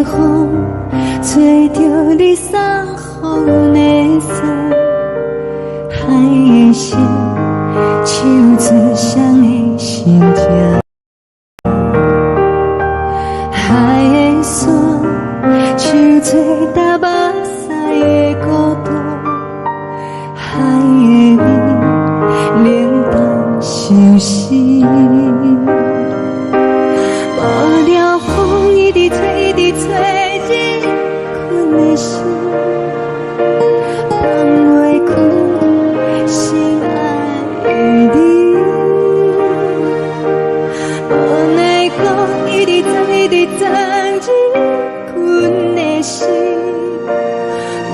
風，吹著你送予阮的衫，海的心，唱出誰的心情。海的山，唱出焦目屎的孤單，海的味，冷淡相思。無聊風一直吹，一直吹入阮的心，放袂開心愛的你。無奈何一直鑽，一直鑽入阮的心，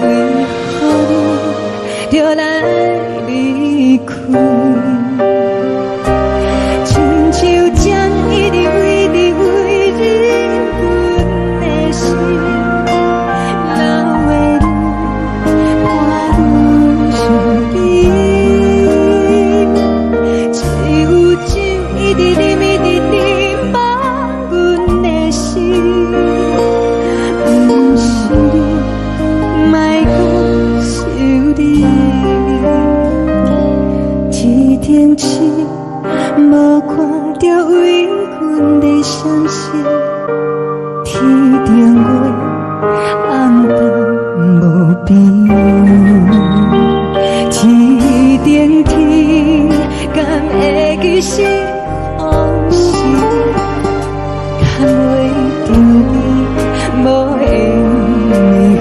為何你著來離開？親像針一直為直為入阮的心，流的淚伴阮身邊。只有酒一直啉，一直啉，放阮的心。毋是你，莫閣想你。天頂星，無看著為阮咧傷心，天頂月，暗淡無邊。天頂天，敢會記是予是你，牽袂著你，無緣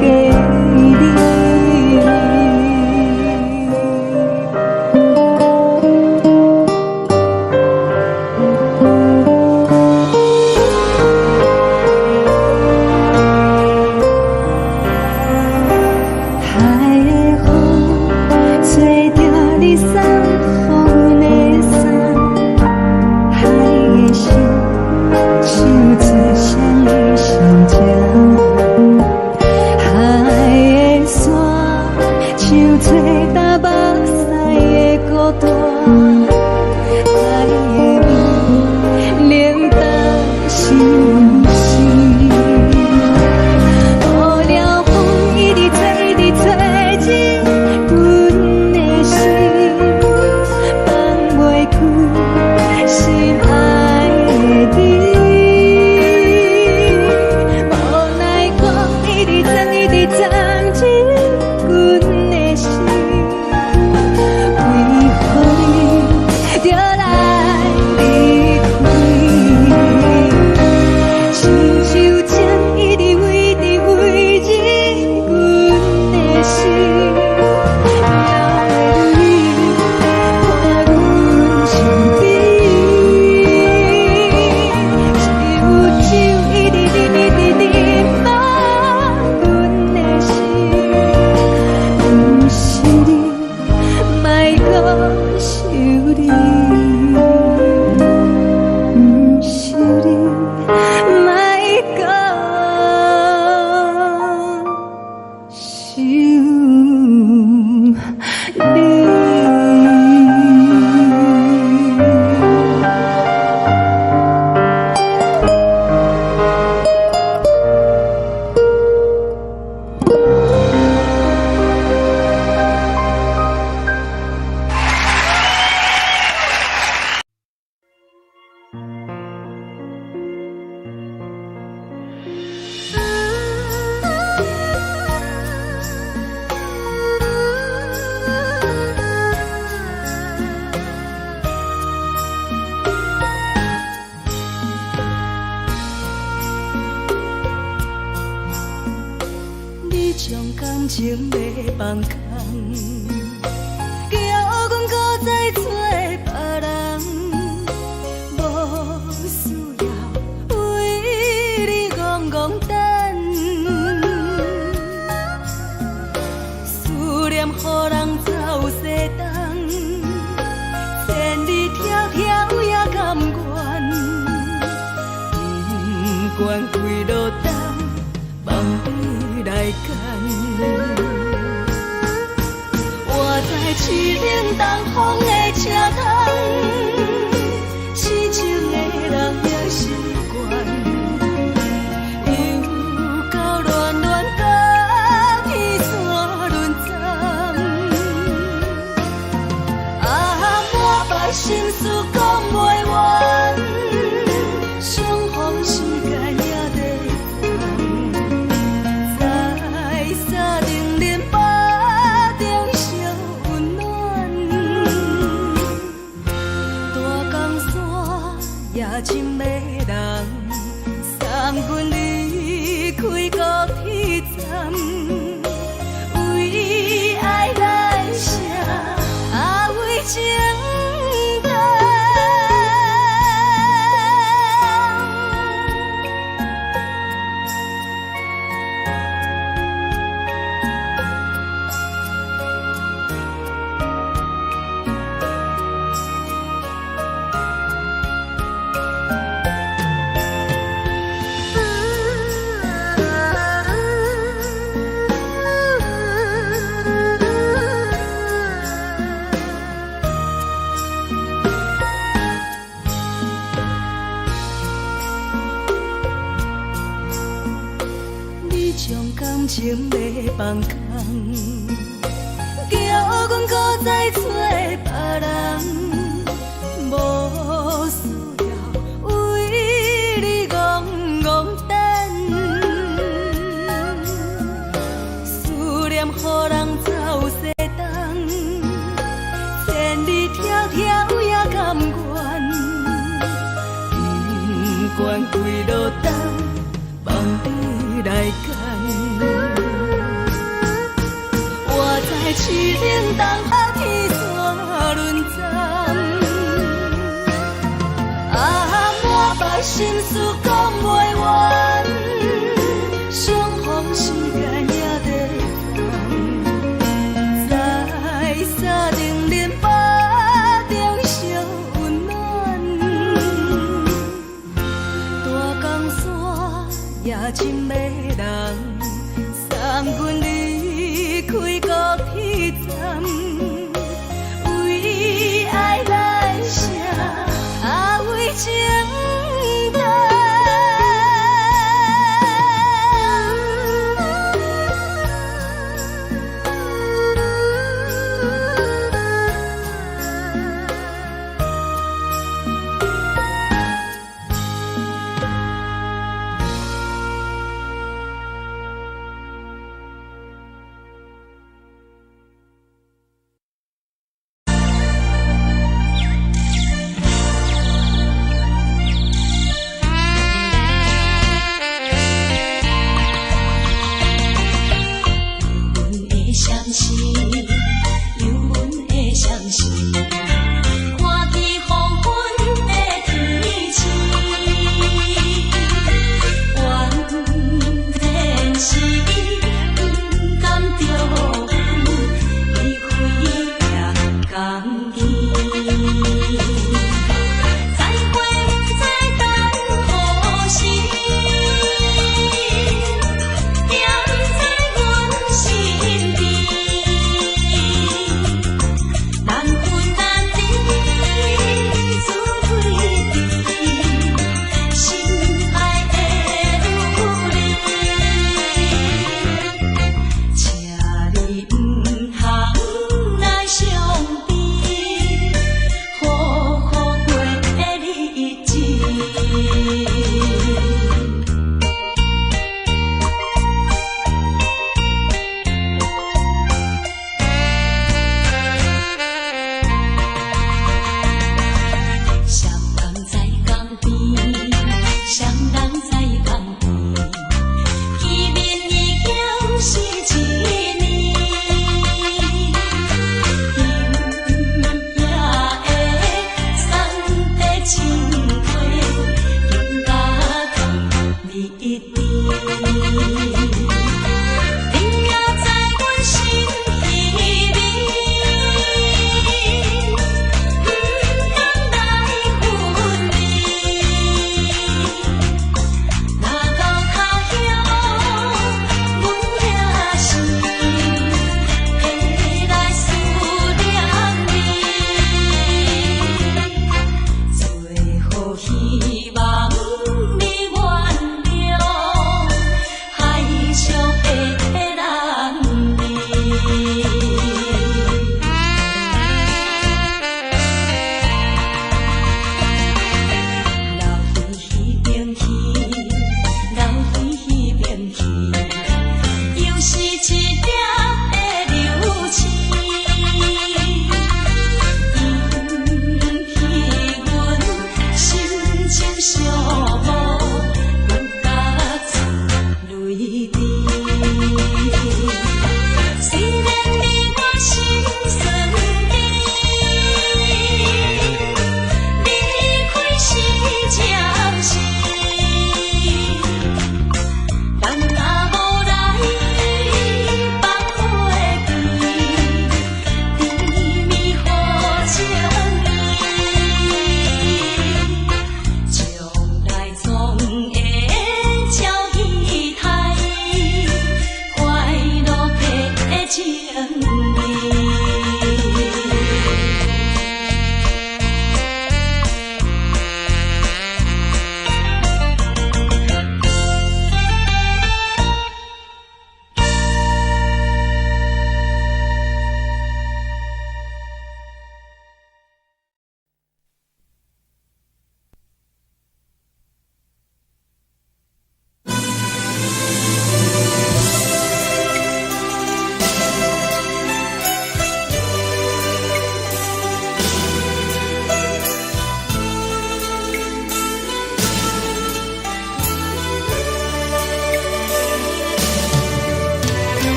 的你。海的風，吹著你送予阮的衫，海的心，唱出誰的心情。海的山，唱出焦目屎的孤單，海的味，冷淡相思。無聊風一直吹，一直吹入阮的心，放袂開心愛的你。無奈何一直鑽，一直鑽入阮的心，為何你著來離開？親像針一直為直為入阮的心，流的淚伴阮身邊。只有酒一直啉，一直啉，放阮的心。毋是你，莫閣想你。毋是你，莫閣想你。你將感情欲放空，叫阮閣再找別人，無需要為你戇戇等，思念予人走西東，千里迢迢也甘願，不管幾落冬，放你來揀。將感情欲放空，叫阮閣再揣別人，無需要為你戇戇等。思念予人走西東，千里迢迢也甘願，不管幾落冬，放你來揀。我知淒冷冬天煞輪鏨，啊，滿腹心事講袂完，相逢時間也在送，在三重恁腹中相溫暖，大江山也真迷人，送阮離開高鐵站，為愛來寫，啊為情等。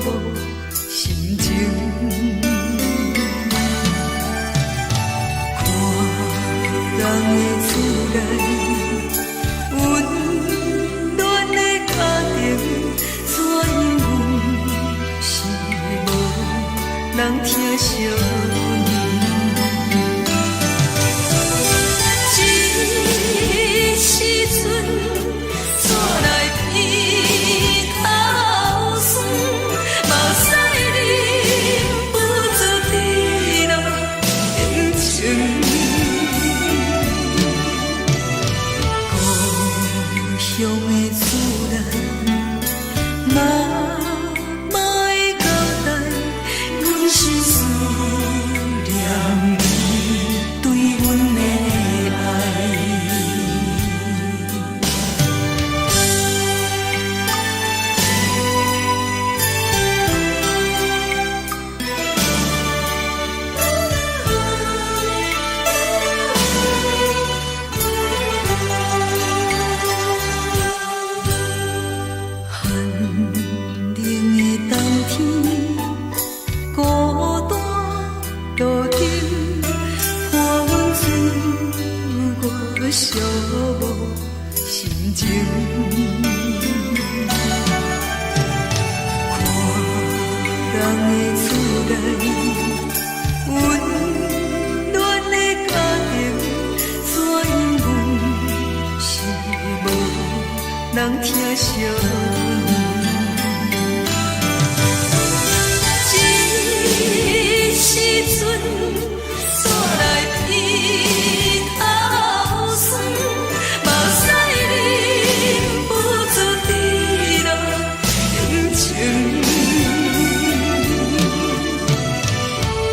無心情。看人的厝內，溫暖的家庭，怎樣阮是無人疼惜阮。這時陣，煞來鼻頭酸，目屎忍不住滴落眼睛。故鄉的厝內，媽媽的交代，阮是思念你對阮的愛。寒冷的冬天，孤單路燈，伴阮自我寂寞心情。看人的厝內，溫暖的家庭，怎樣阮是無人疼惜阮。這時陣，煞來鼻頭酸，目屎忍不住滴落眼睛。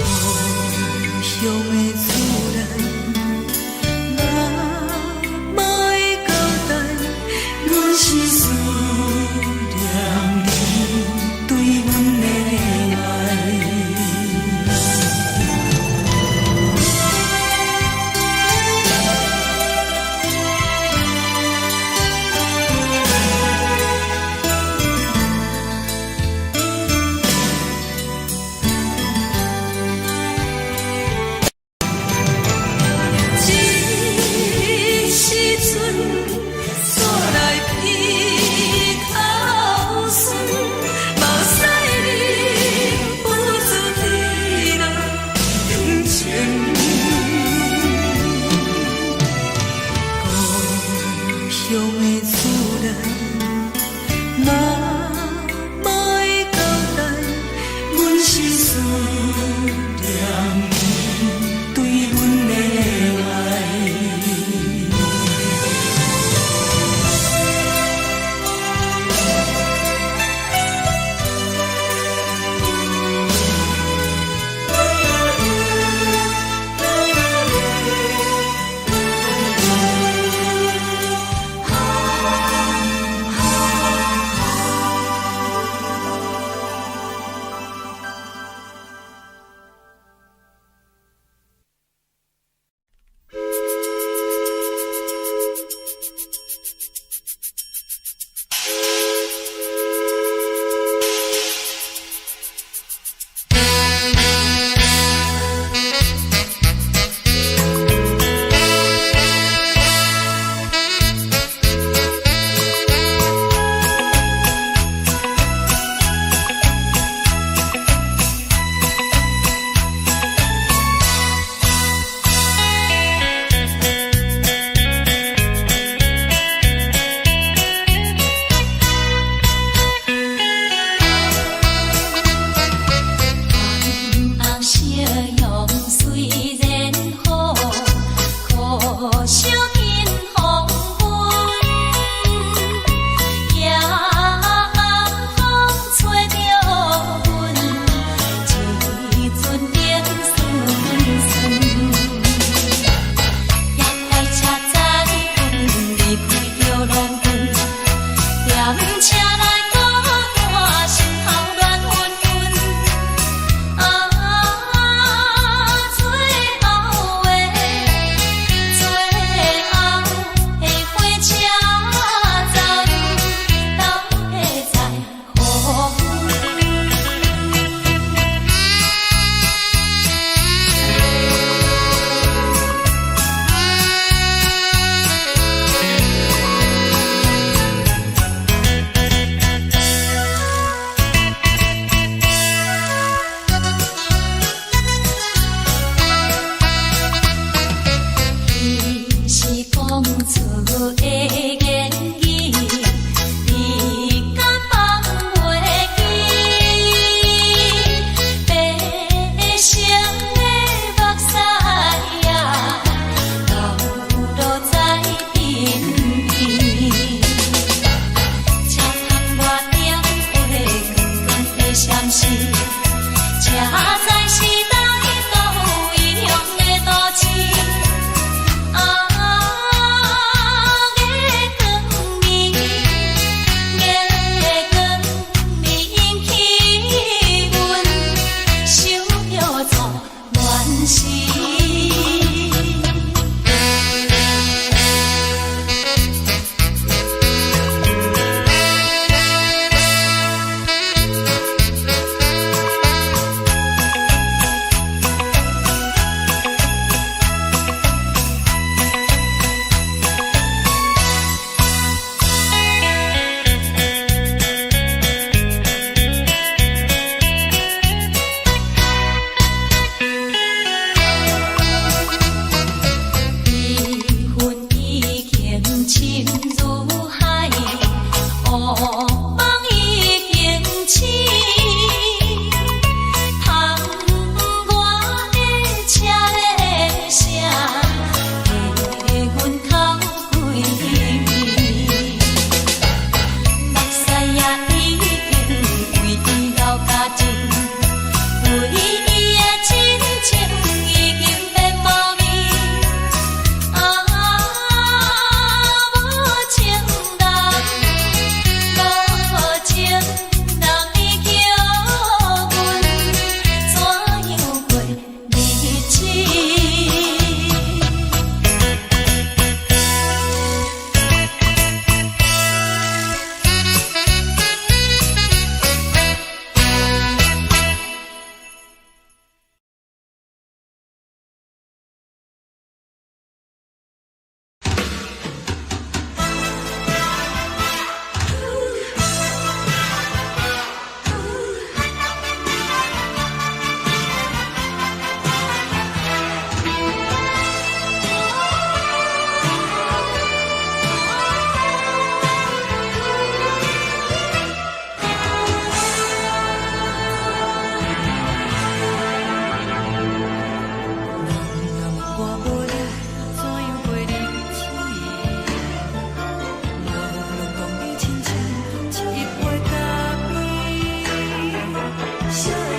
故鄉的厝內，媽媽的交代，阮是思念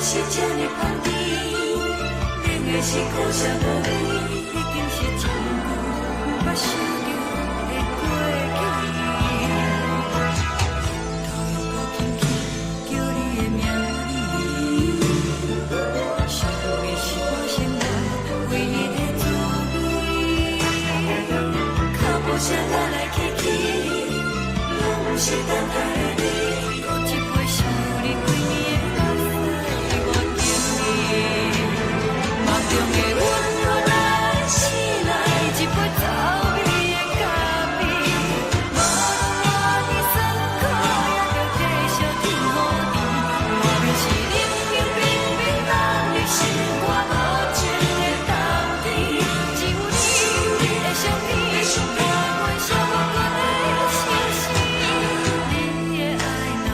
是這呢香甜，冷的是苦澀無味，已經是真久毋捌想著的過去。頭又閣輕輕叫你的名字，想的是我生活唯一的滋味。腳步聲來來去去，攏毋是等待的你。閣一杯想你規暝的目屎，我敬你。夢中的阮予咱醒來，一杯走味的咖啡。無論偌尼酸苦，也著繼續天雨甜。外面是冷冷冰冰，等你心肝無情的冬天。只有你的相片，伴阮寂寞的相思。你的愛若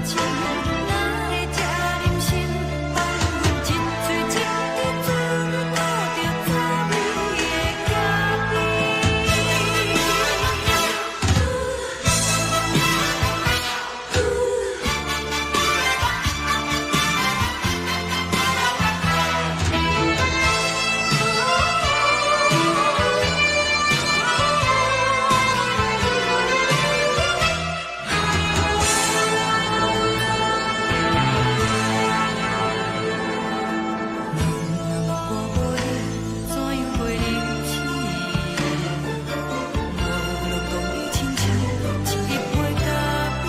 真，哪會這忍心放阮一喙一滴水吐著走味的咖啡？若我無你，怎樣過日子？無論講你親像一杯咖啡。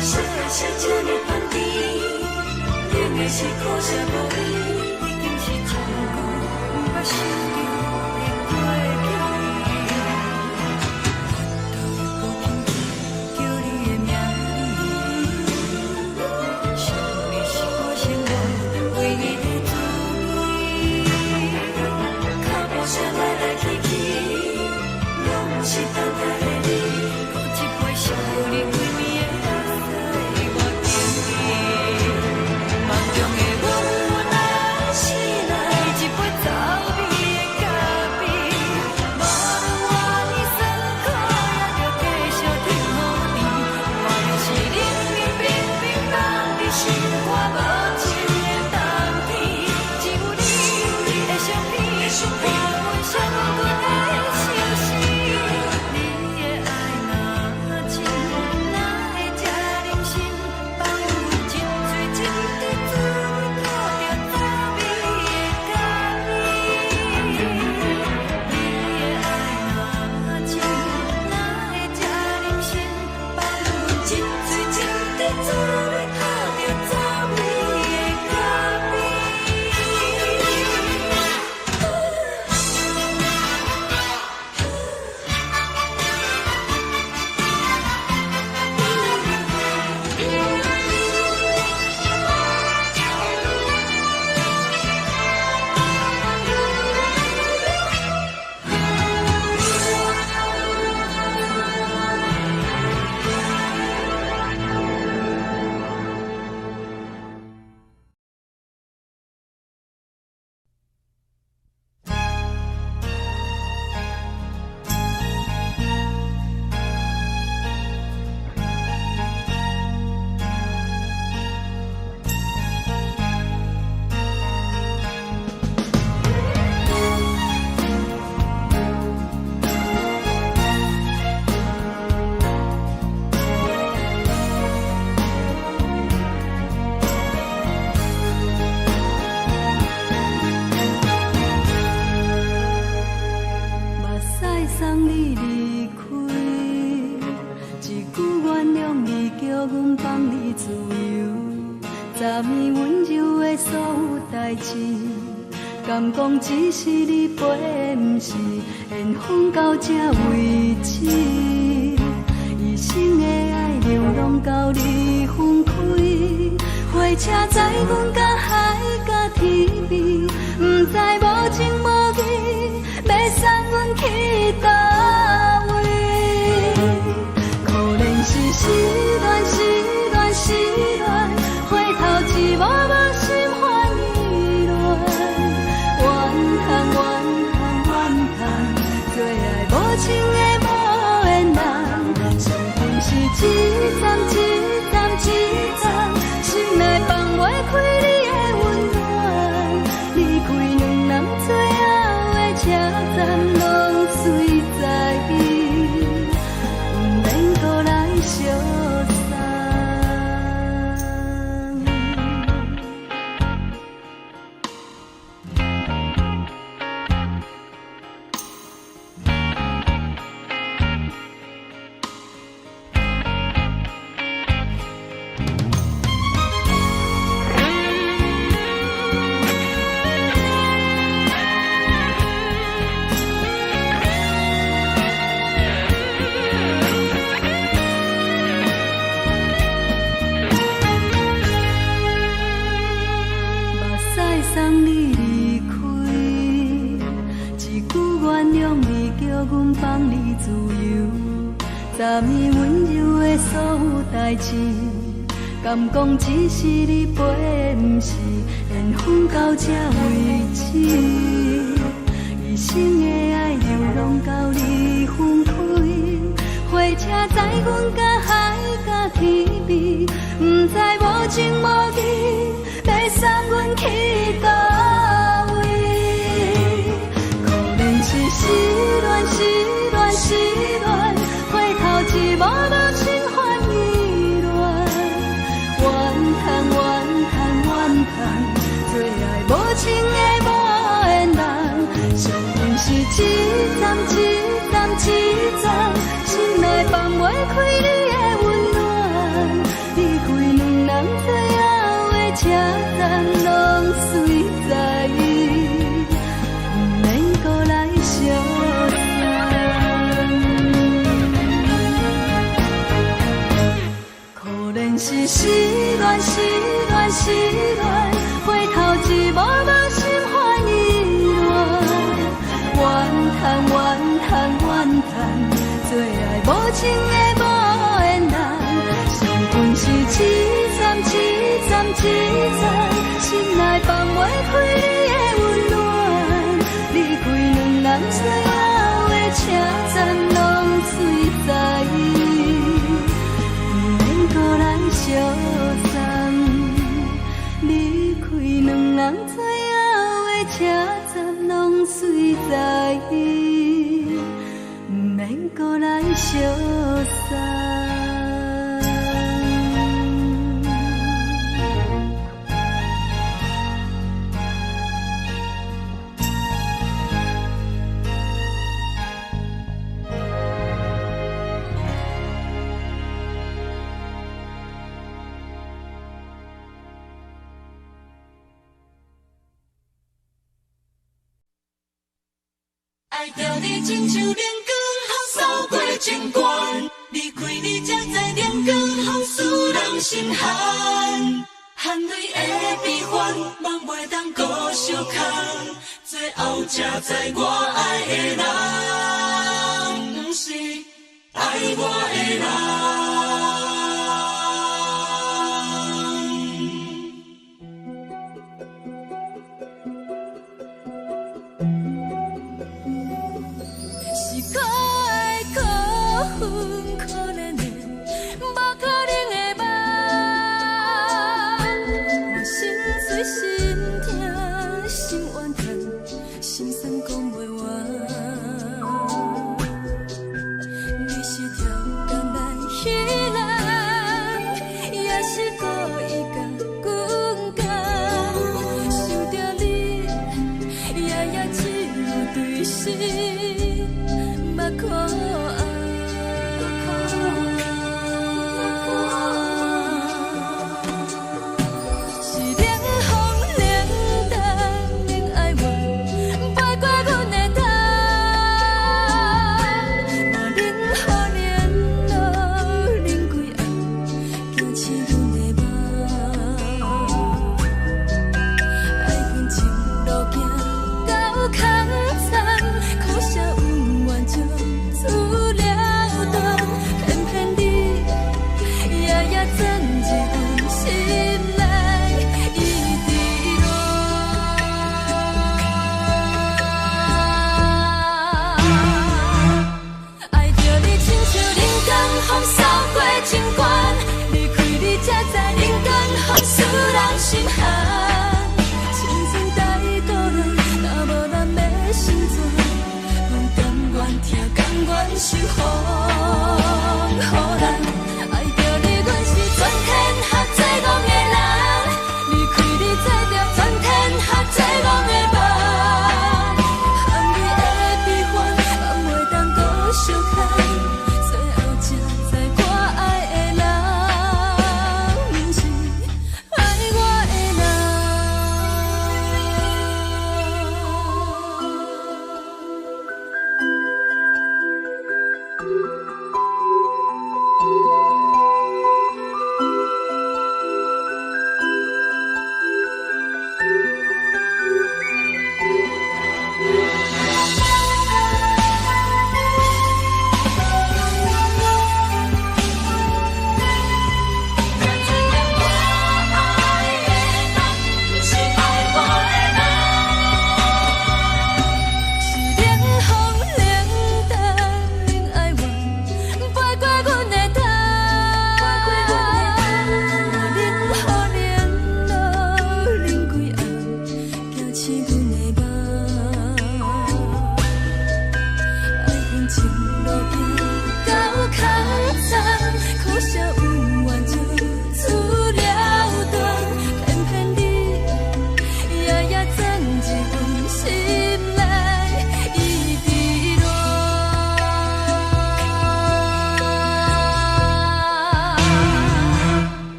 啥的是這呢香甜，冷的是苦澀無味，已經是真久毋捌想著的過去。頭又閣輕輕叫你的名字，想的是我生活唯一的滋味。腳步聲來來去去，攏毋是等待的你。閣一杯想你規暝的目屎，我敬你。夢中的阮予咱醒來，一杯走味的咖啡。無論偌尼酸苦，也著繼續天雨甜。外面是冷冷冰冰，凍佇心肝無情的冬天。只有你的相片，伴阮寂寞的相思。你的愛若真，哪會這忍心放阮一喙一滴水吐著走味的咖啡？你的愛若真，哪會這忍心放阮一喙一滴水吐著走味的咖啡？目屎送你離開，一句原諒你，叫阮放你自由。昨暝溫柔的所有代誌，敢講只是你陪，毋是緣分到這為止。一生的愛流浪到你分開，火車載阮到海角天邊，毋知無情無義，欲送阮去佗位？可憐是失戀，失戀，失戀，回頭一幕幕心煩意亂。怨恨，怨恨，怨恨，做愛無情的無緣人，上天是一站一站一站，心內放自由。昨暝溫柔的所有代誌，敢講只是你陪的，毋是緣分到這為止。一生的愛流浪到你分開，火車載阮甲海佮天邊，毋知無情無義，欲送阮去佗位。可憐是失戀，失戀，失戀，回頭一幕幕心煩意亂。怨嘆怨嘆怨嘆，做愛無情的無緣人，惜阮是一站一站一站，心內放袂開你的溫暖。離開兩人最後的車站，攏隨在伊，毋免閣來相送。可憐是失戀，失戀，失戀，回頭一幕幕心煩意亂。怨嘆怨嘆怨嘆，做愛無情的無緣人，惜阮是一站一站一站，心內放袂開你的溫暖。離開兩人最後的車站，攏隨在伊，毋免閣來相送。離開兩人最後的車站，攏隨在伊，毋免閣來相送。愛著你親像冷光予掃過情關，離開你才知冷光予使人心寒。汗淚的悲歡，夢袂當閣相空，最後才知我愛的人，毋是愛我的人。是可愛可恨可憐的，無可能的夢。我心碎心疼心怨嘆，心酸講袂完。你是跳工來彼人，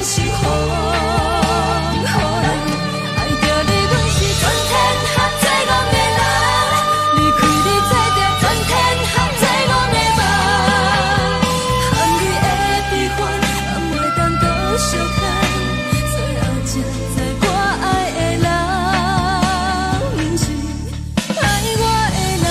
是風雨人。愛著你，阮是全天下最戇的人。離開你，做著全天下最戇的夢。含你的悲歡，嘛袂當閣相看。最後才知我愛的人，毋是愛我的人。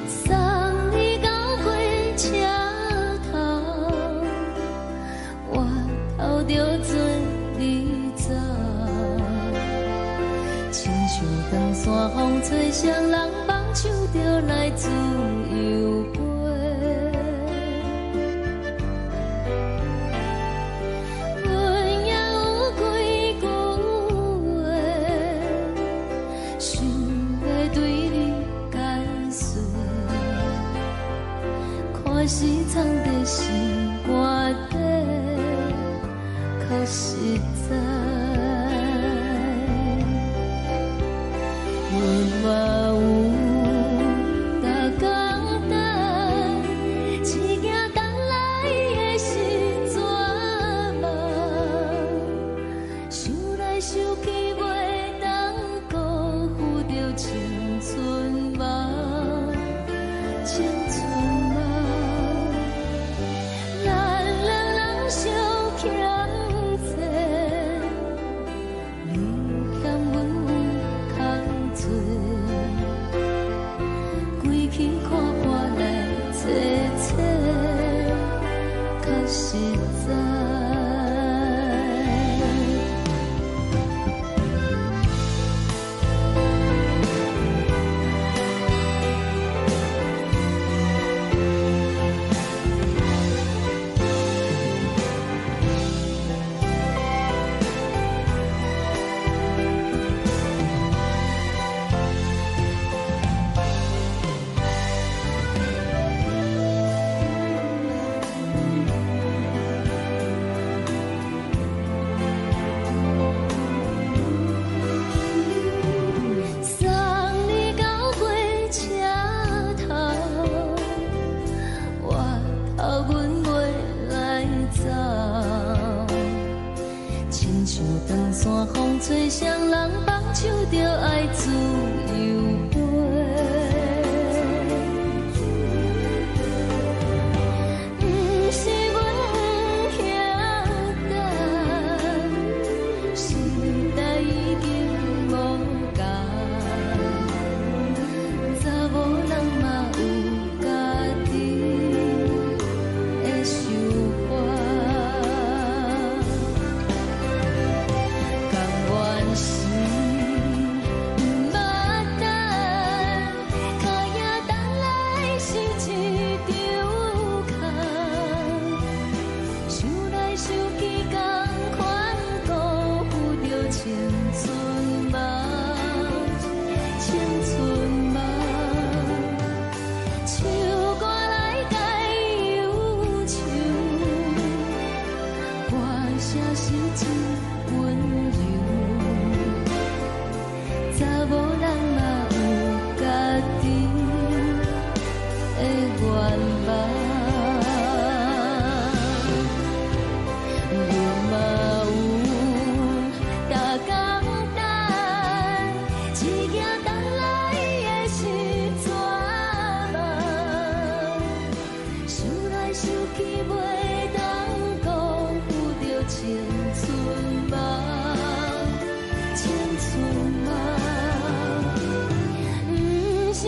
送你到火車頭，我頭著做你走。親像長山風吹，雙人放手就來自由飛。阮也有幾句話，想欲對你解釋，看是藏佇心肝底，較實在。阮嘛有逐工等，只驚等來的是绝望。想來想去，袂當辜負著青春夢，青春夢。咱兩人相欠債，你欠阮有空做，規氣看破來找找，較實在。送你到火車頭，我頭阮袂來走。親像長山風吹，雙人放手就愛自由飛。毋是阮不曉等，時代已經無仝，查某人嘛有家己的想法。甘願是毋捌等，跤影等來是一場空。想來想去，仝款辜負著青春夢，青春夢。唱歌來解憂愁，歌聲是真溫柔。查某人嘛有家己的願望。阮嘛有逐工等，只驚等來的是絕望。想來想去，袂當辜負著青春夢，青春夢。毋是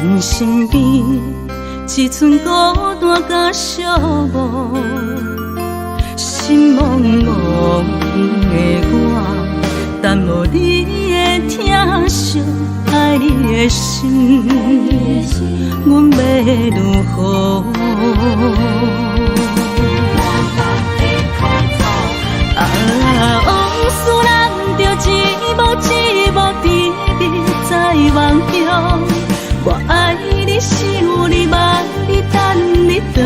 阮身邊一寸孤單佮寂寞，心茫茫的我，等無你的疼惜，愛你的心，阮欲如何？啊，往事難著一幕一幕甜蜜在夢中。我愛你，想你，望你，等你轉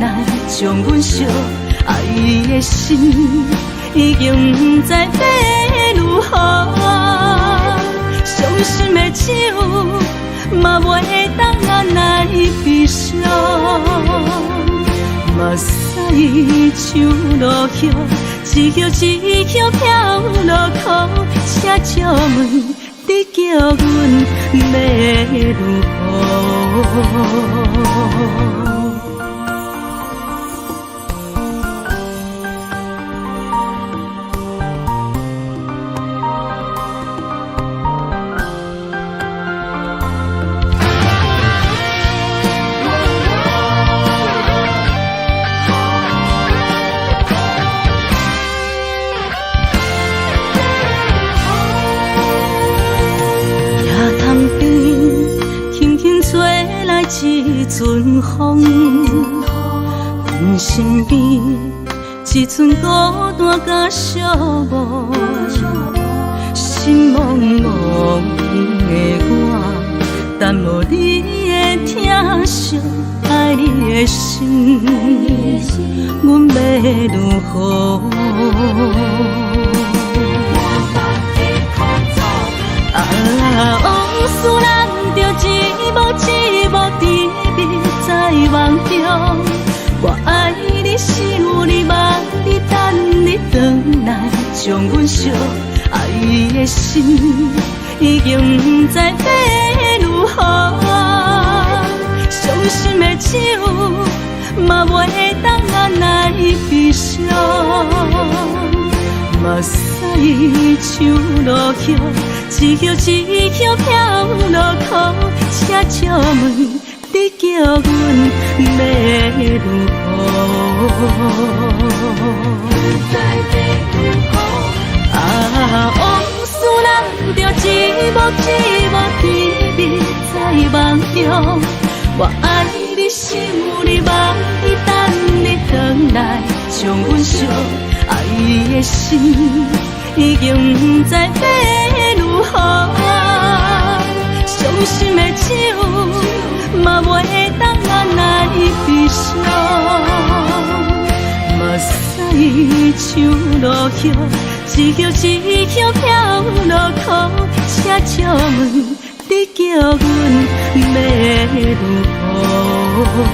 來，將阮惜。愛的心已經毋知欲如何，傷心的酒嘛袂當按來悲傷，目屎像落雨，一葉一葉飄落苦，請借問你叫阮欲如何？一阵風，阮身邊一寸孤單佮寂寞，心茫茫的我，等無你的疼惜，愛你的心，阮欲如何？啊，往事難著一幕一幕甜蜜在夢中。我愛你，想你，望你，等你轉來，將阮惜。愛的心已經毋知欲如何，傷心的酒嘛袂當按來悲傷，目屎像落雨，一葉一葉飄落苦，請借問你叫阮欲如何？啊，往事難著一幕一幕甜蜜在夢中。我愛你，想你，望你，等你轉來，將阮惜。愛的心已經毋知欲如何，傷心的酒嘛袂當按來悲傷，目屎像落雨，一葉一葉飄落苦，請借問你叫阮欲如何？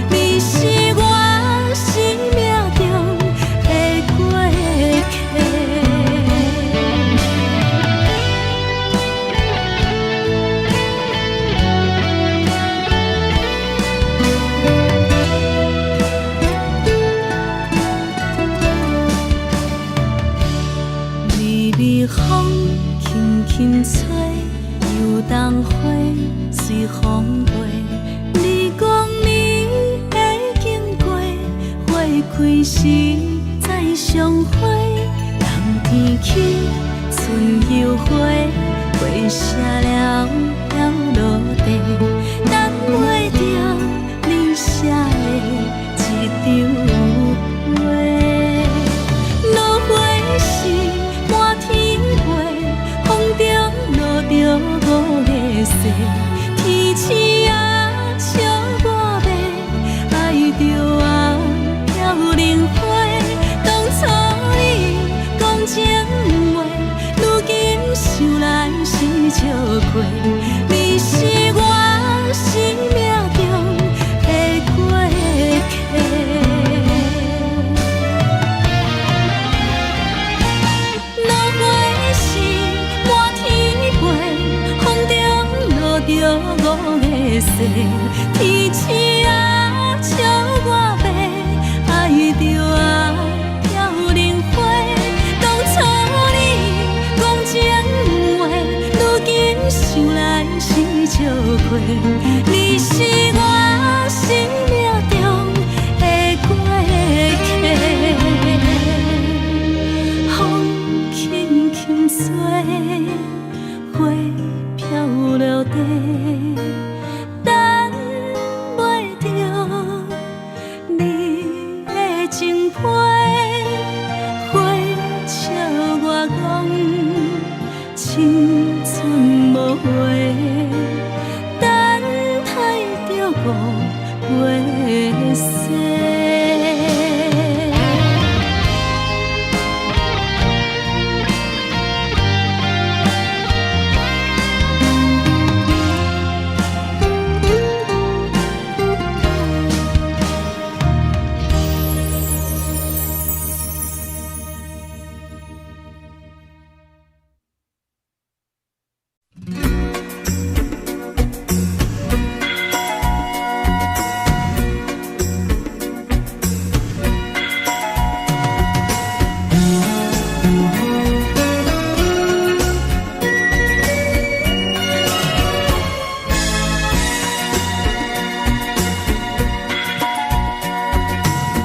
你是我生命中的花。輕吹，油桐花隨風飛。你講你會經過，花開時再相會。冬天起，春又回，花謝了飄落地，等袂著你寫的一張批。落花時滿天飛，風中落著五月雪，天鼠仔笑我欲，愛著啊飄零花。當初你講情話，如今想來是笑話。你是我生命中的過客。落花時滿天飛，風中落著五月雪，天鼠仔笑我欲，愛著啊飄零花。當初你講情話，如今想來是笑話。你是我生命中的過客。風輕輕吹，花飄落地，等袂著你的情批，花笑我講青春無話，等待著五月雪。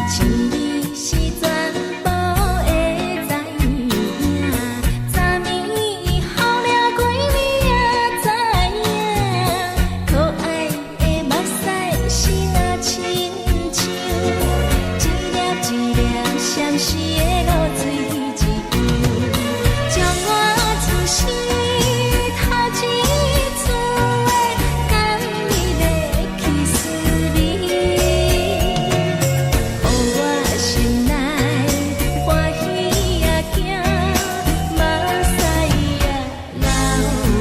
錢是全部的知影，昨暝予掠幾暝也知影，可愛的目屎是若親像一粒一粒閃爍的露水一樣，將我此生頭一次的甘蜜的去思味。予我心內歡喜也驚，目屎也流落。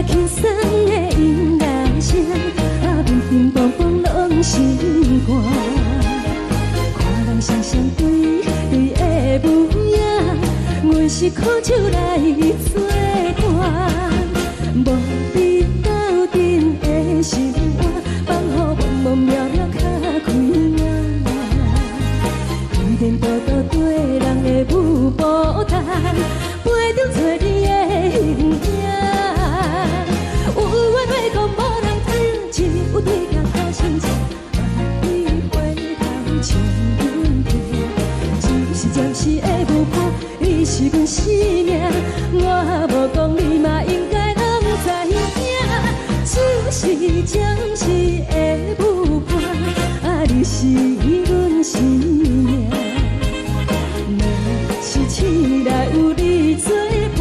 輕鬆的音樂聲，啊，乒乒乓乓攏心肝。看人雙雙對對的舞影，阮是苦酒來做伴，無比鬥陣的心肝，放予茫茫渺渺較開眼。天顛倒倒對人的舞步動，陪著找你的形影。有緣話講無人聽，只有對鏡苦親情，望你回頭笑阮聽。只是暫時的舞伴，你是阮生命，我無講你嘛應該攏知影。只是暫時的舞伴，啊，你是阮生命。若是醒來有你做伴，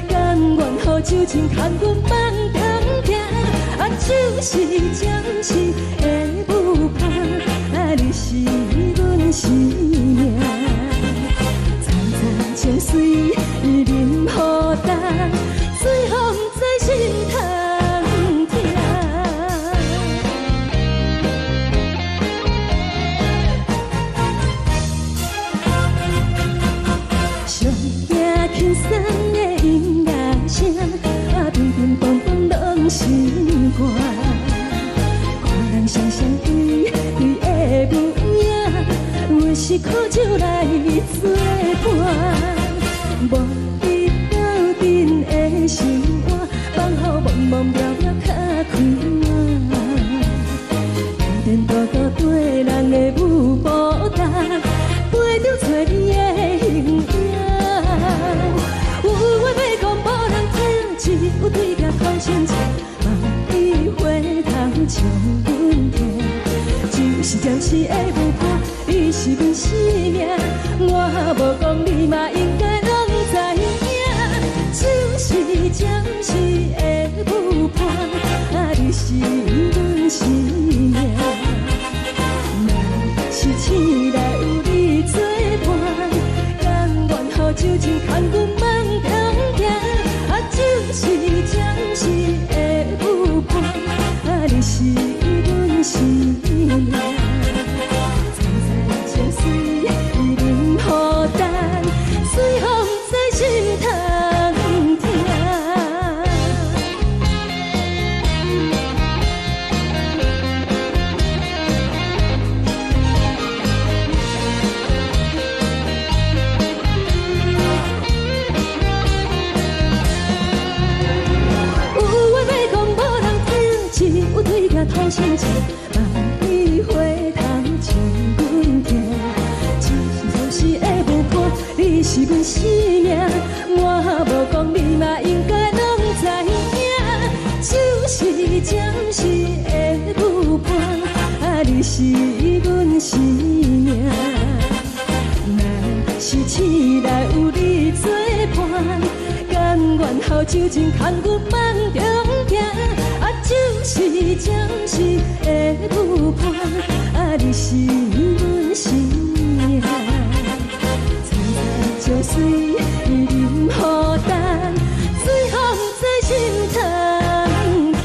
甘願予酒精牽阮放通行。啊，只是暫時的舞伴，啊，你是阮生命。層層情水啉予乾，最予毋知心通疼。上驚輕鬆的音樂聲，啊，乒乒乓乓攏心肝。看人雙雙對對的舞影，阮是苦酒來做伴，無比鬥陣的心肝，放予茫茫渺渺較開眼。天顛倒倒對人的舞步動，陪著找你的形影。有話欲講無人聽，只有對鏡苦親情，望你回頭笑阮聽。只是暫時的舞伴，你是阮生命，我無講你嘛應該攏知影。只是暫時的舞伴，啊，你是阮生命。若是醒來有你做伴，甘願予酒精牽阮放通行。啊，只是暫時的舞伴，啊，你是阮生命。層層情水啉予乾，最予毋知心通疼。有話欲講無人聽，只有對鏡吐心情，望你回頭笑阮聽。只是暫時的舞伴，你是阮生命，我無講你嘛應該攏知影。只是暫時的舞伴，啊，你是阮生命。若是醒來有你做伴，甘願予酒精牽阮放中行。啊，只是暫時的舞伴，啊，你是阮生命。層層情水啉予乾，最予毋知心通疼。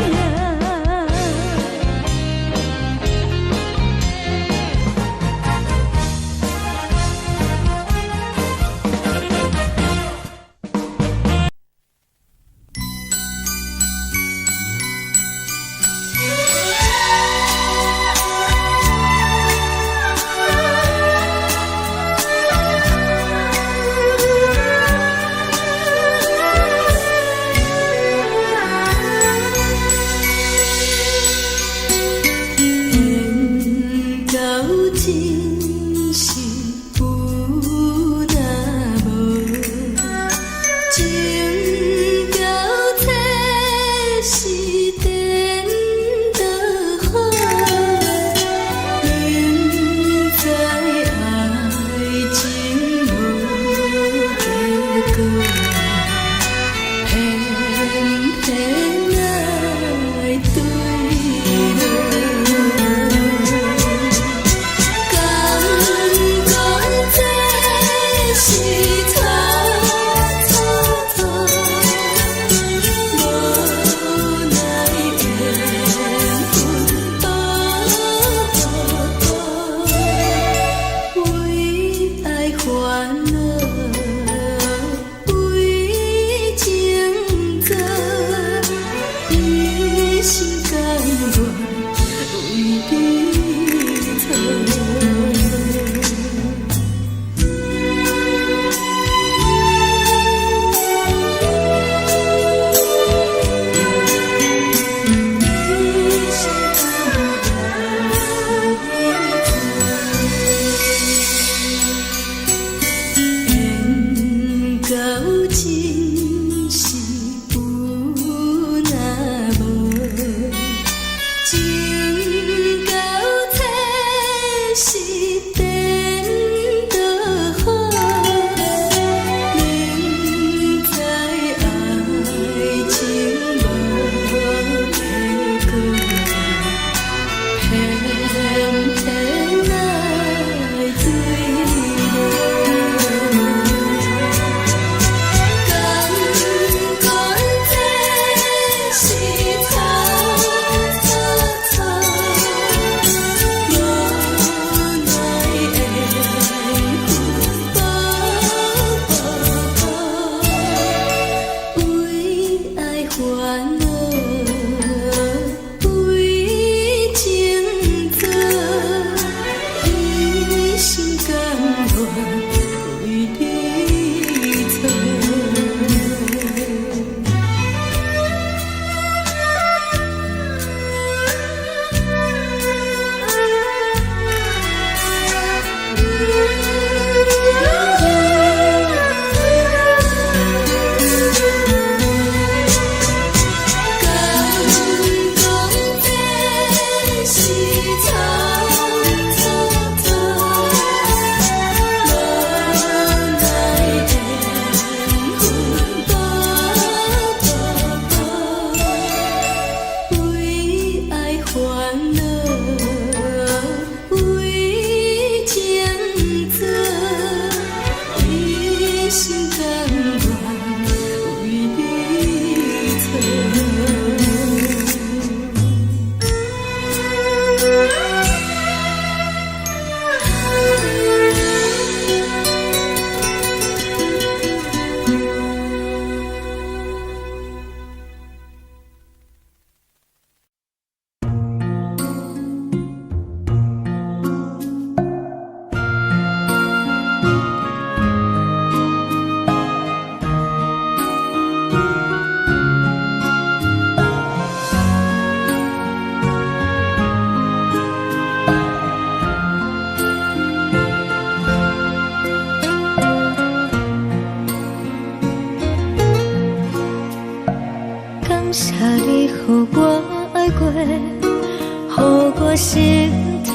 我心疼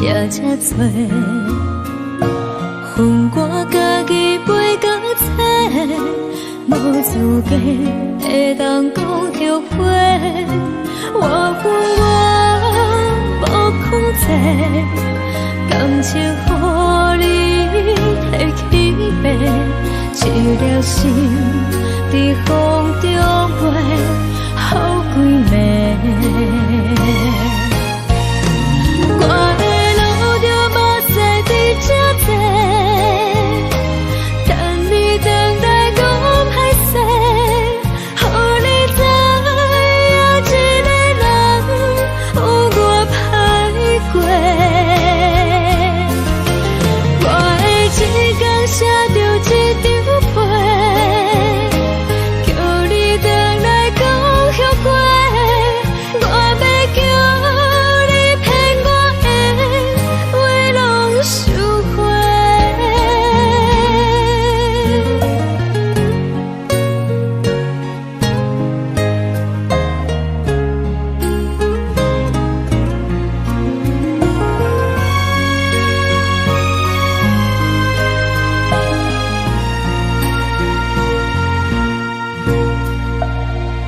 也這多。予我家己飞到册，無資格會當講後悔。我恨我無控制，感情予你提去爬，一粒心佇風中飛，予幾暝。我會流著目屎佇這坐，等你轉來講歹勢，予你知影一个人有偌歹過。我會一工寫著一張批，叫你轉來講後悔。我欲叫你騙我的話攏收回。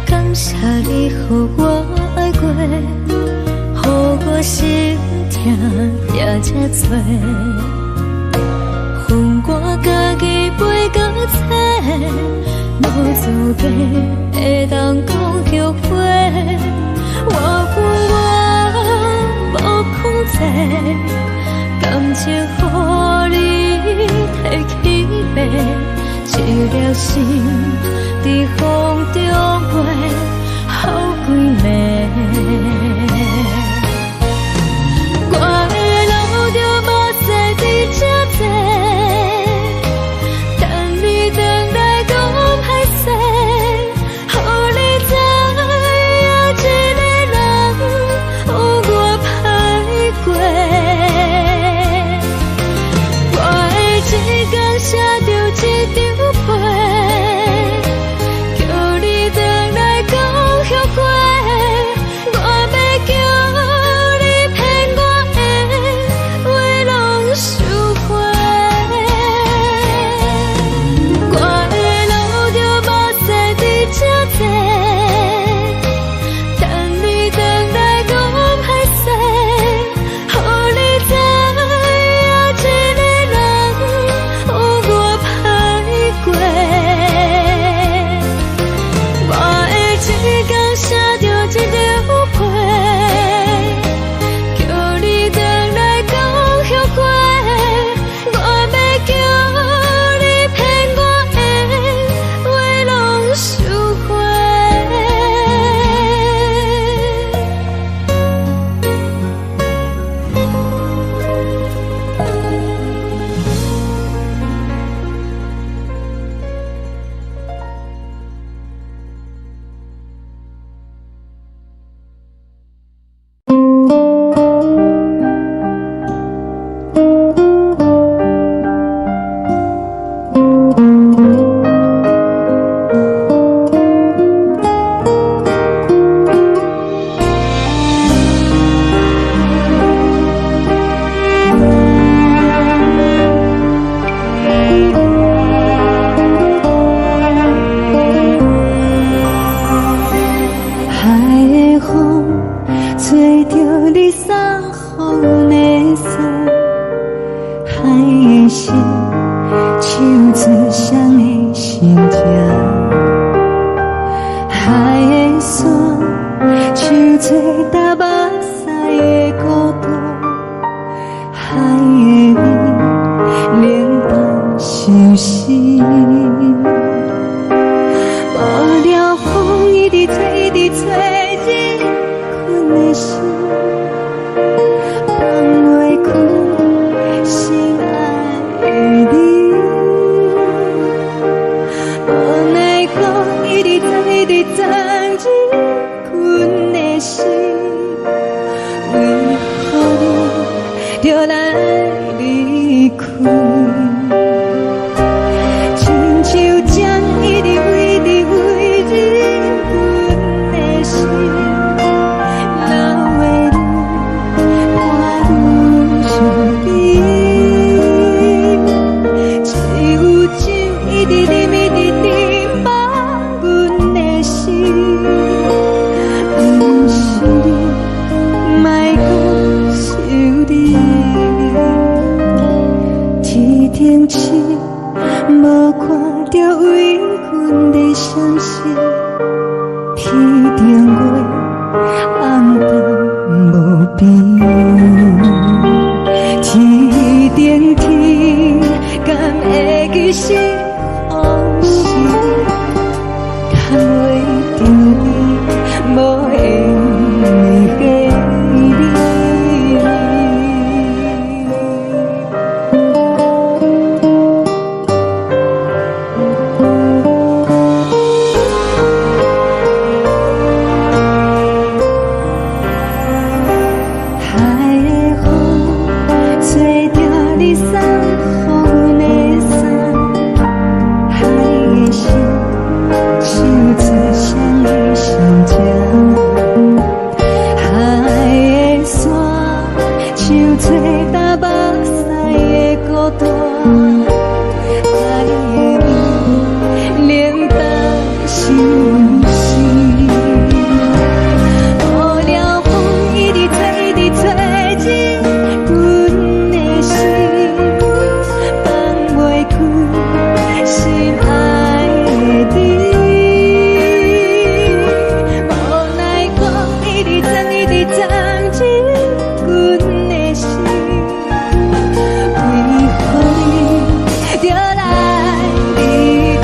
感謝你予我愛過，予我心疼也這多。予我家己飛到冊，無資格會當講後悔。我恨我無控制，感情予你提去爬，一粒心佇風中飛，予幾暝。我會流著目屎佇這坐，等你轉來講歹勢，予你知影一個人有偌歹過。我會一工寫著一張批，叫你轉來講後悔。我欲叫你騙我的話攏收回。我會流著目屎佇這坐，等你轉來講歹勢，予你知影一個人有偌歹過。我會一工寫著一張批，叫你轉來講後悔。我欲叫你騙我的話攏收回。海的風吹著你送予的衫，海的心唱出誰的心情，海的山唱出流目屎的孤獨，海的味冷凍相思。無聊風一直吹，一直吹，入困的心，放袂開心愛的你。無奈風一直吹，一直鑽入困的心，為何你著來離開？親像針一直飛，一直飛入阮的心，流的淚。停止，無看著為阮的傷心，天頂月暗淡無邊，天頂天，敢會記是予是？趁袂著你，無緣的彼你。海的風，吹著你送予阮的衫，海的心，唱出双语心情。海的山，像吹干目屎的孤單。海的味，冷淡心事。無聊風一直吹，一直吹入阮的心，放袂開心愛的你。無奈風一直鑽，一直鑽入阮的心，為何你著來離開？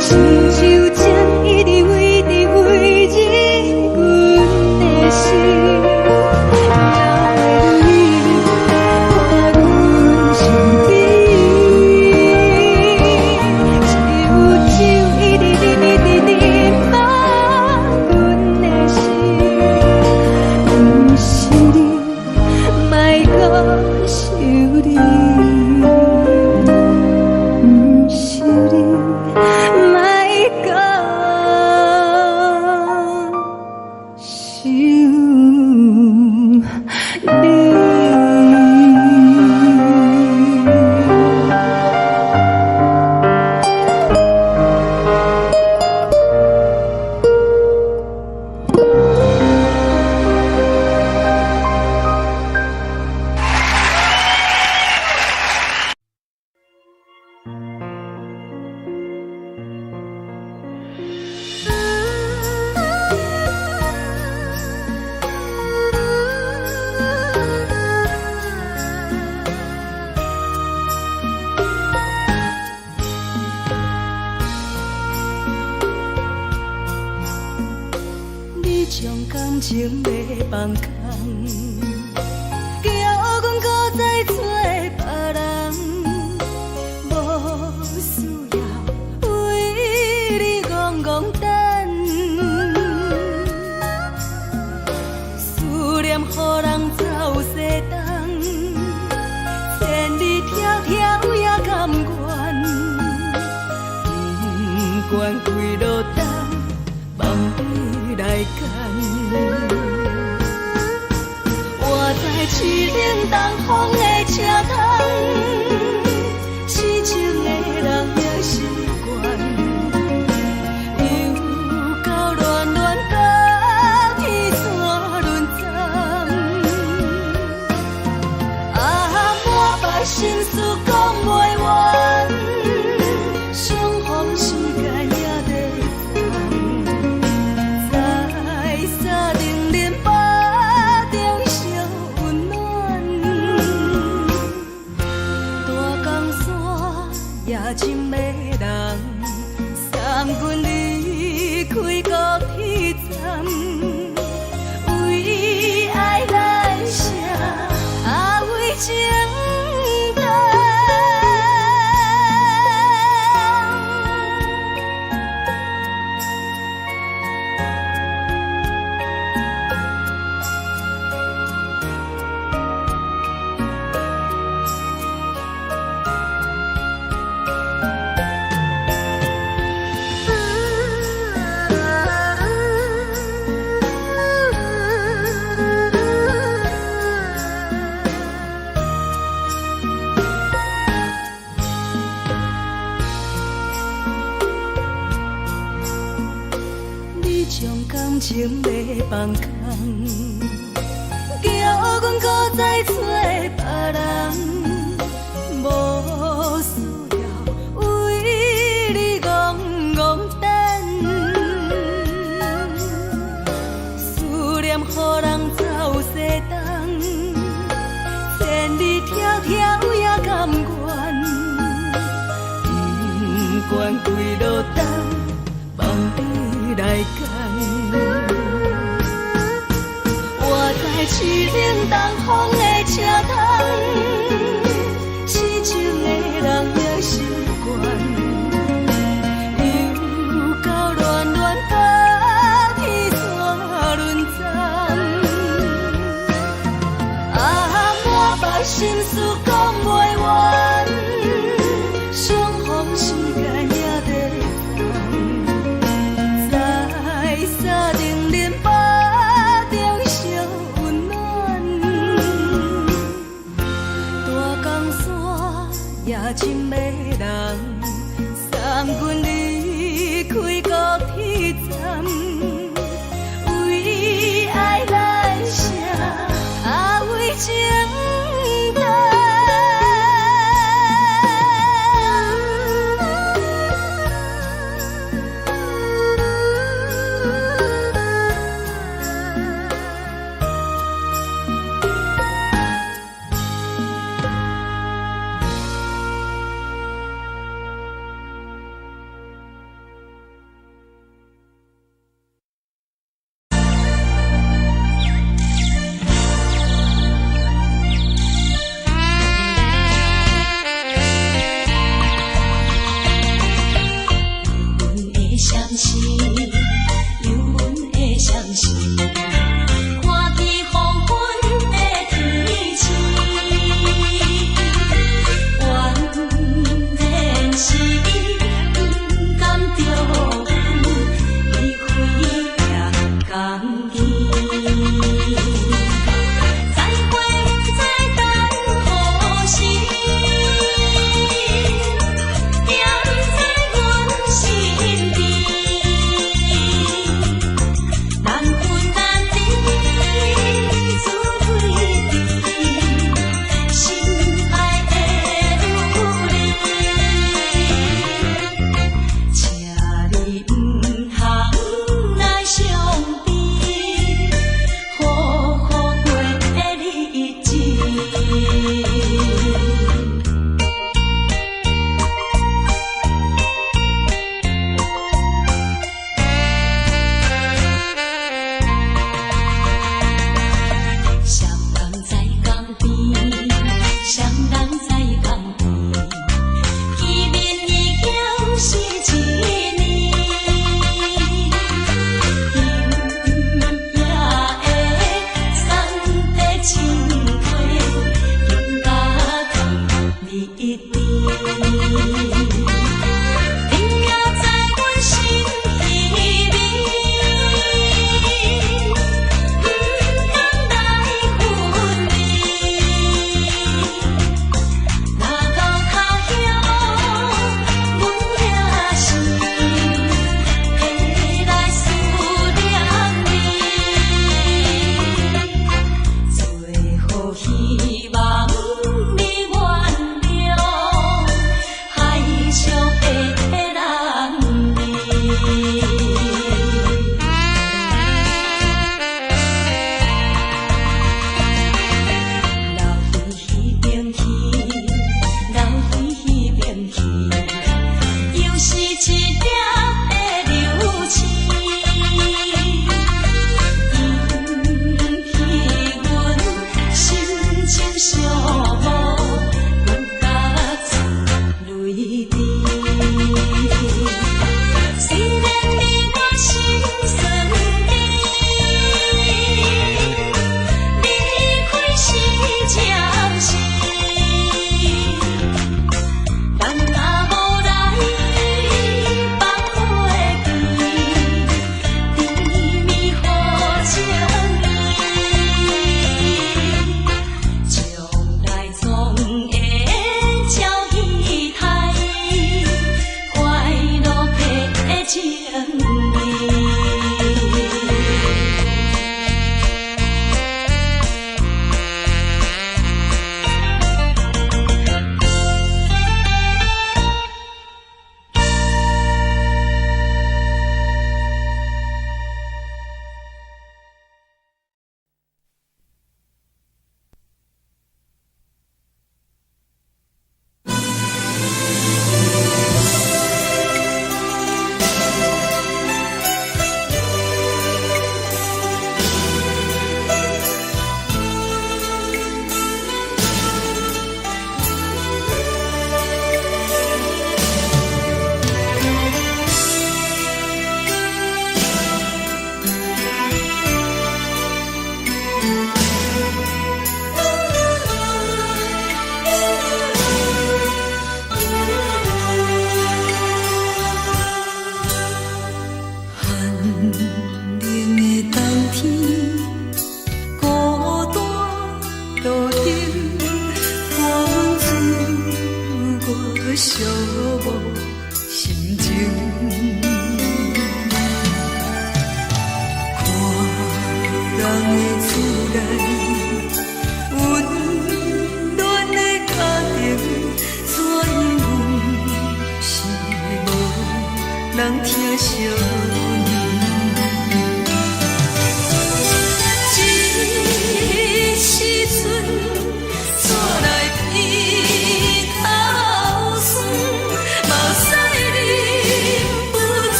親像情一直圍直圍入阮的心，留你伴阮身邊。一有酒一直啉，一直啉滿阮的心，毋是你，莫閣想你，毋是你，莫閣想你。你將感情欲放空，叫阮閣再找別人，無需要為你戇戇等，思念予人走西東，千里迢迢也甘願，不管幾落冬，放你來揀。我知凄冷東風的車窗，痴情的人也習慣，又到暖暖甲天山轮转，啊，满腹心事講袂完，相逢時間也在等，在三重林腹中相溫暖，大江山也真迷人，送阮離開高鐵站，為愛來寫，啊為情等。你將感情欲放空，叫阮閣再再揣別人，無需要為你戇戇等。思念予人走西東，千里迢迢也甘願，不管幾落冬，放你來揀。我知凄冷東風的車窗，痴情的人也習慣。又到暖暖冬天煞輪鬃，啊，滿腹心事講袂完，相逢時間也短暫，在三重恁腹中相溫暖。大江山也真迷人，送阮離開高鐵站，為愛來寫，啊為情等。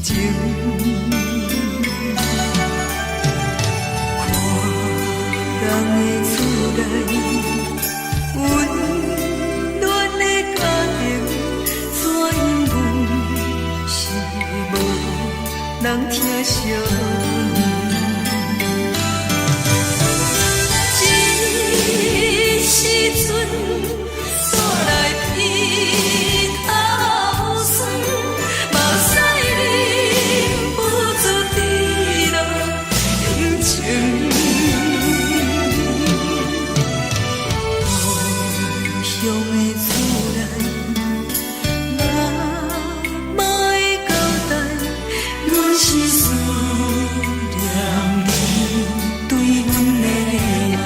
情。看人的厝內，溫暖的家庭，怎樣阮是無人疼惜阮。這時陣煞來鼻頭酸，目屎忍不住滴落眼睛。故鄉的厝內，媽媽的交代，阮是思念你對阮的愛。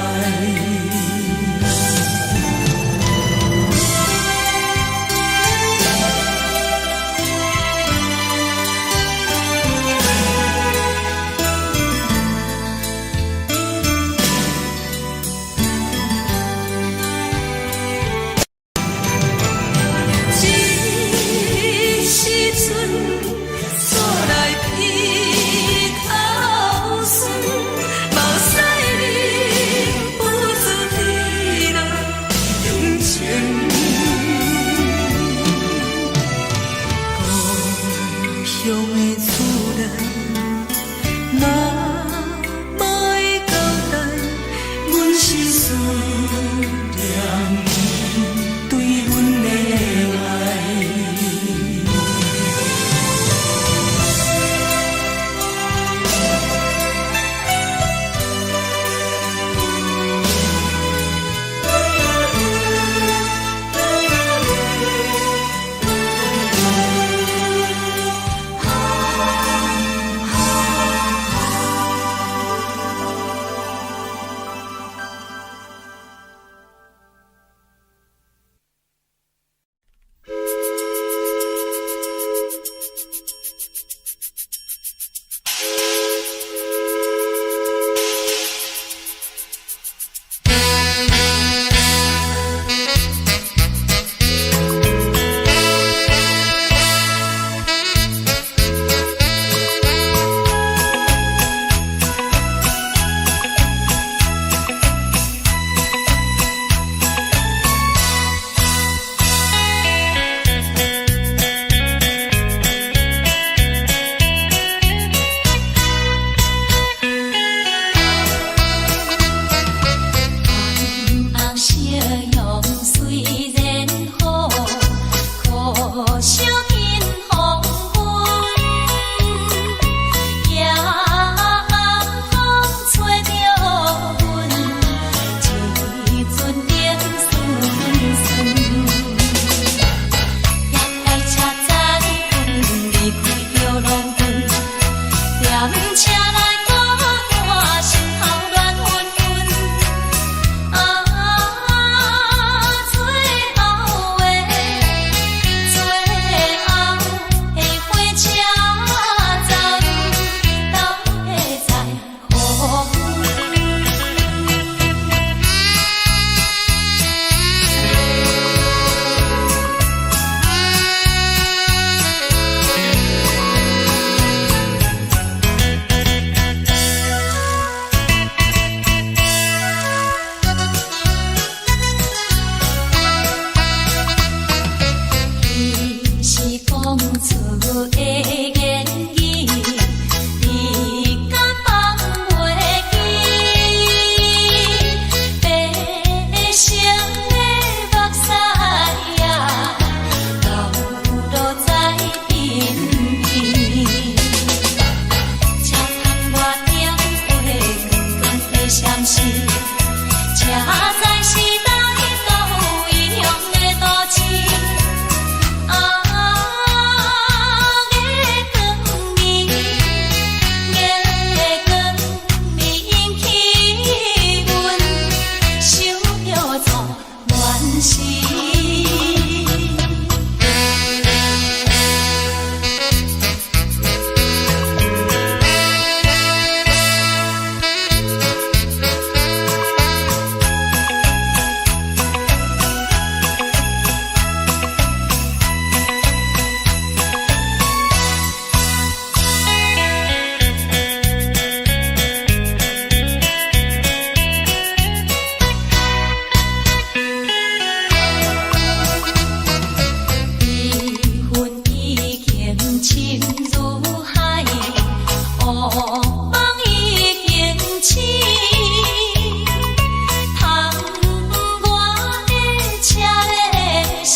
這時陣煞來鼻頭酸，目屎忍不住滴落眼睛。故鄉的厝內，媽媽的交代，阮是思念你對阮的愛。紅夕陽雖然好，可惜見黃昏。夜暗風吹著阮，一陣冷淥淥。夜來車載阮離開著農村，踮車內孤單，心頭亂紛紛。啊，最後的，最後的火車站，敢會再予阮？夢已經醒，窗外的車的聲，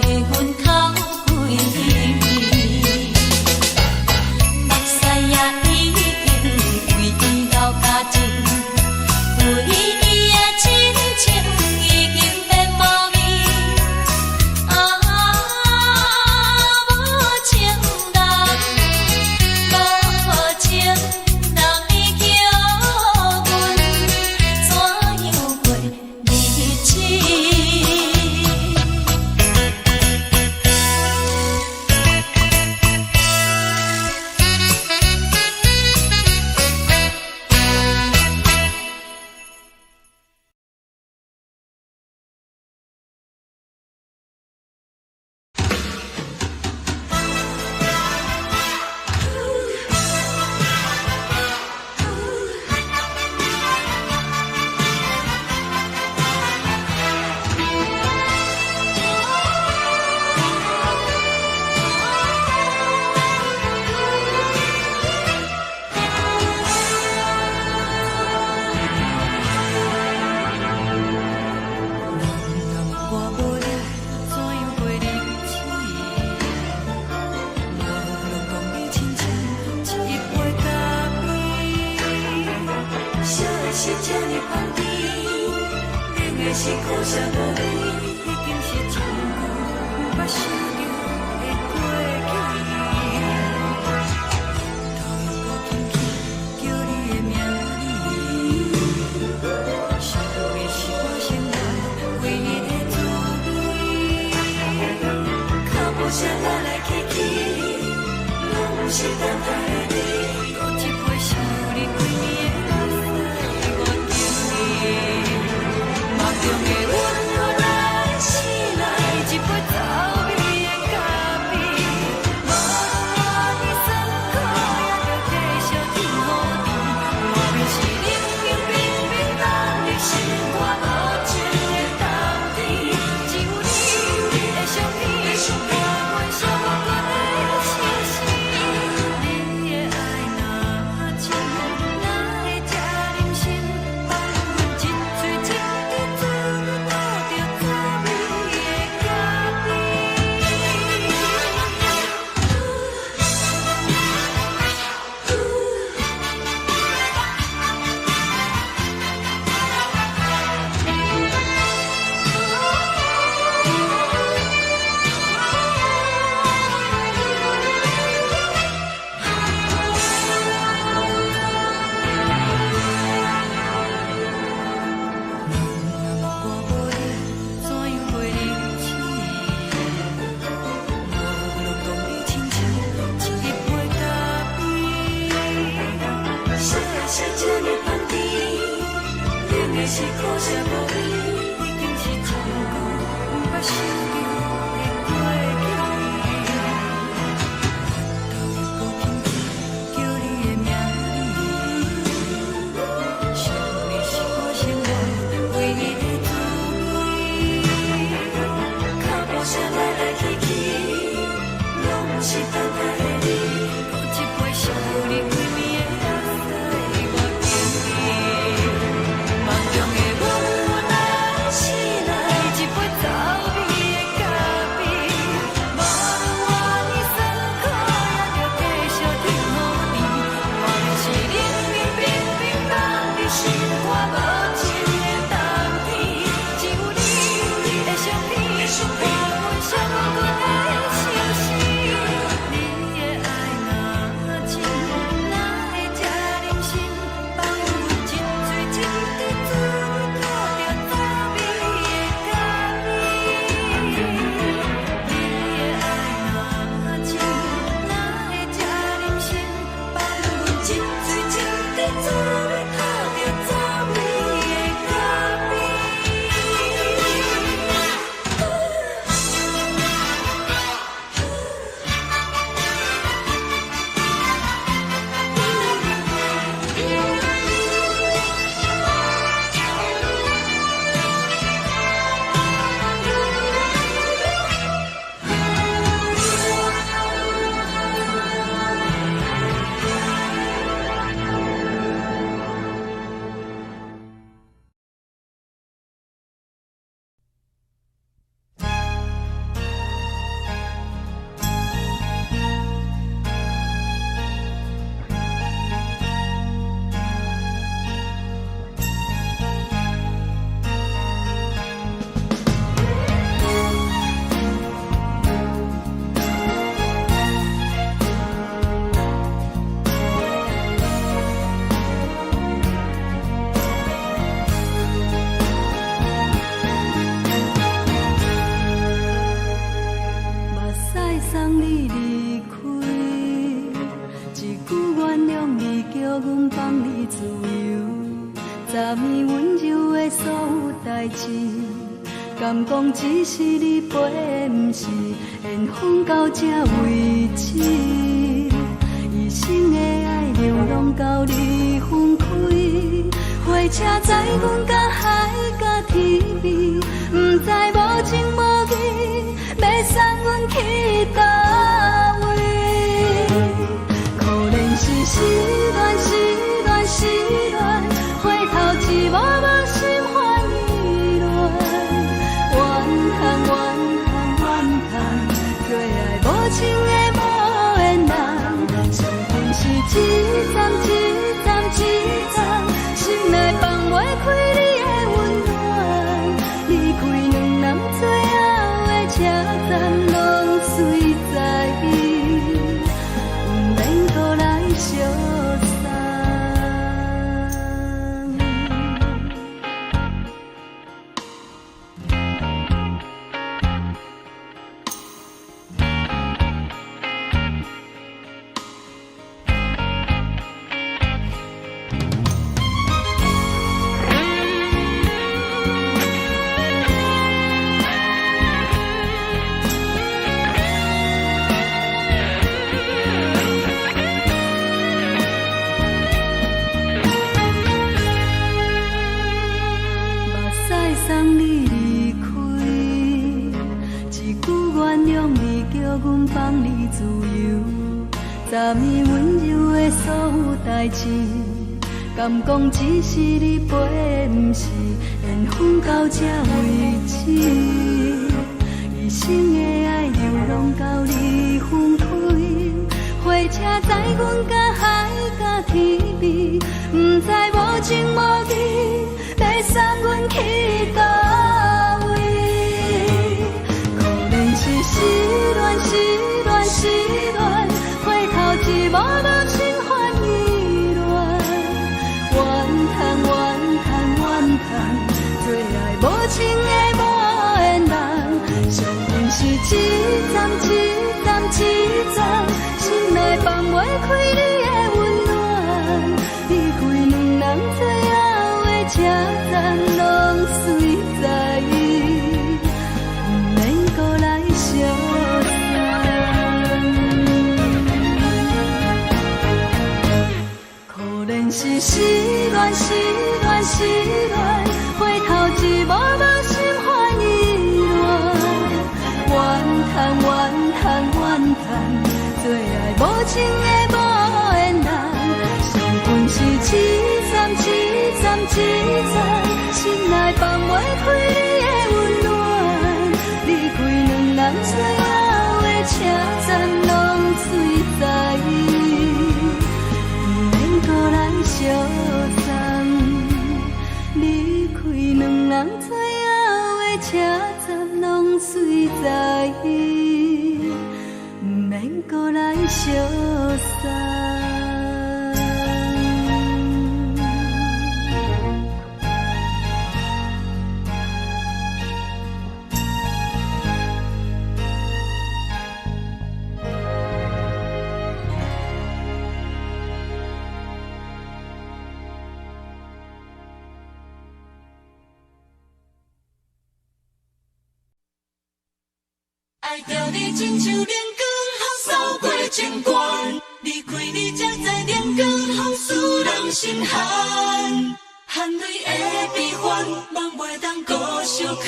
予阮哭規暝。目屎也已經為伊流乾淨，為伊的真情已經變無味。啊，無情人，無情人，你叫阮怎樣過日子？我無論怎樣過日子，無論講你親像一杯咖啡，啥的是這呢香甜，冷的是苦澀無味，已經是真久毋捌想著的過去。頭又閣輕輕叫你的名字，想你是我生活唯一的滋味。腳步聲來來去去，攏毋是等待的你。閣一杯想你規暝的目屎，我敬你。夢中的阮閣來醒來，一杯走味的咖啡。無論偌尼酸苦，也著繼續天雨甜。無非是冷冷冰冰凍入心肝無情的冬天。只有你的相片，伴阮寂寞的青生。你的愛若深，哪會這忍心放阮一喙一滴做倒著滋味的咖啡？我無論怎樣過日子，無論講你親像一杯咖啡，啥的是這呢香甜，冷的是苦澀無味，已經是真久毋捌想著的過去。頭又閣輕輕叫你的名字，想你是我生活唯一的滋味。腳步聲來來去去，攏毋是等待的你。閣一杯想你規暝的目屎，我敬你。夢中的阮來阮放你自由，昨暝溫柔的所有代誌，敢講只是你陪，毋是緣分到這為止。一生的愛流浪到你分開，火車載阮甲海甲天邊，毋知無情無義，欲送阮去佗位。可憐是失戀，失戀，失戀，回頭一幕幕心煩意亂，怨嘆怨嘆怨嘆，做愛無情的無緣人，上恨是一站一站一站，心內放袂開你的溫暖，離開兩人最後的車站，攏隨在伊，毋免閣來相送。目屎送你離開，一句原諒你叫阮放你自由。昨暝溫柔的所有代誌，敢講只是你陪，毋是緣分到這為止。一生的愛流浪到你分開，火車載阮甲海甲天邊，毋知無情無義，欲送阮去佗位。可憐是失戀，失戀，失戀，回頭一幕幕心煩意亂，怨嘆怨嘆怨嘆，做愛無情的無緣人，上恨是一站一站一站，心內放袂開你的溫暖，離開兩人最後的車站，攏隨在伊，毋免閣來相送。可憐是失戀，失戀，失戀，回頭一幕幕心煩意亂，怨嘆怨嘆怨嘆，做愛無情的無緣人，上恨是一站一站一站，心內放袂開你的溫暖，離開兩人最後的車站，攏隨在伊，毋免閣來相送。離開兩人最後的車站，攏隨在伊，毋免閣來相送。愛著你親像冷光風掃過情關，離開你才知冷光風使人心寒，汗淚的悲歡，夢袂當閣相空，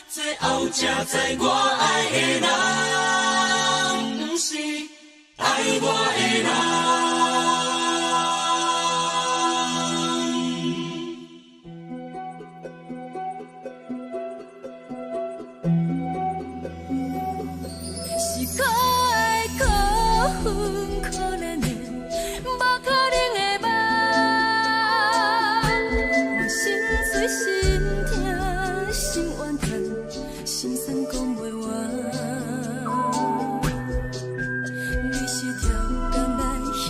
最後才知我愛的人，毋是愛我的人。是可愛可恨可憐的，無可能的夢。我心碎心疼心怨嘆，心酸講袂完。你是超工來彼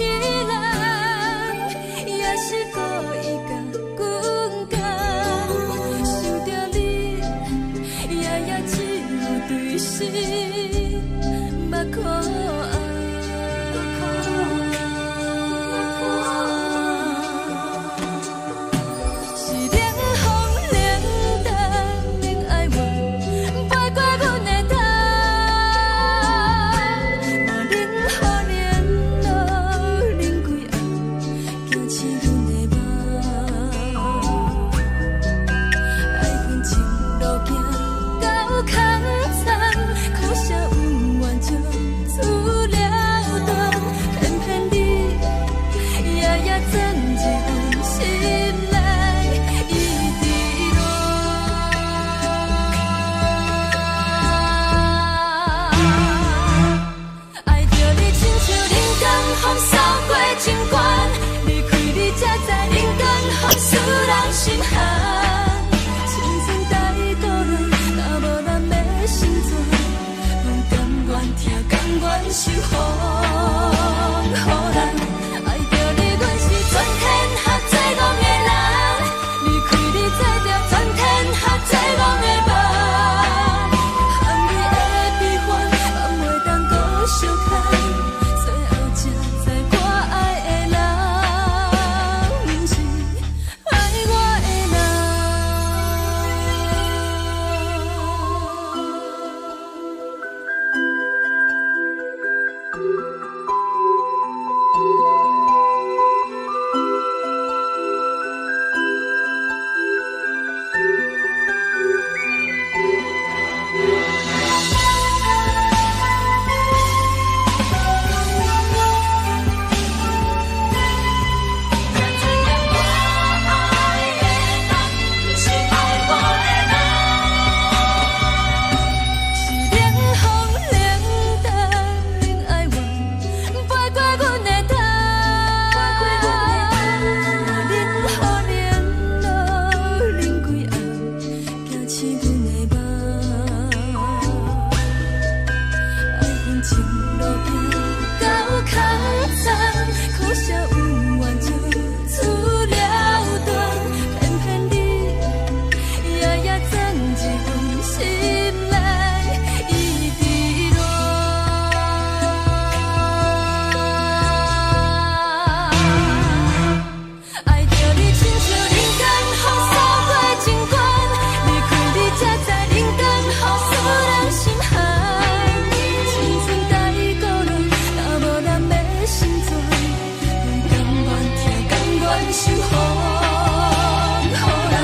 受予予人。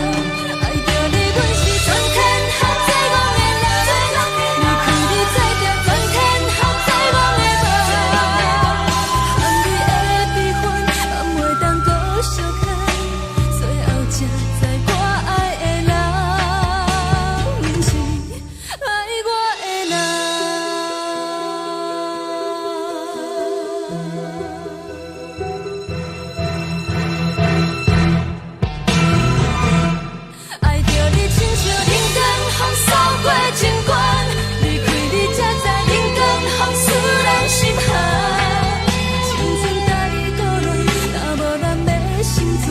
愛著你，阮是全天下最戇的人。離開你，做著全天下最戇的夢。含你的悲歡，嘛袂當閣相牽。最後才知我愛的人，毋是愛我的人。愛著你，親像冷光風掃過情關，離開你才知冷光風使人心寒。青春在倒亂，若無咱欲成全，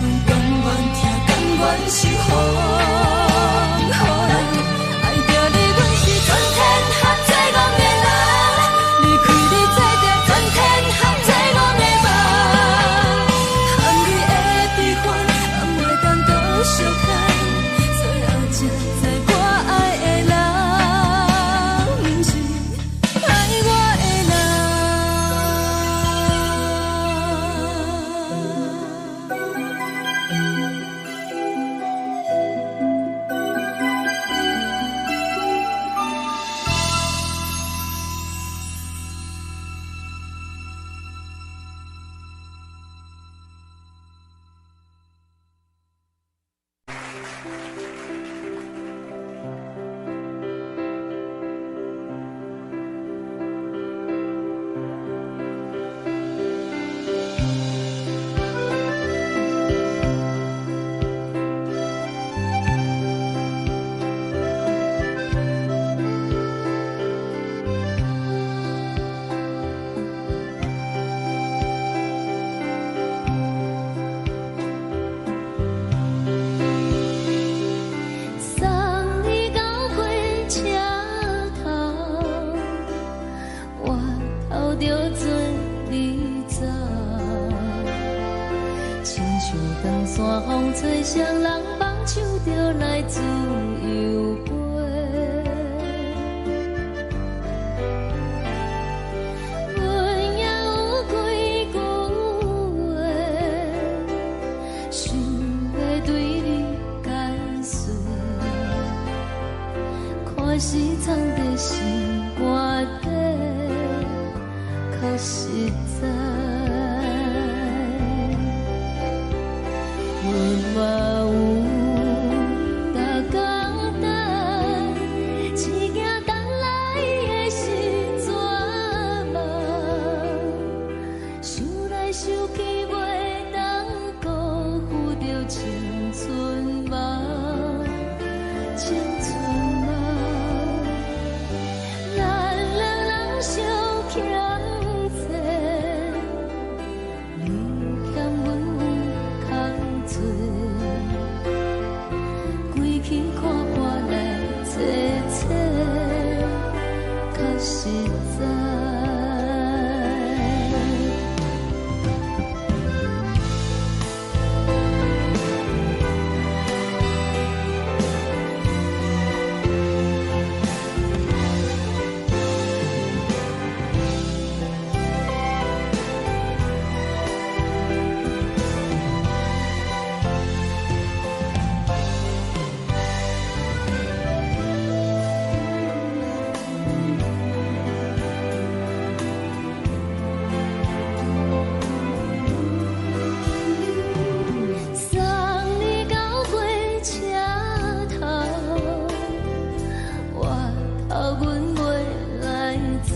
阮甘願疼，甘願受予予人。愛著你，阮是全天下最戇的人，離開你做著全天下最戇的夢。含你的悲歡，嘛袂當閣相牽。最後才知我愛的人，毋是愛我的人。送你到火車頭，我頭著做你走。親像長山風吹，誰人放手就來自由飛。阮也有幾句話，想欲對你解說。看是藏佇心肝底，較實在。阮嘛有逐工等，只驚等來的是絕望。想來想去，袂當辜負著青春夢，青春夢。咱兩人相欠債，你欠阮有空濟，規氣看破來找找，較實在。送你到火車頭，我頭阮袂來走。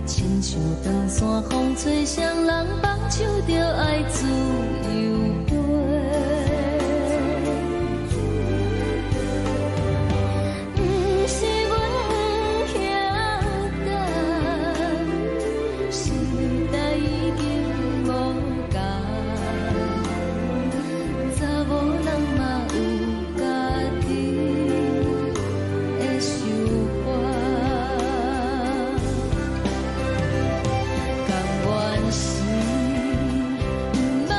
親像長山風吹，誰人放手就愛自由飛。毋是阮不曉等，時代已經無仝，查某人嘛有家己的想法。甘願是毋捌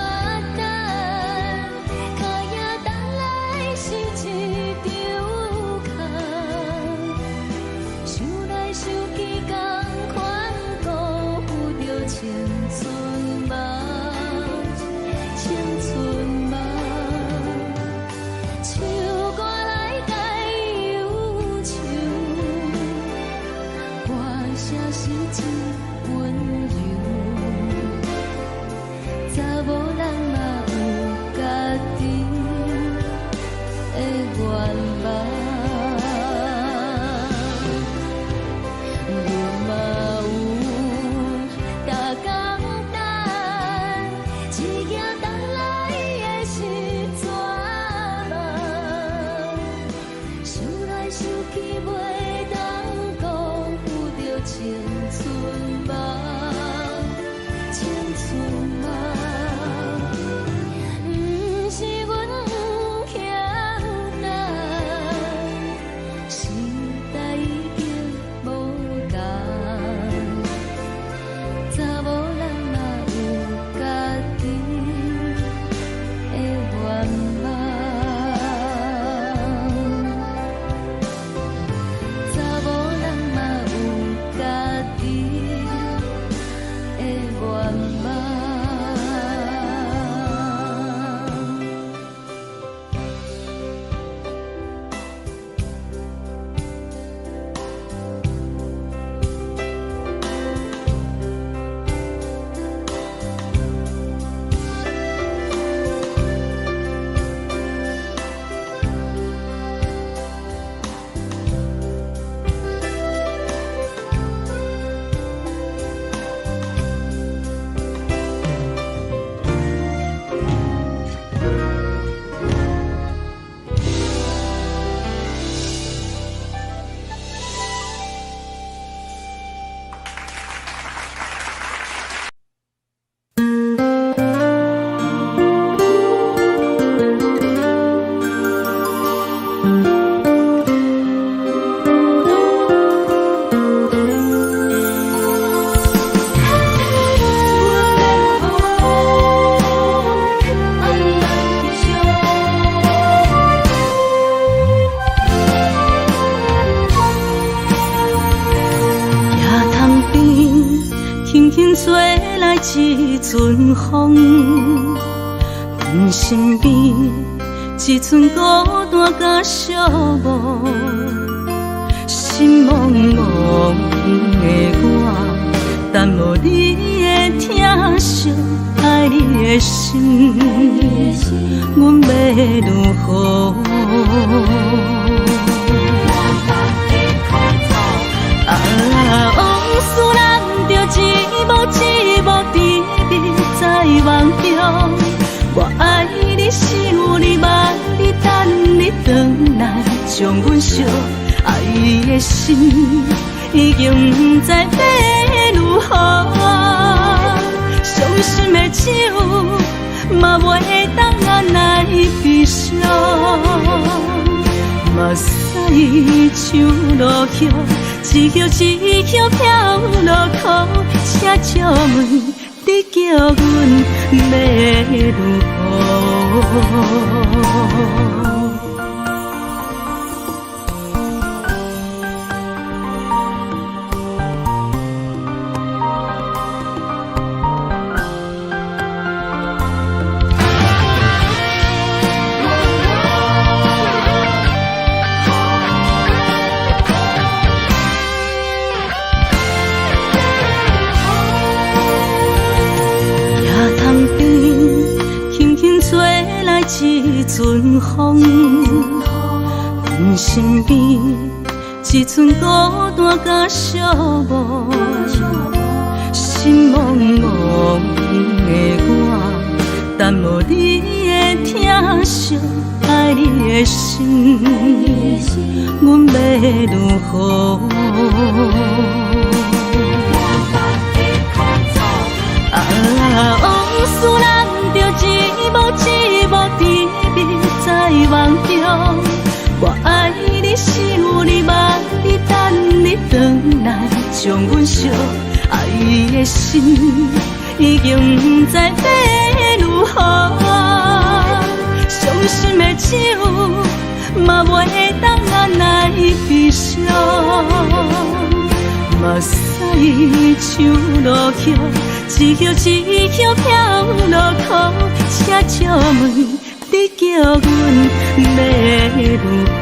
願望。輕輕吹來一陣風，阮身邊一陣孤單佮寂寞，心茫茫的我，等無你的疼惜，愛你的心，阮欲如何？啊，往事難著一幕一幕甜蜜在夢中，我愛你，想你，望你，等你轉來，將阮惜愛的心已經毋知欲如何，傷心的酒嘛袂當按來悲傷，目屎像落雨。一葉一葉飄落苦，請借問你叫阮欲如何？一陣風，阮身邊一陣孤單佮寂寞，心茫茫的我，等無你的疼惜，愛你的心，阮欲如何？啊，往事難著一幕一幕甜蜜在夢中，我愛你，想你，望你，等你轉來，將阮惜愛的心已經毋知欲如何，傷心的酒嘛袂當按來悲傷，目屎像落雨。一葉一葉飄落苦，請借問你叫阮欲如何？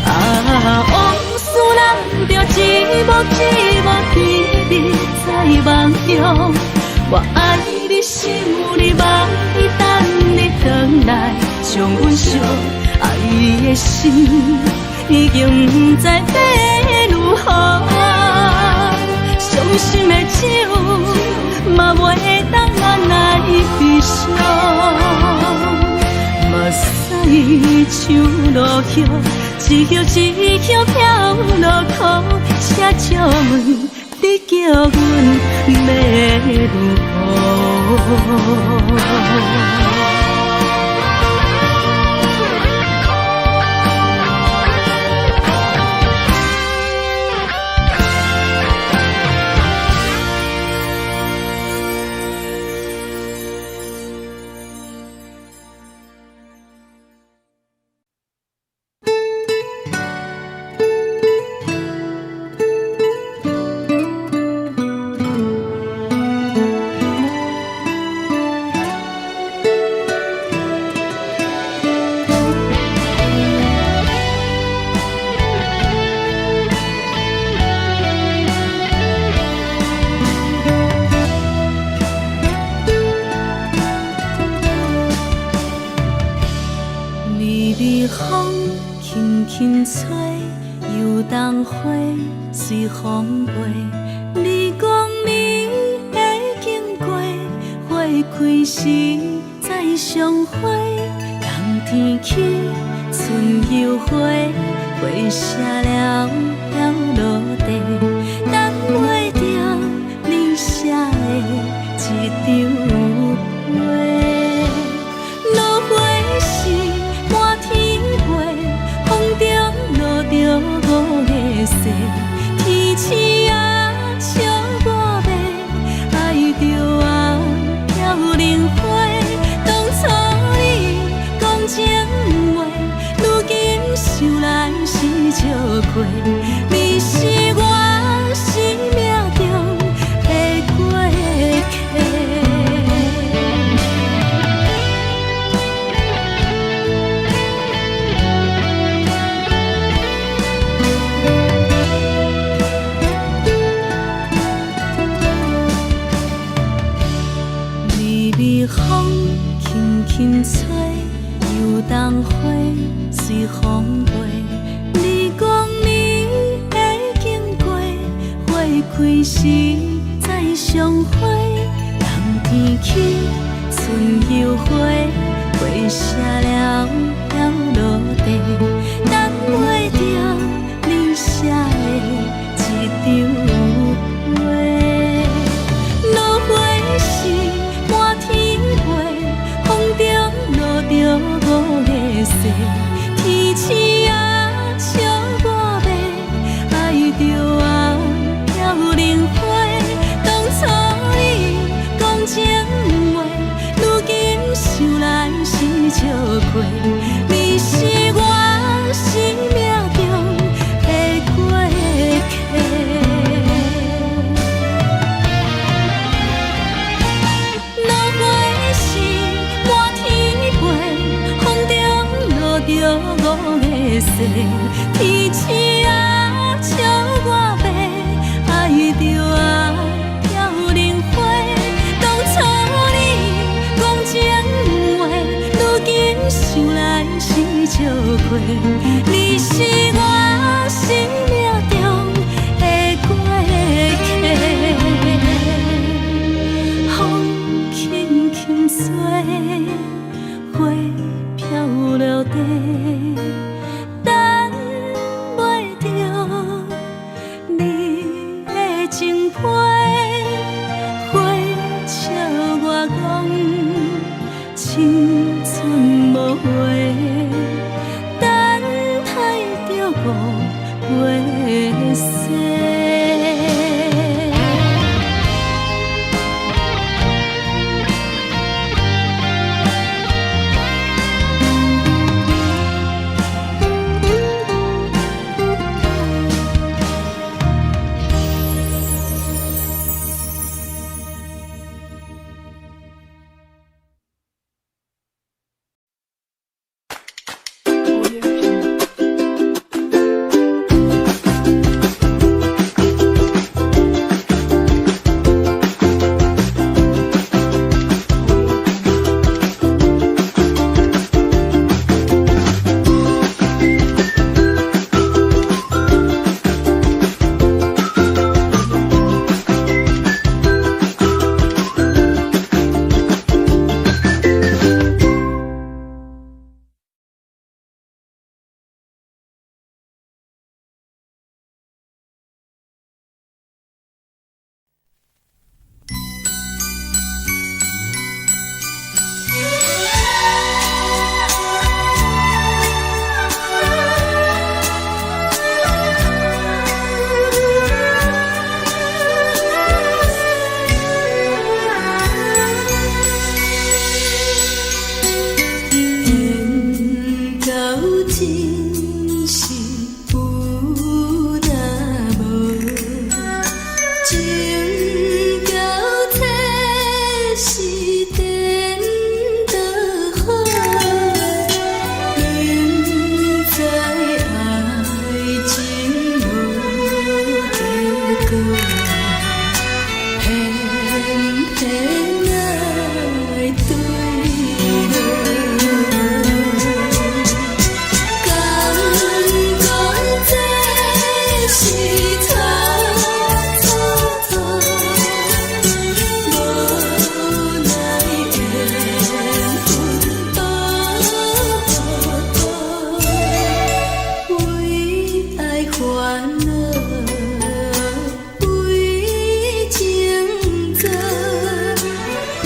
啊，往事難著一幕一幕甜蜜在夢中，我愛你，想你，望你，等你轉來，將阮惜愛的心已經毋知欲如何，傷心的酒嘛袂當按來悲傷，目屎像落雨，一葉一葉飄落苦，請借問你叫阮欲如何？冬花隨風飛，你講你會經過，花開時再相會。冬天起，春又回，花謝了飄落地，等袂著你寫的這張批。落花時滿天飛，風中落著五个誓，天鼠仔笑我欲，愛著我飄零花。當初你講情話，如今想來是笑虧。你是我生命中的過客。微微風輕輕吹，油桐花隨風飛。你講你會經過，花開時再相會。冬天起，春又回，花謝了飄落地，等袂著你寫的這張批。落花時滿天飛，風中落著五个誓，天鼠仔笑我欲，愛著我飄零花。當初你講情話，如今想來是笑虧。你是我生命中的過客。落花時滿天飛，風中落著五个誓，天鼠仔笑我欲，愛著我飄零花。當初你講情話，如今想來是笑虧。你是我生命中的過客。風輕輕吹，花飄落地，等袂著你的情批，花笑我講青春無話，等待著五月雪。Audio Jungle. 是蹉蹉跎，無奈緣分蹉跎，為愛煩惱，為情做，一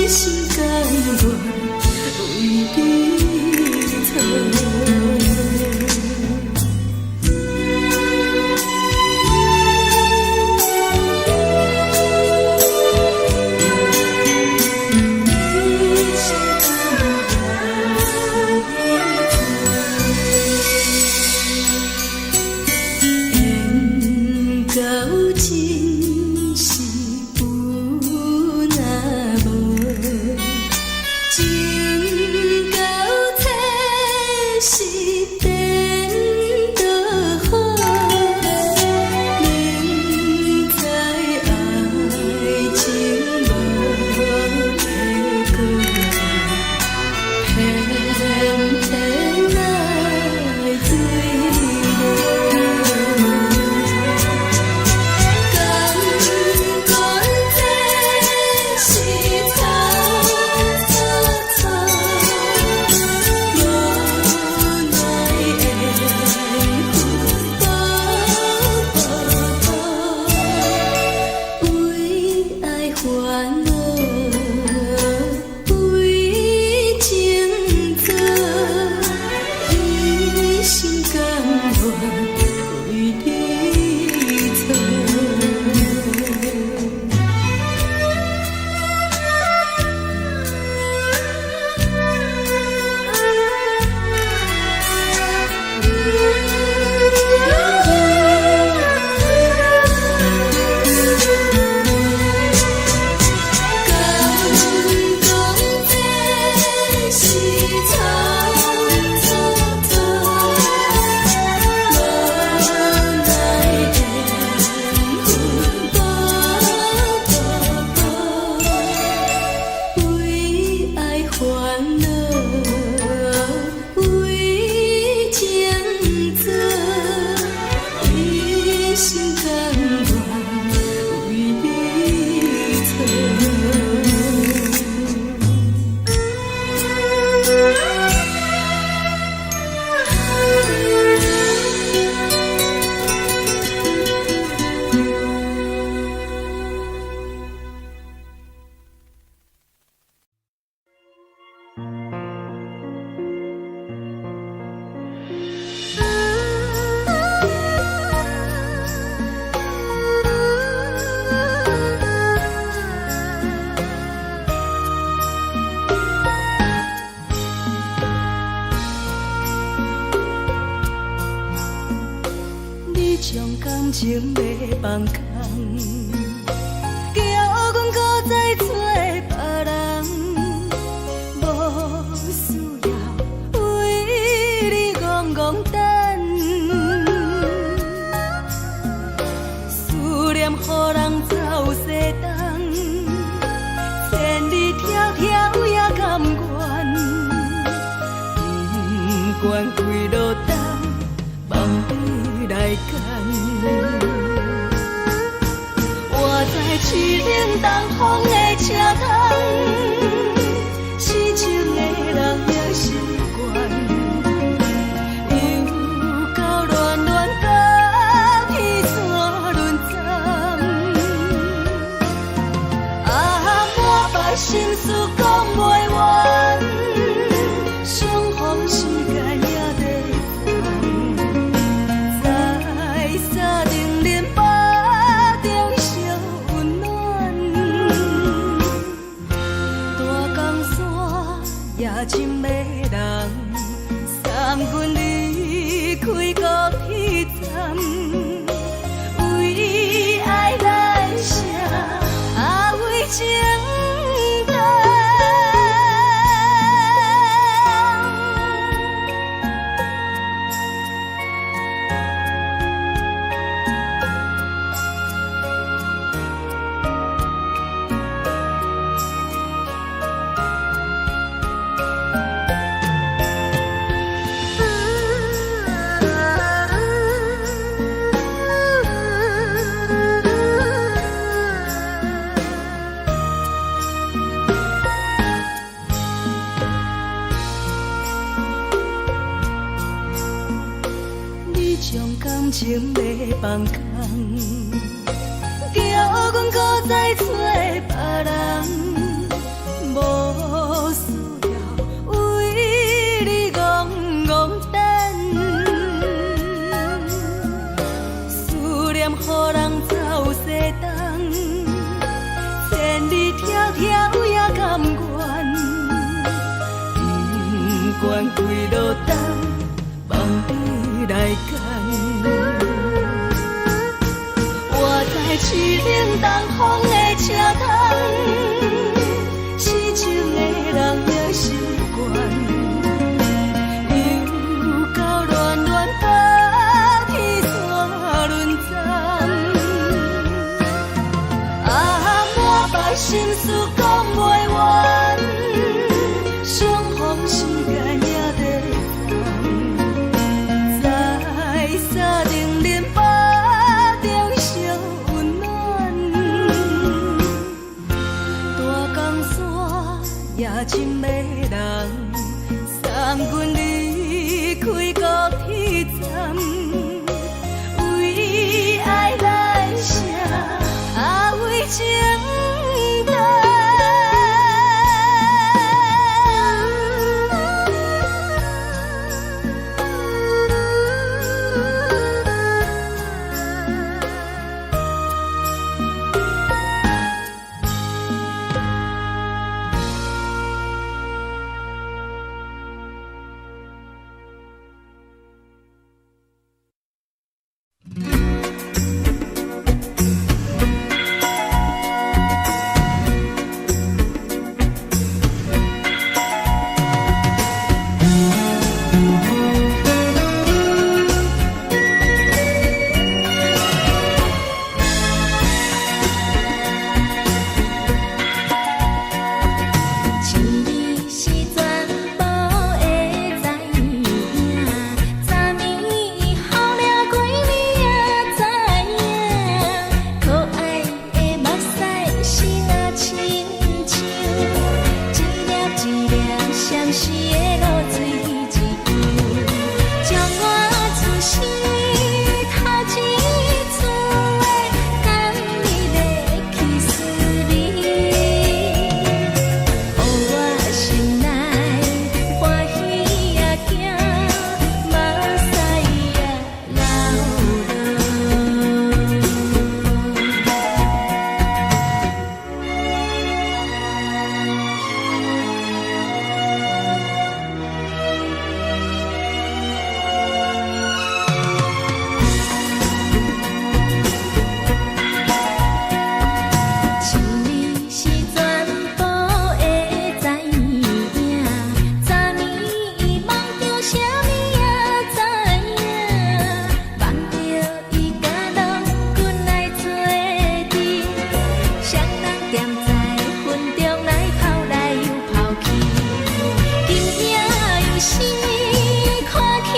心甘願為你錯。緣到盡時有若無，情到徹時顛倒好。明知愛情無結果，偏偏愛墜落。甘願這是蹉蹉跎，無奈緣分蹉跎，為愛煩惱，為情做，一心甘願為你錯。甘願這是蹉蹉跎，無奈緣分蹉跎，為愛煩惱，為情做，一心甘願為你錯。你將感情欲放空，叫阮閣再找別人，無需要為你戇戇等，思念予人走西東，千里迢迢也甘願，不管幾落冬，望你來牽。我知凄冷東風的車窗，痴情的人也習慣，又到暖暖甲彼山轮站，啊，满腹心事講袂完，相逢時間也短暫，在三重林腹中相溫暖，大江山也真迷人，三軍離開高鐵站，為愛來寫，啊為情等。放空，叫阮閣再揣別人，無需要為你戇戇等。思念予人走西東，千里迢迢也甘願，不管幾落冬，望你來牽。我在凄冷東風的車窗，痴情的人也習慣，又到暖暖北天山輪站。啊，满腹心事講袂完，相逢時間也短暫，在三重林腹中相溫暖。大江山也真迷人，送阮離開高鐵站，為愛來寫，啊為情等。一年是全部會知影，昨暝予掠過你也知影，可愛的目屎是若親像一粒一粒相思的露水一樣，將我此生頭一次的甘蜜的去思念。予我心內歡喜也驚，目屎也流落。一年是全部會知影，昨暝伊夢著啥物也知影，夢著伊佮郎君來做陣，雙人踮在雲中來跑來又跑去，今夜又是看起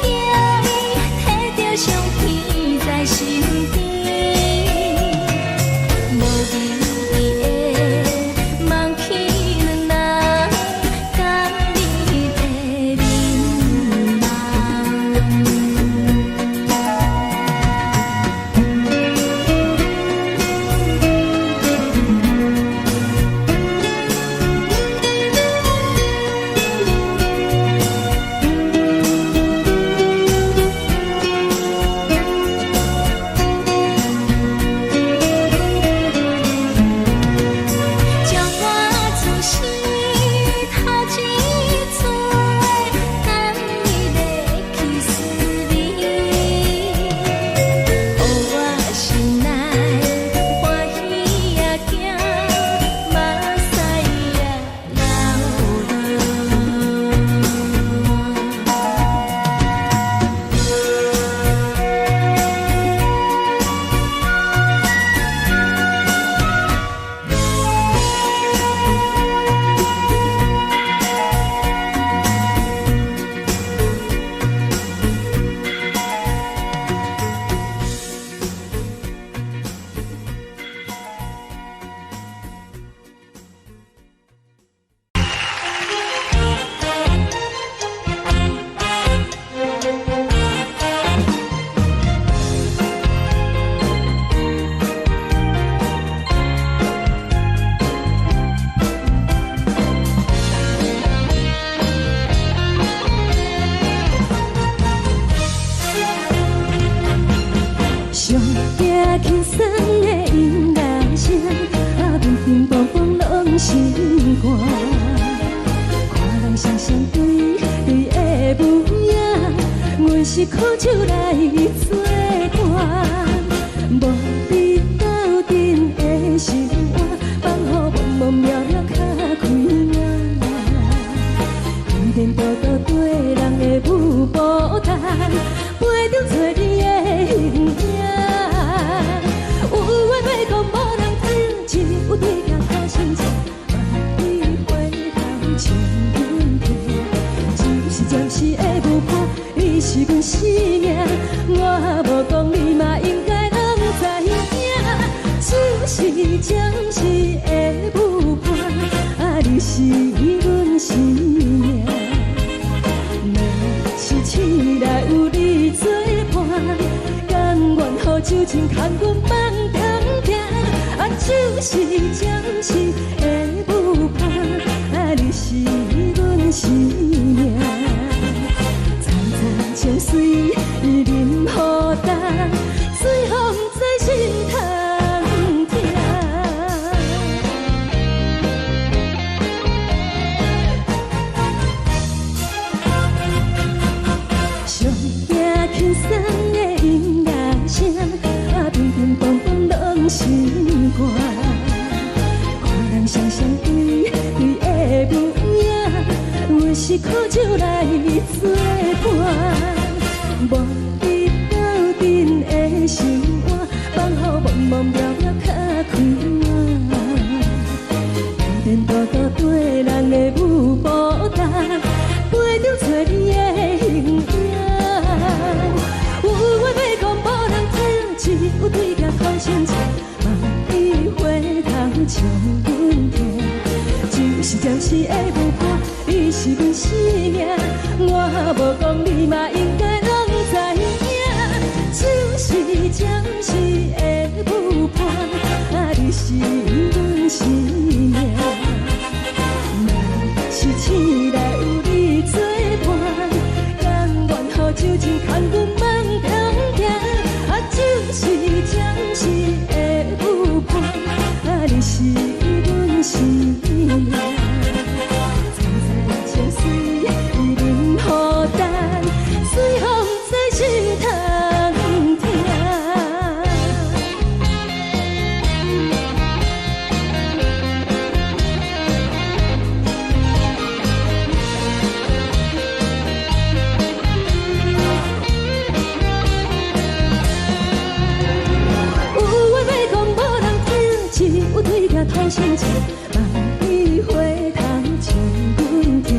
著伊，提著相片在身邊。無言的望去兩人甘蜜的面貌。上驚輕鬆的音樂聲，啊，乒乒乓乓攏心肝。看人雙雙對對的舞影，阮是苦酒來做伴，無你鬥陣的生活，放予茫茫渺渺較開眼。天天多多對人的舞步動，陪中找你的形影。有話欲講無人聽，只有對鏡看心情，萬里回頭唱阮聽。只是暫時的舞伴，你是阮生命，我無講你嘛應該攏知影。只是暫時的舞伴，啊，你是阮生命。若是醒來有你作伴，甘願予酒精牽阮放痛疼。啊，只是暫時的舞伴，啊，你是阮生命。層層情水淋雨重，水予毋知心通疼。上驚輕鬆的音樂聲，啊，乒乒乓乓攏心肝。看人雙雙對對的舞影，阮是苦酒來做伴，無你鬥陣的生活，放予茫茫渺渺較開眼。天天多多對人的舞步動，陪中找你的形影。有話欲講無人聽，只有對鏡看心情，望你回頭唱阮聽。只是暫時的舞伴，你是阮生命，我無講你嘛應該攏知影。只是暫時的舞伴，啊，你是阮生命。若是醒來有你作伴，甘願予酒精牽阮放痛疼。啊，只是暫時的舞伴，啊，你是阮生命。層層情水淋雨重，水予毋知心通疼。有話欲講無人聽，只有對鏡看心情，望你回頭唱阮聽。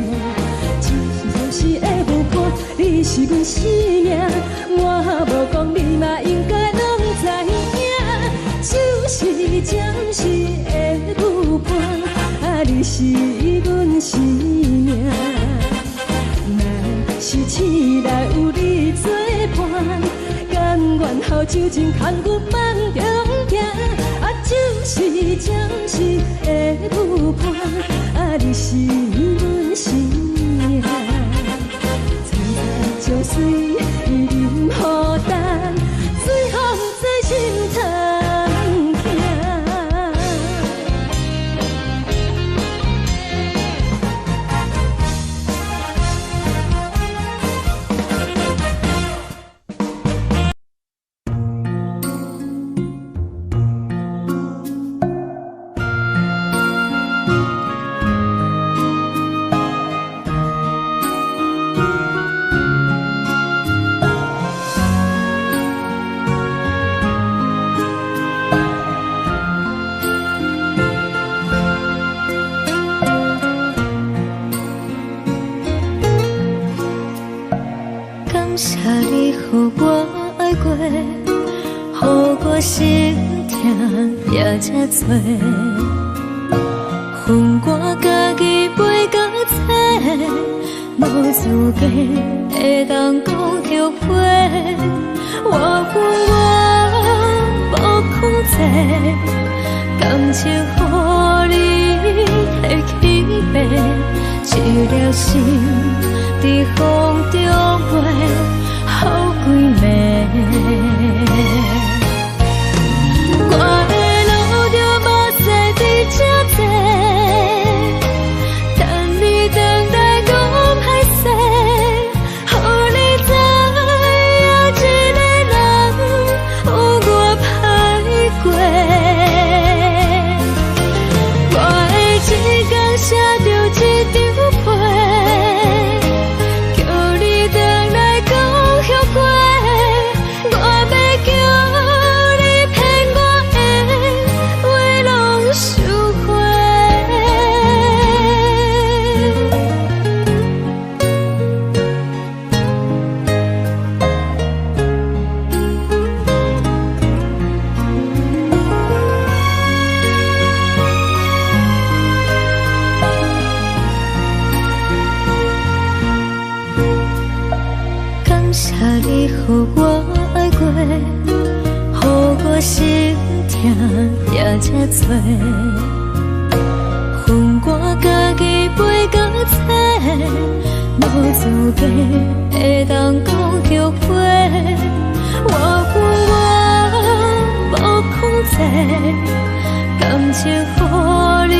只是暫時的舞伴，你是阮生命，我無講你嘛應該攏知影。只是暫時的舞伴，啊，你是阮生命。若是醒來有你作伴，甘願予酒精牽阮放痛疼。啊，只是暫時的舞伴，啊，你是阮生命。層層情水淋雨重，水予毋知心通疼。感謝你予我愛過，予我心疼也這多。分我家己袂共找，無資格會當講後悔。我有我無控制，感情予你提起爬，一粒心佇風中飛，好幾暝。予心疼也這多。予我家己飞到册，無資格會當講後悔。我不我無控制，感情予你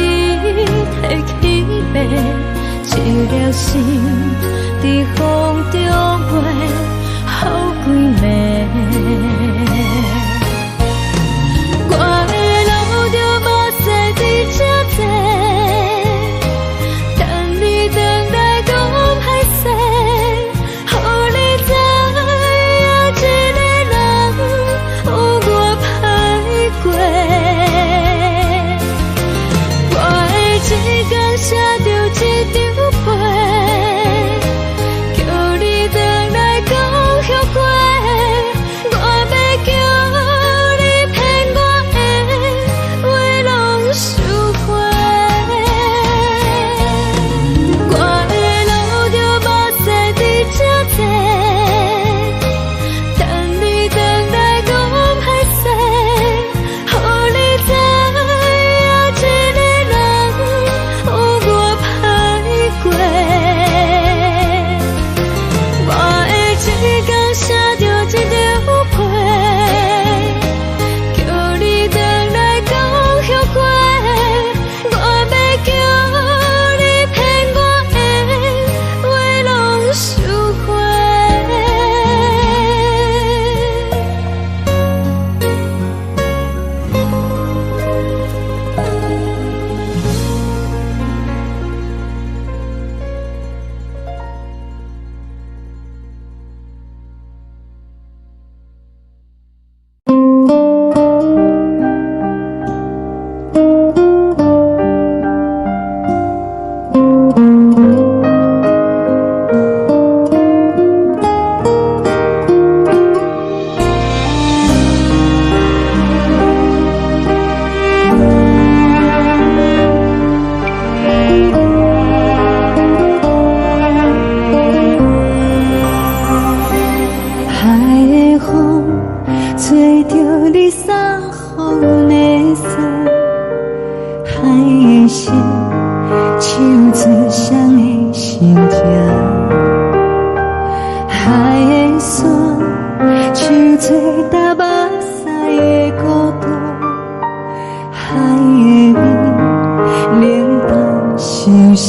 提去賣，一粒心佇風中飛，予幾暝。我會流著目屎佇這坐，等你轉來講歹勢，予你知影這个人有偌歹過。我會一工寫著一張批，叫你轉來講後悔。我欲叫你騙我的話攏收回。我會流著目屎佇這坐，等你轉來講歹勢，予你知影這个人有偌歹過。我會一工寫著一張批，叫你轉來講後悔。我欲叫你騙我的話攏收回。海的風吹著你送予阮的衫，海的心唱出誰的心情，海的山唱出踏目屎的孤單，海的味冷淡相思。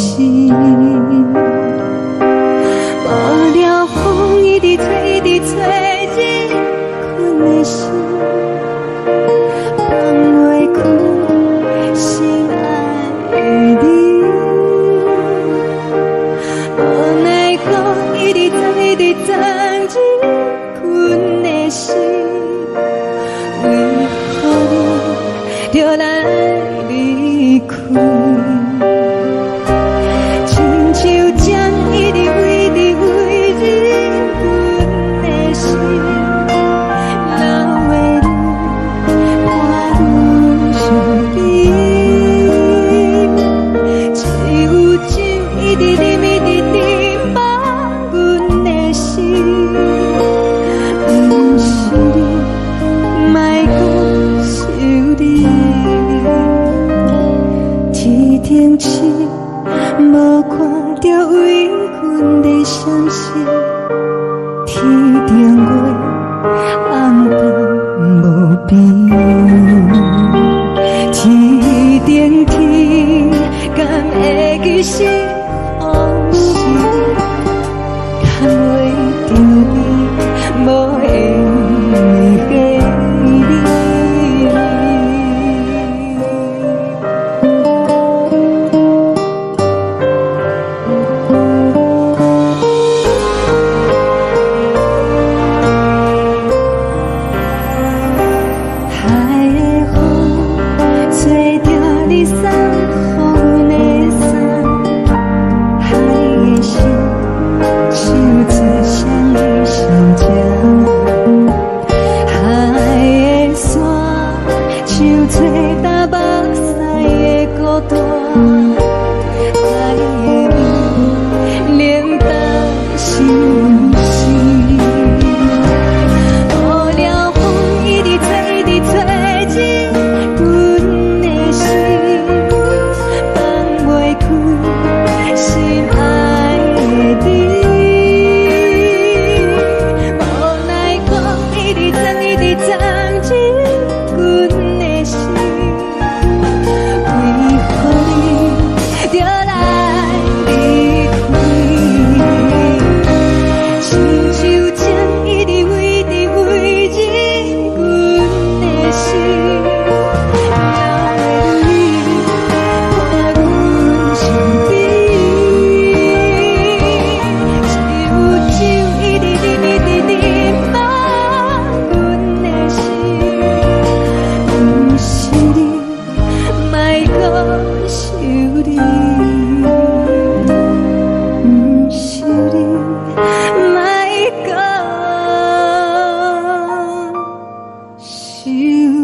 無聊風一直吹，一直吹，入阮的心，放袂開心愛的你。無奈何一直鑽，一直鑽入阮的心，為何你著來離開？親像針一直飛，一直飛入阮的心，流的淚伴阮相依。只有酒一直啉，一直啉，放阮的心。毋是你，莫閣想你。天頂星無看著為阮咧閃爍，天頂月暗淡無邊。天頂天，敢會記是予是你，牽袂著你，無緣的你。海的風吹著你送予阮的衫，你。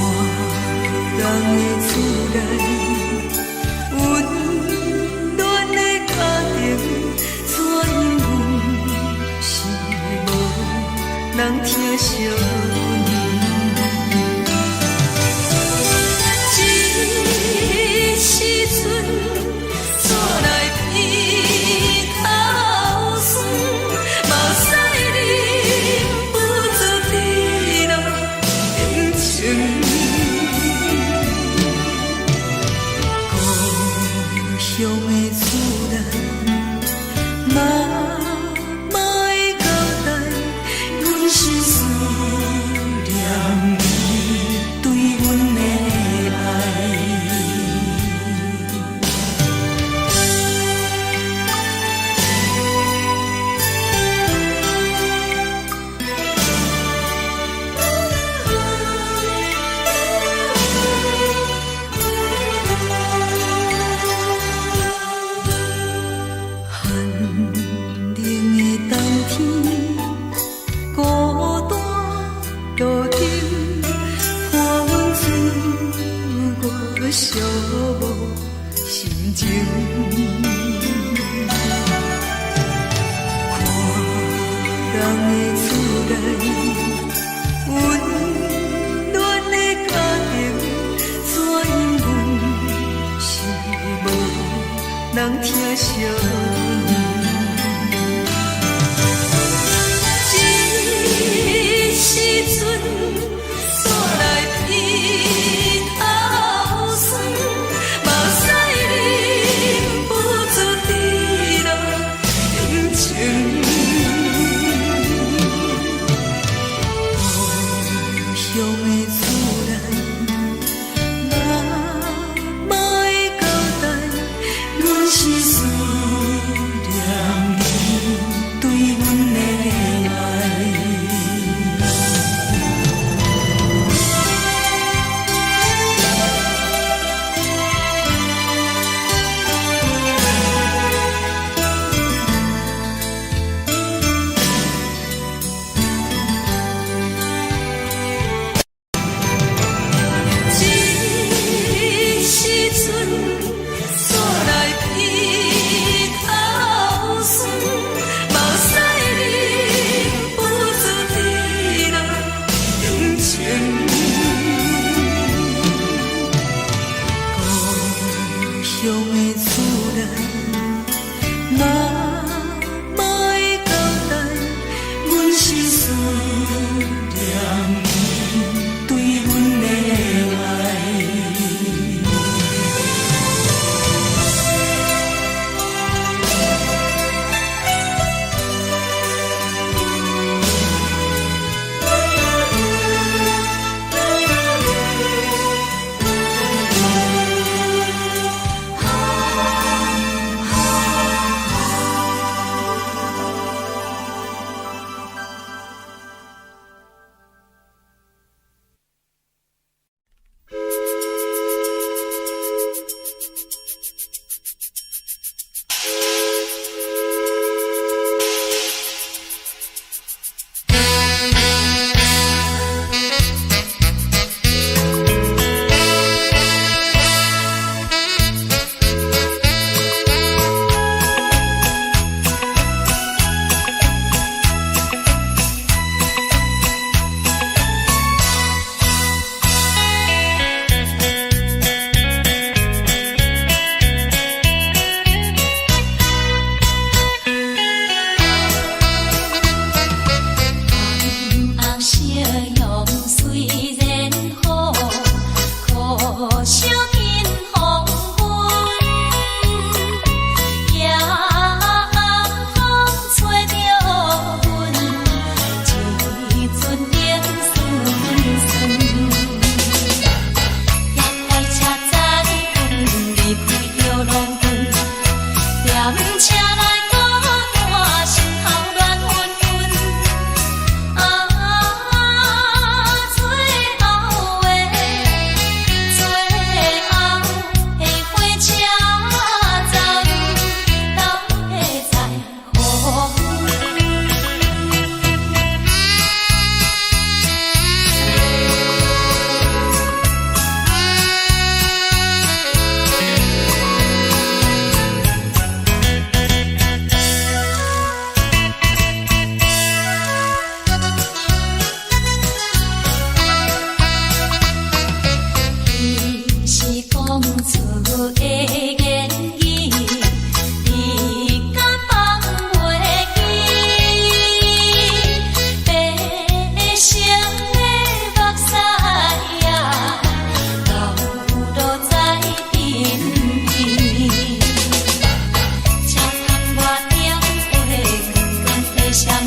看人的厝內，溫暖的家庭，怎樣阮人疼惜阮。這時陣，煞來鼻頭酸，目屎忍不住滴落眼睛。故鄉的厝內，媽媽的交代，阮是思念伊對阮的愛。寒冷的冬天，孤單路燈，伴阮自我寂寞心情。看人的厝內，溫暖的家庭，怎樣阮是無人疼惜阮。這時陣，煞來鼻頭酸，目屎忍不住滴落眼睛。故鄉的厝內，媽媽的交代，阮是思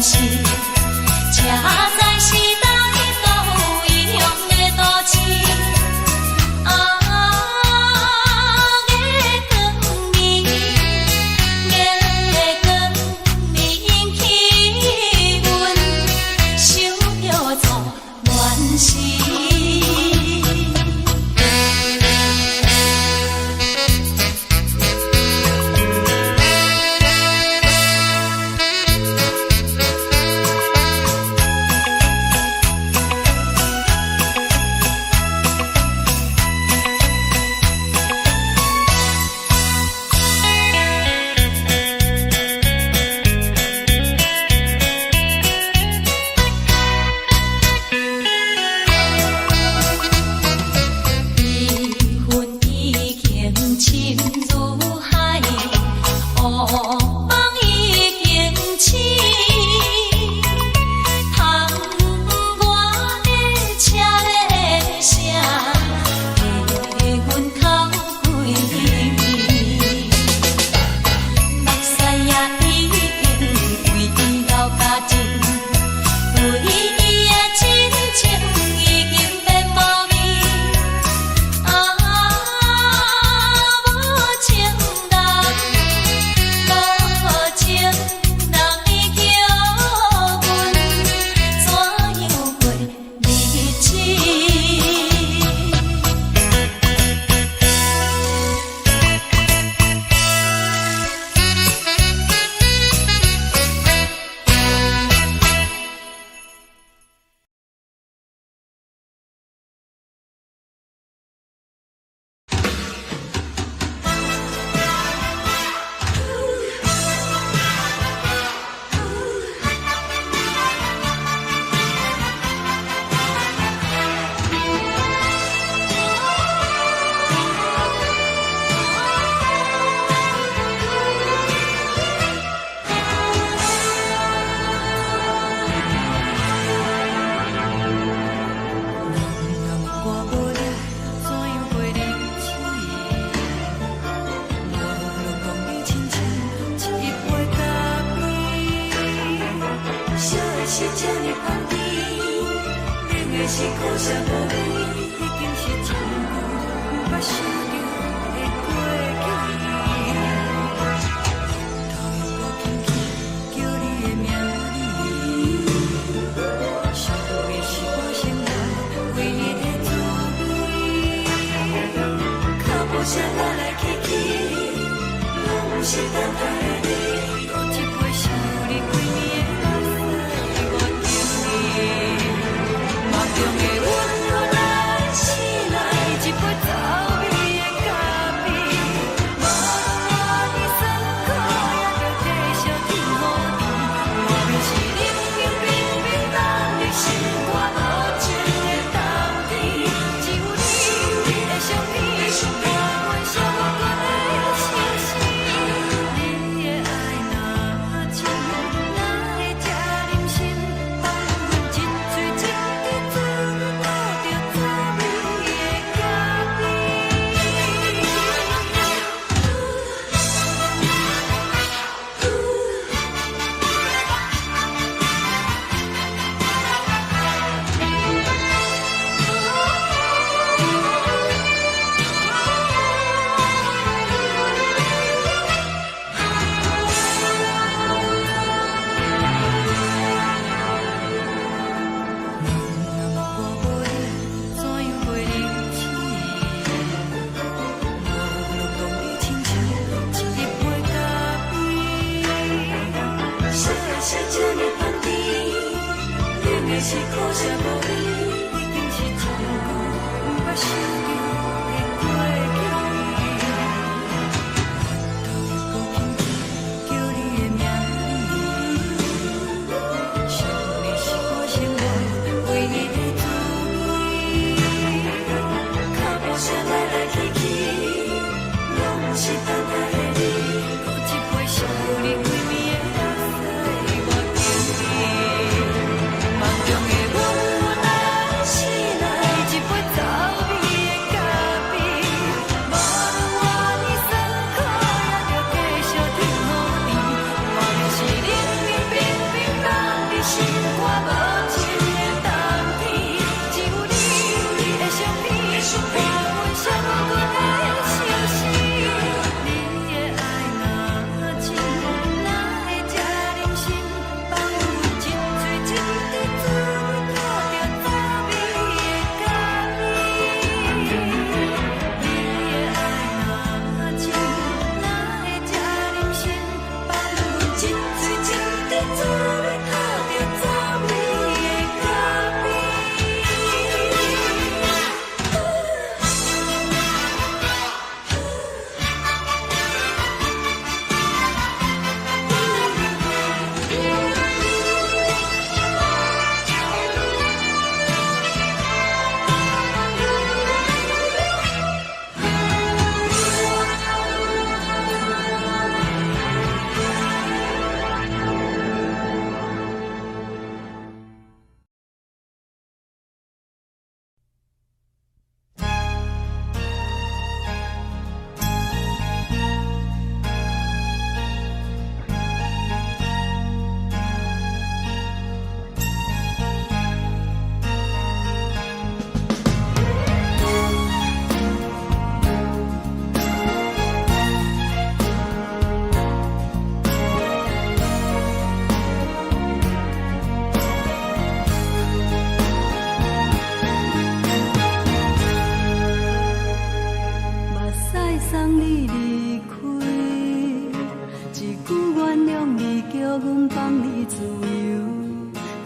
是，才知是佗有異鄉的都市。啊，月光暝，月光暝引起阮想著做怨詩。彼份已經深如海，烏夢已經醒。窗外的車咧聲，替阮哭規暝。目屎也已經為伊流乾淨，對伊的真情已經變無味。啊，無情人，無情人，伊叫阮怎樣過日子？人若問我無你，怎樣過日子？我攏講你親像一杯咖啡，燒的是這呢香甜，冷的是苦澀無味，已經是真久毋捌想著的過去。頭又閣輕輕叫你的名字，想的是我生活唯一的滋味。腳步聲來來去去，攏毋是等待的你。閣一杯想你規暝的目屎，我敬你。夢中的阮予咱醒來，一杯走味的咖啡。無論偌酸苦，也著繼續天雨甜。外面是冷冷冰冰凍入心肝無情的冬天，只有你的相片，伴阮寂寞的相思。你的愛若真，哪會這忍心放阮一喙一支醉倒著走味的咖啡？人若問我無你，怎樣過日子？我攏講你親像一杯咖啡，燒的是這呢香甜，冷的是苦澀無味，已經是真久毋捌想著的過去。頭又閣輕輕叫你的名字，想的是我生活唯一的滋味。腳步聲來來去去，攏毋是等待的你。閣一杯想你規暝的目屎，我敬你。夢中的阮予咱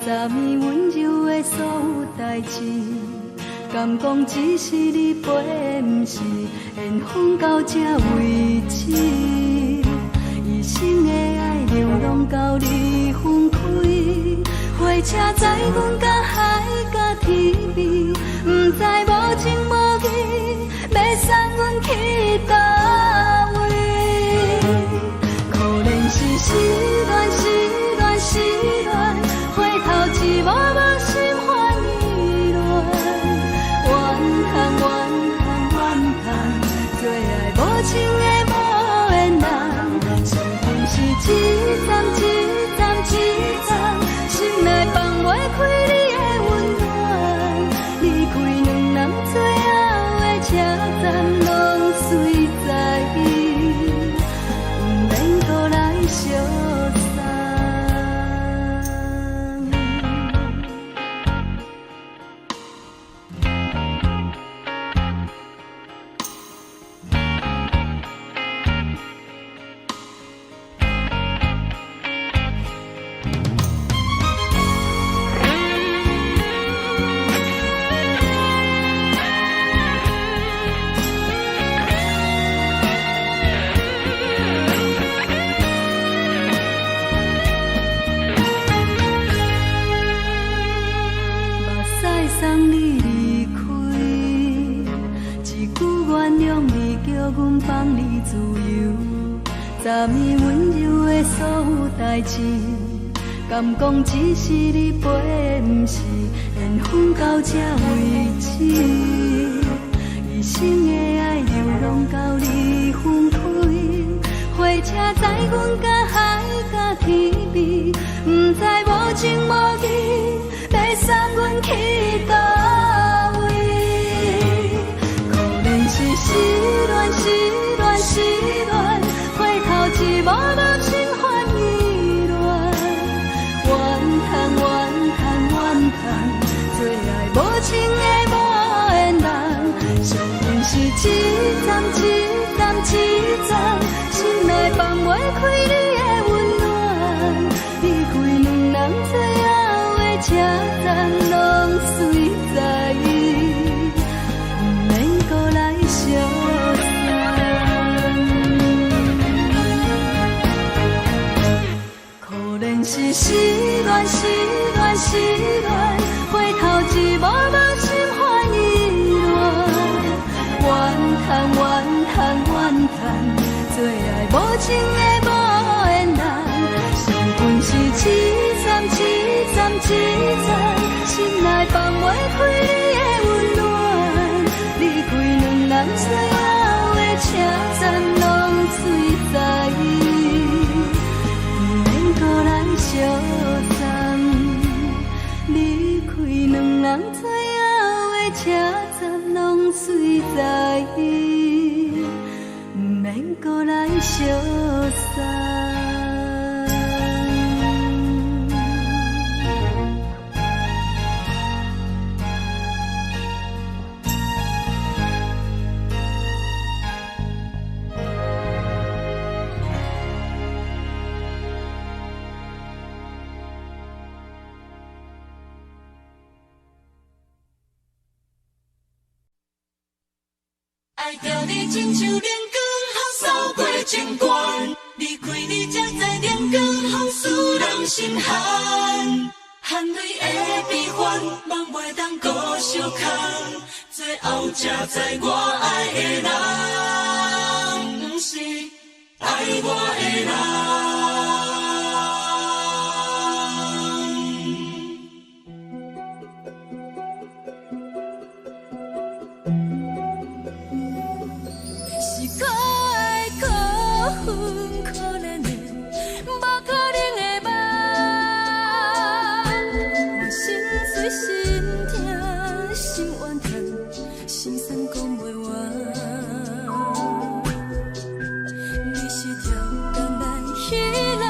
昨暝溫柔的所有代誌，敢講只是你陪，毋是緣分到這為止。一生的愛流浪到你分開，火車載阮到海角天邊，毋知無情無義，欲送阮去佗位。可憐是失戀，失戀，失戀，回頭一幕幕心煩意亂，怨嘆怨嘆怨嘆，做愛無情的無緣人，相逢是一站一站一站，心內放袂開你的溫暖，離開兩人最後的車站，攏隨在伊，毋免閣來相送。目屎送你離開，一句原諒你，叫阮放你自由。昨暝溫柔的所有代誌，敢講只是你陪，毋是緣分到這為止。一生的愛流浪到你分開，火車載阮到海角天邊，毋知無情無義，欲送阮去佗位。可憐是失戀，失戀，失戀，回頭一幕幕心煩意亂，怨嘆怨嘆怨嘆，做愛無情的無緣人，相逢是一站一站一站，心內放袂開你的溫暖，離開兩人最後的車站，攏隨在伊，毋免閣來相送。可憐是失戀，失戀，失戀，回頭一幕幕心煩意亂，怨嘆怨嘆怨嘆，做愛無情的無緣人，相逢是一站一站一站，心內放袂開你的溫暖，離開兩人最後的車站，攏隨在伊，毋免閣來相送。離開兩人最後的車站，攏隨在伊，毋免閣來相送。愛著你親像冷光予掃過情關，離開你才知冷光予使人心寒，汗淚的悲歡，夢袂當閣相空，最後才知我愛的人，毋是愛我的人。是可愛可恨可憐的，無可能的夢。我心碎心痛心怨嘆，心酸講袂完。你是超工來彼人，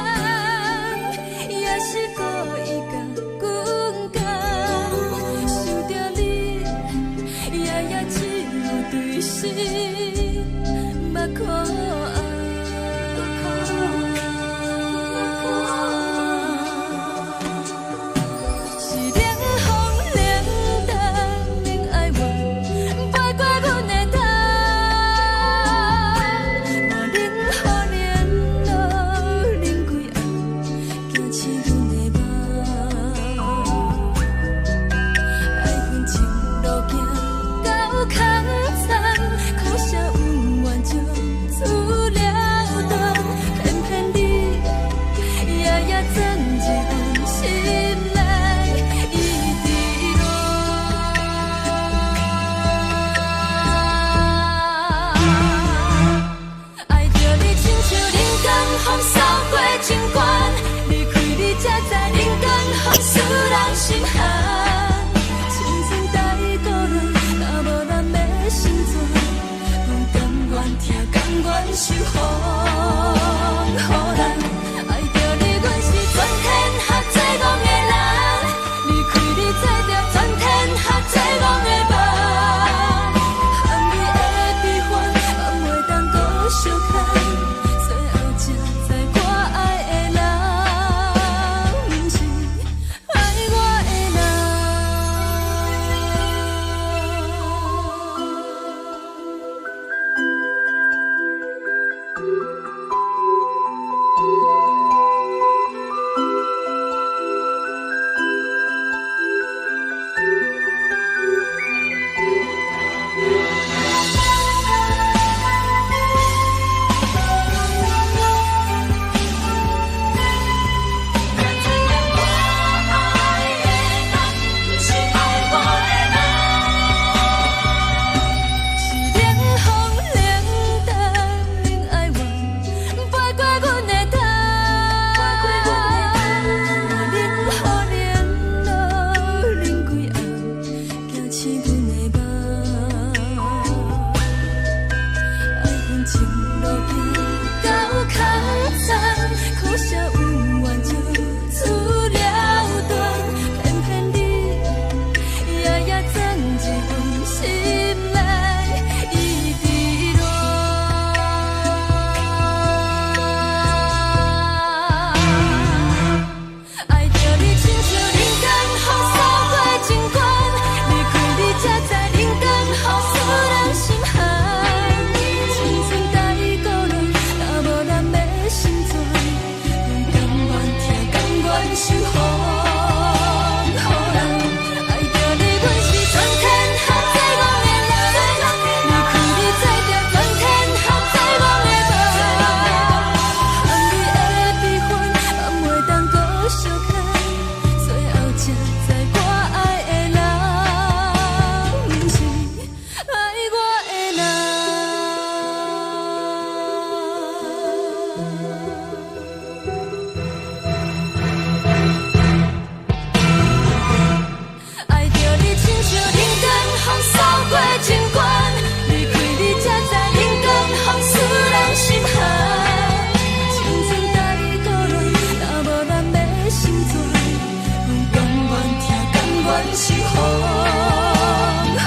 是予人。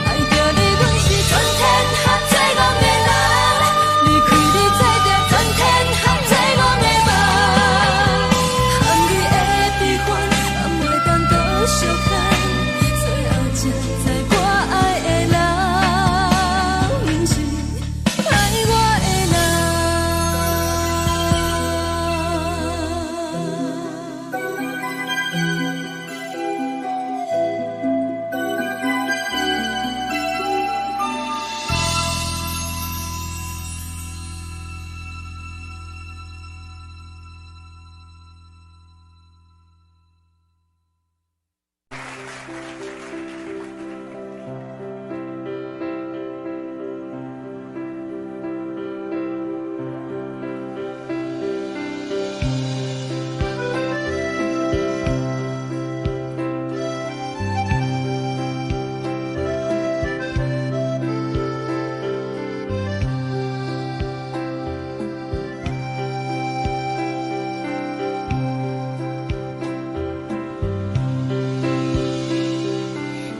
愛著你，阮是全天下最戇的人。離開你，做著全天下最戇的夢。含你的悲歡，嘛袂當閣相看。最後才知我愛的人，毋是愛我的人。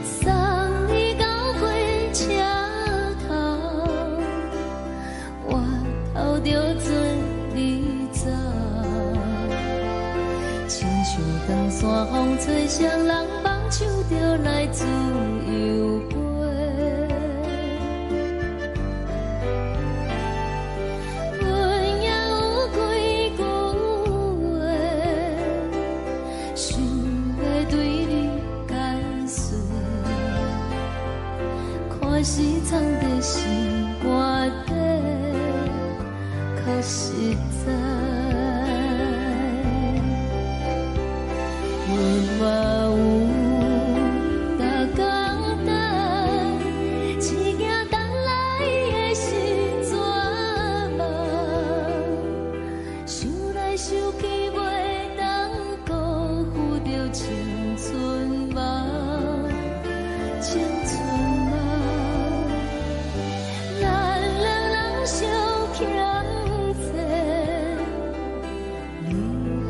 送你到火車頭，我頭著做你走。親像長山風吹，誰人放手就來自由飛。阮也有幾句話，想欲對你解說。看是藏佇心肝底，較實在。阮嘛有逐工等，一行等來的是绝望。想來想去，袂當辜負著青春夢，青春夢。咱兩人相欠債，你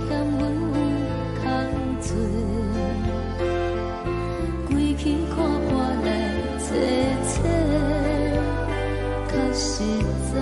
嫌阮有空做，规气看破來坐坐，較實在。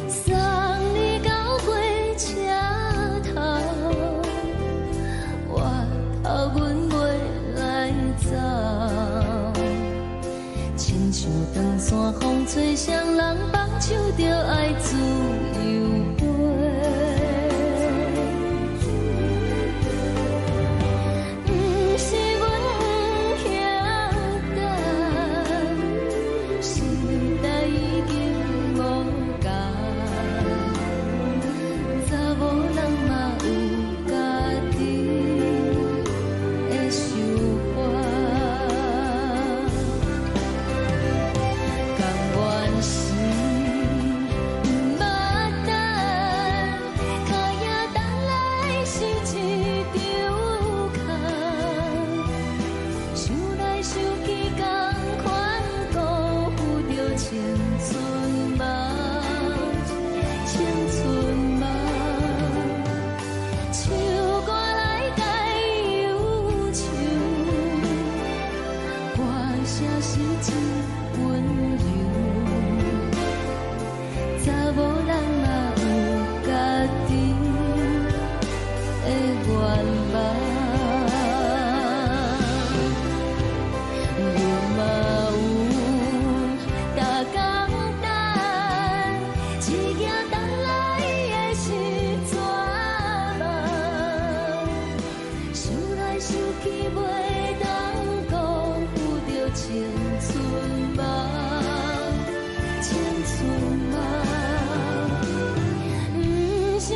送你到火車頭，我頭阮袂來走。親像長山風吹，誰人放手就愛自由飛。毋是阮不曉等，時代已經無仝，查某人嘛有家己的想法。甘願是毋捌等，跤影等來是一場空。想來想去，仝款辜負著青春夢，青春夢。唱歌來解憂愁，歌聲是真溫柔。查某人嘛有家己的願望。阮嘛有逐工等，一行等來的是绝望。想來想去，袂當辜負著青春夢，青春夢。毋是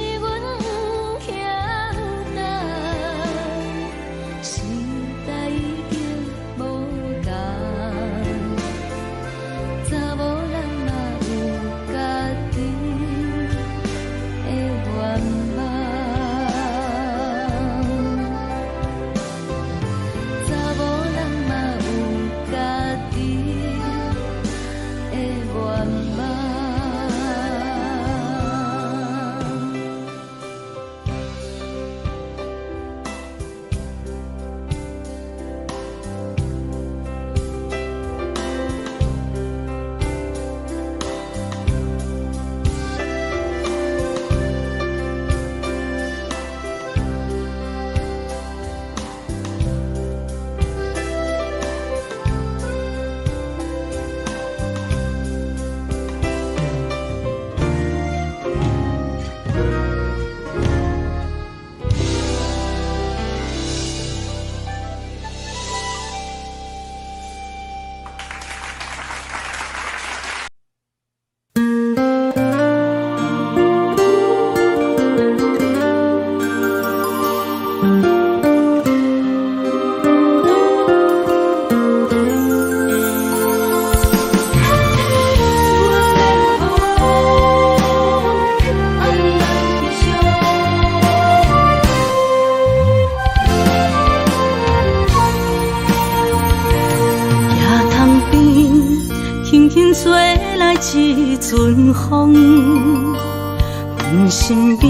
阮身邊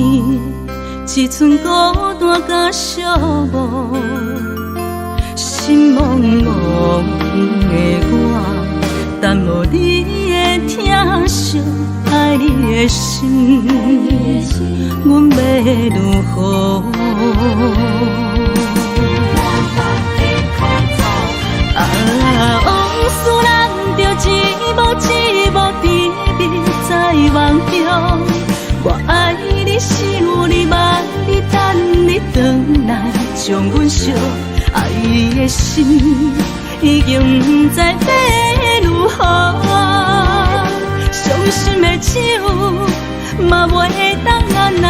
一寸孤單佮寂寞，心茫茫的我，等無你的疼惜，愛你的心，阮欲如何？啊，往事難著一幕一幕甜蜜在夢中。我愛你，想你，望你，等你轉來，將阮惜。愛的心已經毋知欲如何，傷心的酒嘛袂當按捺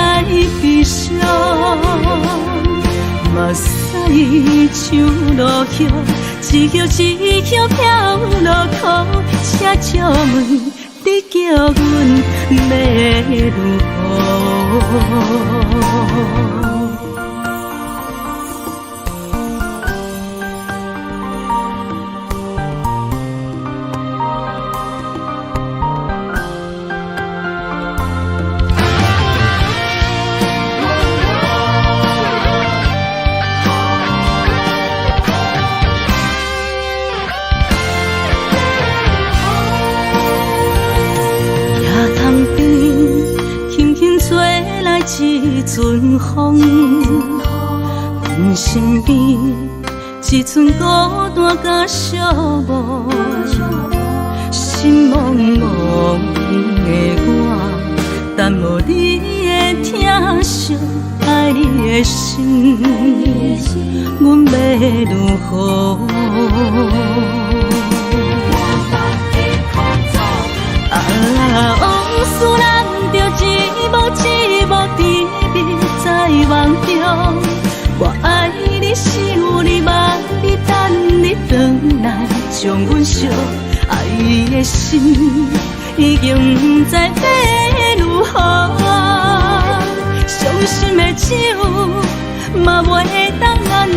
悲傷。目屎像落雨，一葉一葉飄落苦，請借問你叫阮欲如何？一阵風，阮身邊一寸孤單佮寂寞，心茫茫的我，等無你的疼惜，愛你的心，阮欲如何？啊，往事難著一幕一幕甜蜜在夢中。我愛你，想你，望你，等你轉來，將阮惜。愛的心已經毋知欲如何，傷心的酒嘛袂當按捺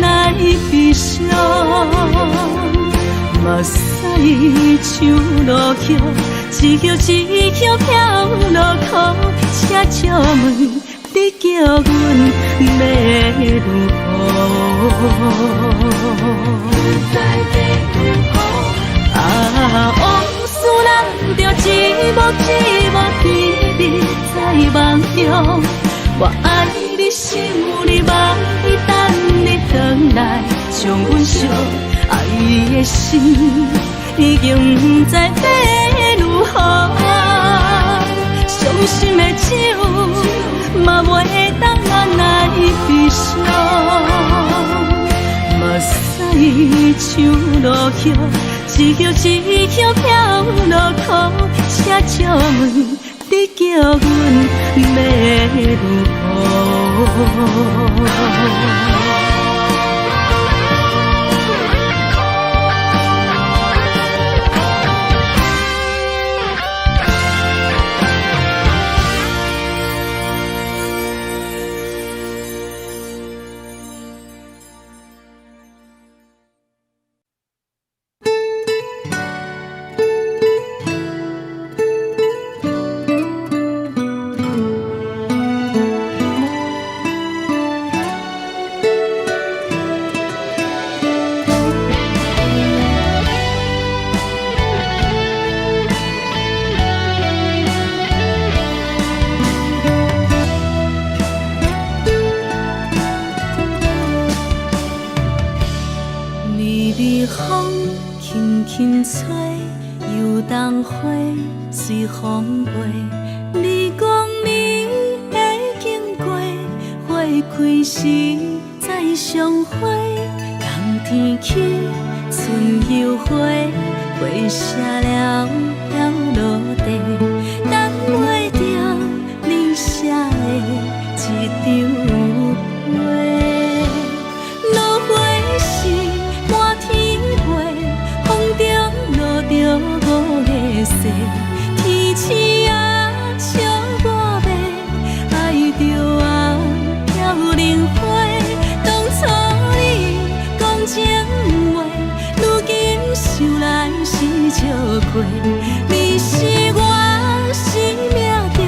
悲傷。目屎像落雨，一葉一葉飄落苦，請借問你叫阮欲如何？啊，往事難著一幕一幕甜蜜在夢中。我愛你，想你，望你，等你轉來，將阮惜。愛的心已經毋知欲如何，傷心的酒嘛袂當按捺悲傷。目屎像落雨，一葉一葉飄落苦，請借問你叫阮欲如何？你是我生命中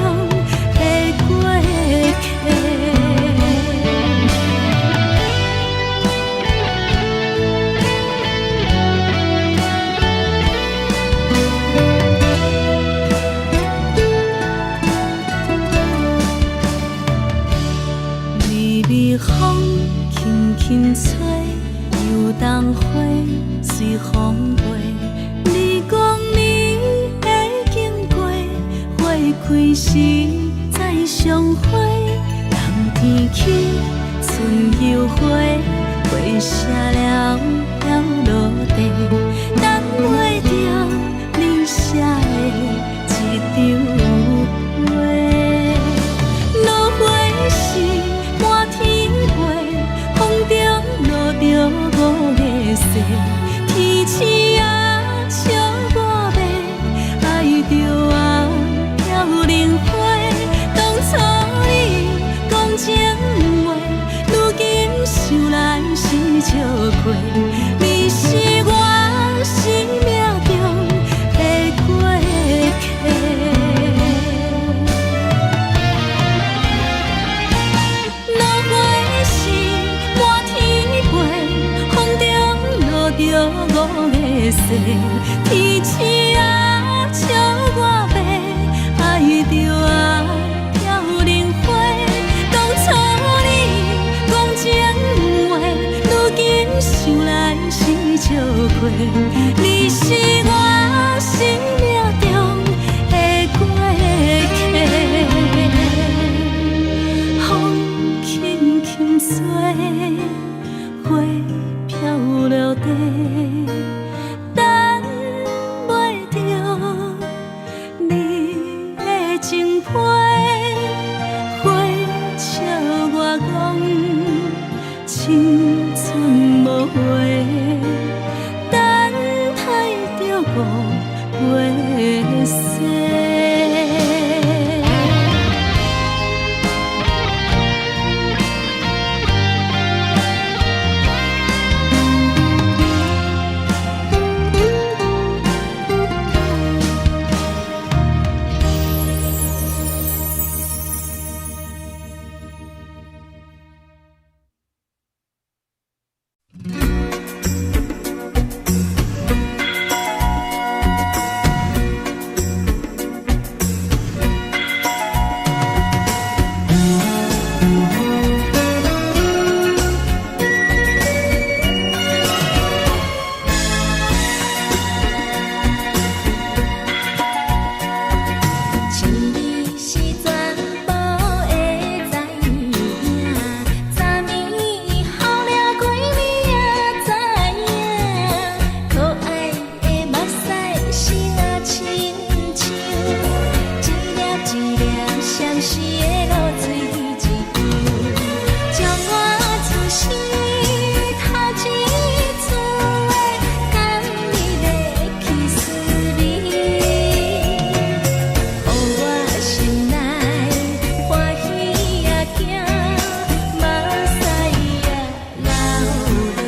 相會，冬天起，春又回，花謝了飄落地，等袂著你寫的一張批。落花是滿天飛，風中落著五个誓，天星啊，笑我欲，愛著啊，飄零花。當初你講情話，如今想來是笑話。你是我生命中的過客。落花是滿天飛，風中落著五个誓，天星啊，笑我欲，愛著啊，飄零花。當初你講情話，如今想來是笑話。你是我生命中的過客。風輕輕吹，花飄落地，等袂著你的情批。花笑我講，青春無回，等待著五月雪。像你是全部會知影，昨暝雨了規暝也知影，可愛的目屎是若親像一粒一粒相思的露水一樣，將我此生頭一次的甘蜜的去思味。予我心內歡喜也驚，目屎也流落。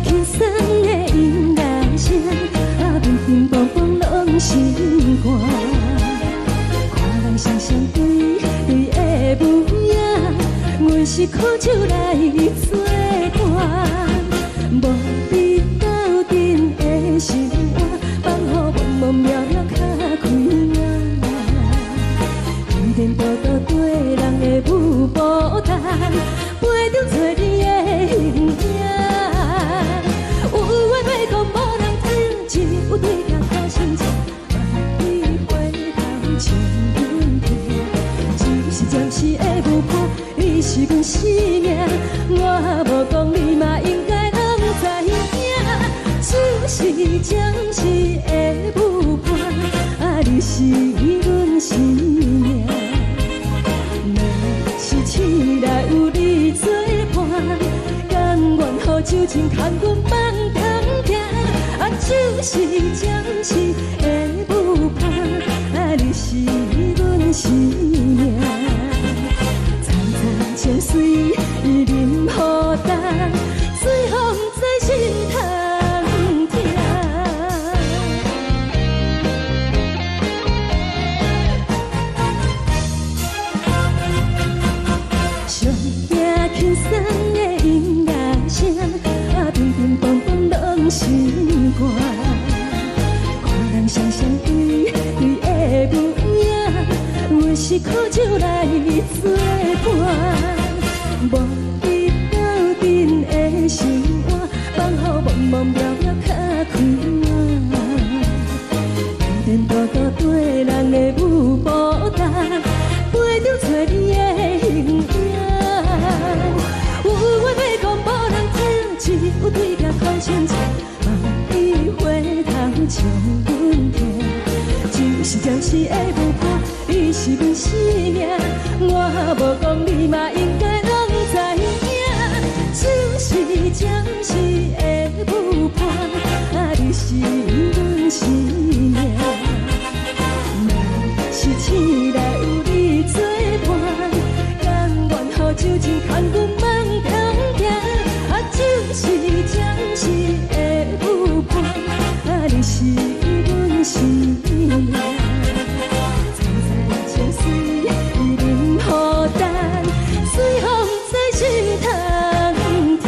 輕鬆的音樂聲，啊，乒乒乓乓攏心肝。看人雙雙對對的舞影，阮是苦酒來做伴，無比鬥陣的心肝，放予茫茫渺渺較開眼。天顛倒倒對人的舞步動，陪著找你的形影。有緣袂講無人知，只有對鏡看心情，萬里回頭唱阮聽。只是暫時的舞伴，你是阮生命，我無講你嘛應該攏知影。只是暫時的舞伴，啊，你是阮生命。若是醒來有你做伴，甘願予酒精牽阮放通行。啊，只是暫時的舞伴，啊，你是阮生命。層層情水啉予乾，水予毋知心通疼。上拚輕鬆的音樂聲，啊，乒乒乓乓攏心肝。看人雙雙對對的舞影，阮是苦酒來做伴，無比鬥陣的心肝，放予茫茫渺渺較開眼。顛顛倒倒對人的舞步動，陪著找你的形影。有緣袂講無人知，只有對鏡看清楚，望你回頭唱阮聽。只是暫時的舞伴，你是阮生命，我無講你嘛應該攏知影。只是暫時的舞伴，啊，你是阮生命。若是醒來有你做伴，甘願予酒精牽阮放通行。啊，只是暫時的舞伴，啊，你是阮生命。層層情水啉予乾，水予毋知心通疼。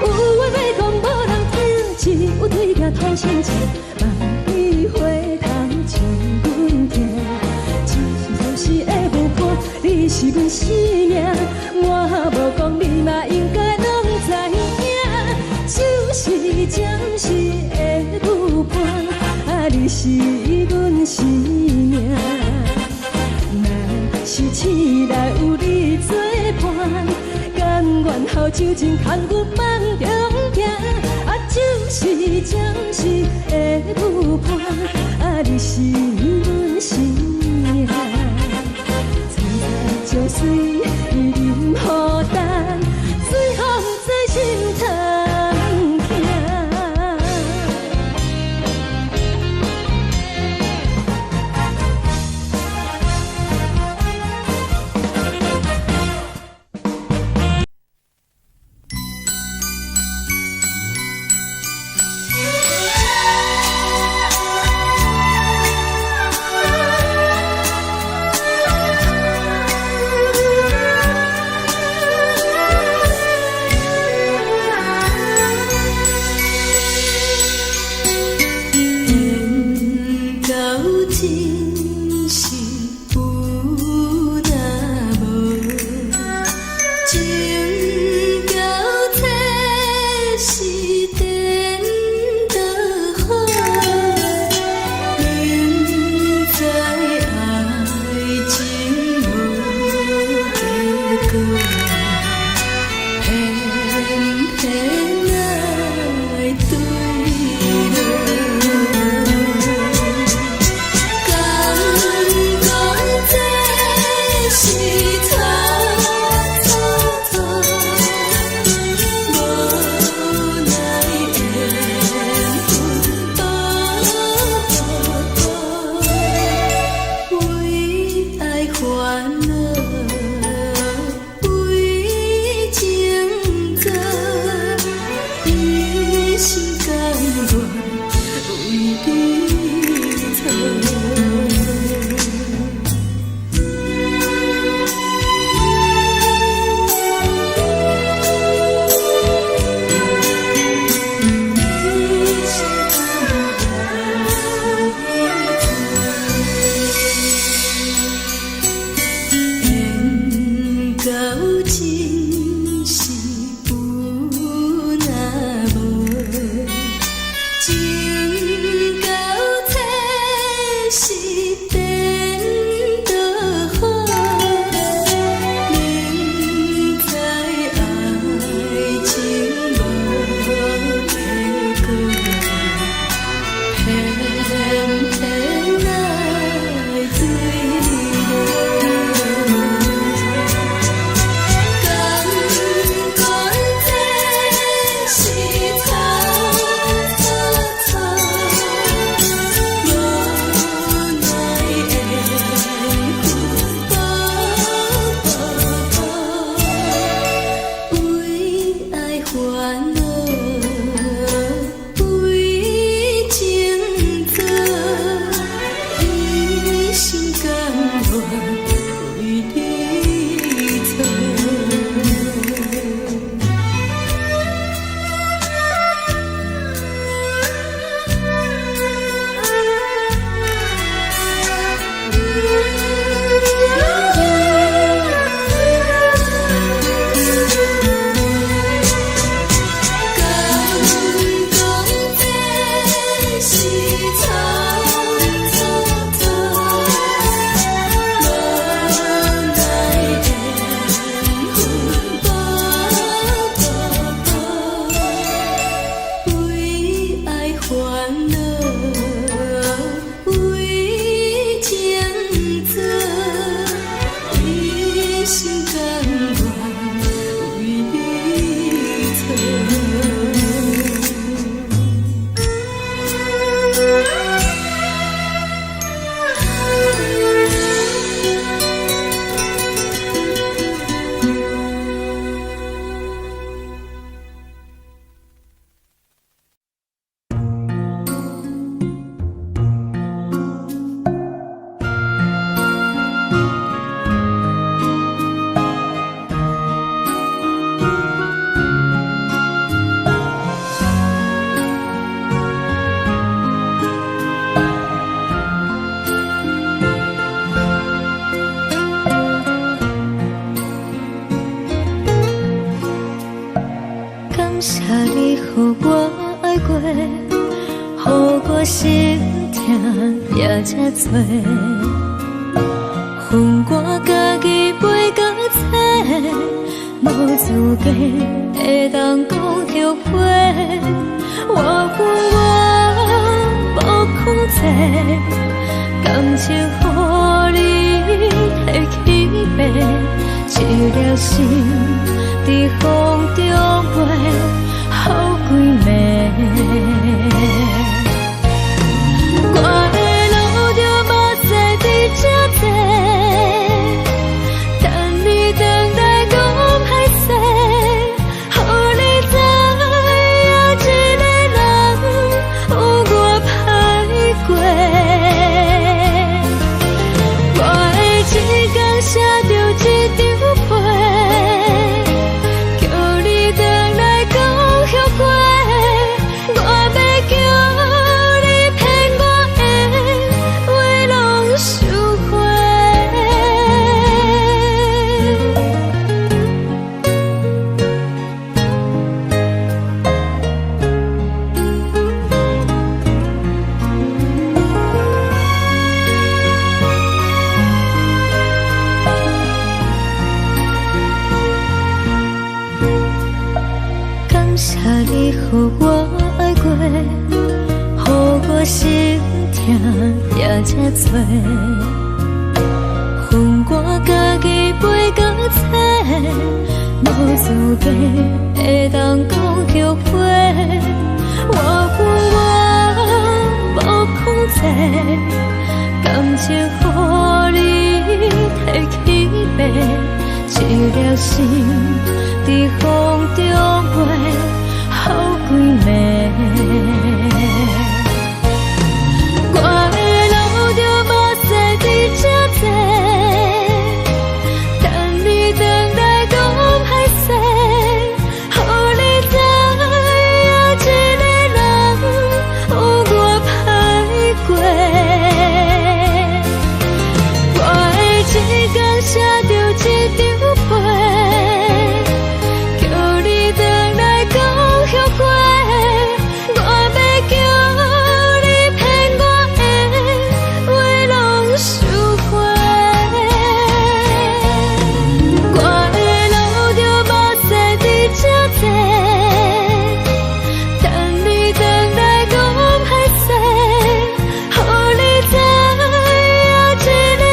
有話欲講無人聽，只有對鏡吐心情，望你回頭唱阮聽。只是暫時的舞伴，你是阮生命，我無講你嘛應該攏知影。只是暫時的舞伴，啊，你是阮生命。若是醒來有你做伴，甘願予酒精牽阮放中行。啊，只是暫時的舞伴，啊，你是阮生命。層層情水啉予乾，水予毋知心通疼。我心疼也這多。予我家己飞到找，無資格會當講後悔。我有我無控制，感情予你提去爬，一粒心佇風中飛，予幾暝。我會流著目屎佇這坐，等你轉來講歹勢，予你知影一个人有偌歹過。我會一工寫著一張批，叫你轉來講後悔。我欲叫你騙我的話攏收回。感謝你予我愛過，予我心疼也這多。予我家己飛到找，無資格會當講後悔。我有我無控制，感情予你提去爬，一粒心佇風中飛，予幾暝。我會流著目屎佇這坐，等你轉來講歹勢，予你知影一個人有偌歹過。我會一工寫著一張批，叫你轉來講後悔。我欲叫你騙我的話攏收回。我會流著目屎佇這坐，等你轉來講歹勢，予你知影一個人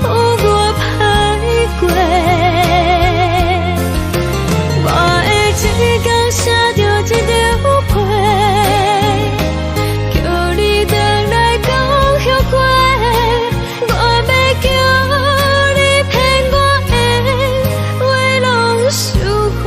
有偌歹過。我會一工寫著一張批，叫你轉來講後悔。我欲叫你騙我的話攏收回。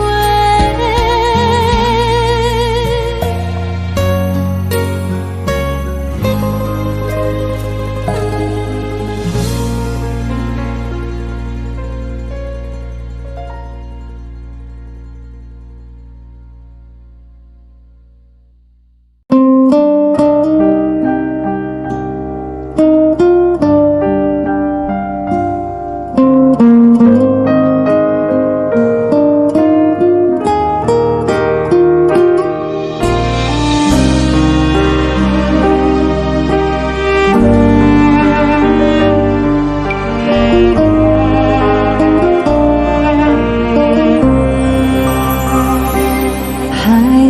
海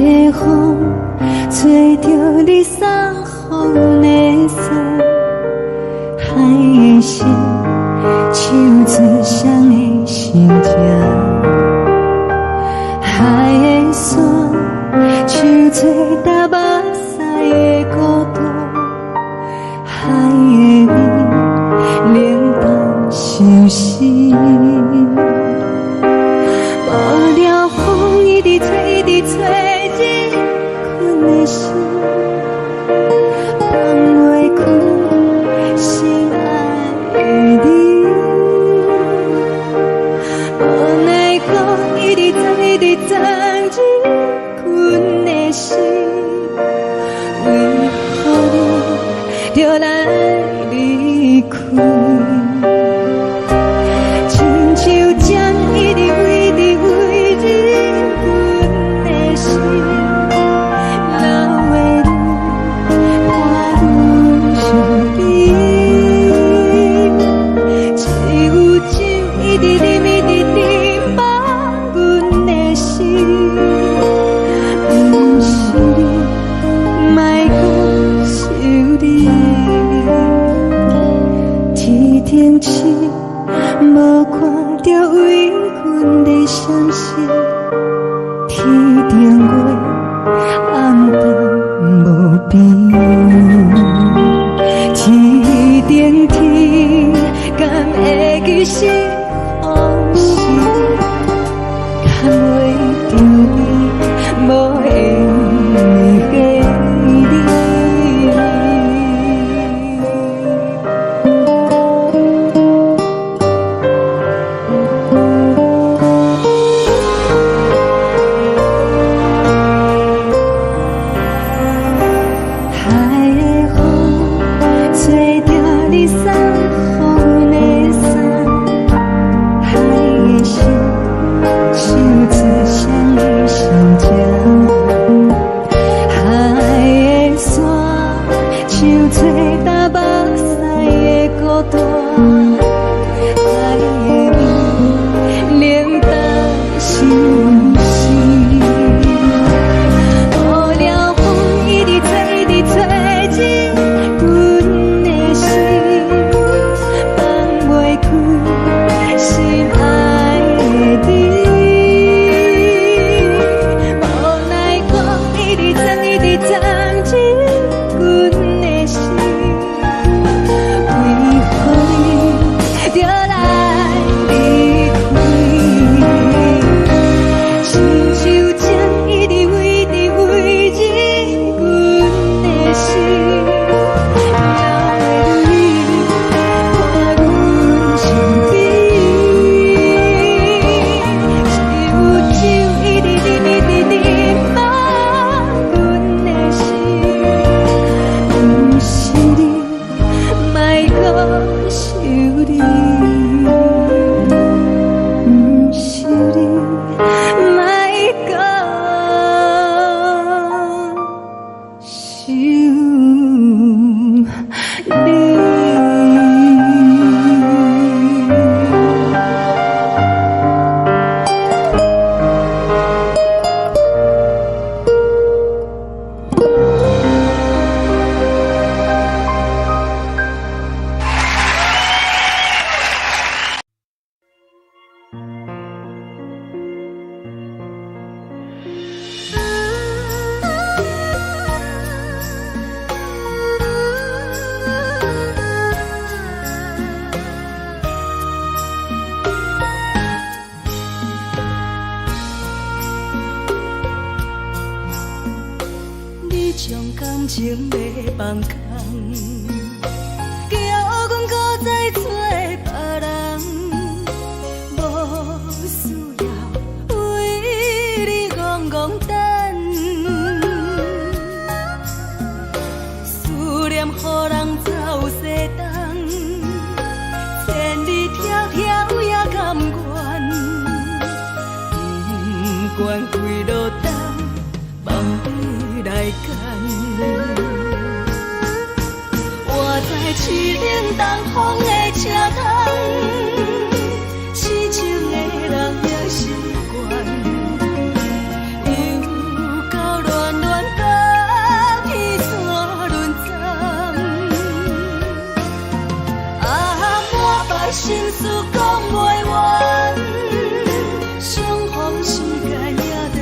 的風吹著你送予的衫，海的心唱出誰的心情，海的山唱出踏目屎的孤單，海的味冷淡相思。無聊風一直吹，一直吹，入困的心，放袂開心愛的你。無奈何一直鑽，一直鑽入困的心，為何你著來離開？親像針一直飛，一直飛入阮的心，流的淚。停止，無看著為阮的閃失，天頂月暗淡無邊，天頂天敢會記是予時，牽袂著你，無緣的你。海的風吹著你送予阮的衫，海的心唱出誰的心情？海的沙唱做干目屎的孤單，海的味冷淡相思。予了風一直吹，一直吹入阮的心，放袂開心愛的你。無奈風一直鑽，一直鑽入阮的心，為何你著來離開？親像情一直圍直圍入阮的心，留你伴阮身邊。只有酒一直啉，一直啉滿阮的心，毋是你，莫閣想你，毋是你，莫閣想你。你將感情欲放空，叫阮閣再找別人，無需要為你戇戇等，思念予人走西東，千里迢迢也甘願，不管幾落冬，放你來揀。活在凄冷東風的車窗，痴情的人也習慣，又到暖暖甲彼山轮转，啊，满腹心事講袂完，相逢時間也在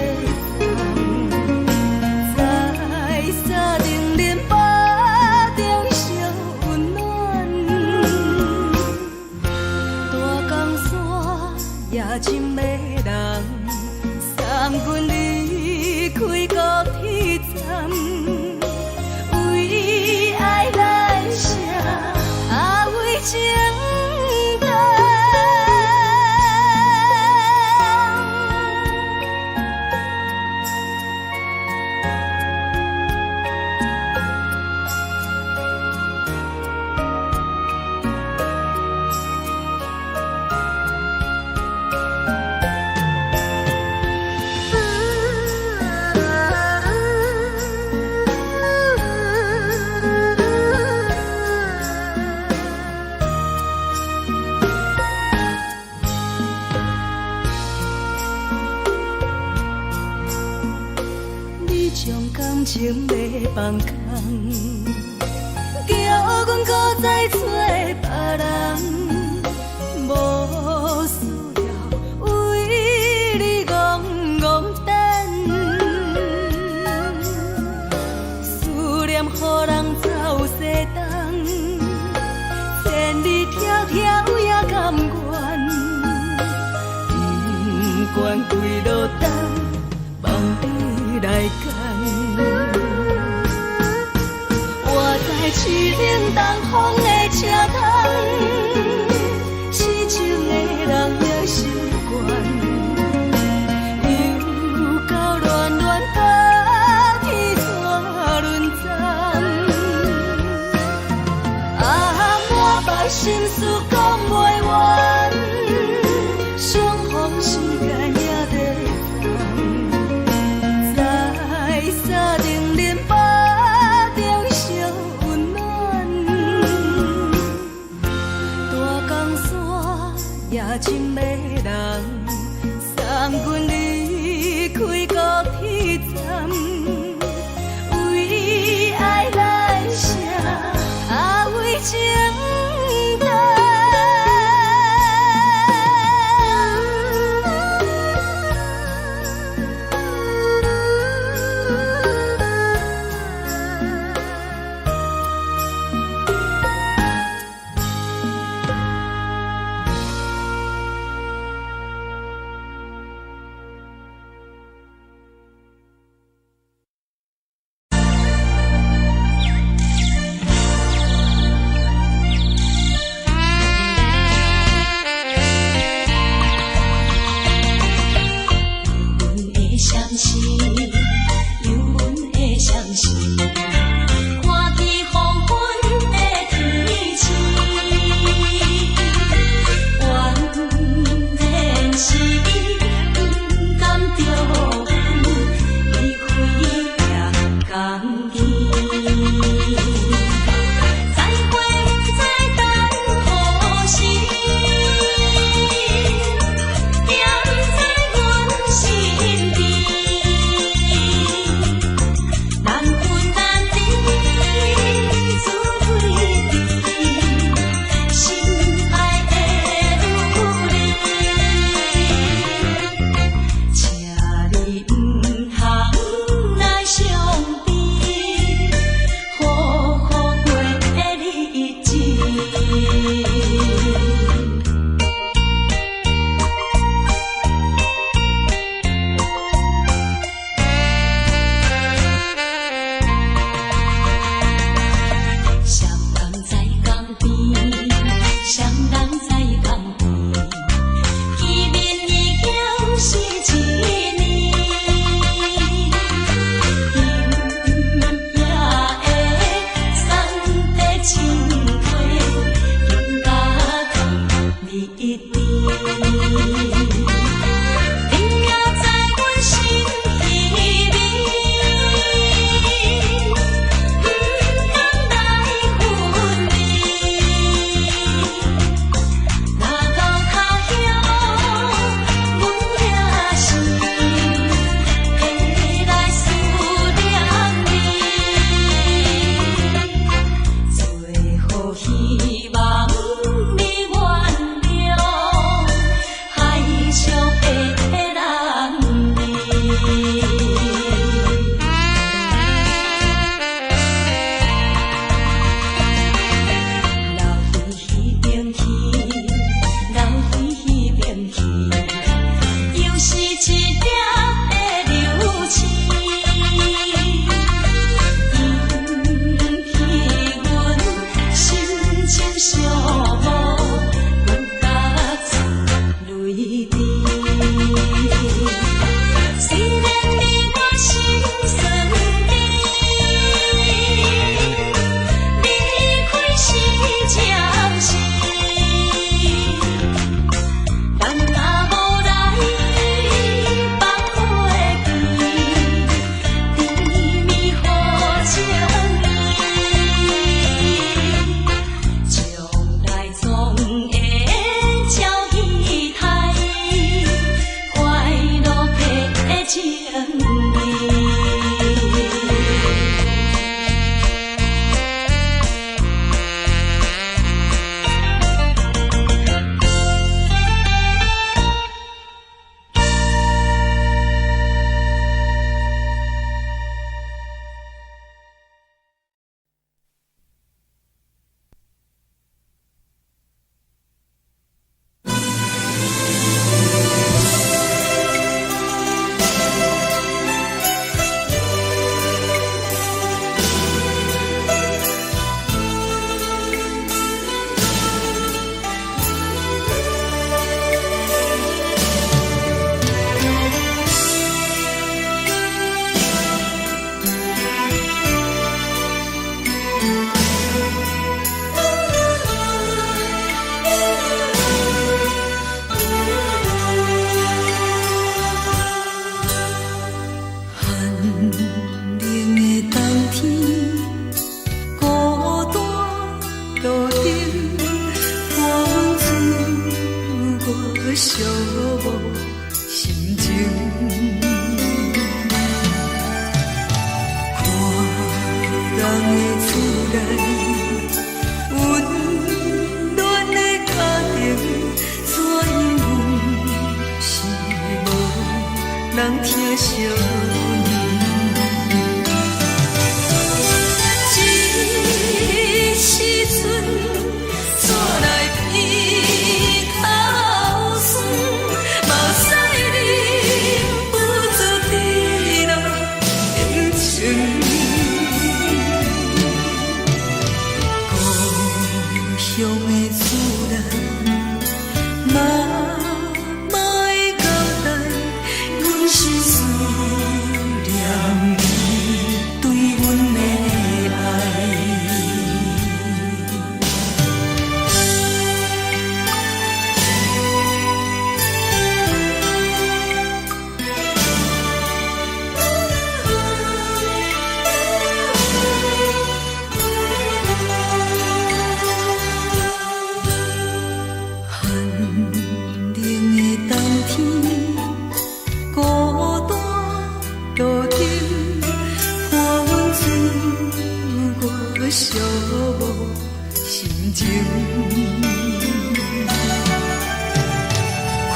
等，在三重林腹中相溫暖，大江山也真迷人，送阮離開高鐵站，為愛來寫，啊為情等。你將感情欲放空，叫阮閣再找別人。你迢迢也甘願，不管幾落冬，望你來牽。我知凄冷東風的車窗，痴情的人也習慣。又到暖暖冬天煞輪站，啊，滿腹心事講袂完，相逢時間也短暫，在三重林腹中相溫暖，大江山也真迷人，送阮離開高鐵站，為愛來寫，啊為情等。人疼惜阮。这时阵，纸内鼻头酸，目屎忍不住滴落眼睛。故乡的厝内，妈妈的交代，阮是思念你對阮的愛。寒冷的冬天，孤單路燈伴阮穿過寂寞心情。看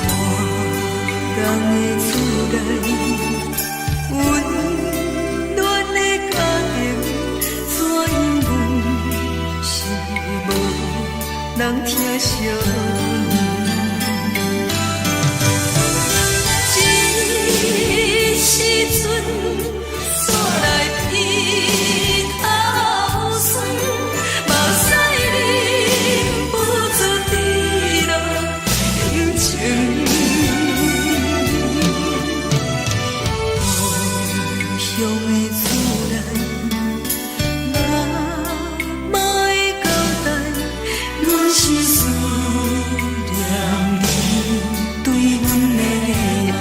人的厝內，溫暖的家庭，怎樣阮是無人疼惜阮。這時陣，紙內鼻頭酸，目屎忍不住滴落眼睛。故鄉的厝內，媽媽的交代，阮是思念你對阮的愛。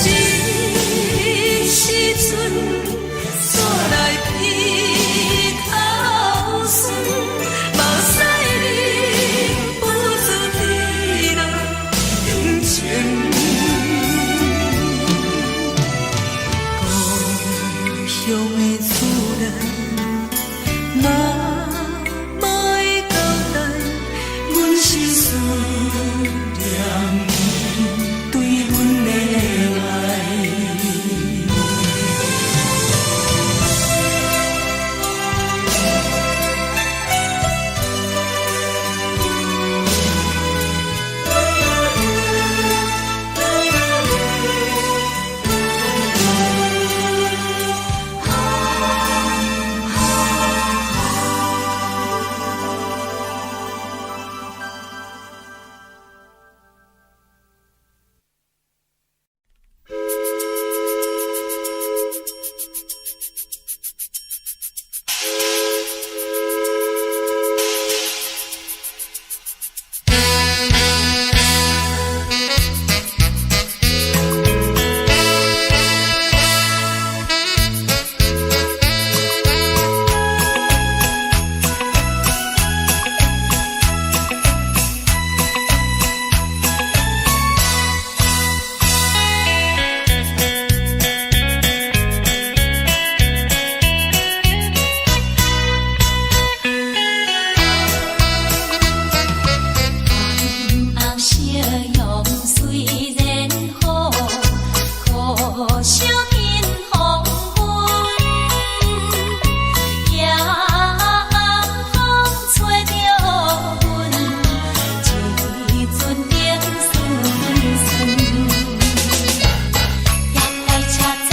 這時陣，紙內鼻頭酸，目屎忍不住滴落眼睛。故鄉的厝內，媽媽的交代，阮是思念你對阮的愛。紅夕陽雖然好，可惜見黃昏。夜暗風吹著阮，一陣冷酸酸。夜來車載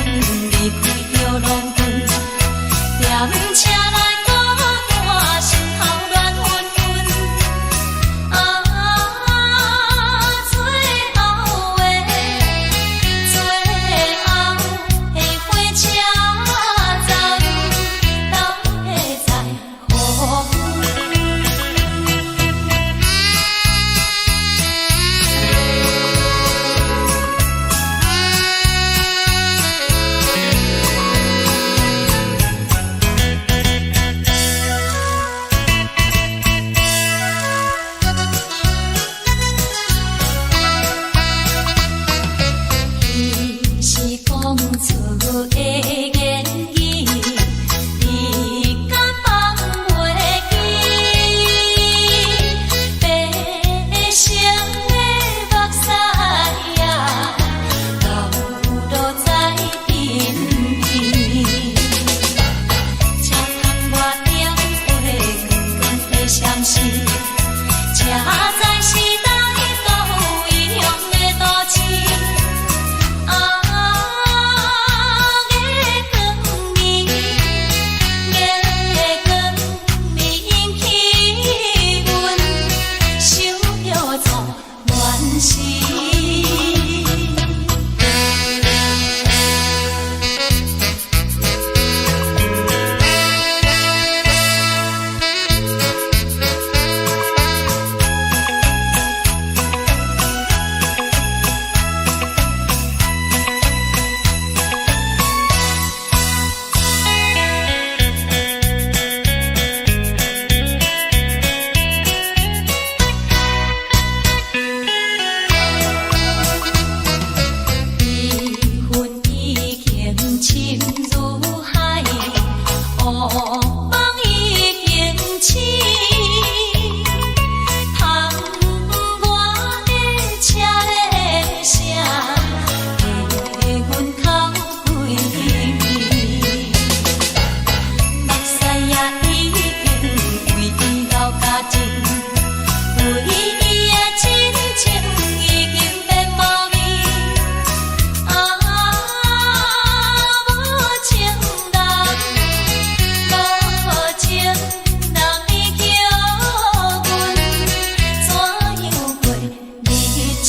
阮離開著農村，踮車內孤單，心頭亂紛紛。啊，最後的最後的火車站，哪會再予阮？夢已經醒，窗外的車的聲，替阮哭幾暝。目屎也已經為伊流乾淨，為伊的真情已經變無味。啊，無情人，無情人，你叫阮怎樣過日子？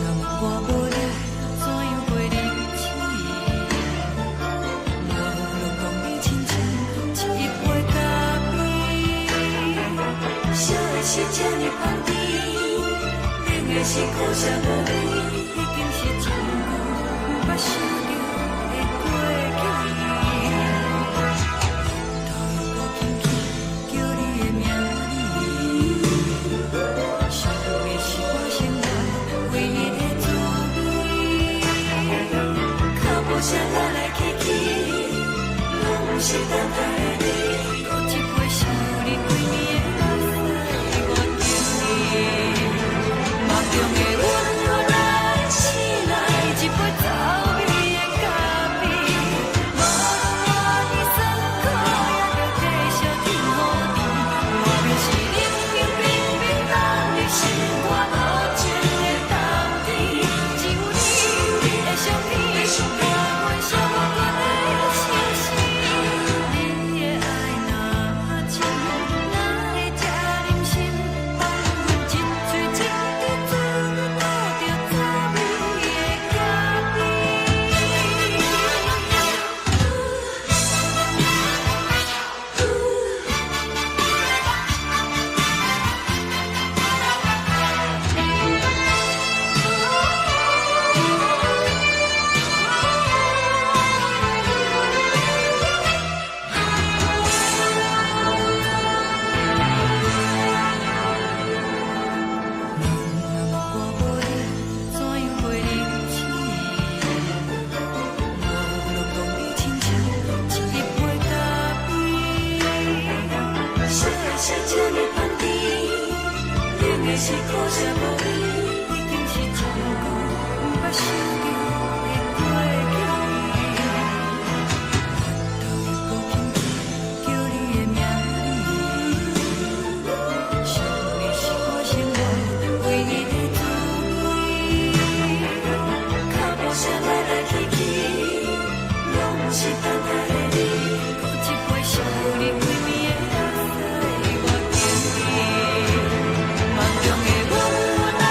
若我無你，怎樣過日子？無論講你親像一杯咖啡，燒的是這呢香甜，冷的是苦澀無味，已經是真久毋捌想著的過去。頭又閣輕輕叫你的名字，想的是我生活唯一的滋味。腳步聲來來去去，攏是等待的你。閣一杯想你規暝的目屎，我敬你。夢中的阮來醒來，一杯走味的咖啡。無論偌尼酸苦，也著繼續天雨甜。無論是冷冰冰冰冷的心肝，無情的冬天，只有你的相片，伴阮寂寞的相思。你的愛若深，哪會這忍心？放阮一喙一滴嘴吐著滋味的咖啡。若我無你，怎樣過日子？無論講你親像一杯咖啡，燒的是這呢香甜，冷的是苦澀無味，已經是真久毋捌想著的過去。頭又閣輕輕叫你的名字，想的是我生活唯一的滋味。腳步聲來來去去，攏是等待的你。閣一杯想你規暝的目屎，我敬你。夢中的阮來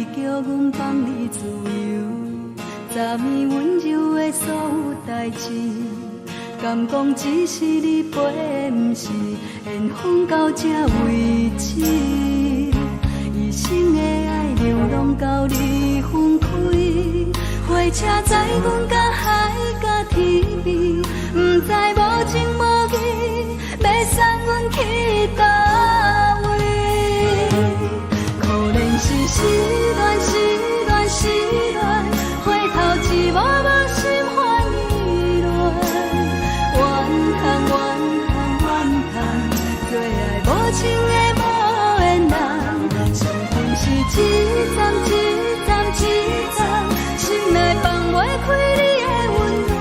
你叫阮放你自由，昨暝温柔的所有代誌，敢講只是你陪，毋是緣分到這為止。一生的愛流浪到你分開，火車載阮甲海甲天邊，毋知無情無義，欲送阮去佗位。可憐是失戀，失戀，失戀，回頭一幕幕心煩意亂，怨嘆怨嘆怨嘆，做愛無情的無緣人，相逢是一站一站一站，心內放袂開你的溫暖，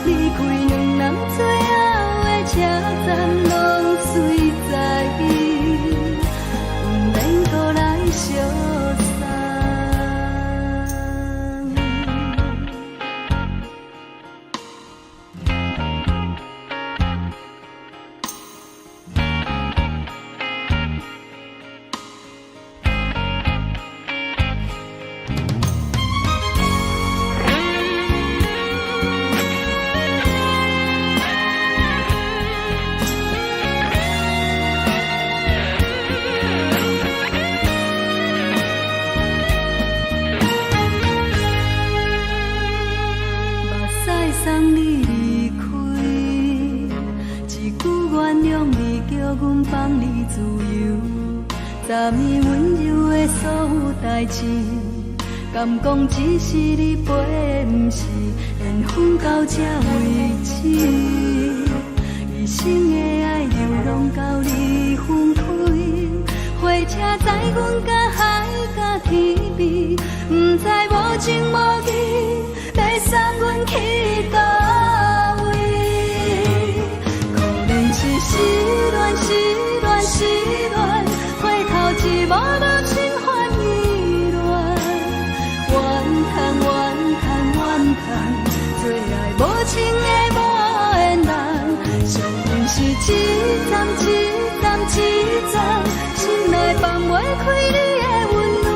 離開兩人最後的車站，攏隨在伊，毋免閣來相送。目屎送你離開，一句原諒你叫阮放你自由。昨暝溫柔的所有代誌，敢講只是你陪，毋是緣分到這為止。一生的愛流浪到你分開，火車載阮甲海甲天邊，毋知無情無義，欲送阮去佗位。可憐是失戀，失戀，失戀，回頭一幕幕心煩意亂，怨嘆怨嘆怨嘆，做愛無情的無緣人，相逢是一站一站一站，心內放袂開你的溫暖，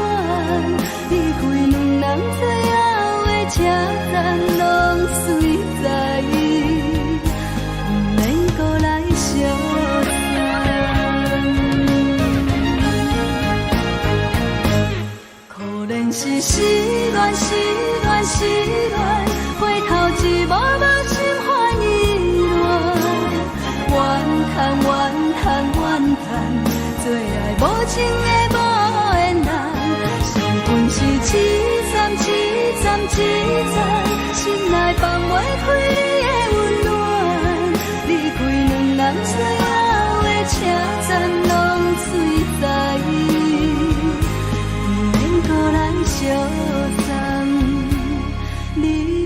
離開兩人最後的車站，攏隨在伊，毋免閣來相送。可憐是失戀，失戀，失戀，回頭一幕幕心煩意亂，怨嘆怨嘆怨嘆，做愛無情的無緣人，相逢是一站一站一站，心內放袂開你的溫暖，離開兩人最後的車站，攏隨在伊，毋免閣來相送。離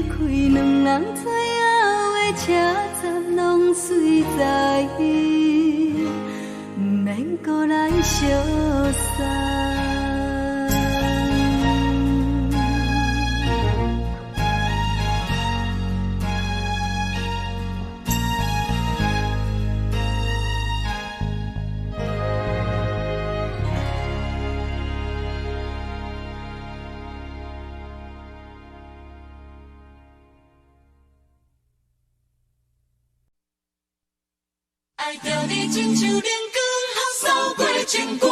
開兩人最後的車站，攏隨在伊，毋免閣來相送。愛著你親像冷光予掃過情關，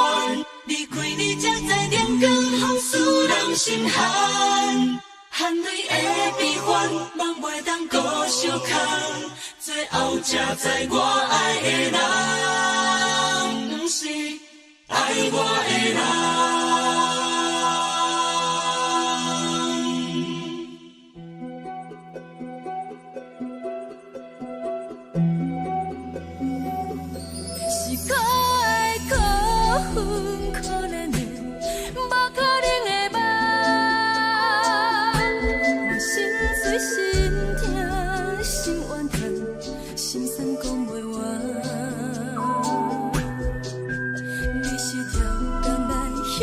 離開你才知冷光予使人心寒，汗淚的悲歡，夢袂當閣相空，最後才知我愛的人，毋是愛我的人。是可愛可恨可憐的，無可能的夢。我心碎心痛心怨嘆，心酸講袂完。你是超工來彼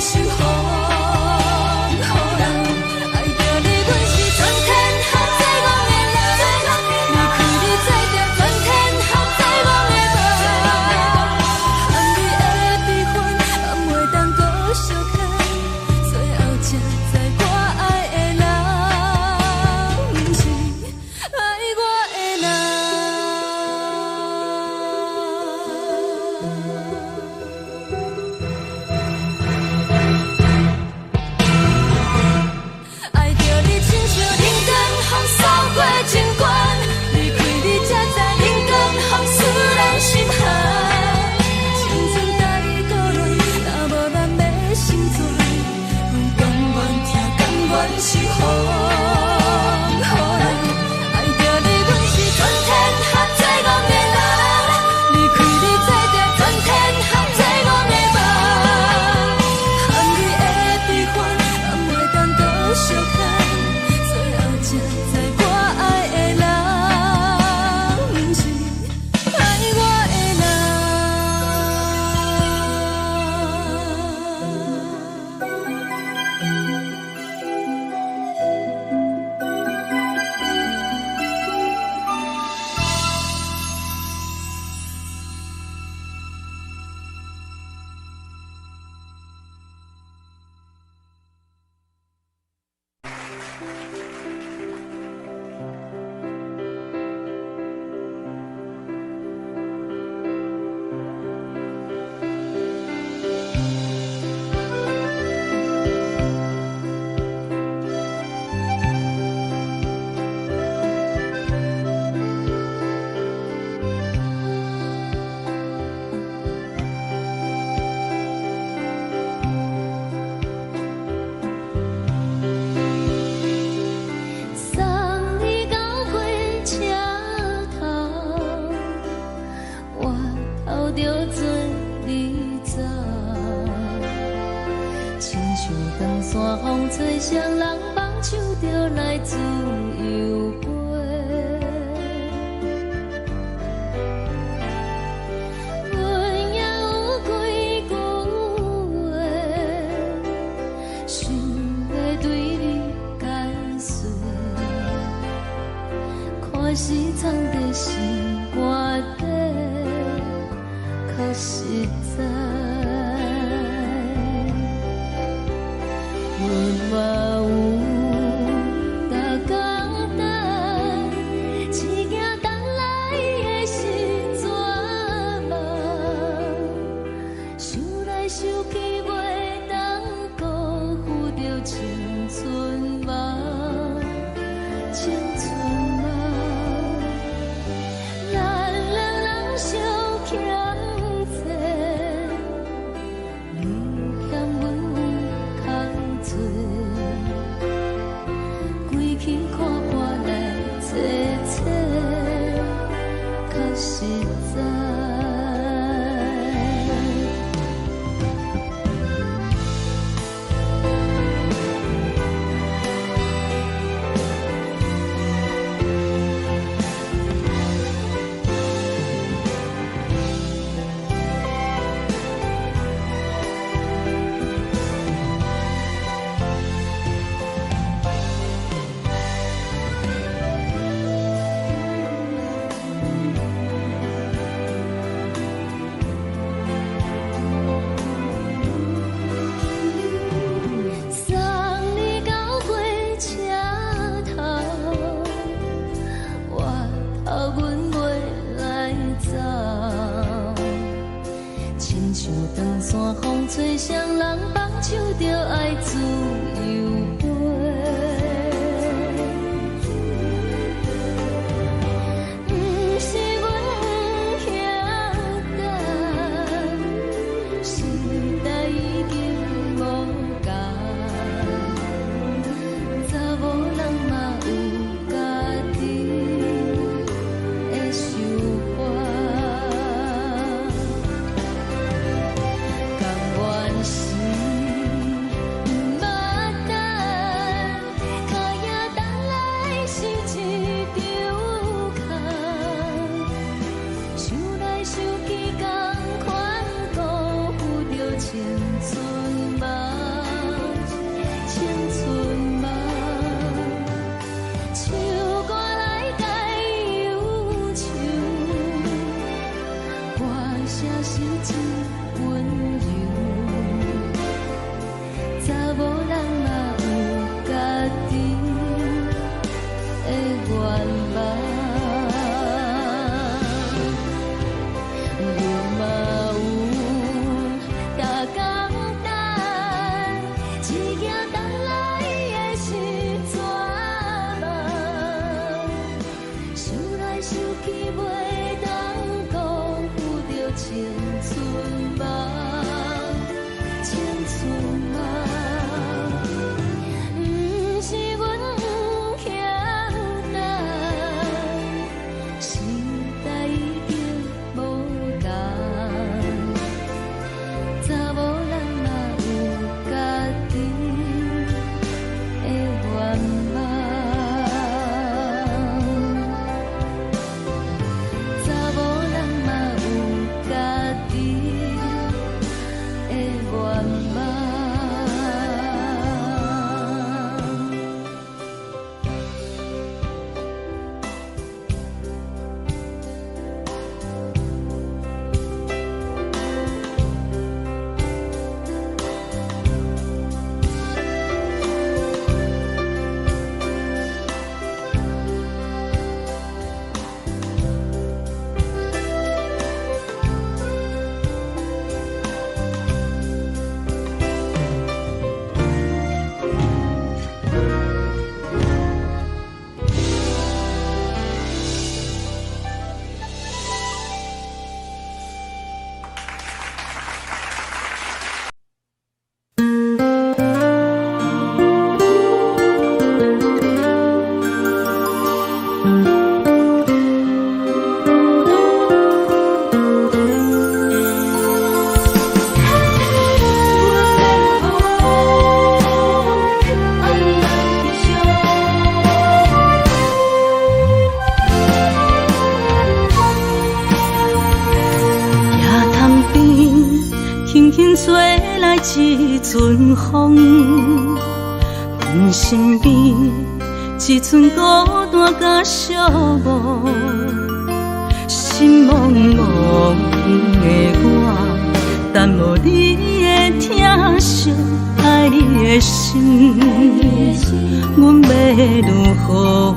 受風雨人。愛著你，阮是全天下最戇的人。離開你，做著全天下最戇的夢。含你的悲歡，嘛袂當閣相牽。最後才知我愛的人，毋是愛我的人。愛著你，親像冷光風掃過情關，離開你才知冷光風使人心寒。青春甲你討論，若無咱欲成全，阮甘願疼，甘願受風雨人。愛著你，阮是全天下最戇的人，離開你做著全天下最戇的夢。含你的悲歡，嘛袂當閣相牽。最後才知我愛的人，毋是愛我的人。送你到火車頭，我頭著做你走。親像長山風吹，雙人放手就來自由飛。阮也有幾句話，想欲對你解釋。看是藏佇心肝底，較實在。阮嘛有逐工等，只驚等來的是绝望。想來想去，袂當辜負著青春夢，青春夢。咱兩人相欠債，你嫌阮有空濟，規氣看破來坐坐，較實在。送你到火車頭，我頭阮袂來走。親像長山風吹，雙人放手就愛自由飛。毋是阮不曉等，時代已經無仝，查某人嘛有家己的想法。甘願是毋捌等，茫。轻轻吹来一阵风，阮身边一阵孤单佮寂寞，心茫茫的我，等无你的疼惜，爱你的心，阮欲如何？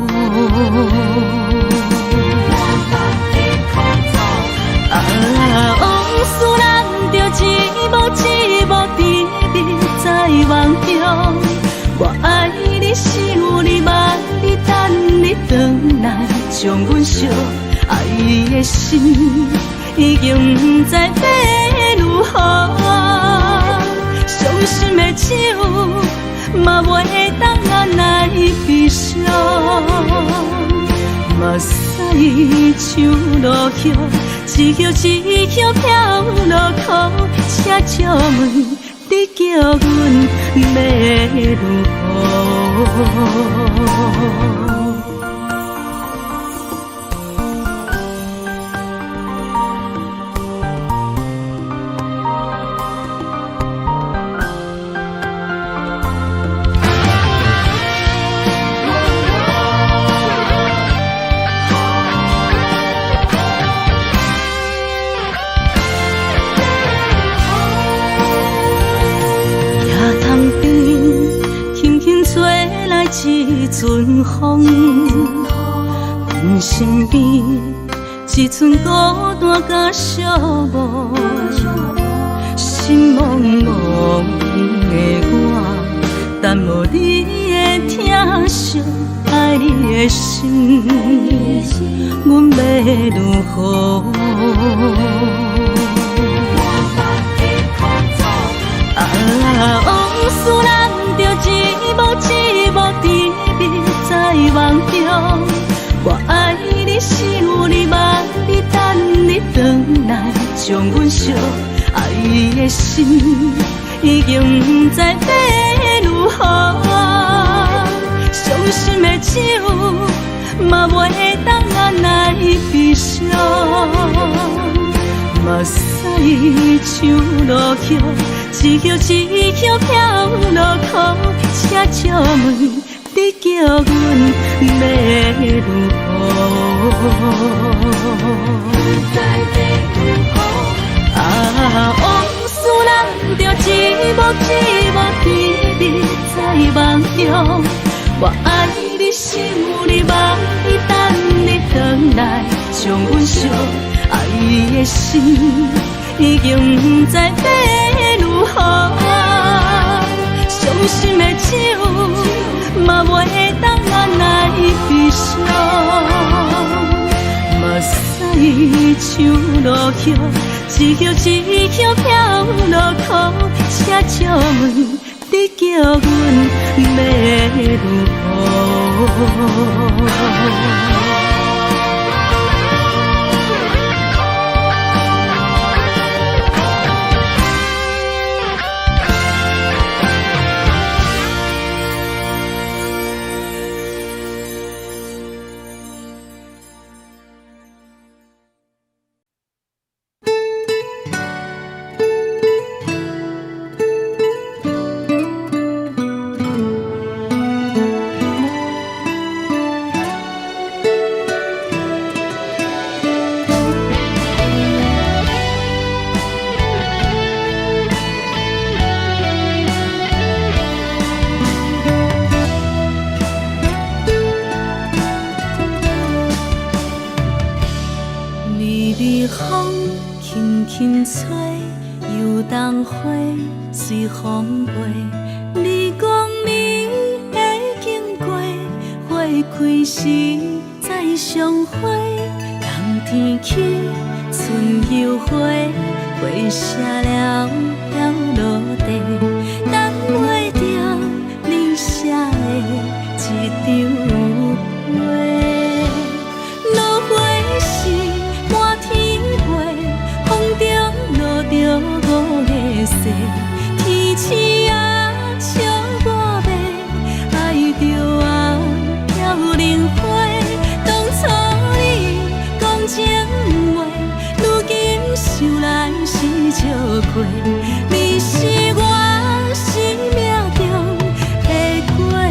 啊，往事咱著一幕一幕甜蜜在梦中。我爱你，想你，望你，等你转来，将阮惜。爱的心已经不知欲如何，伤心的酒嘛袂当按捺悲伤。目屎像落叶，一叶一叶飘落苦，请借问你叫阮欲如何？一阵风，阮身边一阵孤单佮寂寞，心茫茫的我，等无你的疼惜，爱你的心，阮欲如何？啊，往事咱著一幕一幕甜蜜在梦中。我爱你，想你，望你，等你转来，将阮惜。爱的心已经不知欲如何，伤心的酒嘛袂当按捺悲伤。目屎像落叶，一叶一叶飘落苦，请借问你叫阮欲如何？啊，往事咱著一幕一幕甜蜜在梦中。我爱你，想你，望你，等你转来，将阮惜。爱的心已经不知欲如何，伤心的酒嘛袂当按捺悲伤。目屎像落叶，一叶一叶飘落苦，请借问你叫阮欲如何？隨風飛。你講你會經過，花開時再相會。冬天起，春又回，花謝了飄落地，等袂著你寫的這張批。落花時滿天飛，風中落著五个誓，天鼠仔笑我欲，愛著啊飄零花。當初你講情話，如今想來是笑話。你是我生命中的過客。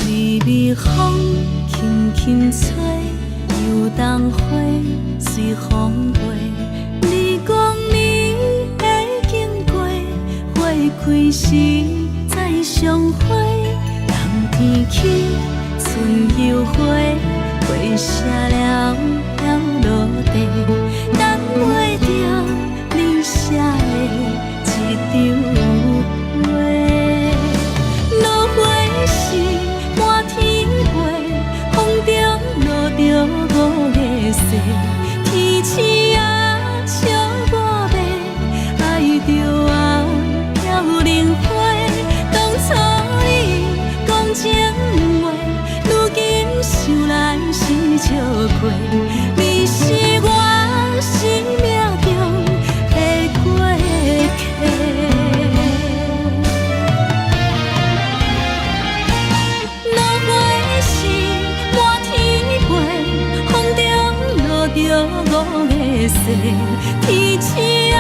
微微風輕輕吹，油桐花隨風飛。你講你會經過，花開時再相會。冬天起，春又回，花謝了飄落地，等袂著你寫的這張批。落花時滿天飛，風中落著五个誓，天鼠仔笑我欲，愛著啊飄零花。當初你講情話，如今想來是笑話。你是我生命中的過客。落花時滿天飛，風中落著五个誓，天鼠仔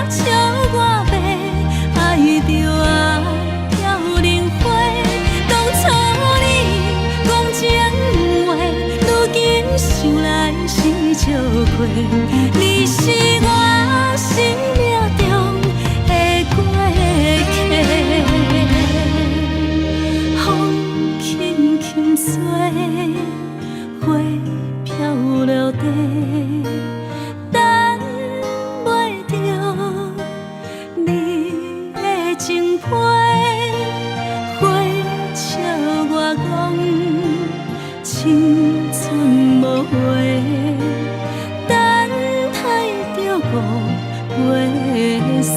笑我欲，愛著啊飄零花。當初你講情話，如今想來是笑話。你是我生命中的過客。風輕輕吹，花飄落地，等袂著你的情批，花笑我講青春無話，等待著五月雪。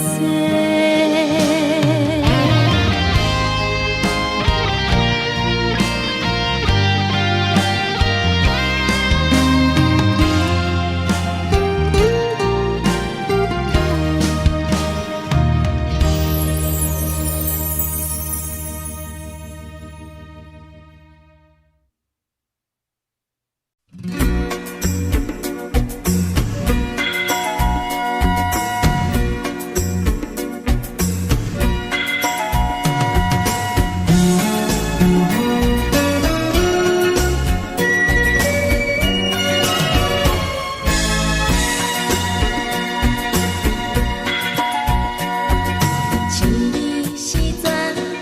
情義是全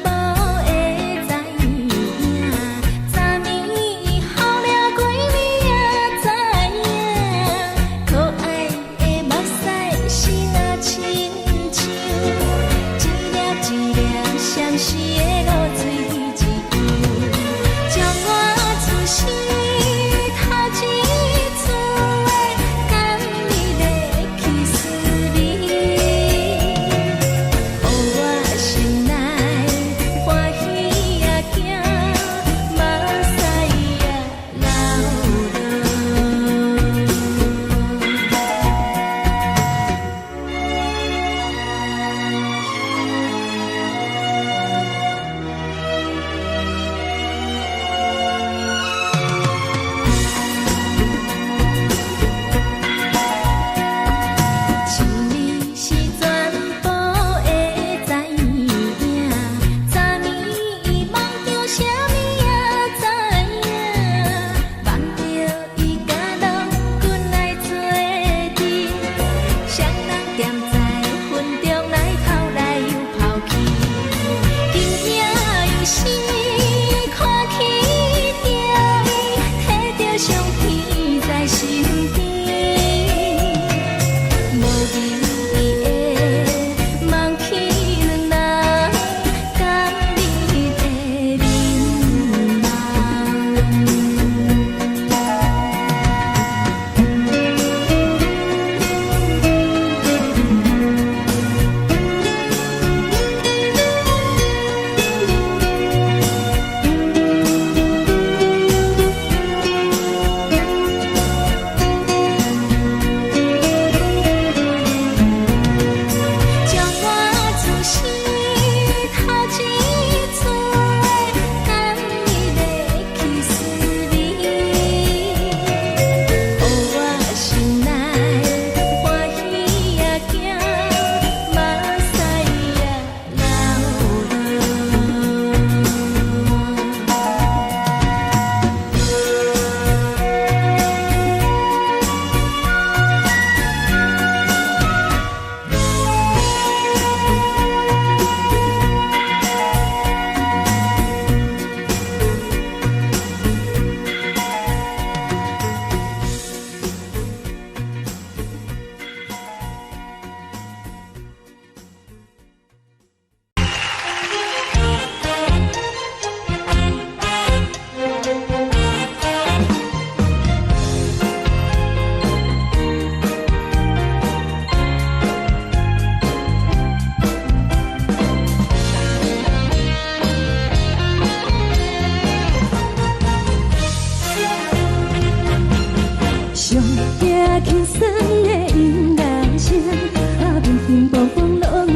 部的知影，昨暝予掠過你也知影，可愛的目屎是若親像一粒一粒相思的露水一樣，將我此生頭一次的甘蜜的去思味。予我心內歡喜也驚，目屎也流落。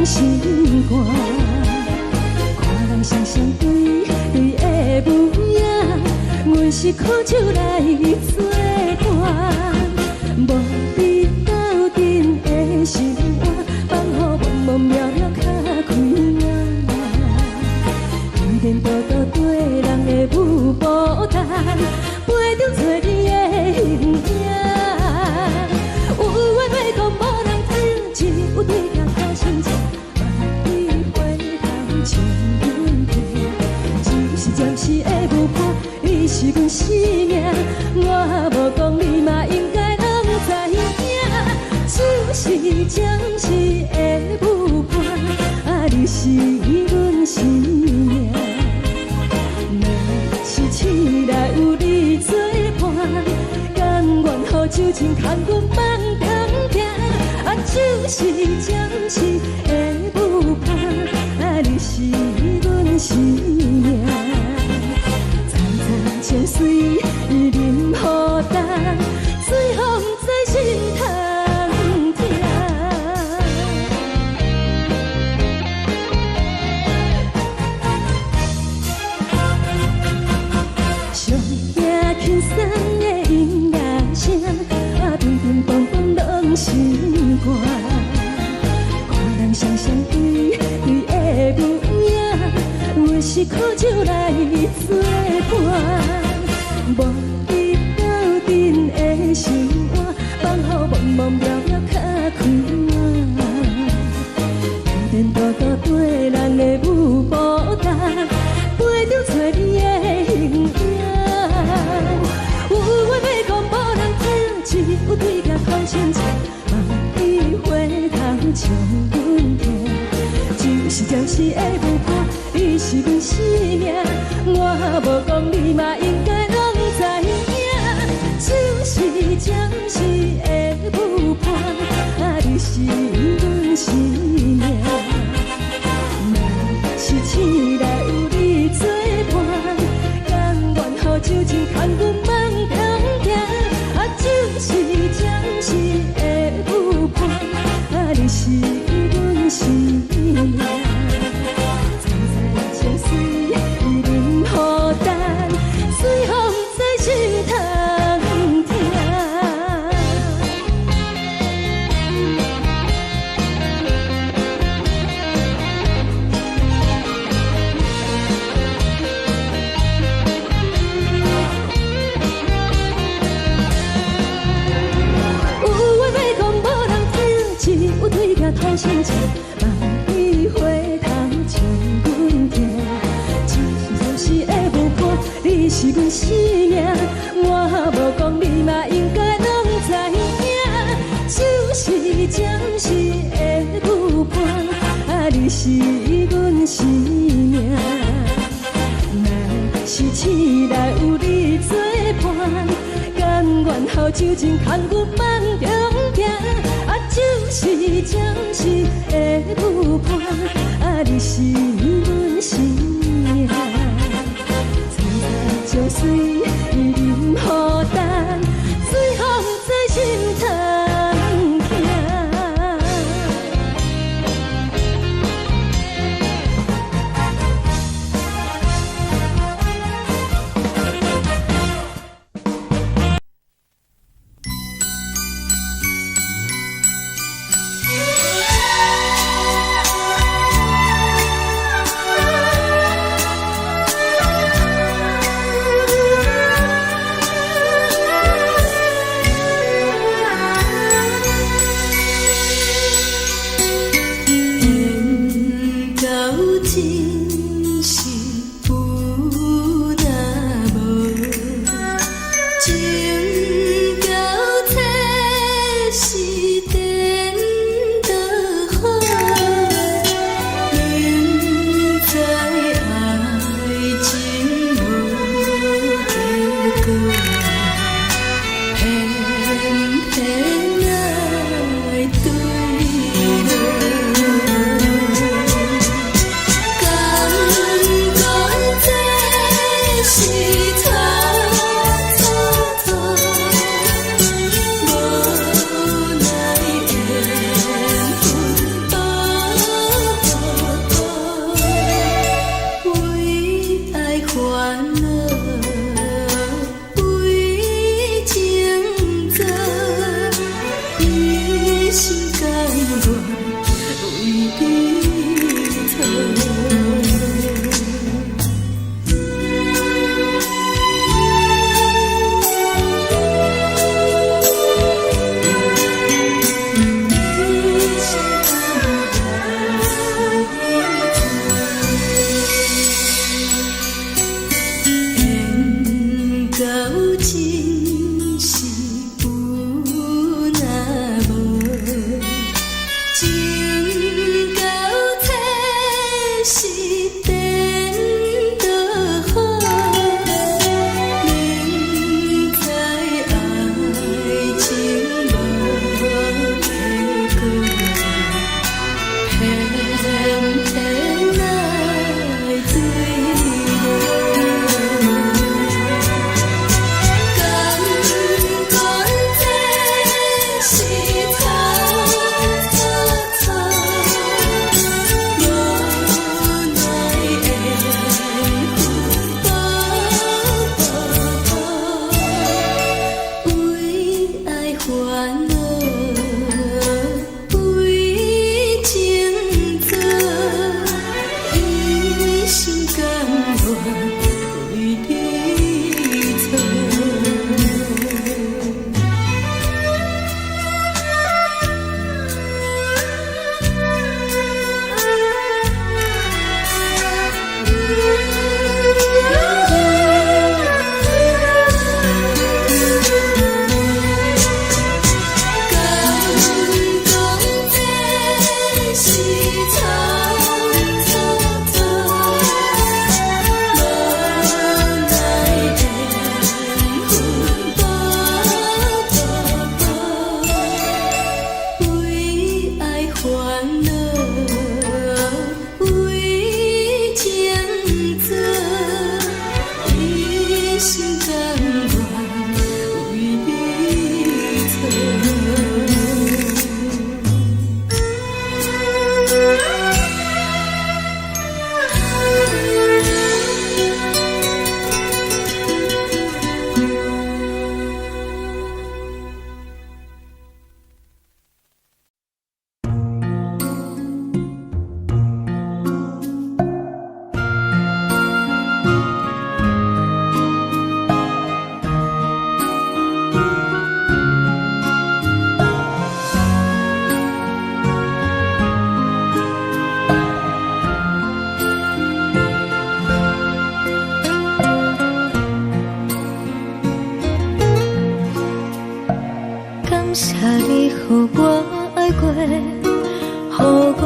心肝。看人雙雙對對的母影，阮是苦酒來做伴，無你鬥陣的生活，放予茫茫渺渺較開眼。天天多多對人的舞步單，陪著找你的形影。有緣話講無人聽，只有對鏡苦親情，望你回頭笑阮聽。只是暫時的舞伴，你是阮生命，我無講你嘛應該攏知影。只是暫時的舞伴，啊，你是阮生命。若是醒來有你做伴，甘願予酒精牽阮放通行。啊，只是暫時的舞伴，啊，你是阮生命。層層情隨淋雨重，水予毋知心通疼。上驚輕鬆的音樂聲，啊，乒乒乓乓攏心肝。看人雙雙對對的舞影，阮是苦酒來做伴，無你鬥陣的生活，放予茫茫渺渺較開眼。天天多多對人的舞步單，陪著找你的形影。有話欲講無人聽，只有對鏡苦親情，望你回頭笑阮聽。只是暫時的舞伴，你是阮生命，我無講你嘛應該攏知影。只是暫時的舞伴，啊，你是阮生命。若是醒來有你做伴，甘願予酒精牽阮放通行。啊，只是暫時的舞伴，啊，你是阮生命。層層情隨淋雨重，水予毋知心通疼。有話欲講無人聽，只有對鏡苦親情，望你回頭笑阮聽。只是暫時的舞伴，你是阮生命，我無講你嘛應該攏知影。只是暫時的舞伴，啊，你是阮生命。若是醒來有你做伴，甘願予酒精牽阮放中行。啊，只是暫時的舞伴，啊，你是阮生命。層層情隨淋雨重，水予毋知心通疼。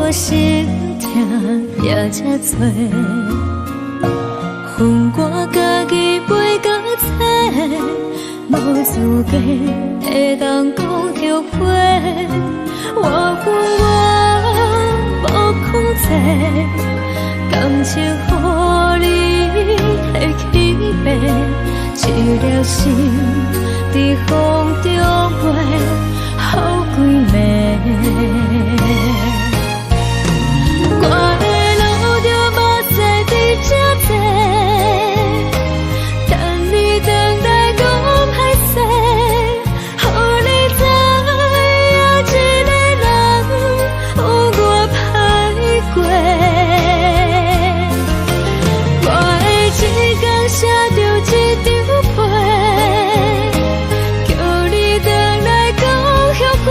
我心疼也這多。予我家己飞到册，無資格會當講後悔。我恨我無控制，感情予你提去爬，一粒心佇風中飛，予幾暝。我會流著目屎佇這坐，等你轉來講歹勢，予你知影一个人有偌歹過。我會一工寫著一張批，叫你轉來講後悔。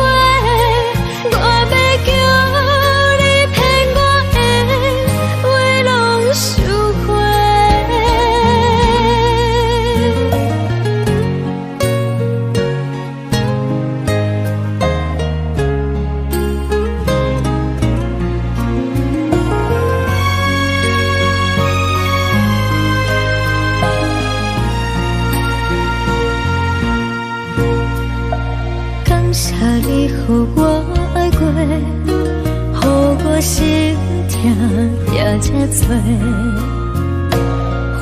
我欲叫你騙我的話攏收回。感謝你予我愛過，予我心疼也這多。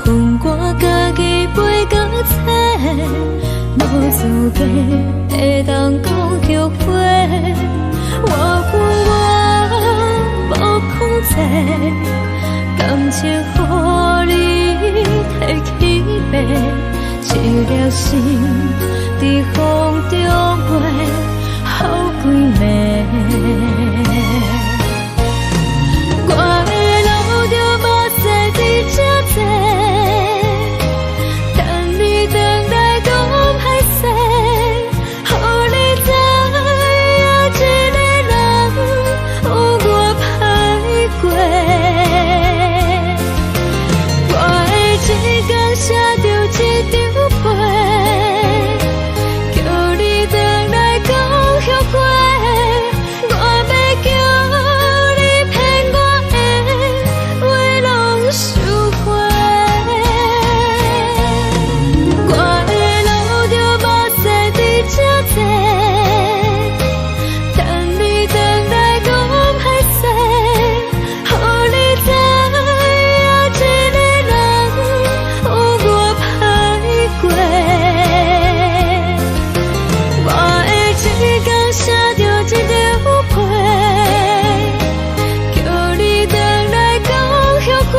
予我家己飛到冊，無資格會當講後悔。我恨我無控制，感情予你提去爬，一粒心佇風中飛，予幾暝。我會流著目屎佇這坐，等你轉來講歹勢，予你知影一個人有偌歹過。我會一工寫著一張批，叫你轉來講後悔。我欲叫你騙我的話攏收回。我會流著目屎佇這坐，等你轉來講歹勢，予你知影一個人有偌歹過。我會一工寫著一張批，叫你轉來講後悔。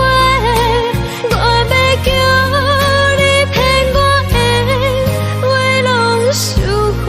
我欲叫你騙我的話攏收回。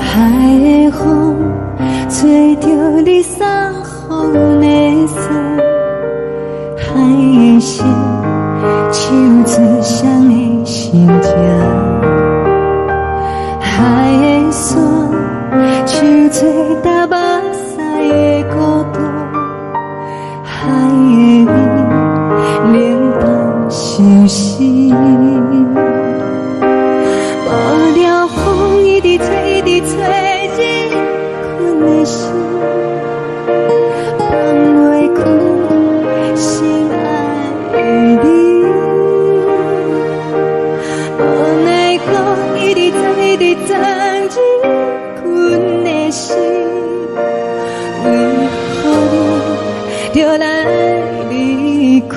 海的風吹著你送予阮的衫，海的心唱出誰的心情，海的山唱出流目屎的孤獨，海的味冷淡相思。無聊風一直吹，一直吹入阮的心，放袂開心愛的你。無奈雨一直鑽，一直鑽入阮的心，為何你著來離開？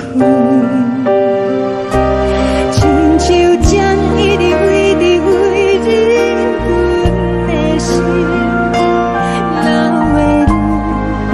親像針一直一直飛入阮的心，流的淚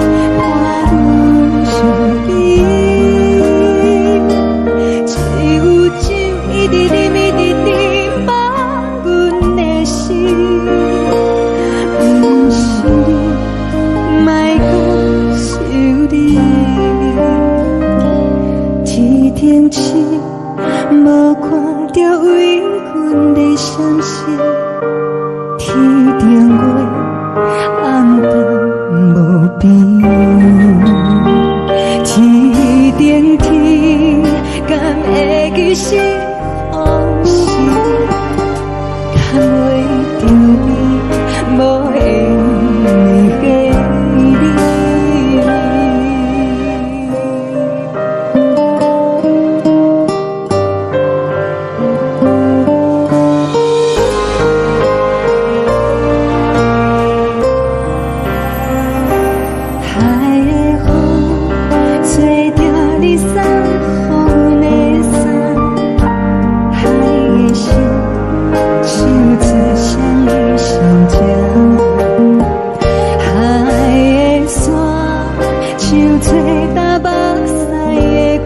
找干目屎的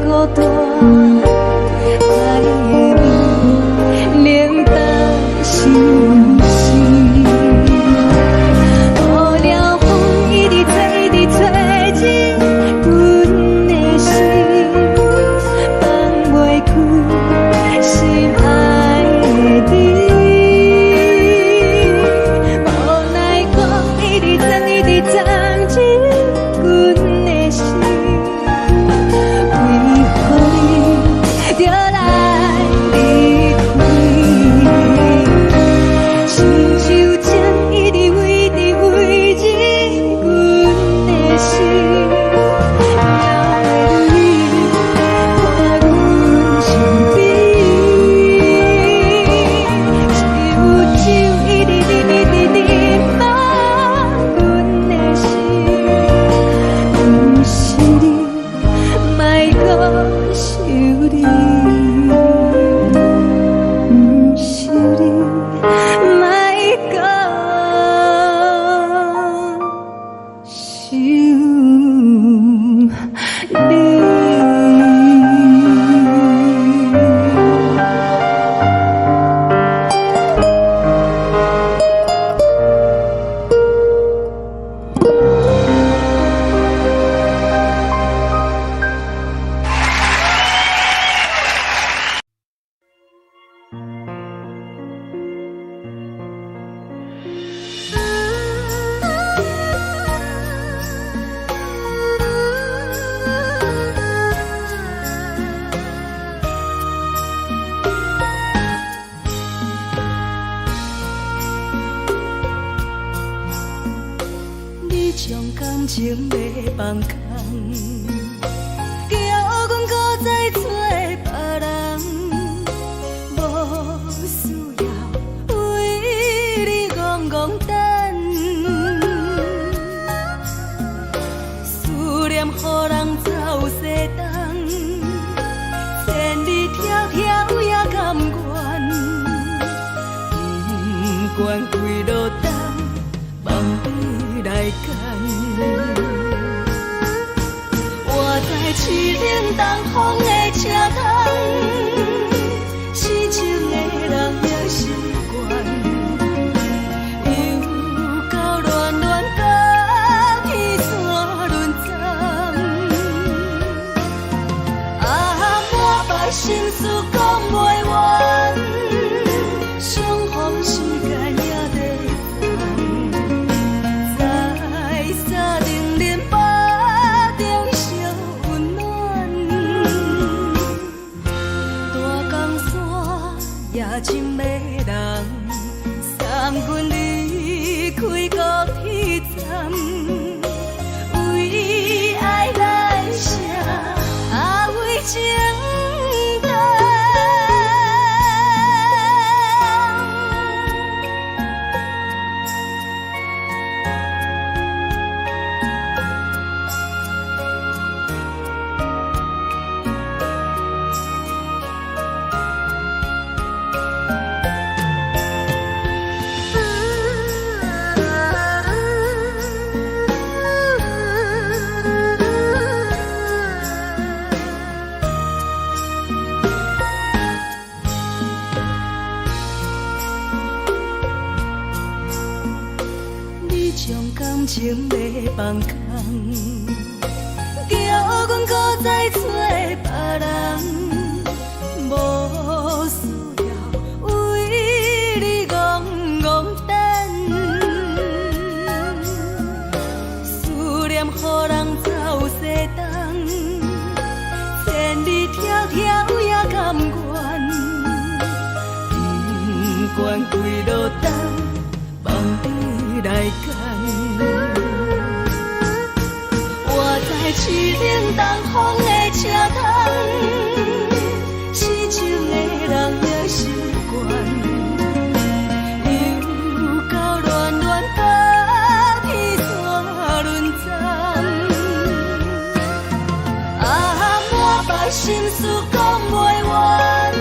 孤單，愛的味冷淡相思。無聊風一直吹，一直吹入阮的心，放袂開心愛的你。無奈何一直鑽，一直鑽入阮的心，為何你著來離開？親像情一直圍直圍入阮的心，留你伴阮身邊。只有酒一直啉，一直啉滿阮的心，毋是你，莫閣想你，毋是你，莫閣想你。你將感情欲放空，叫阮閣再找別人，無需要為你戇戇等，思念予人走西東，千里迢迢也甘願，不管幾落冬，放你來揀。我知凄冷東風的車窗，痴情的人也習慣，又到暖暖甲天山轮转，啊，满腹心事講袂完，相逢時間也在等，在三重林腹中相溫暖，大江山也真迷人，送阮離開高鐵站，為愛來寫，啊為情等。你將感情欲放空，叫阮閣再找別人，無需要為你戇戇等，思念予人走西東，千里迢迢也甘願，不管幾落冬，放你來揀。我知凄冷東風的車窗，痴情的人也習慣，又到暖暖甲天山轮转，啊，滿腹心事講袂完，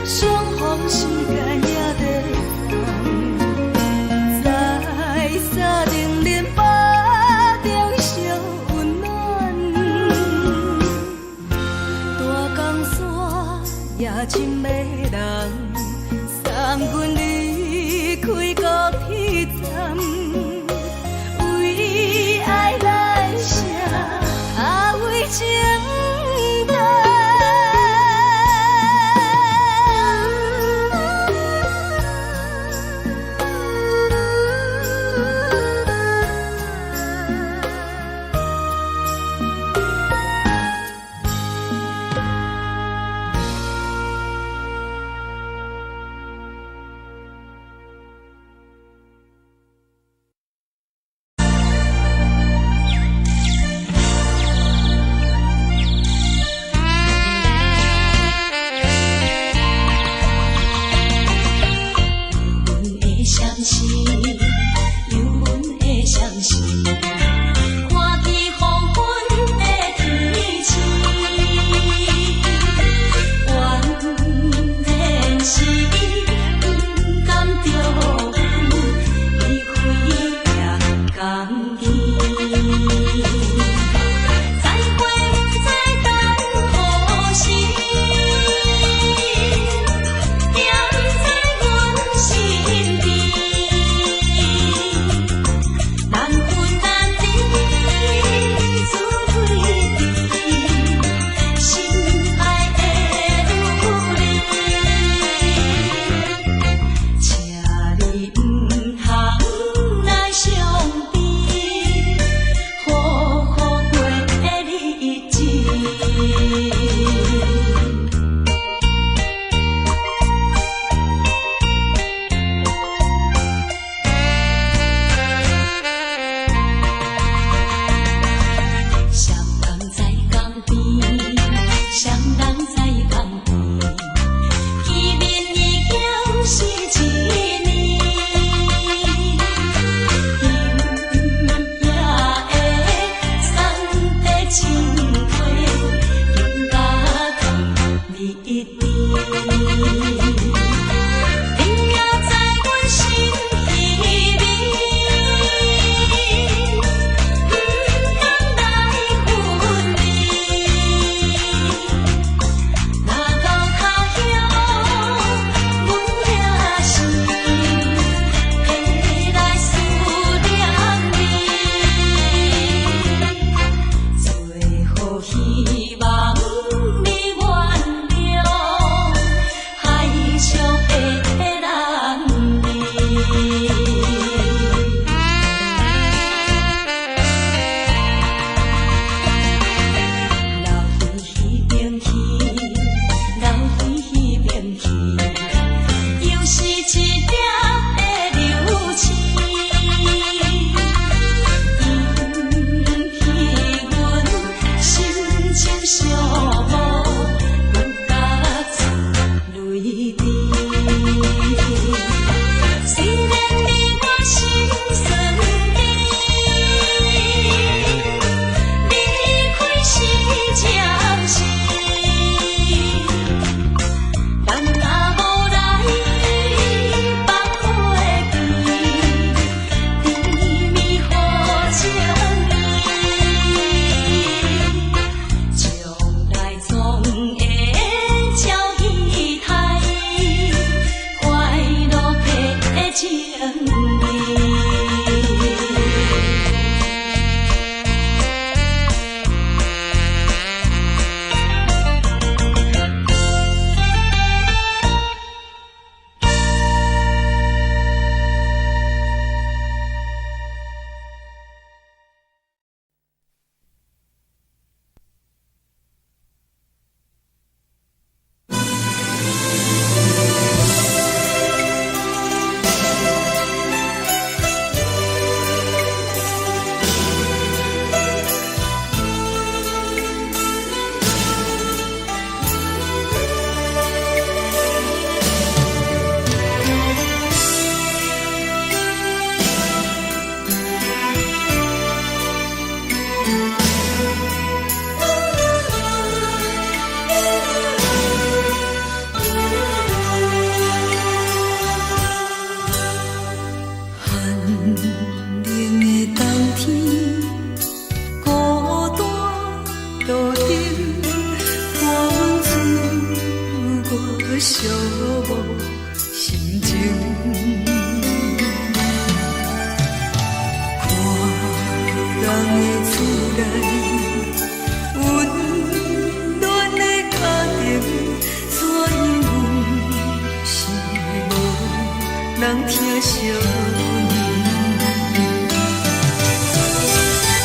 相逢時間也在等，在三重林腹中相溫暖。深的人，送阮離開高鐵站，為愛來寫，啊為情等。溫暖的家庭，怎樣阮是無人疼惜阮。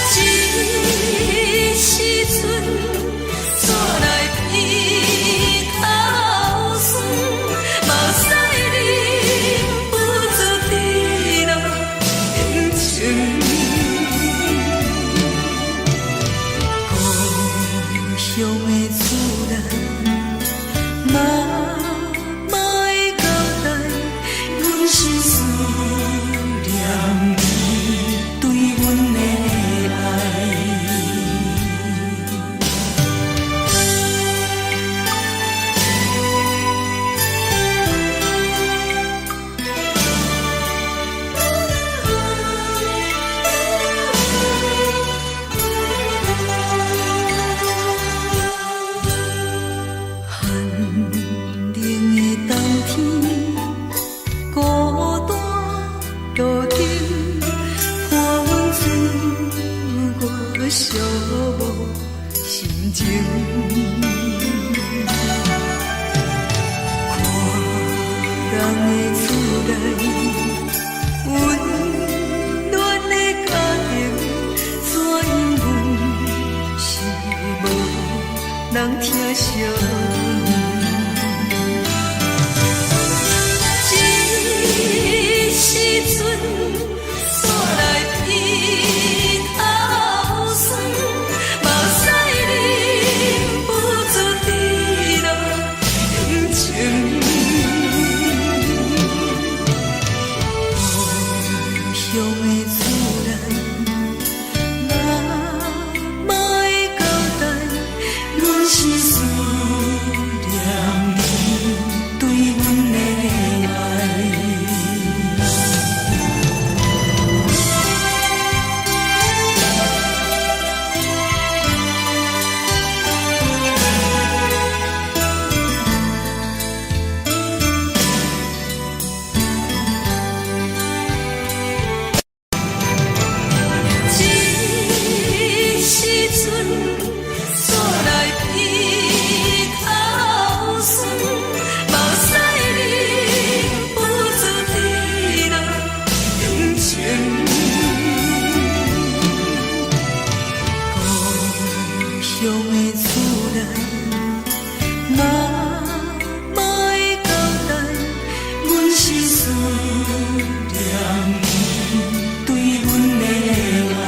這時陣，煞來鼻頭酸，目屎忍不住滴落眼睛。故鄉的厝內，媽媽的交代，阮是思念你對阮的愛。寒冷的冬天，孤單路頂，伴阮自我寂寞心情。看人的厝內，溫暖的家庭，怎樣阮是無人疼惜阮。這時陣，煞來鼻頭酸，目屎忍不住滴落眼睛。故鄉的厝內，媽媽的交代，阮是思念你對阮的愛。這時陣，煞來鼻頭酸，目屎忍不住滴落眼睛。故鄉的厝內，媽媽的交代，阮是思念你對阮的愛。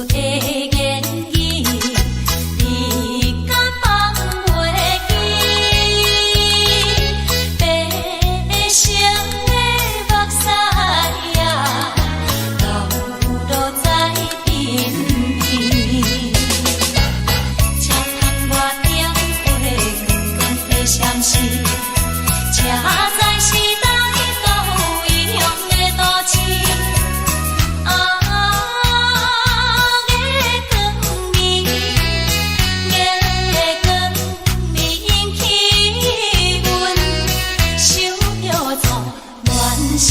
的言語，你敢放袂記？白色的目屎啊，流落在鬢邊。車窗外燈火光光的閃烁，這才是咱到異鄉的都市。啊，月光暝，月光暝引起阮想著做恋時。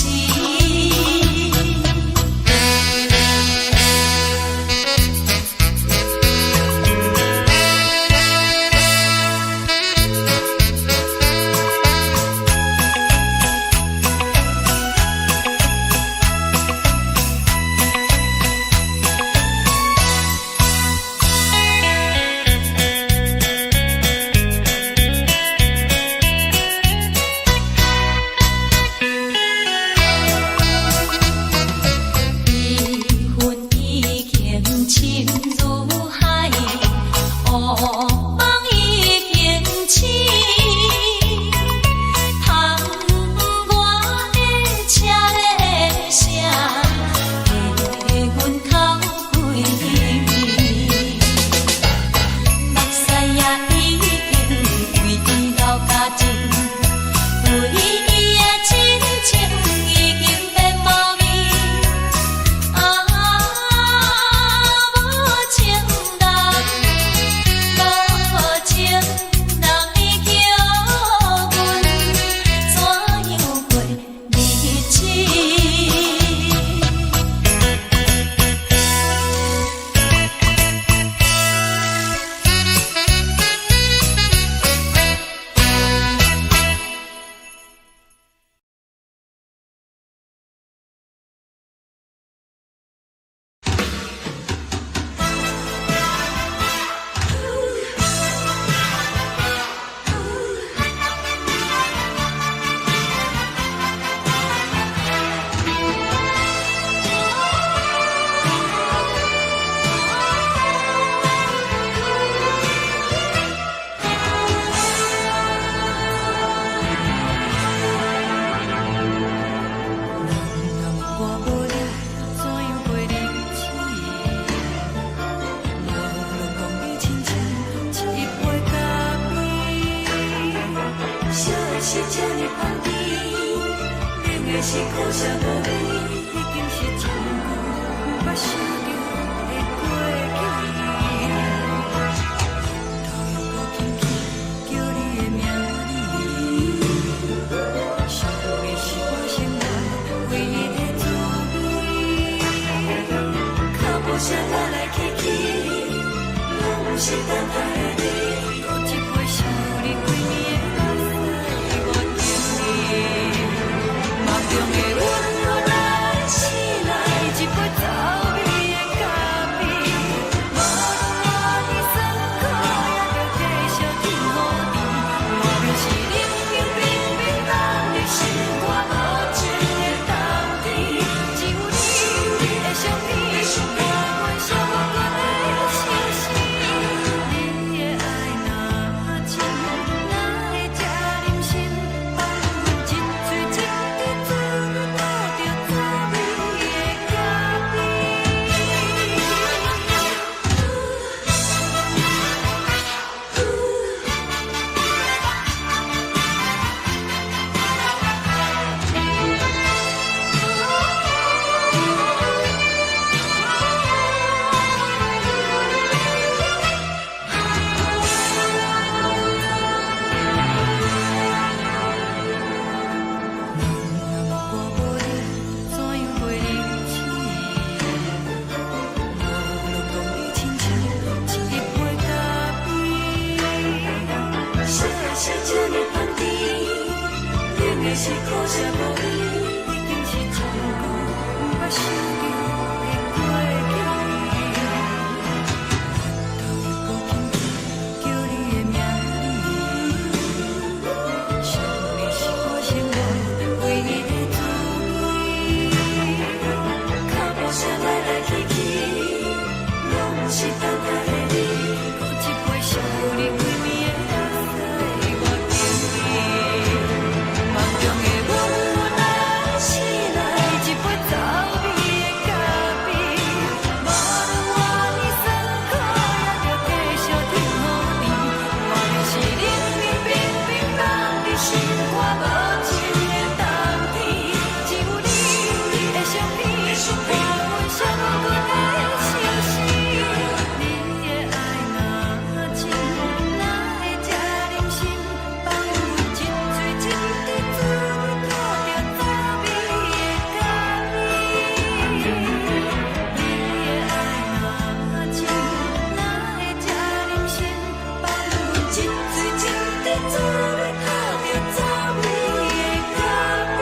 悲恨已經深如海，惡夢已經醒。窗外的車鈴聲，替阮哭幾暝。目屎也已經為伊流乾淨，對伊的真情已經變無味。啊，無情人，無情人，你叫阮怎樣過日子？人若我無你，怎樣過日子？無論講你親像一杯咖啡，燒的是這呢香甜，冷的是苦澀無味，已經是真久毋捌想著的過去。頭又閣輕輕叫你的名字，想你是我生活唯一的滋味。腳步聲來來去去，攏毋是等待的你。閣一杯想你規暝的目屎，我等你。夢中的阮予咱醒來，一杯走味的咖啡。無論偌尼酸苦，也著繼續天予甜。明明是冷冰冰冰冷的心肝，無情的冬天。只有你的相片，伴阮寂寞的相思。你的愛若深，哪會這忍心？放阮一喙一滴水，吐著滋味的咖啡。人若我無你，怎樣過日子？無論講你親像一杯咖啡，燒的是這呢香甜，冷的是苦澀無味，已經是真久毋捌想著的過去。頭又閣輕輕叫你的名字，想你是我生活唯一的滋味。腳步聲來來去去，攏是等待的你，閣一杯惜你規暝的眼屎，我敬你。夢中的阮來醒來，一杯走味的咖啡，無論偌呢酸苦，也著繼續等予你。原來是冷冷冰冰放佇心肝無情的冬天，只有你的相片，伴阮寂寞的相思。你的愛若真，哪會這忍心放阮一醉一滴水吐著走味的咖啡？你的愛若真，哪會這忍心放阮一醉一滴水吐著走味的咖啡？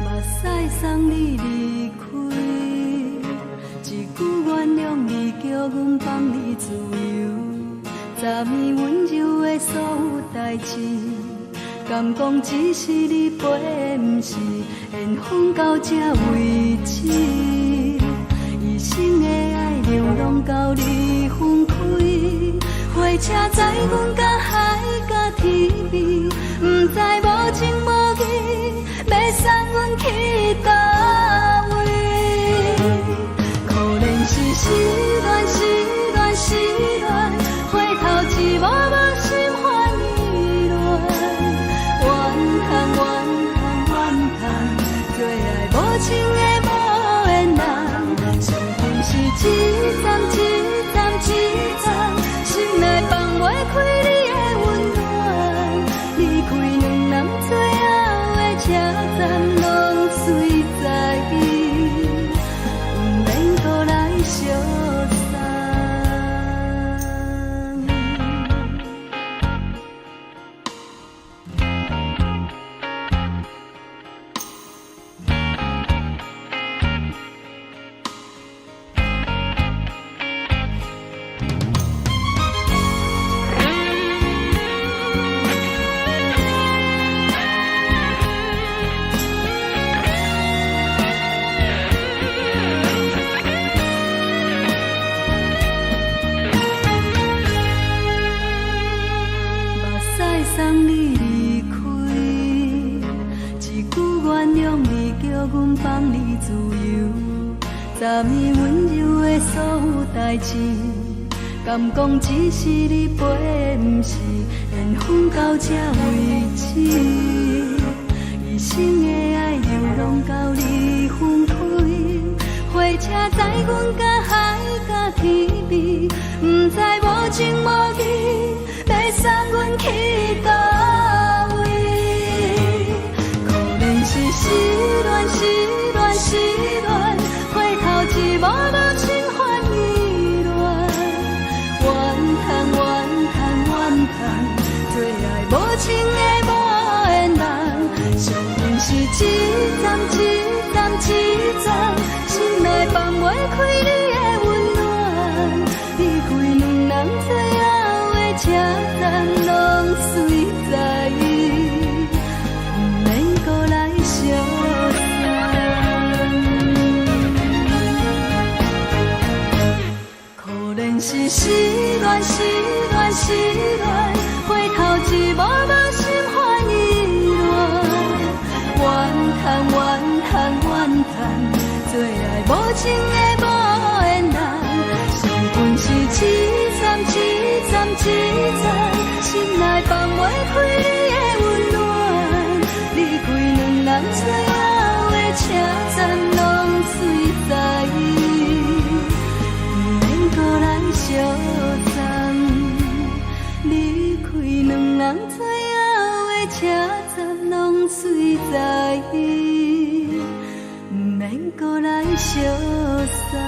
目屎送你離開，一句原諒你，叫阮放你自由。昨暝溫柔的所有代誌，敢講只是你陪的，毋是緣分到這為止。一生的愛流浪到你分開，火車載阮甲海甲天邊，毋知無情無義，欲送阮去佗位？可憐是失戀，失戀，失戀，回頭一幕幕心煩意亂。怨嘆怨嘆怨嘆，做愛無情的無緣人，傷心是一站一站一站，心內放袂開你的溫暖。離開兩人最後的車站，攏隨在伊，毋免閣來相送。目屎送你離開，一句原諒你，叫阮放你自由。昨暝溫柔的所有代誌，敢講只是你陪的，毋是緣分到這為止。一生的愛流浪到你分開，火車載阮甲海甲天邊，毋知無情無義，欲送阮去佗位？可憐是失戀，失戀，失戀，回頭一幕幕心煩意亂。怨嘆怨嘆怨嘆，做愛無情的無緣人，傷心是一站一站一站，心內放袂開你的溫暖。離開兩人最後的車站，攏隨在伊，毋免閣來相送。可憐是失戀，失戀，失戀，回頭一幕幕心煩意亂。怨嘆怨嘆怨嘆，無情的無緣人，上阮是一站一站一站，心內放袂開你的溫暖。離開兩人最後的車站，攏水知，毋免閣來相送。離開兩人最後的車站，攏水知，毋免閣來相送。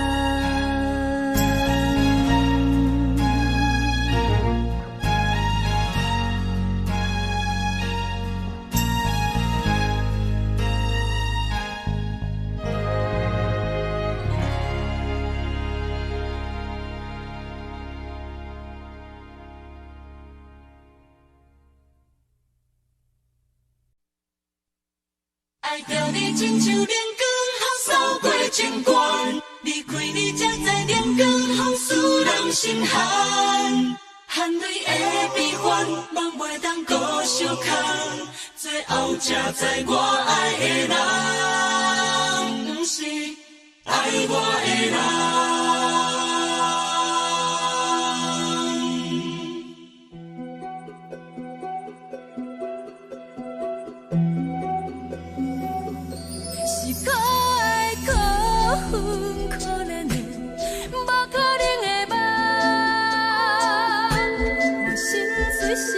愛著你親像冷光予掃過情關，離開你才知冷光予使人心寒。汗淚的悲歡，夢袂當閣相空，最後才知我愛的人，毋是愛我的人。是可愛可恨可憐的，無可能的夢。我心碎心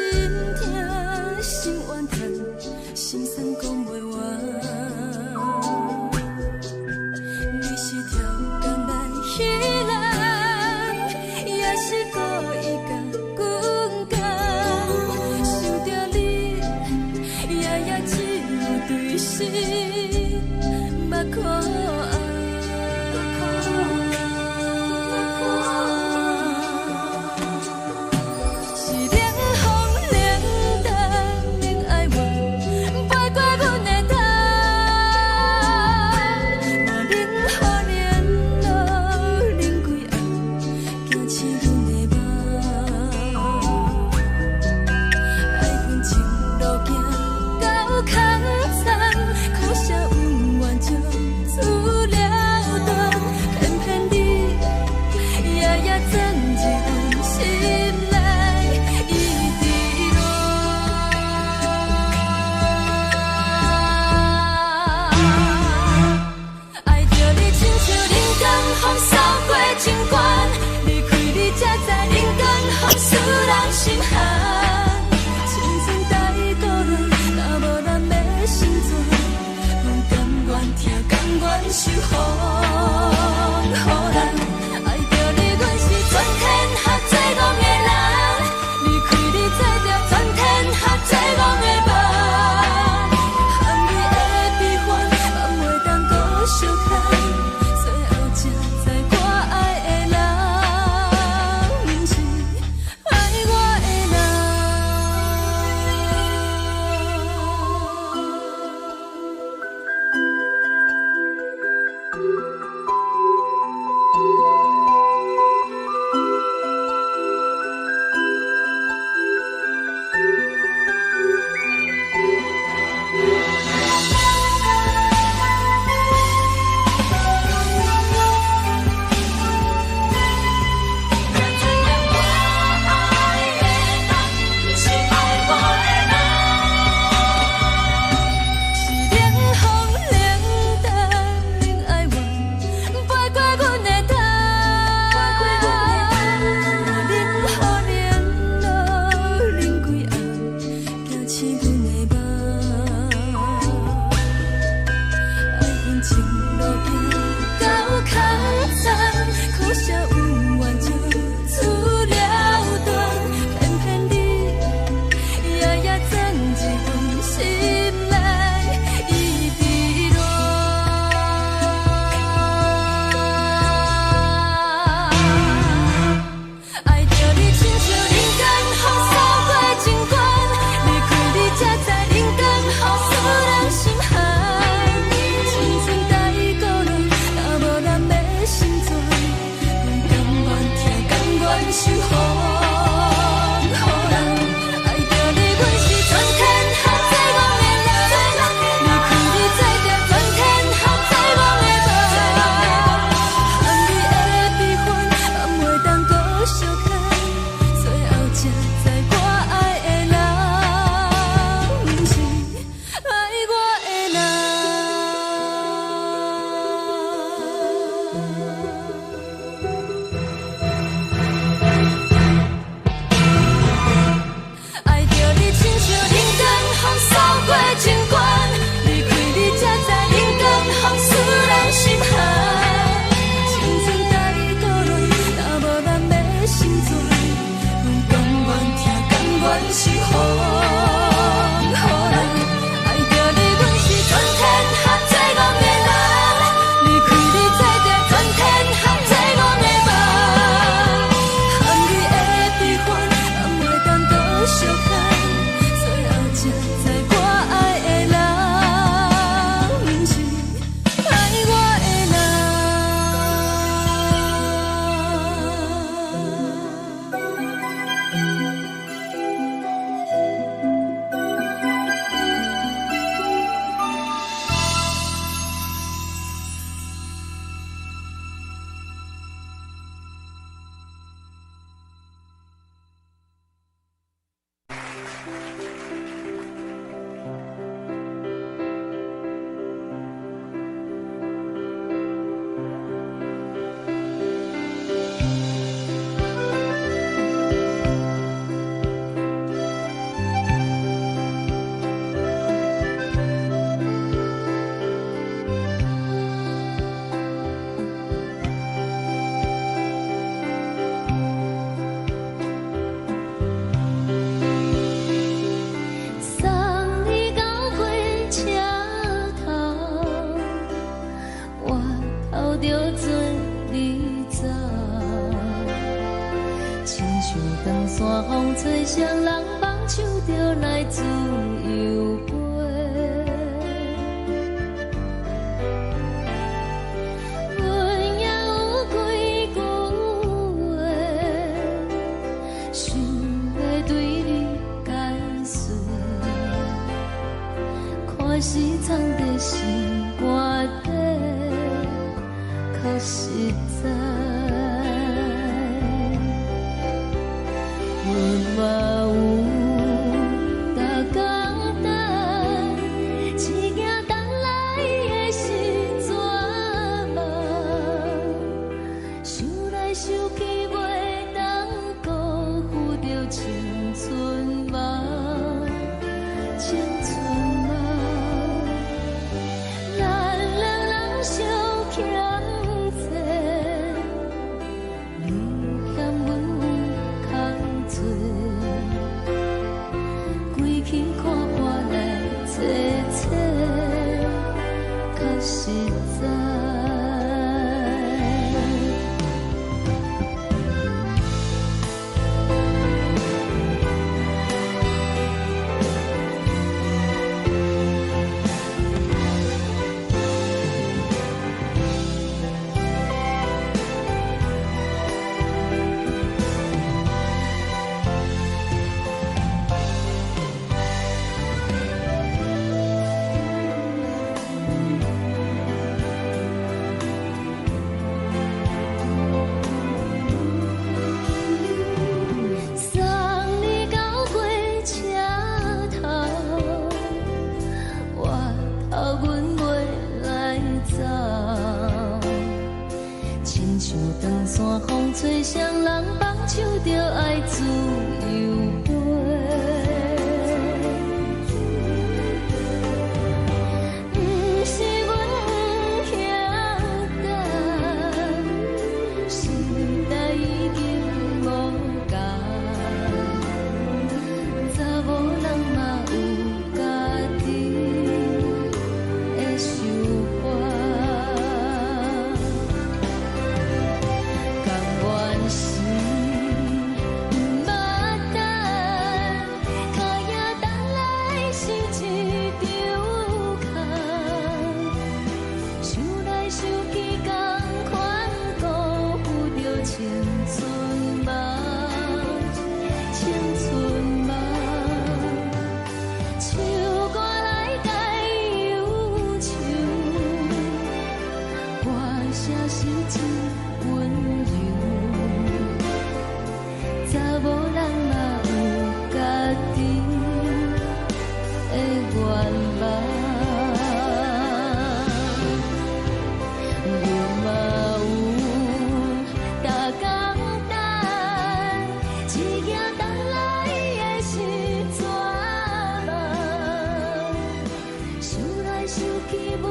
疼心怨嘆，心酸講袂完。你是超工來彼人，也是故意共阮講。想著你，夜夜只有對心目苦紅。是冷風冷淡免哀怨，飛過阮的頭。我冷雨連落冷規暗，驚醒阮的夢。愛恨情路行到空残，可惜恩怨就此了斷。偏偏你夜夜鑽入阮心內，一直亂。愛著你親像冷光予掃過情關，離開你才知冷光予使人心寒。青春太多亂，若無人欲成全，阮甘願疼，甘願受風雨難。愛著你，阮是全天下最戇的人，離開你做著全天下最戇的夢。含淚的悲歡，放袂當閣相看，最後才知我愛的人，毋是愛我的人。才知影我愛的人，毋是愛我的人。是冷風冷淡免哀怨，飛過阮的頭。我冷雨連落冷規暗，驚醒阮的夢。愛恨情路行到空残，可惜恩怨就此了斷。偏偏你夜夜鑽入阮心內，一直亂。愛著你親像冷光予掃過情關，離開你才知冷光予使人心寒。青春太著做你走。親像長山風吹，雙人放手就來自由飛。阮也有幾句話，想欲對你解說，看是藏佇心肝底，較實在。阮嘛有逐工等，一行等來的是绝望，想來想去袂當辜負著青春夢，青春夢。咱兩人相欠債，你嫌阮有空做，規氣看破來坐坐，較實在。送你到火車頭，我頭阮袂來走。親像長山風吹，雙人放手就愛自由飛。毋是阮不曉等，時代已經無仝，查某人嘛有家己的想法。甘願是毋捌等，跤影等來是一場空。想來想去，仝款辜負著青春夢，青春夢。唱歌來解憂愁，歌聲是真溫柔。查某人嘛有家己的願望。阮嘛有逐工等，一行等來的是绝望。想來想去袂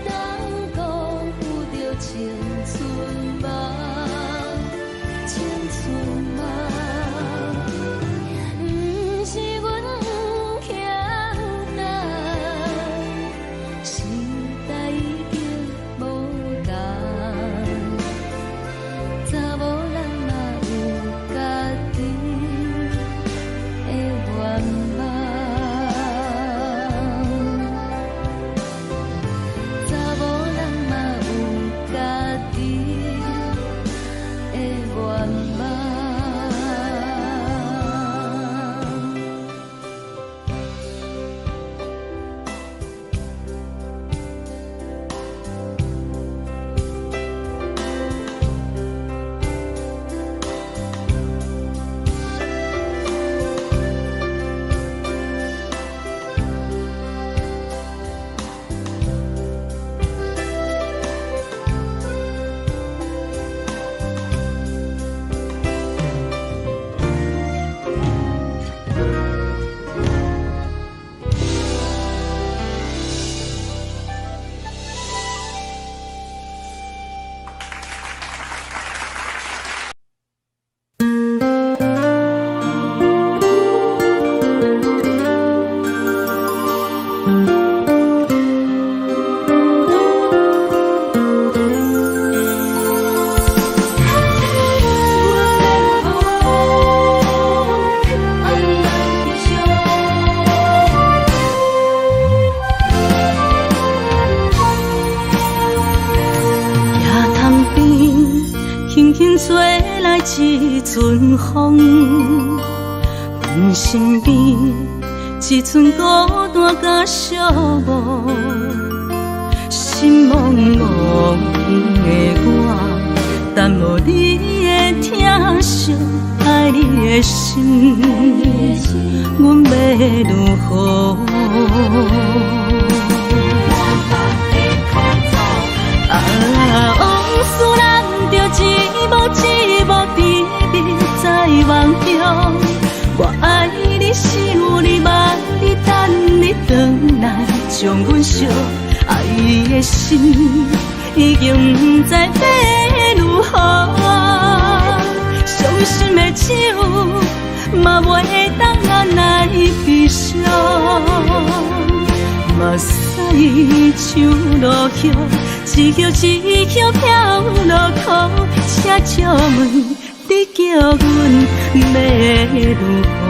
當辜負著青春夢，青春夢。一陣風，阮身邊一陣孤單佮寂寞，心茫茫的我，等無你的疼惜，愛你的心，阮欲如何？啊，往事難著一幕一幕甜蜜在夢中。我愛你，想你，望你，等你轉來，將阮惜。愛的心已經毋知欲如何，傷心的酒嘛袂當按來悲傷。目屎像落雨，一葉一葉飄落苦，請借問你叫阮欲如何？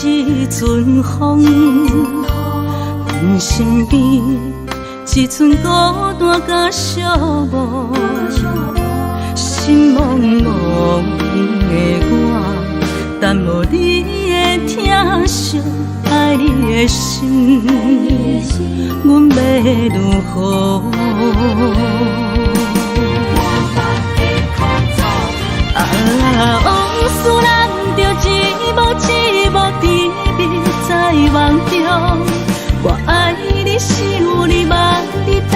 一陣風，阮身邊一陣孤單佮寂寞，心茫茫的我，等無你的疼惜，愛你的心，阮欲如何？啊，往事難著一幕一幕甜蜜在夢中。我愛你，想你，望你，等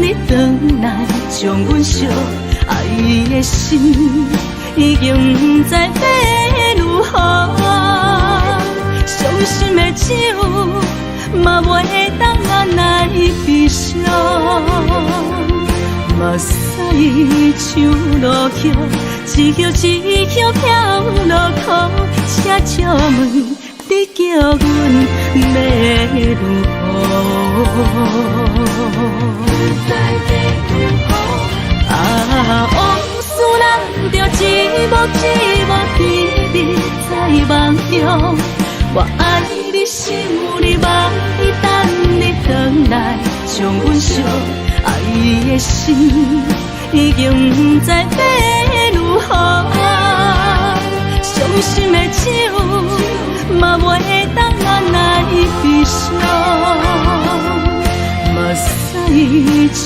你轉來，將阮惜。愛的心已經毋知欲如何，傷心的酒嘛袂當按來悲傷。目屎像落雨，一葉一葉飄落苦，請借問你叫阮欲如何？啊，往事難著一幕一幕甜蜜在夢中。我愛你，想你，望你，等你轉來，將阮惜。愛的心已經毋知欲如何，傷心的酒嘛袂當按來悲傷。目屎像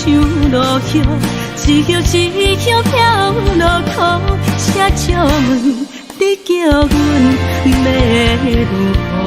落雨，一葉一葉飄落苦，請借問你叫阮欲如何？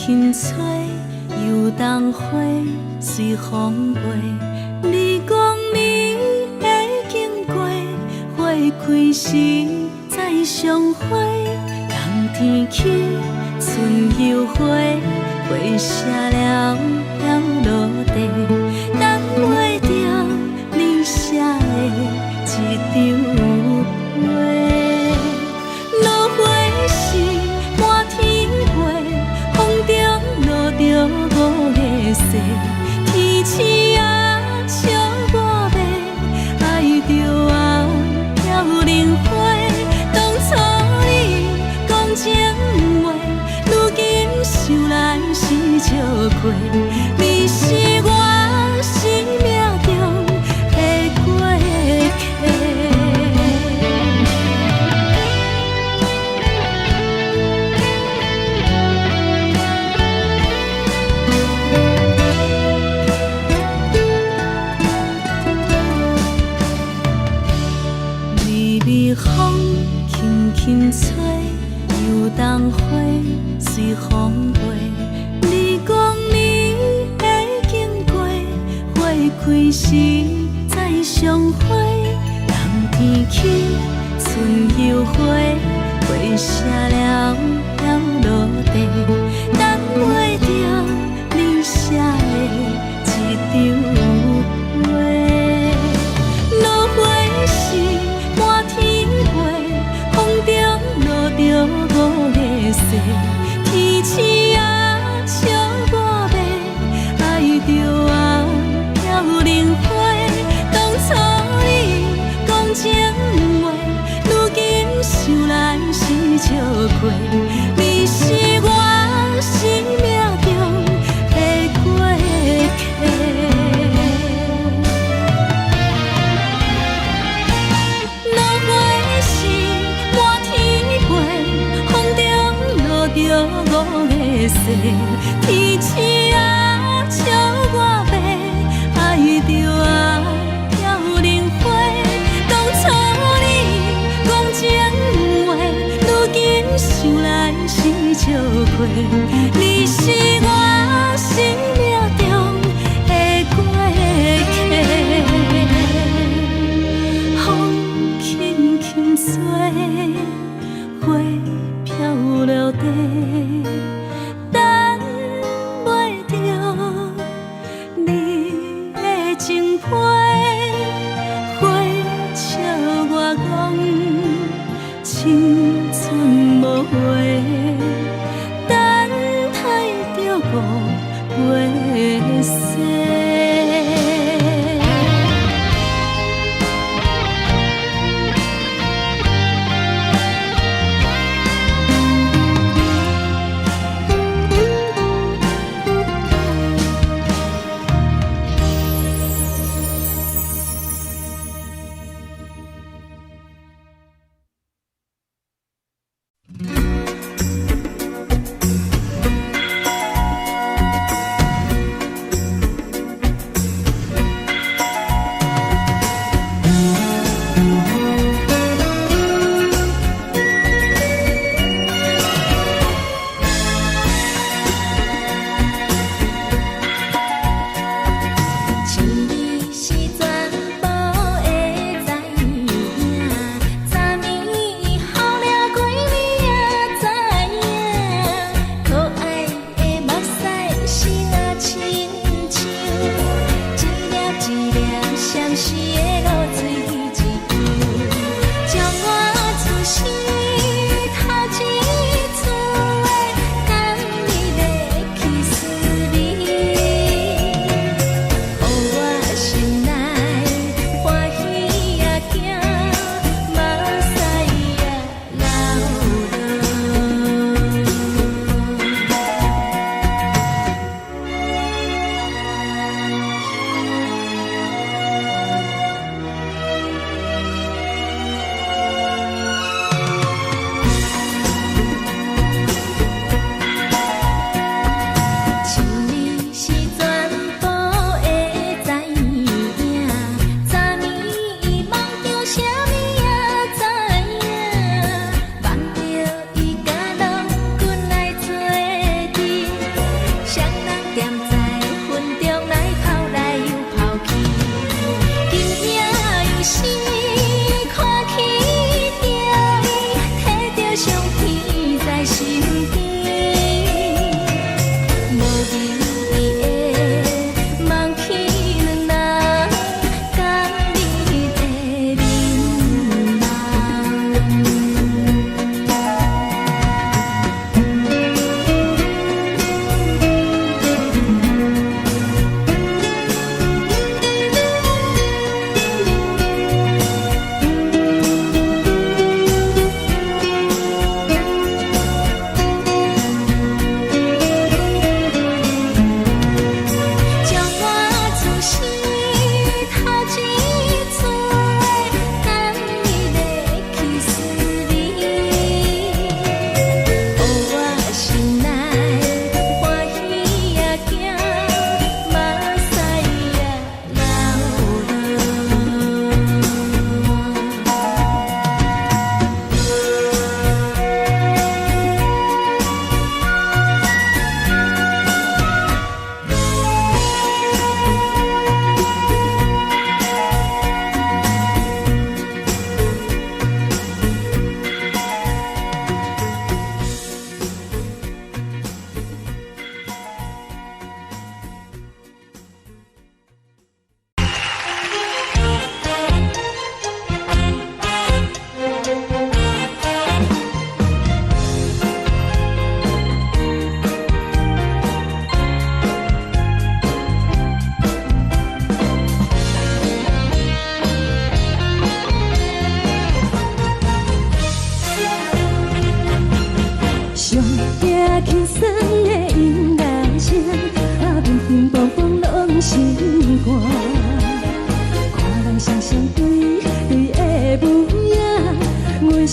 輕吹，油桐花隨風飛。你講你會經過，花開時再相會。冬天起，春又回，花謝了飘落地，等袂著你寫的這張批。落花是滿天飛，風中落著五月雪，天星啊笑我欲愛著啊飘零花。當初你講情話，如今想來是笑虧。你是我開時再相會，冬天起春又回，花謝了飄落地，等袂著你寫的一張批。落花時滿天飛，風中落著五个誓，天星啊笑我欲，愛著啊飄零花。當初你講情話，如今想來是笑話。你是我生命中的過客。落花時滿天飛，風中落著五个誓，天星啊笑我欲，愛著啊飄零花。當初你講情話，如今想來是笑話。你是我生命中的過客。風輕輕吹，花飄落地，等袂著你的情批。花笑我講青春無話，等待著五月雪。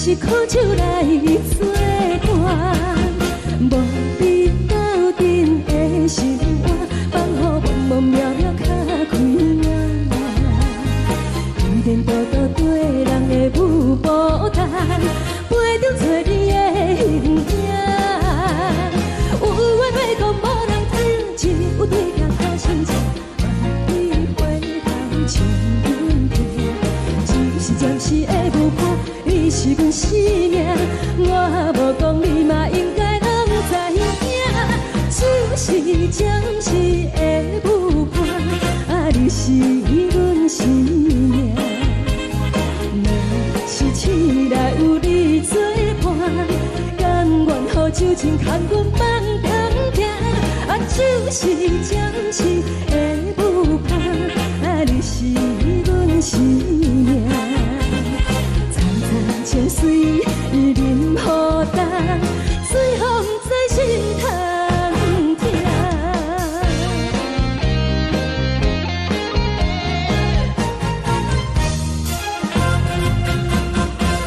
是苦酒來做伴，無你鬥陣的生活，放予茫茫渺渺較開眼。依然獨獨綴人的舞步動，陪著找你的形影。有緣欲講無人聽，只有對鏡苦心情，望你回頭笑阮聽。只是暫時的舞伴，你是阮生命，我無講你嘛應該攏知影。只是暫時的舞伴，啊，你是阮生命。若是醒來有你做伴，甘願予酒精牽阮放中行。啊，只是暫時的舞伴，啊，你是阮生命。層層情水淋予重，最予毋知心通疼。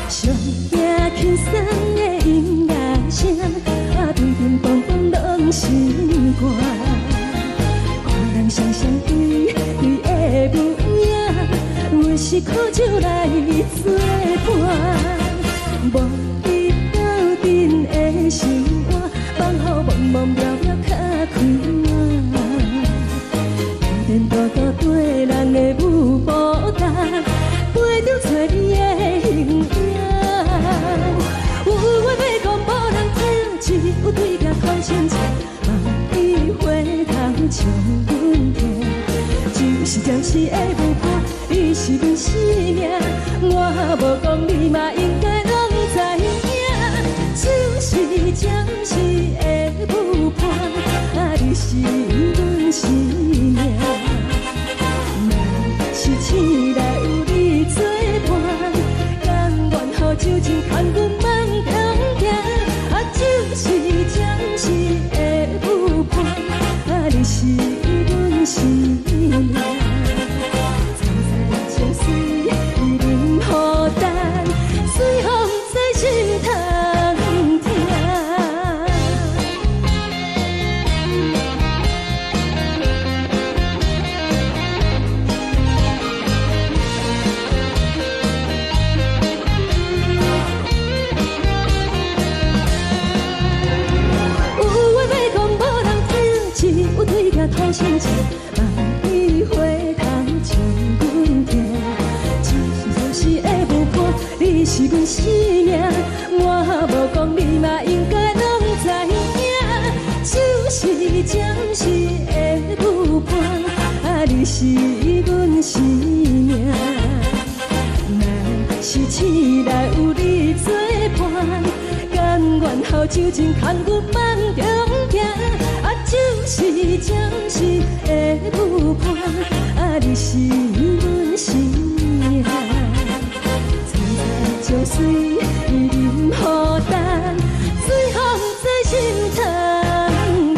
上驚輕鬆的音樂聲，啊，叮叮咚咚攏是歌。看人雙雙對對的舞影，阮是苦酒來做伴，無你鬥陣的生活，放予茫茫渺渺較開眼。依然獨獨綴人的舞步動，陪著找你的形影。有話欲講無人聽，只有對鏡苦心情，望你回頭笑阮聽。只是暫時的舞伴，你是阮生命，我無講你嘛應該攏知影。只是暫時的舞伴，啊，你是阮生命。若是醒來有你做伴，甘願予酒精牽阮放中行。啊，只是暫時的舞伴，啊，你是阮生命。層層情水淋予重，最予毋知心通疼。有話欲講無人聽，只有對鏡苦心情，望你回頭笑阮聽。只是暫時的舞伴，你是阮生命，我無講你嘛應該攏知影。只是暫時的舞伴，啊，你是阮生命。若是醒來有你做伴，甘願予酒精牽阮放中行。啊，只是暫時的舞伴，啊，你是阮生命。層層情水淋予重，最予毋知心通疼。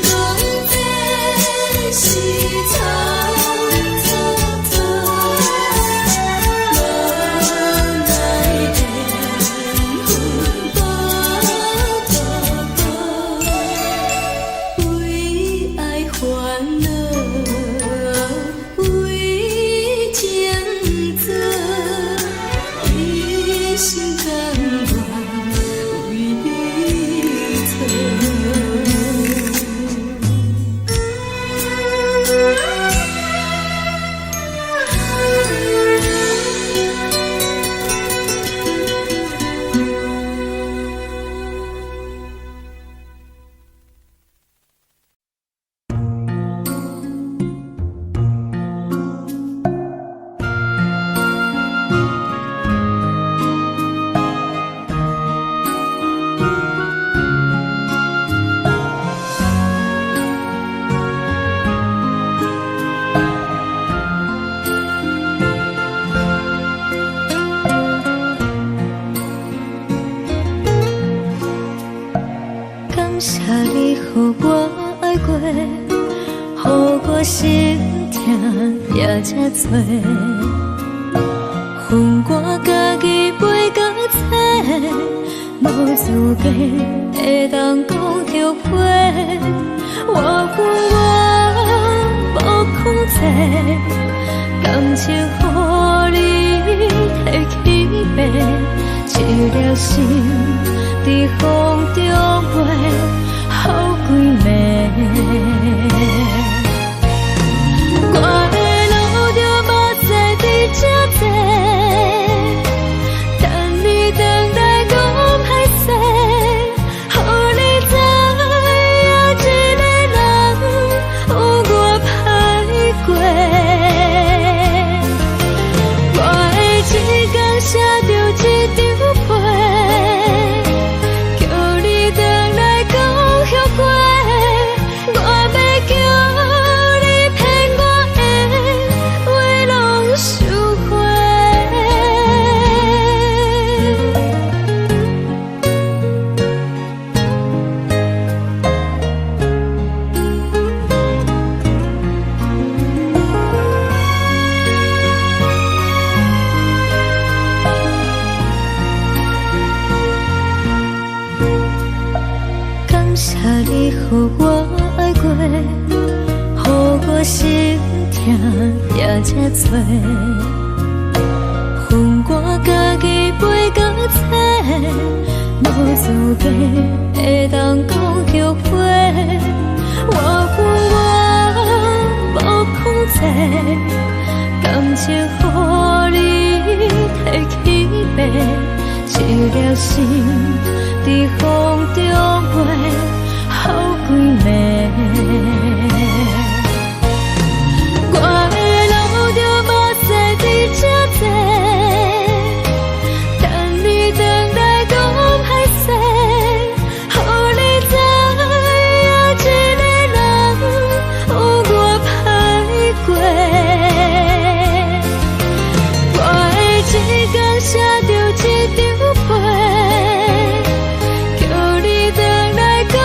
講這是草草草，無奈緣分薄薄薄，為愛煩惱，為情做，一心甘願為你錯。感謝你予我愛過，予我心疼也這多。予我家己飛到找，無資格會當講後悔。我有我無控制，感情予你提去爬，一粒心佇風中飛，予規暝。我會流著目屎佇這坐，等你轉來講歹勢，予你知影一個人有偌歹過。我會一工寫著一張批，叫你轉來講後悔。我欲叫你騙我的話攏收回。感謝你予我愛過，予我心疼也這多。予我家己飛到找，無資格會當講後悔。我有我無控制，感情予你提去爬，一粒心佇風中飛，予規暝。我會流著目屎佇這坐，等你轉來講歹勢，予你知影一個人有偌歹過。我會一工寫著一張批，叫你轉來講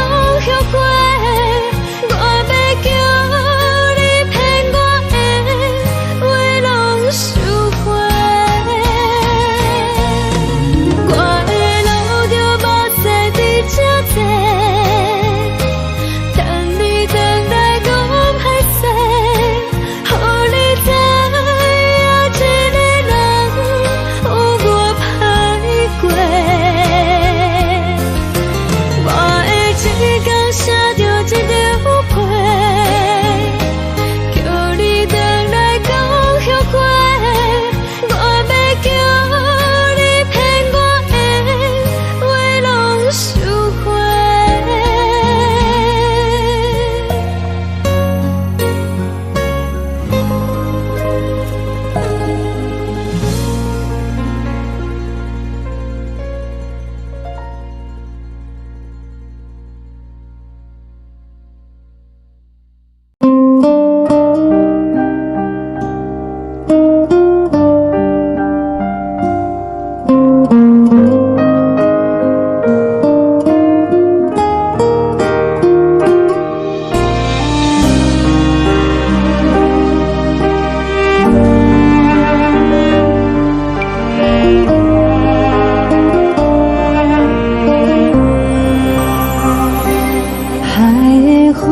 風，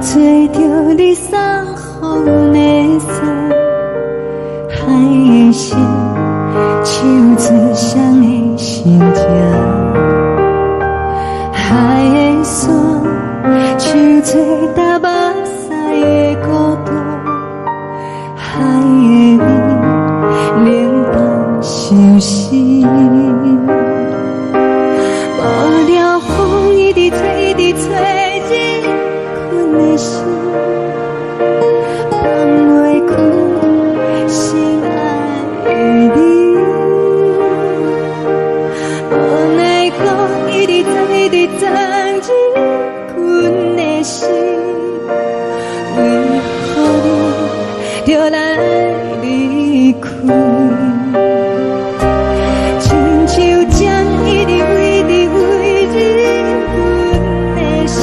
吹著你送予阮的衫，海的心，唱出誰的心情？海的山，唱出焦目屎的孤單，海的味，冷淡相思。無聊風一直吹，一直吹入阮的心，放袂開心愛的你。無奈何一直鑽，一直鑽入阮的心，為何你著來離開？親像針一直一直飛入阮的心，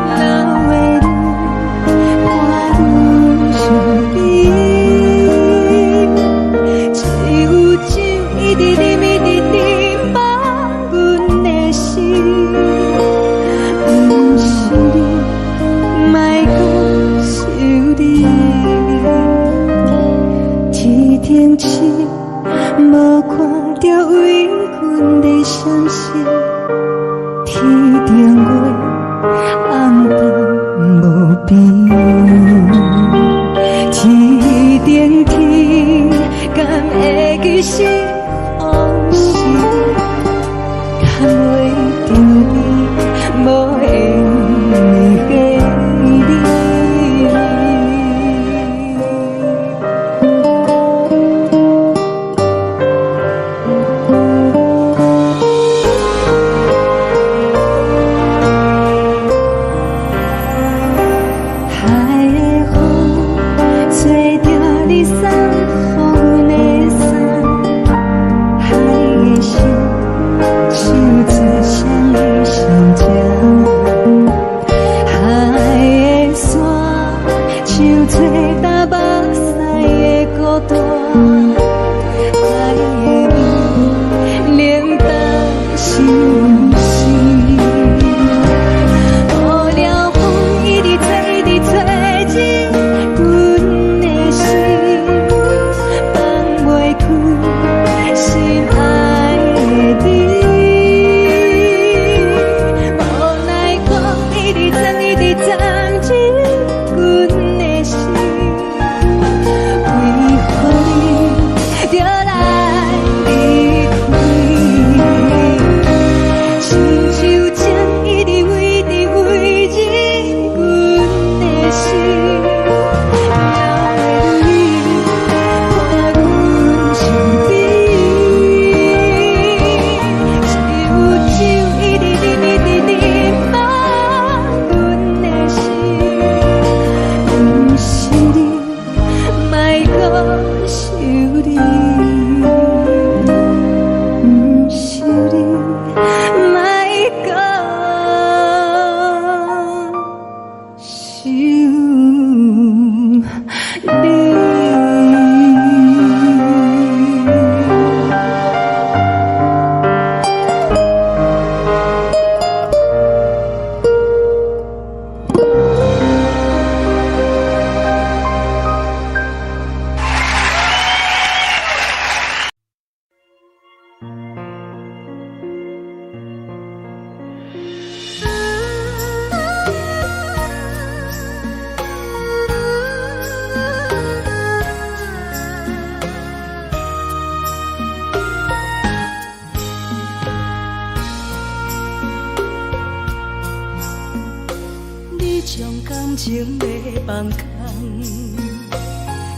流的淚伴阮身邊。只有酒一直啉，一直啉，放阮的心。毋是你，莫閣想你。天頂星，無看著為阮咧閃爍，天頂月，暗淡無邊。天頂天，敢會記是予是你，牽袂著你，無緣的你。海的風，吹著你送予阮的衫，海的心，唱出誰的心情？海的山，唱出焦目屎的孤單，海的味，冷淡相思。無聊風一直吹，一直吹入阮的心，放袂開心愛的你。無奈何一直鑽，一直鑽入阮的心，為何你著來離開？親像針一直一直飛入阮的心，流的淚伴阮身邊。只有酒一直啉，一直啉，放阮的心。毋是你，莫閣想你。毋是你，莫閣想你。你將感情欲放空，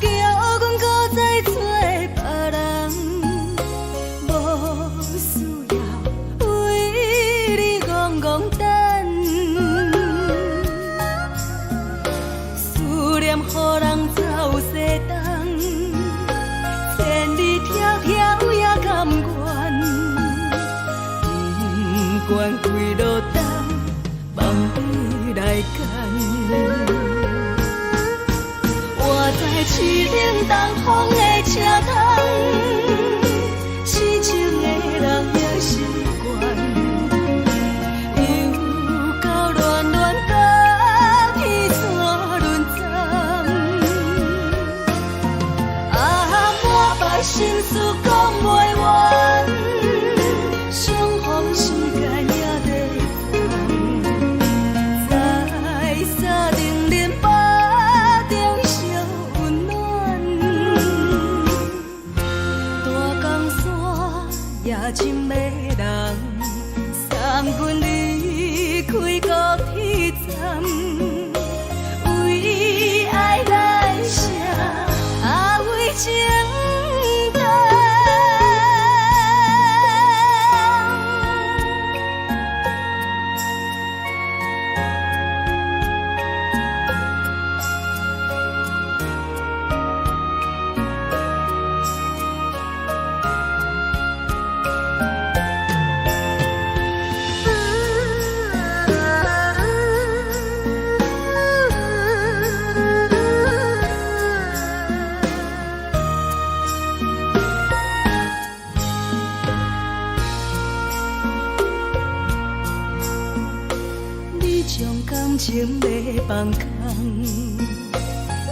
叫阮閣再找別人，無需要為你戇戇等，思念予人走西東，千里迢迢也甘願，不管幾落冬，放你來揀。我知凄冷東風的車窗，痴情的人也習慣，又到暖暖感情欲放空，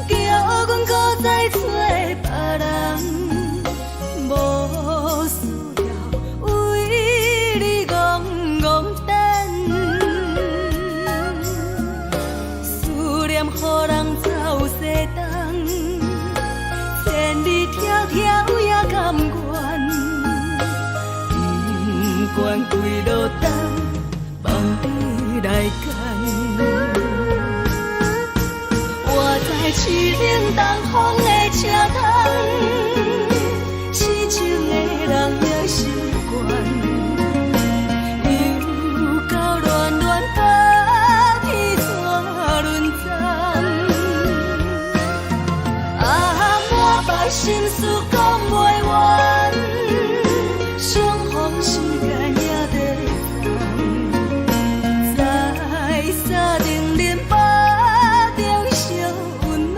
叫阮閣再揣別人，無需要為你戇戇等。思念予人走西東，千里迢迢也甘願，不管幾落冬，放你來揀。我知凄冷東風的車窗，痴情的人也習慣。又到暖暖冬天怎輪鬃？啊，滿腹心事講袂完，相逢時間也短暫，在三重恁腹中相溫暖。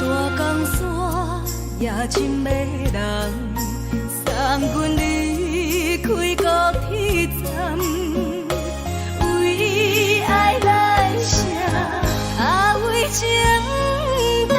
大江山也真迷人，送阮離開高鐵站，為愛來寫，啊為情等。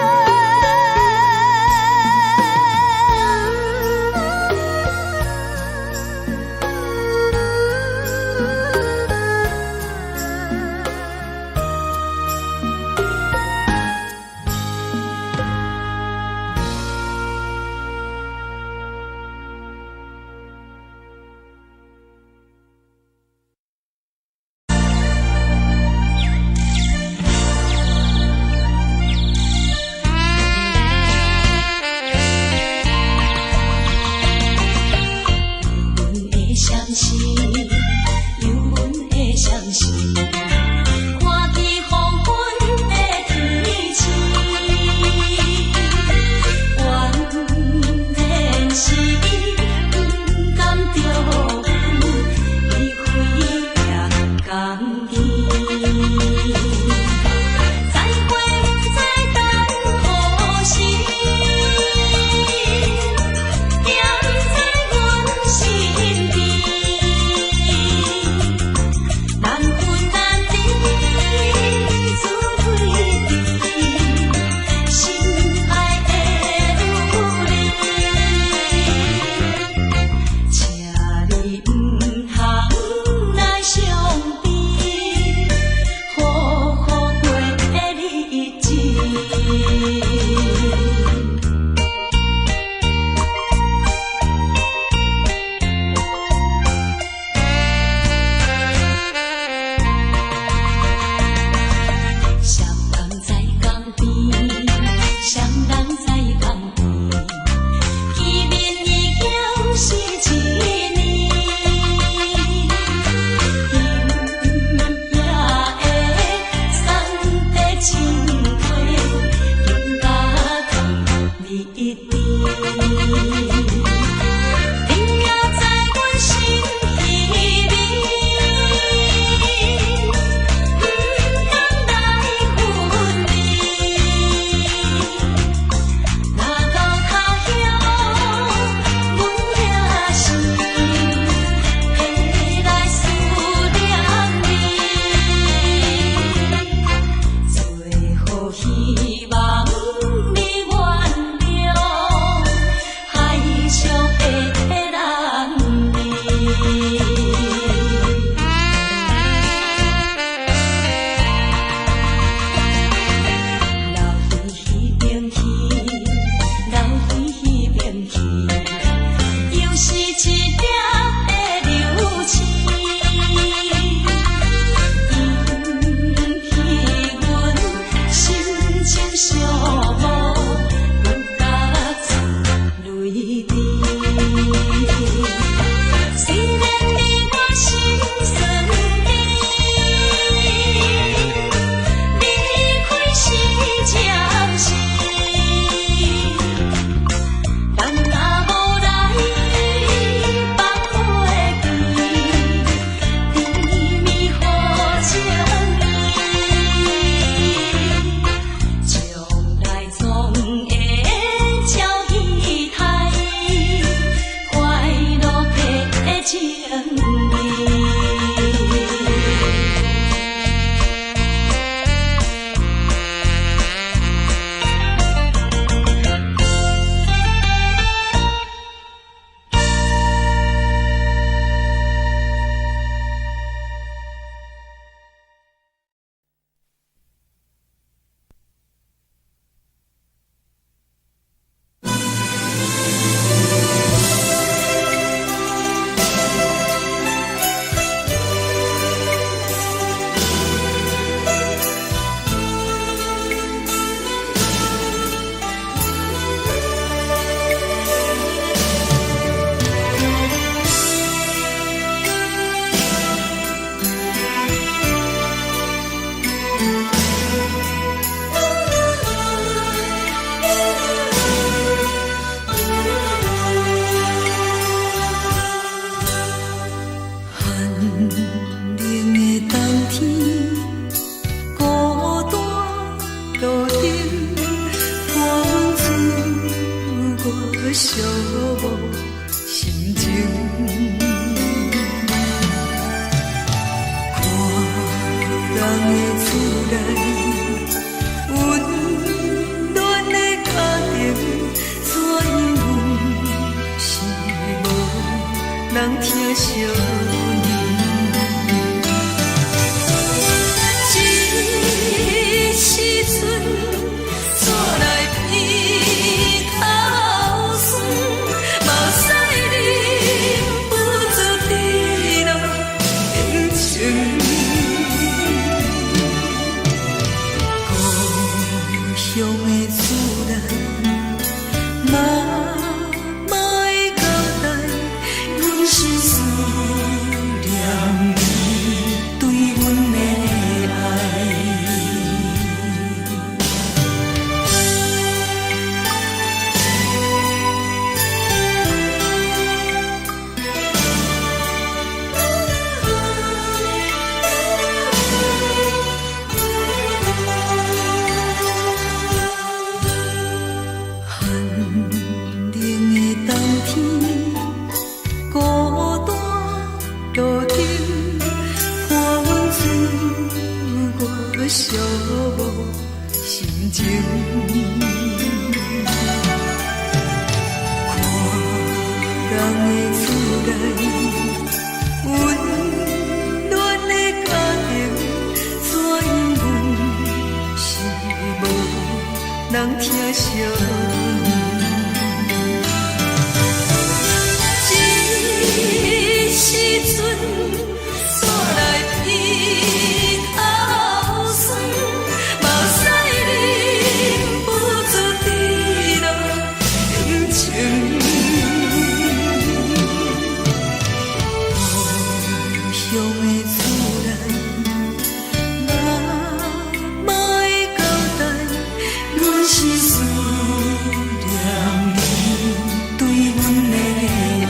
內，溫暖的家庭，怎樣阮是無人疼惜阮。這時陣，煞來鼻頭酸，目屎忍不住滴落眼睛。故鄉的厝內，媽媽的交代，阮是思念你對阮的愛。寒冷的冬天，孤單路頂，伴阮自我寂寞心情。看人的厝內，溫暖的家庭，怎樣阮是無人疼惜阮。這時陣，煞來鼻頭酸，目屎忍不住滴落眼睛。故鄉的厝內，媽媽的交代，阮是思念你對阮的愛。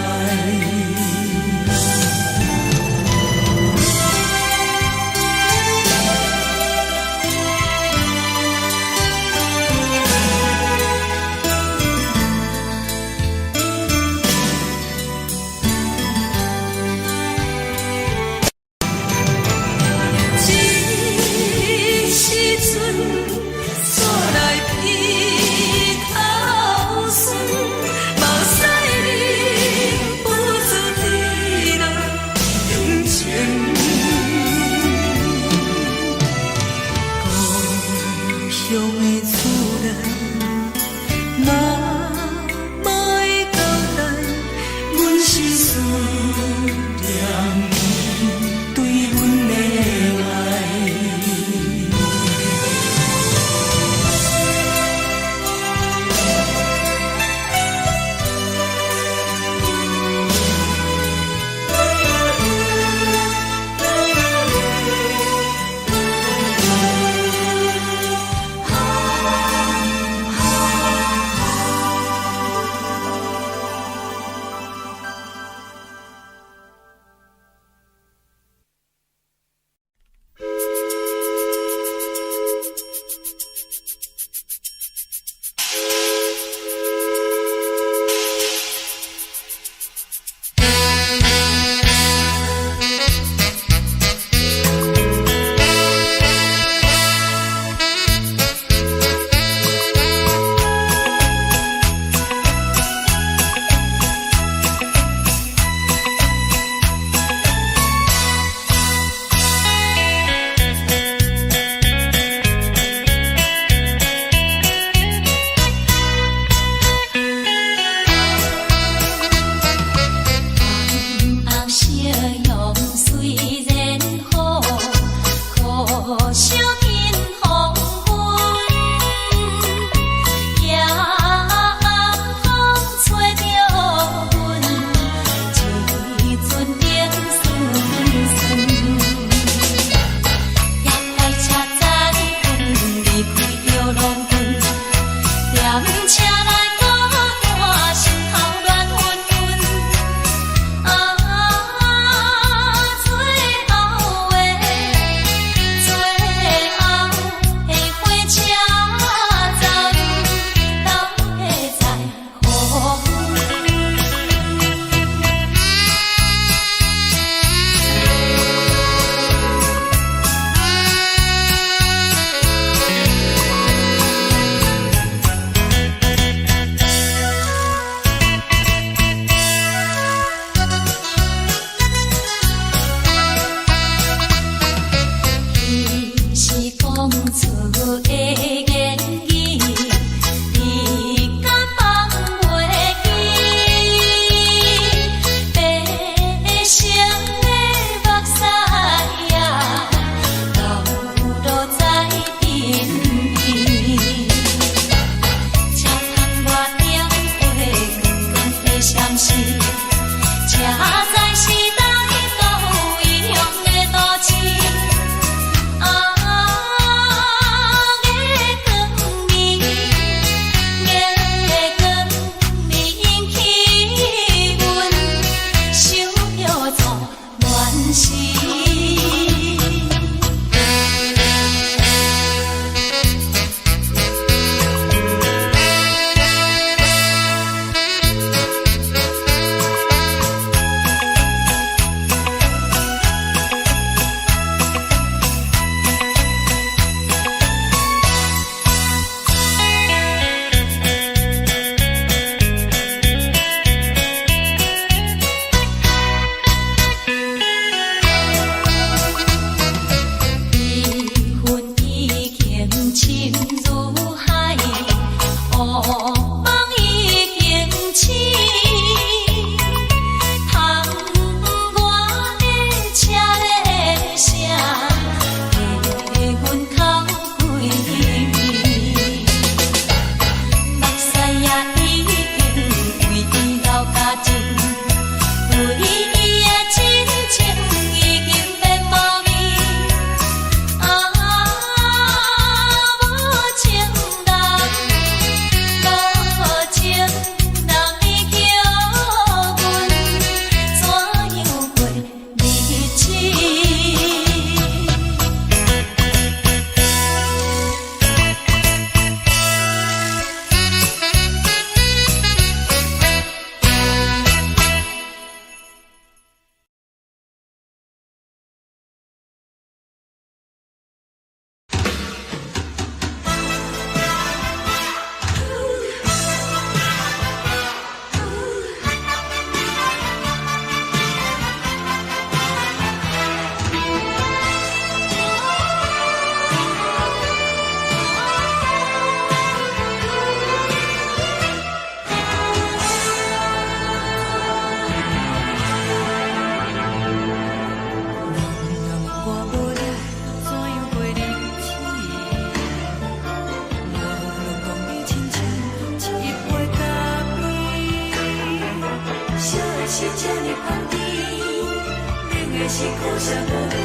惜無你，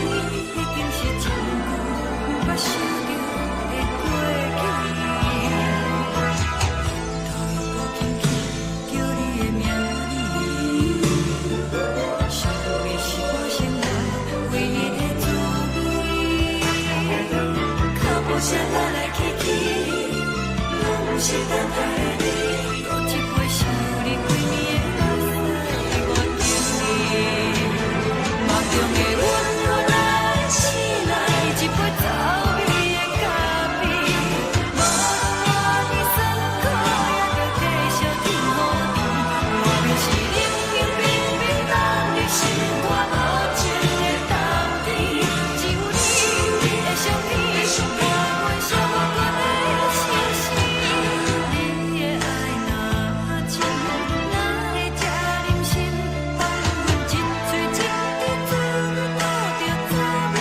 已經是真久毋捌想著的過去。頭又閣輕輕叫你的名字，想你是我生活唯一的滋味。腳步聲來來去去，攏是等待的你。閣一杯想你規暝的目屎，我敬你。夢中的阮來醒來，一杯走味的咖啡，無論偌尼酸苦，也著繼續天雨甜。外面是冷冷冰冰等你心肝無情的冬天，只有你的相片，伴阮寂寞的相思。你的愛若真，哪會這忍心放阮一喙一滴水吐著滋味的咖啡？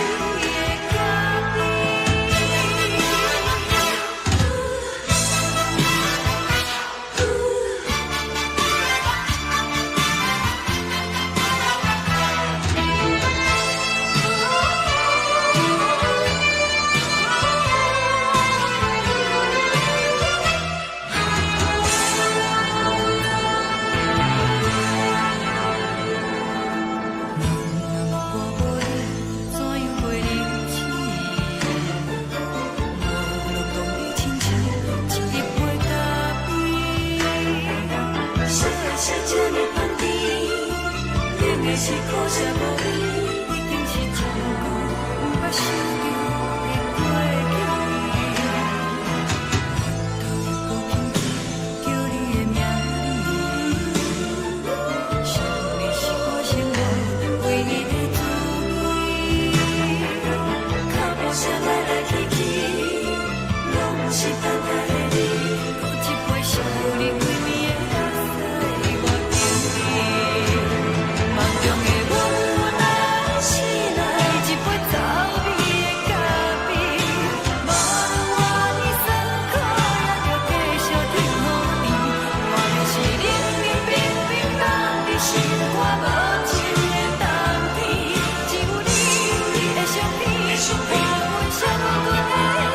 我無你，怎樣過日子？無論當你親像一杯咖啡，啥的啥這呢香甜，冷的是可惜無你，已經是真久毋捌想著的過去。頭又閣輕輕叫你的名字，想你是我生活唯一的滋味。腳步聲來來去去，攏是等待的你。閣一杯想你規暝的目屎，我敬你。夢中的阮來醒來，一杯走味的咖啡，無論偌尼酸苦，也著繼續天雨甜。外面是冷冷冰冰等你心肝無情的冬天，只有你的相片，伴阮寂寞的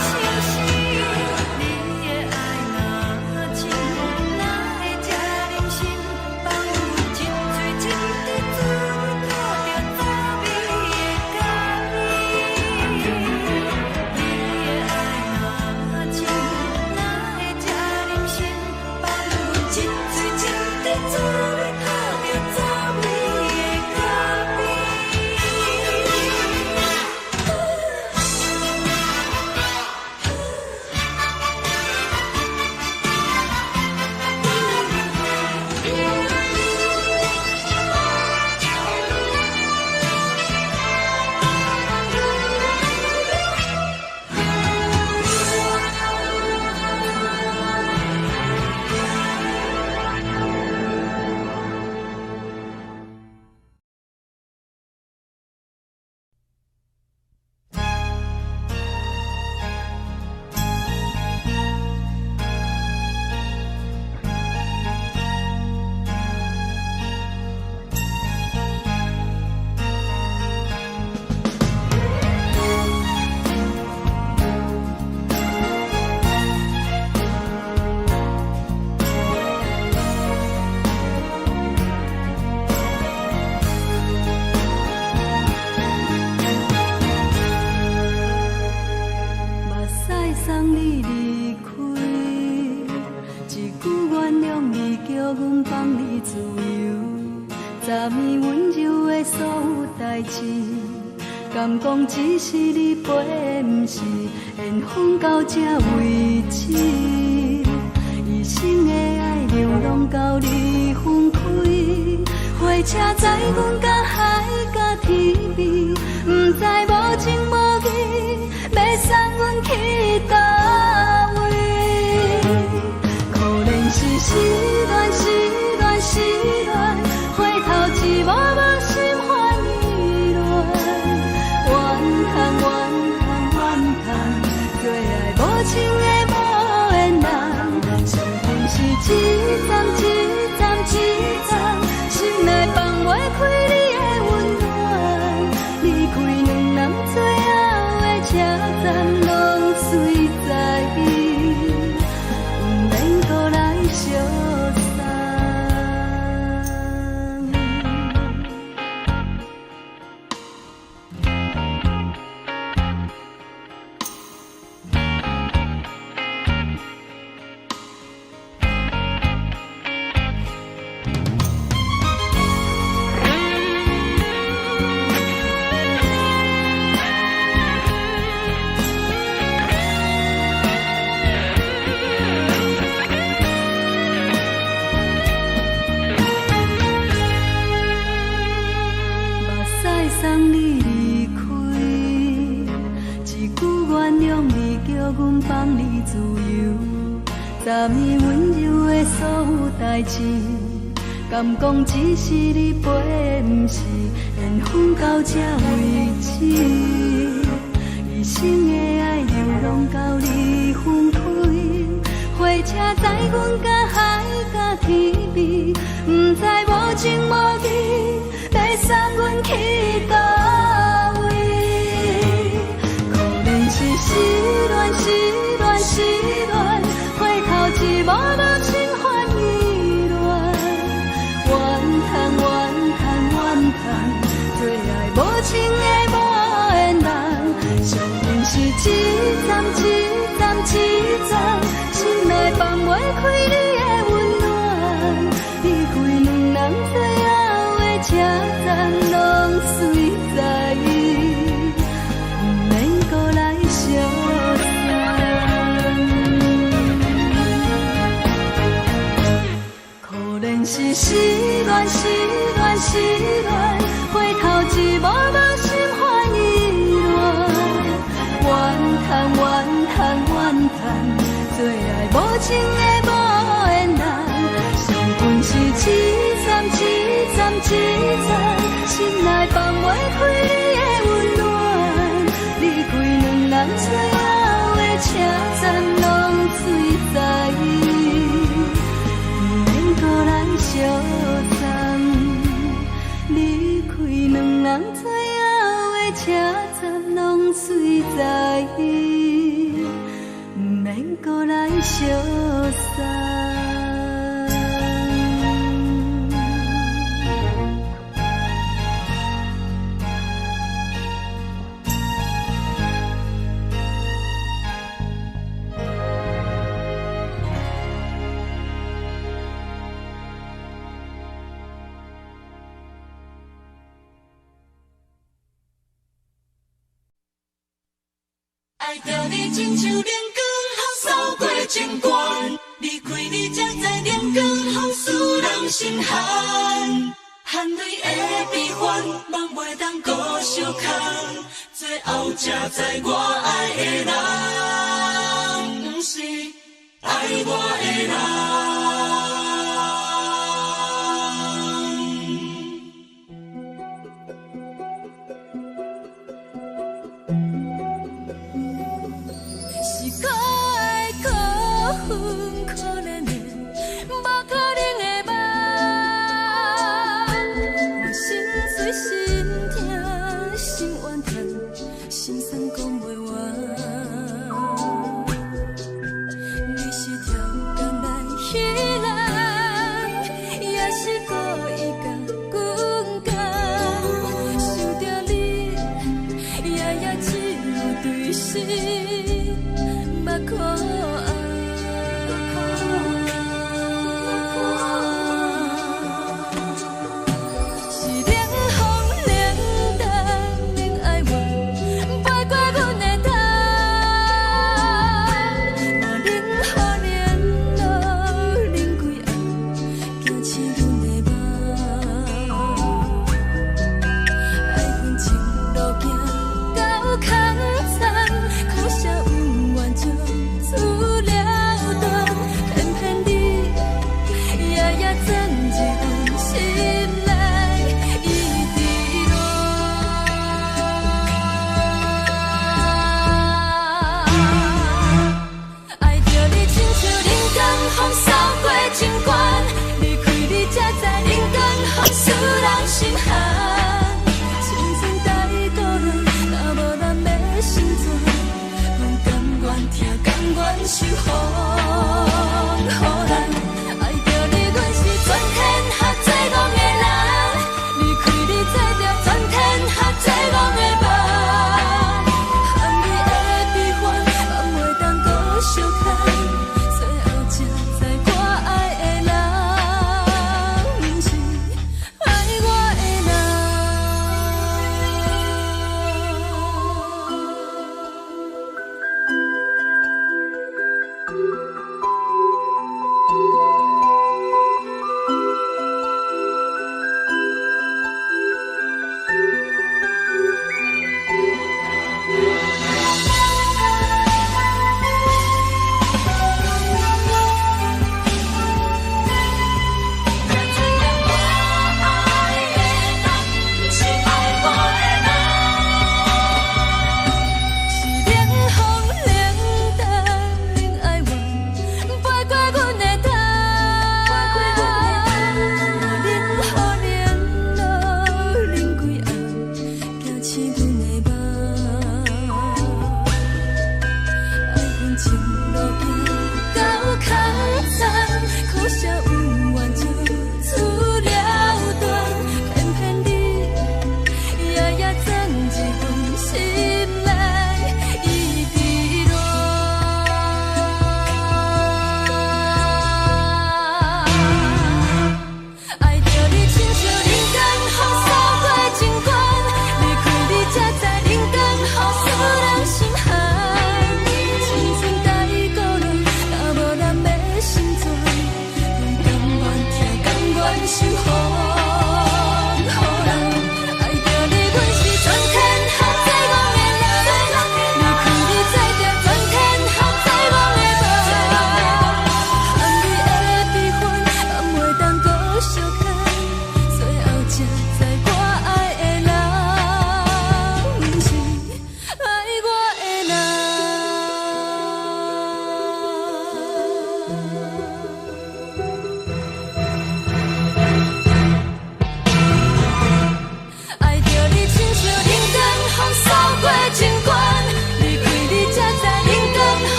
相思。你的愛若真，哪會這忍心放阮一喙一滴水吐著滋味的咖啡？你的愛若真，哪會這忍心放阮一喙一滴水吐著滋味的咖啡？目屎送你離開，一句原諒你，叫阮放你自由。昨暝溫柔的所有代誌，敢講只是你陪的，毋是緣分到這為止。一生的愛流浪到你分開，火車載阮到海角天邊，毋知無情無義，欲送阮去佗位？可憐是失戀，失戀，失戀，回頭一幕幕心煩意亂。怨嘆怨嘆怨嘆，做愛無情的無緣人，心痛是一站一站一站，心內放袂開你的溫暖。離開最後的車站攏隨在，毋免閣來相送。目屎送你離開，一句原諒你，叫阮放你自由。昨暝溫柔的所有代誌，敢講只是你陪的，毋是緣分到這為止。一生的愛流浪到你分開，火車載阮到海角天邊，毋知無情無義，欲送阮去佗位？可憐是失戀，失戀，失戀，回頭一幕幕心煩意亂。怨嘆怨嘆怨嘆，做愛無情的無緣人，相逢是一站一站一站，心內放袂開你的溫暖。離開兩人最後的車站，攏隨在，毋免閣來相送。可憐是失戀，失戀，失戀，回頭一幕幕心煩意亂。怨嘆怨嘆怨嘆，做愛無情的無緣人，相逢是一站一站一站，心內放袂開你的溫暖。離開兩人最後的車站，攏隨在，毋免閣來相送。離開兩人最後的車站，攏隨在，毋免閣來相送。愛著你親像冷光予掃過情關，離開你才知冷光予使人心寒，汗淚的悲歡，夢袂當閣相空，最後才知我愛的人，毋是愛我的人。是可愛可恨可憐的，無可能的夢。我心碎心疼心怨嘆，心酸講袂完。你是超工來彼人，也是故意共阮講。想著你，夜夜只有對心目苦紅。是冷風冷淡免哀怨，飛過阮的頭。嘛冷雨冷露冷規暗，驚醒阮的夢。愛恨情路行到空残，可惜恩怨情出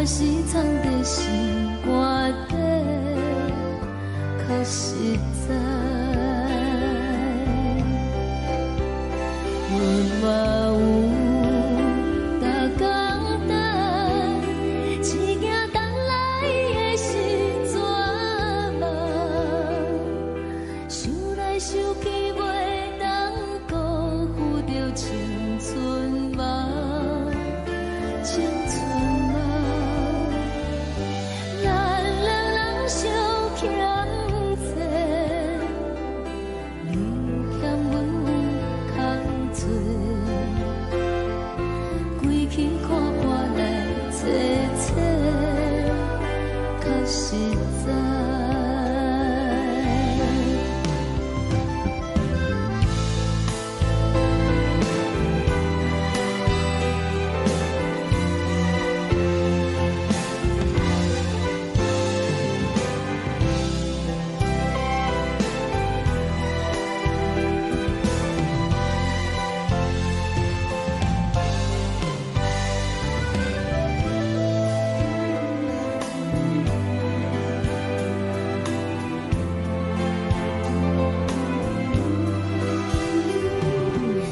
是藏佇心肝底，較實在。阮嘛有逐工等，只驚等來的是绝望。想來想去，袂當辜負著青春夢，青春夢。咱兩人相欠債，你欠阮有空濟，規氣看破來坐坐，較實在。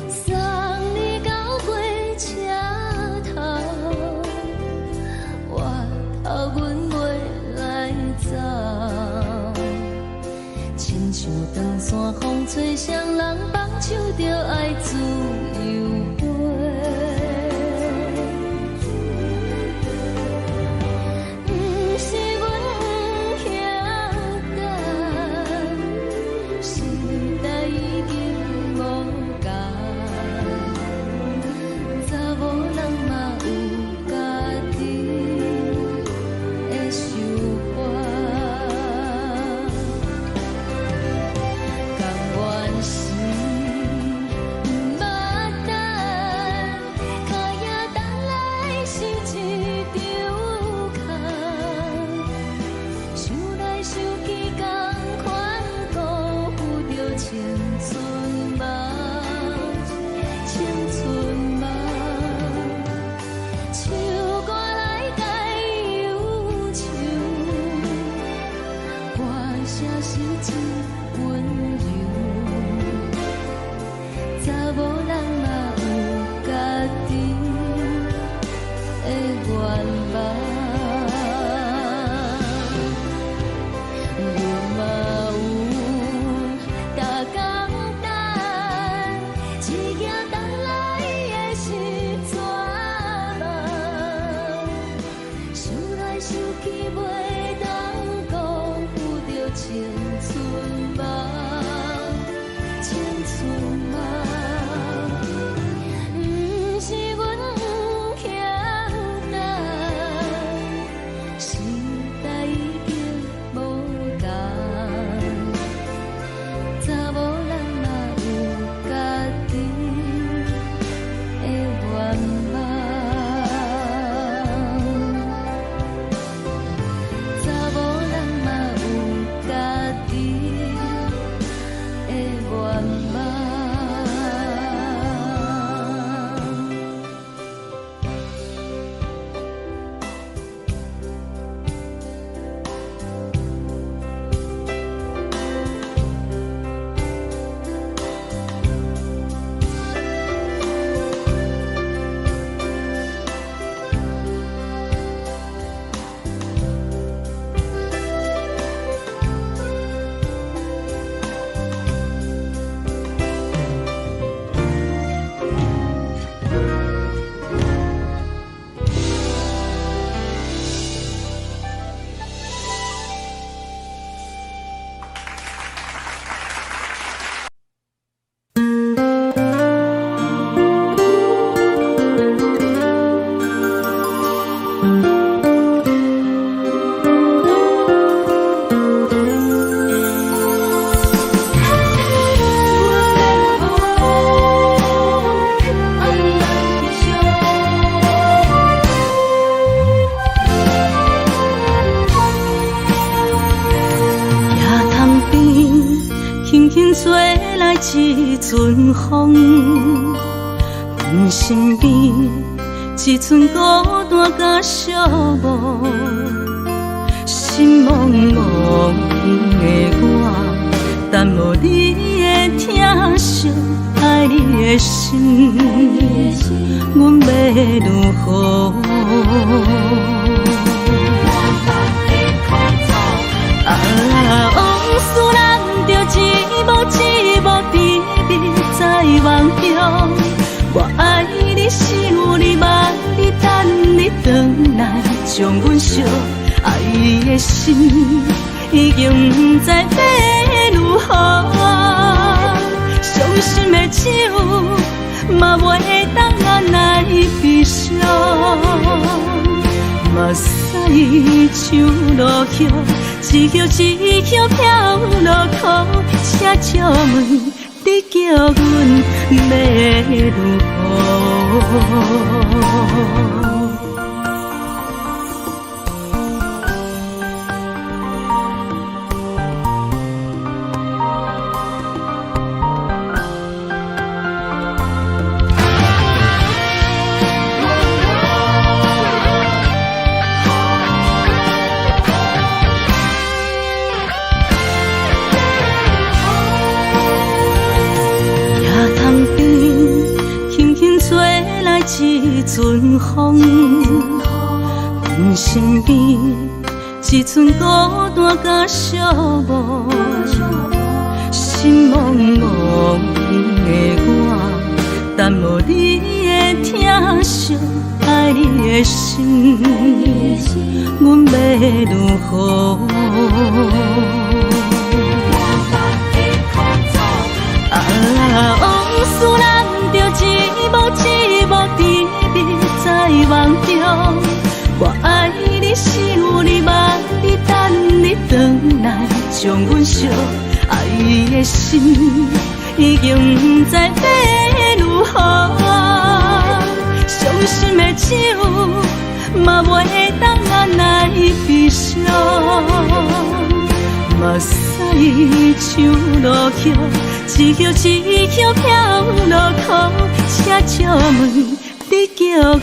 送你到火車頭，我頭阮袂來走。親像長山風吹，誰人放手就愛自由飛。毋是阮不曉等，時代已經無仝，查某人嘛有家己的想法。甘願是毋捌等，跤影等來是一場空。想來想去，仝款辜負著青春夢，青春夢。唱歌來解憂愁，歌聲是真溫柔。查某人嘛有家己的願望。阮嘛有逐工等，只驚等來的是绝望。想來想去，袂當辜負著青春夢，青春夢。毋是阮不曉等，時代已經無仝，查某人嘛有家己的願望。查某人嘛有家己的願望。野潭邊，輕輕吹來一陣風，阮身邊一一寸孤單佮寂寞，心茫茫的我，等無你的疼惜，愛你的心，阮欲如何？啊，往事難著一幕一幕甜蜜在夢中。我愛你，想你，望你，等你轉來，將阮惜。愛的心已經毋知欲如何，傷心的酒嘛袂當按捺悲傷。目屎像落雨，一葉一葉飄落苦，請借問你叫阮欲如何？一陣風，阮身邊一寸孤單佮寂寞，心茫茫的我，等無你的疼惜，愛你的心，阮欲如何？啊，往事難著一幕一幕甜蜜在夢中。我愛你，想你，望你，等你轉來，將阮惜。愛的心已經毋知欲如何，傷心的酒嘛袂當按捺悲傷。目屎像落雨，一葉一葉飄落苦，請借問你叫阮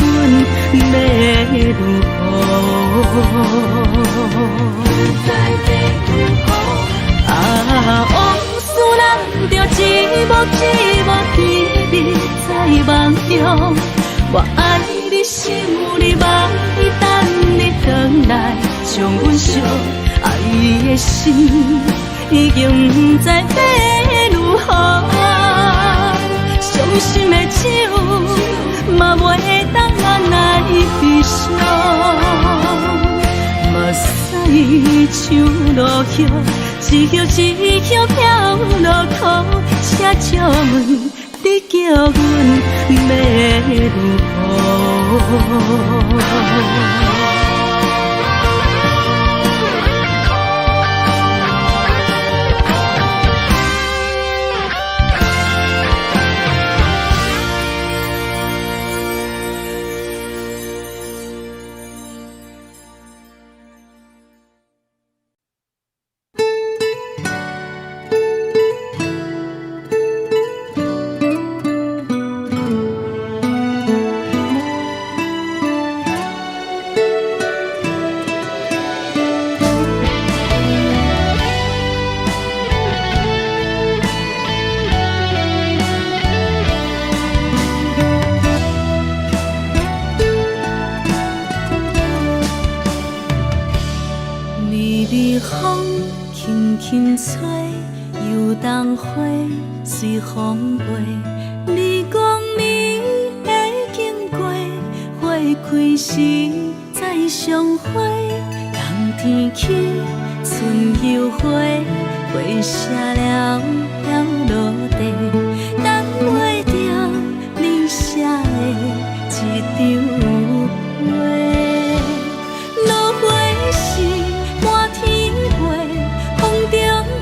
欲如何？啊，往事難著一幕一幕甜蜜在夢中。我愛你，想你，望你，等你轉來，將阮惜。愛的心已經毋知欲如何，傷心的酒嘛袂當按捺悲傷。目屎像落雨，一葉一葉飄落苦，請借問你叫阮欲如何？微微風輕輕吹，油桐花隨風飛。你講你會經過，花開時再相會。冬天起，春又回，花謝了飄落地，等袂著你寫的這張批。落花時滿天飛，風中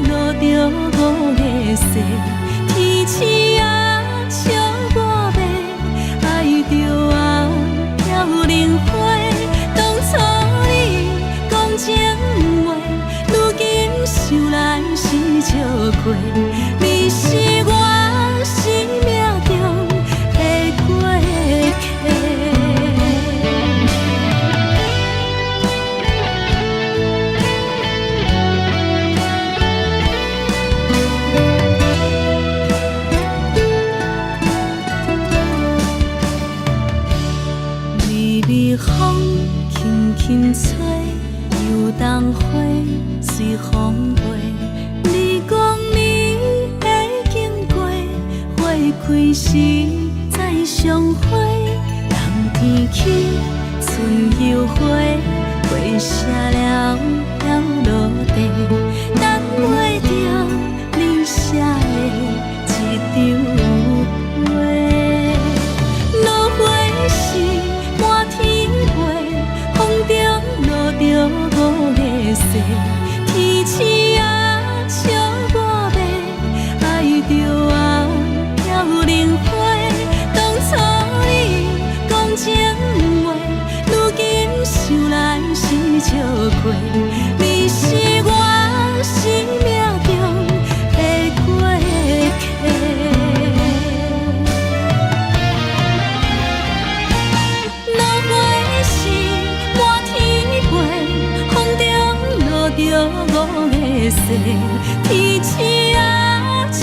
落著五月雪，天鼠仔笑我欲愛著啊飄零花。當初你講情話，如今想來是笑話。輕吹，油桐花隨風飛。你講你會經過，花開時再相會。冬天起，春又回，花謝了飄落地，等袂著你寫的一張批。落花時滿天飛，風中落著五个誓，天鼠仔笑我欲，愛著啊飄零花。當初你講情話，如今想來是笑話。你是我生命中的過客。落花時滿天飛，風中落著五个誓，天鼠仔笑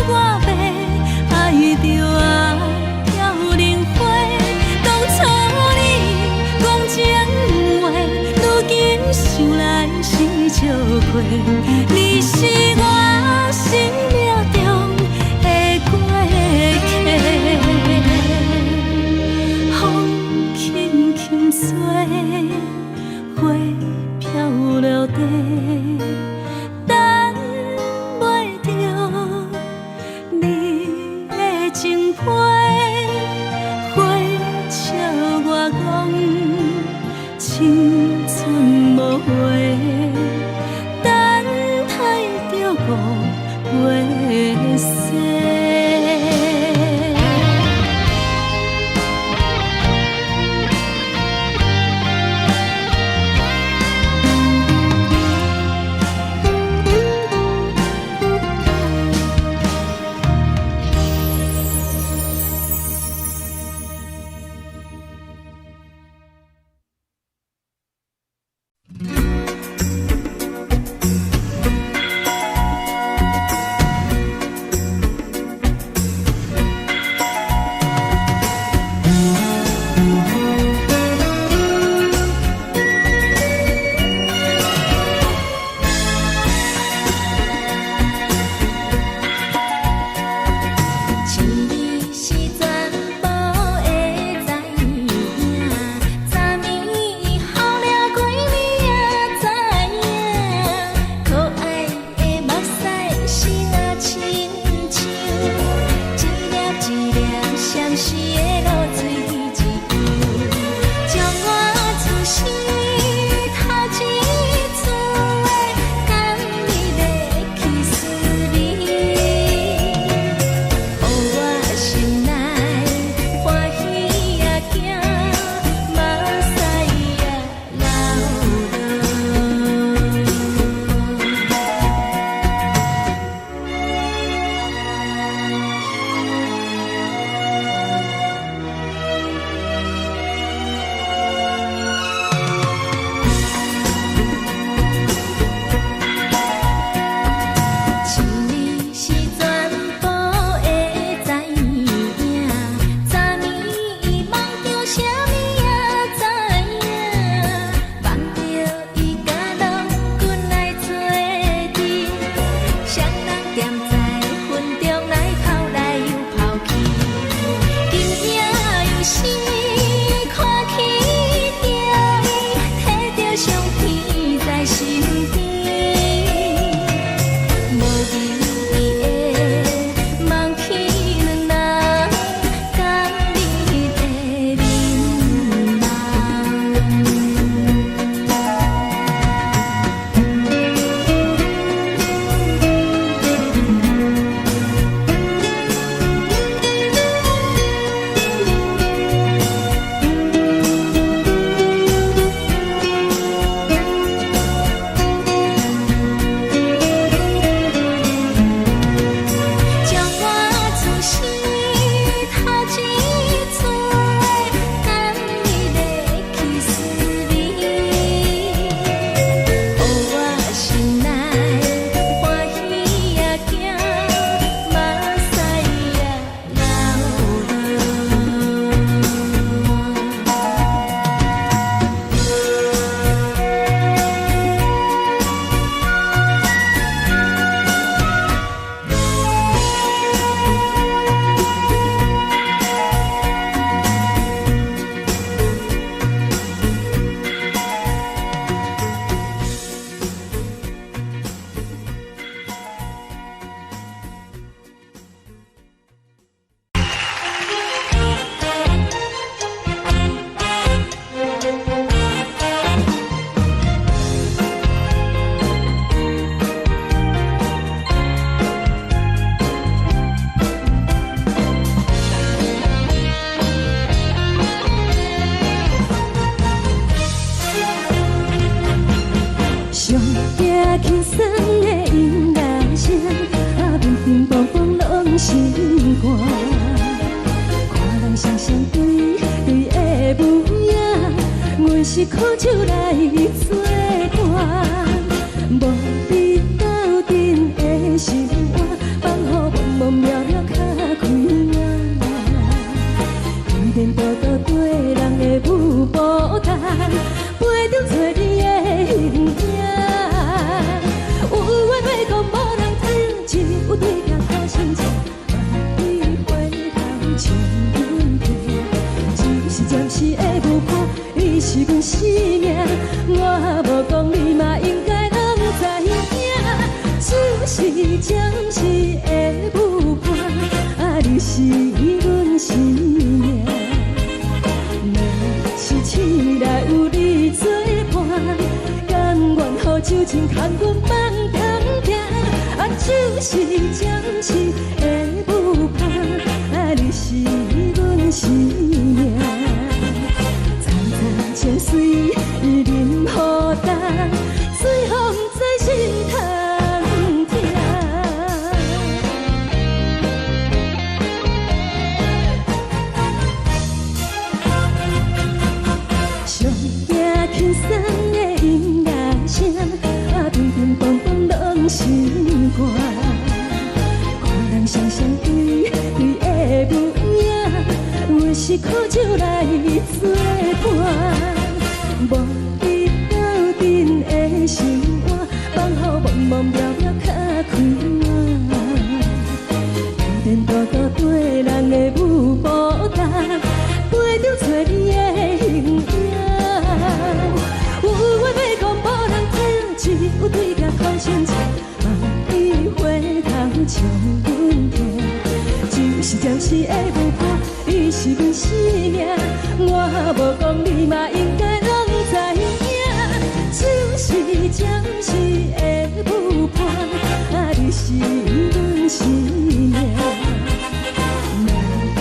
我欲，愛著啊飄零花。當初你講情話，如今想來是笑話。你是我生命中的過客。風輕輕吹，花飄落地，等袂著你的情批，花笑我講青春無話，等待著輕鬆的音樂聲，啊，乒乒乓乓攏心肝。看人雙雙對對的舞影，阮是苦酒來做伴，無你鬥陣的心肝，放予茫茫渺渺較開眼。依然獨獨綴人的舞步動，陪著找你的形影。有緣欲講無人知，只有對鏡苦心情，萬里回頭唱阮聽。只是暫時的舞伴，你是阮生命，我無講你嘛應該攏知影。只是暫時的舞伴，啊，你是阮生命。若是醒來有你做伴，甘願予酒精牽阮放通行。啊，只是暫時的舞伴，啊，你是阮生命。層層情水伊啉予乾，水予毋知心通疼。上驚輕鬆的音樂聲，啊，乒乒乓乓攏心肝。看人雙雙對對的舞影，阮是苦酒來做伴，無你鬥陣的心肝，放予茫茫渺渺較開眼。依然獨獨綴人的舞步動，陪著找你的形影。有話欲講無人聽，只有對鏡苦心情，望你回頭唱阮聽。只是暫時的舞伴，你是阮生命，我無講你嘛應該攏知影。只是暫時的舞伴，啊，你是阮生命。若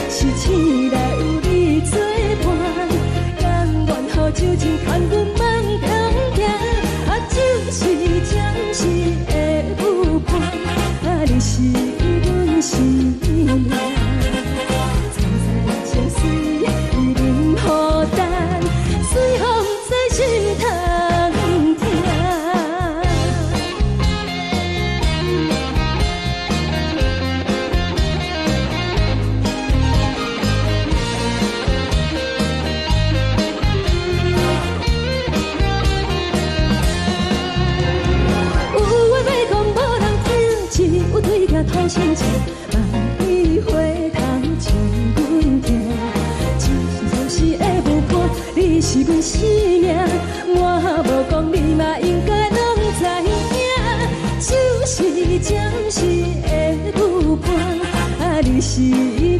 是醒來有你做伴，甘願予酒精牽阮放通行。啊，只是暫時的舞伴，啊，你是阮生命。層層情水伊啉予乾，水予毋知心通疼。有話欲講無人聽，只有對鏡苦心情，望你回頭唱阮聽。只是暫時的舞伴，你是阮生命，我無講你嘛應該攏知影。只是暫時的舞伴，啊，你是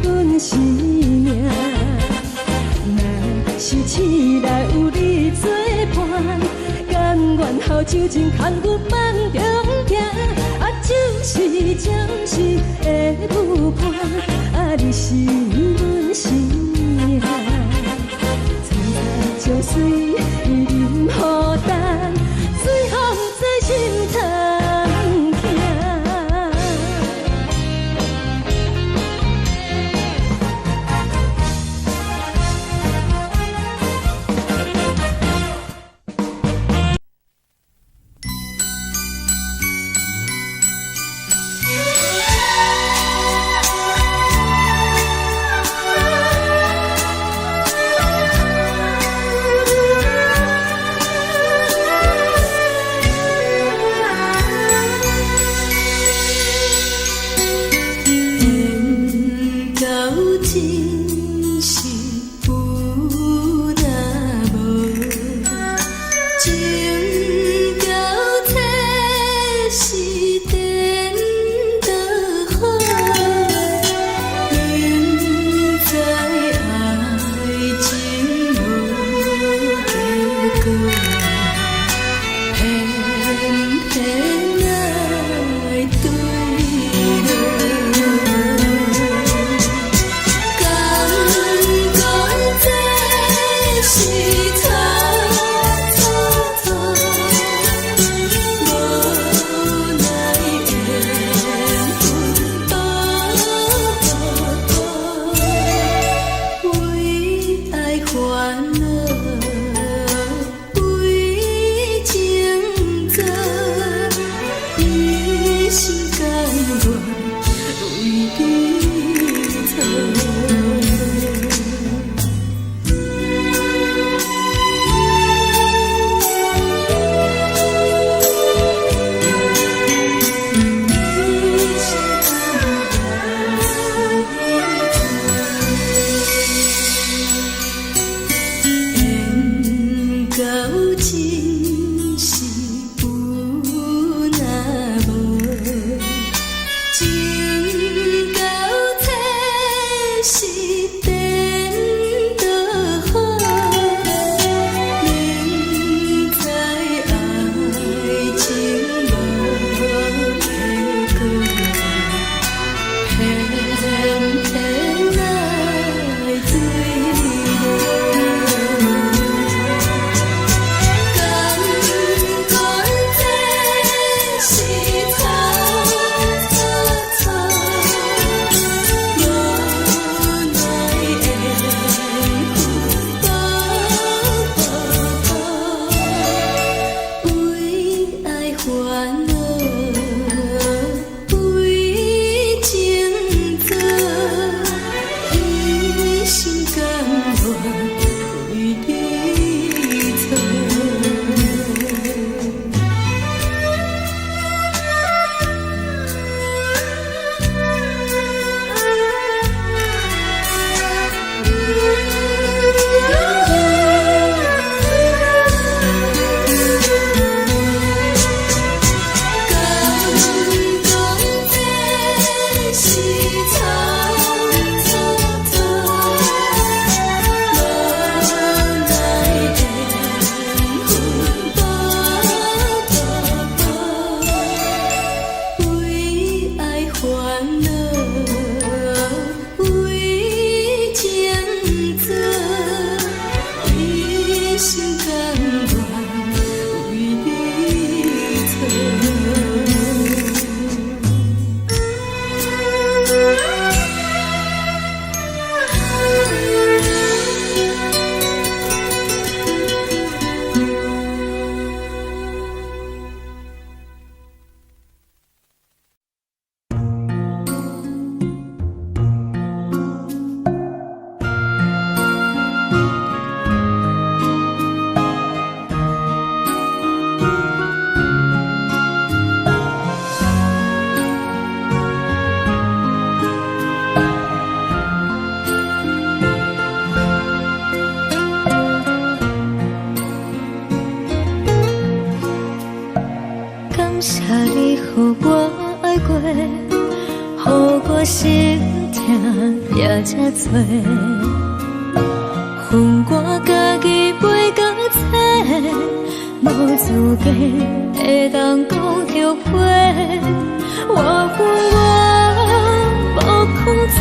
阮生命。若是醒來有你做伴，甘願予酒精牽阮放中行。啊，只是暫時的舞伴，啊，你是阮生命。層層情水伊啉予乾，水予毋知心通疼。謝你予我愛過，予我心疼也這濟。予我家己飛到冊，無資格會當講後悔。我有我無控制，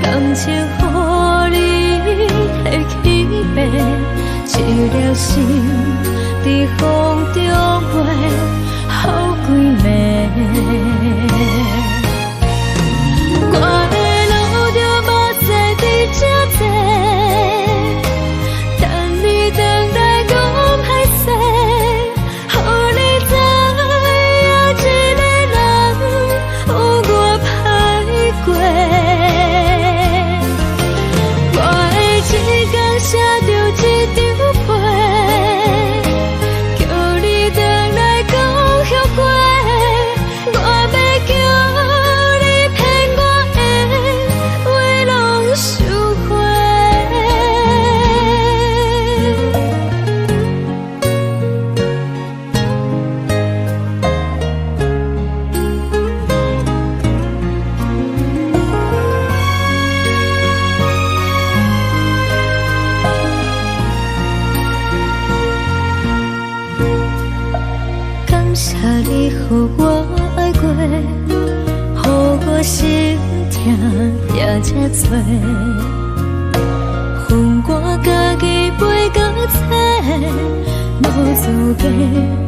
感情予你提去爬，一粒心佇風中飛，予幾暝。我會流著目屎佇這坐，等你轉來講歹勢，予你知影一個人有偌歹過。我會一工寫著一張批，叫你轉來講後悔。我欲叫你騙我的話攏收回。感謝你予我愛過，予我心疼也這濟。予我家己飛到冊，無資格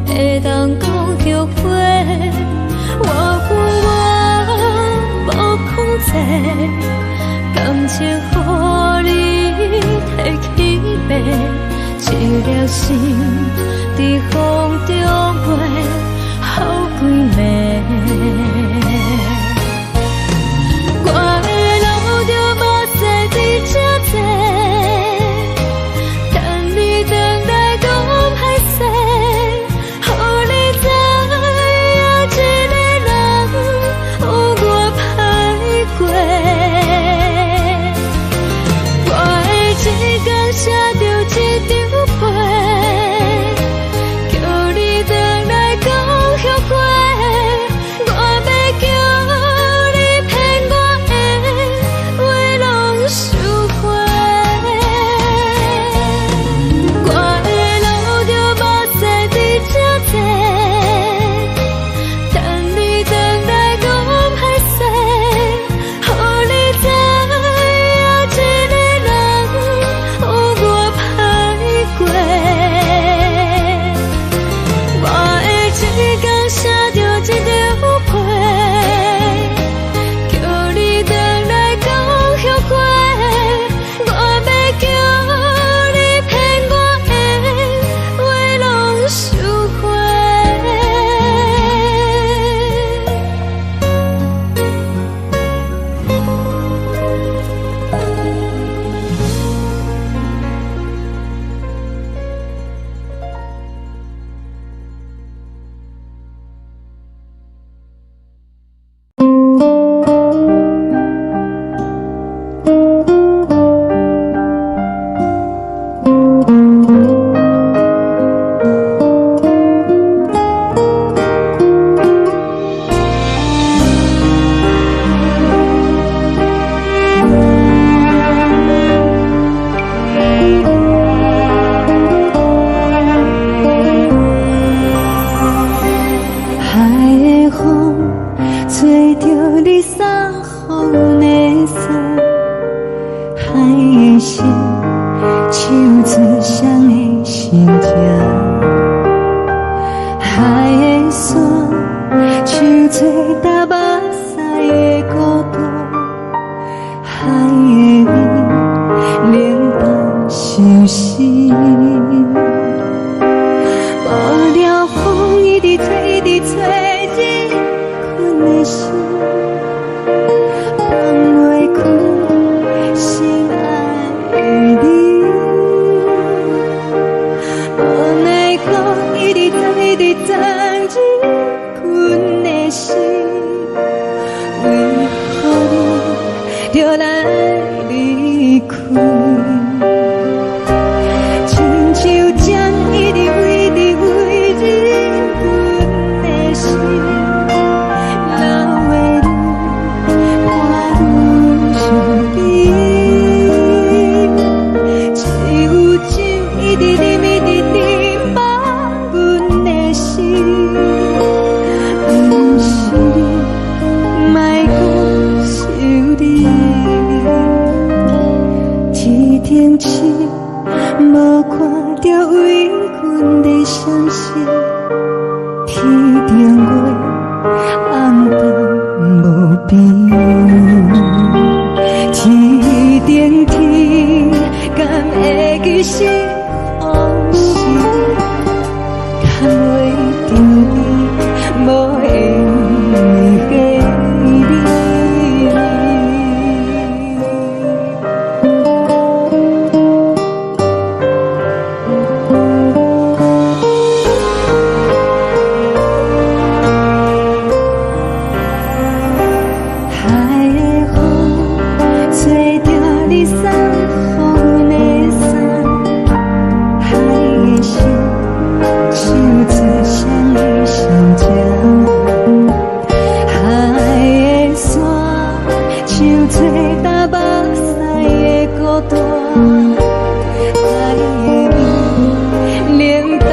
會當講後悔。我有我無控制，感情予你提去爬，一粒心佇風中飛，予幾暝。我會流著目屎佇這坐，等你轉來講歹勢，予你知影一個人有偌歹過。我會一工寫著一張批，叫你轉來講後悔。心，天頂月暗淡無邊，天頂天敢會記是予時，牽袂著你無緣的你。海的風吹著你送予阮的衫，海的心手做双双情，海的山像做担目屎的孤單，海的味冷淡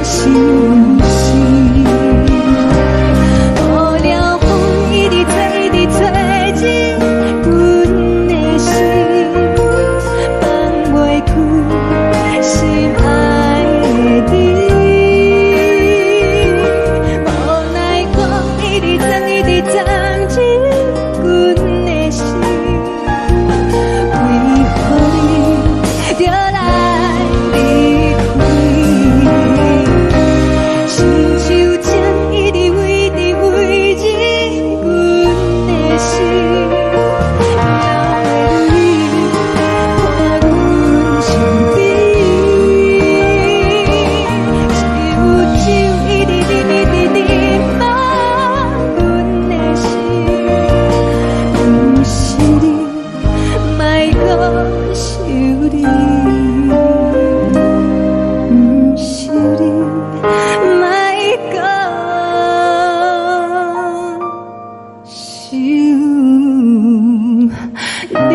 相思。予了風一直吹，一直吹入阮的心，放袂開心愛的你。無奈何一直鑽，一直鑽入阮的心，為何你著來離開？親像針一直飛，一直飛入阮的心，流的淚伴阮身邊。只有酒一直啉，一直啉，放阮的心，毋是你，莫閣想你，毋是你，莫閣想你。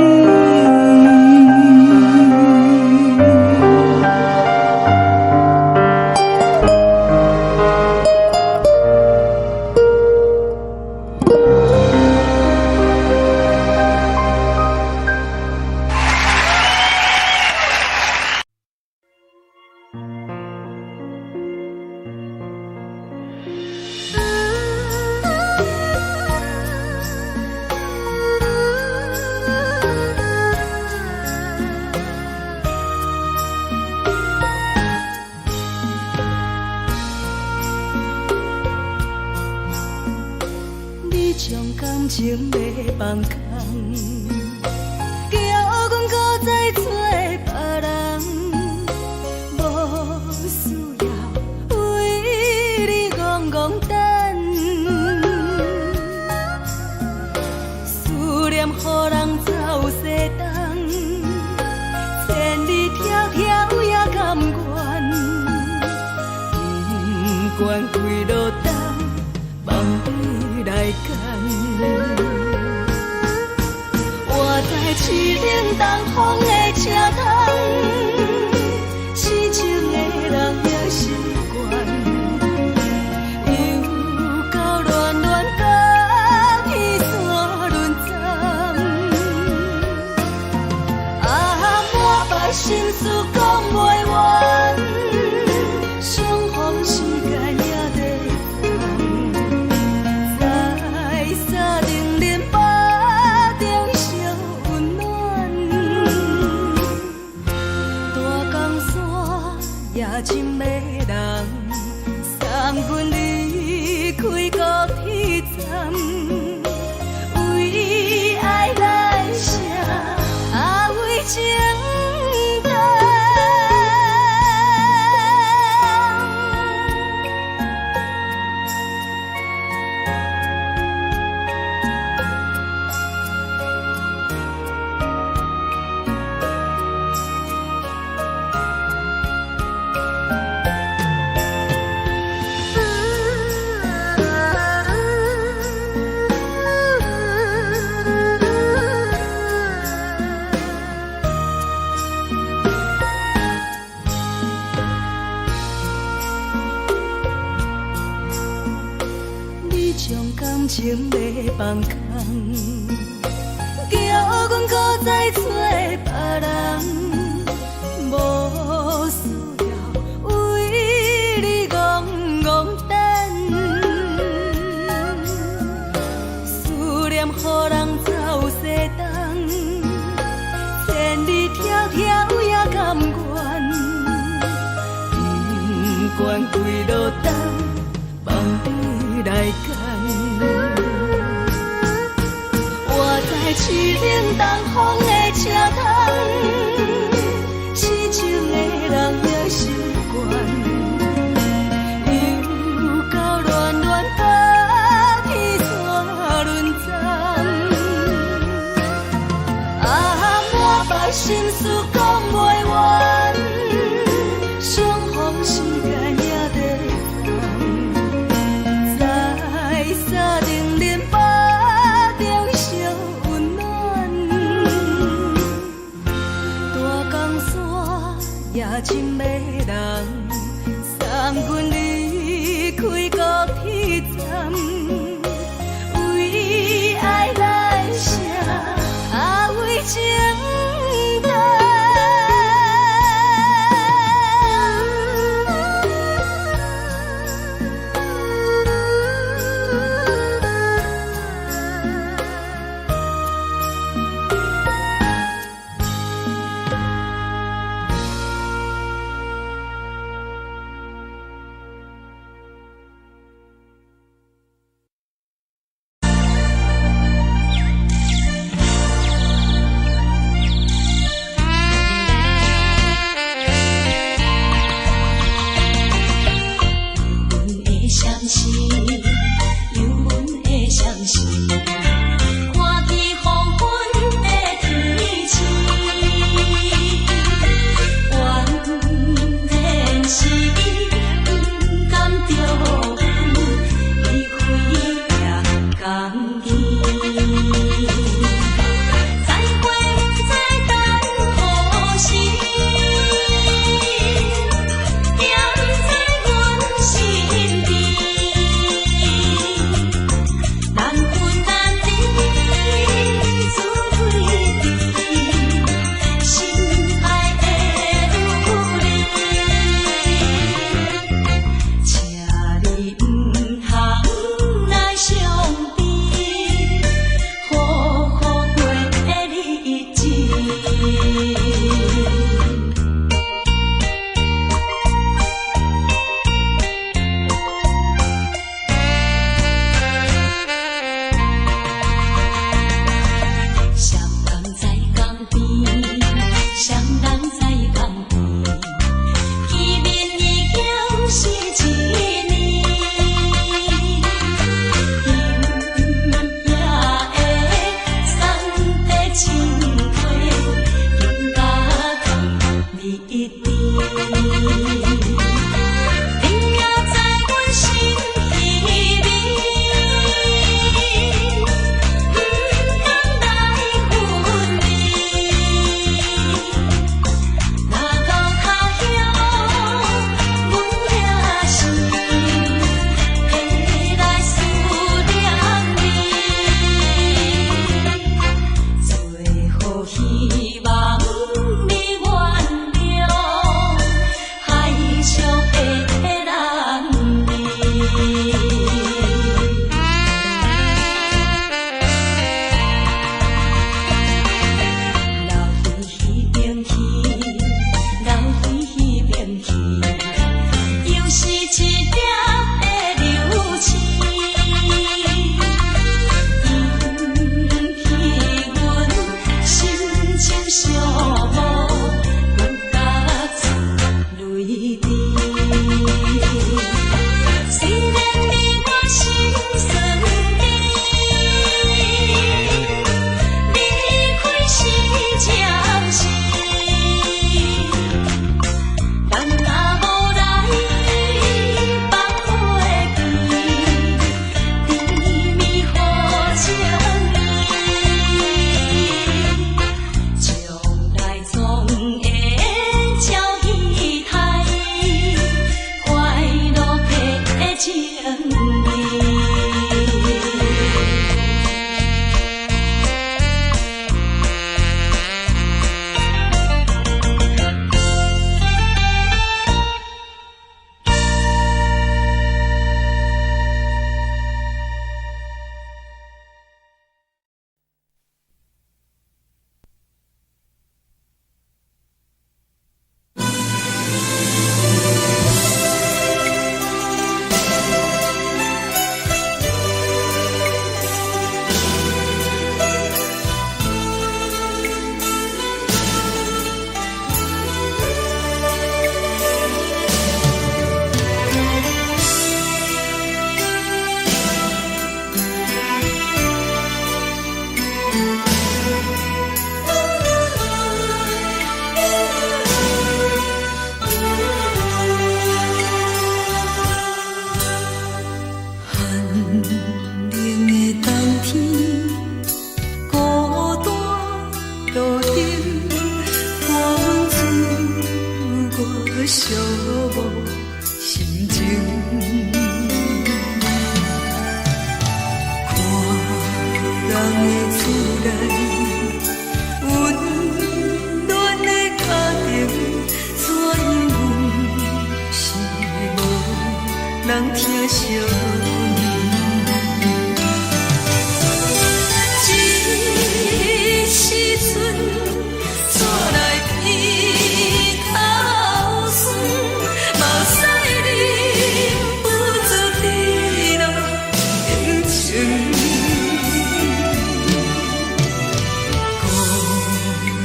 你將感情欲放空，叫阮閣再找別人，無需要為你戇戇等，思念予人走西東，千里迢迢也甘願，不管幾落冬，望你來牽。活在凄冷東風的車窗，痴情的人也習慣，又到暖暖甲彼山轮转，啊，满腹心事講袂完，相逢時間也短暫，在三重林腹中相溫暖，大江山也真迷人，送阮離開高鐵站，為愛來寫，啊為情等。你將感情欲放空，叫阮閣再找別人，無需要為你戇願跪落等，放你來揀。活在凄冷東風的車窗，痴情的人也習慣。又到暖暖北天山輪站，啊，滿腹心事講袂完，相逢時間也短暫，在三重林腹中相溫暖。大江山也真迷人，送阮離開高鐵站，為愛來寫，啊為情等。阮的相思，有阮的相思，看见黃昏的天星，原來是伊不甘著阮離開也甘去。再會不知等何時，惦在阮身邊，難分難離，滋味甜，心愛的女兒，請你毋通來傷悲，好好過日子。雙人在江邊，雙人在江邊，見面已經是一年。今夜的送的情話，更加甜蜜甜。你也在阮心裡面，不甘來分離。若到他鄉，阮也是會來思念你。最後希望你原諒，海上的男兒。留伫彼邊去，留伫彼邊去，又是一粒的流星，引起阮心情寂寞，阮甲出淚滴。雖然你我心酸甜，離開是暫時，咱若無來放袂記，甜蜜好情意，將來總會照彼台，快樂的情意。人疼惜阮。這時陣，煞來鼻頭酸，目屎忍不住滴落眼睛。故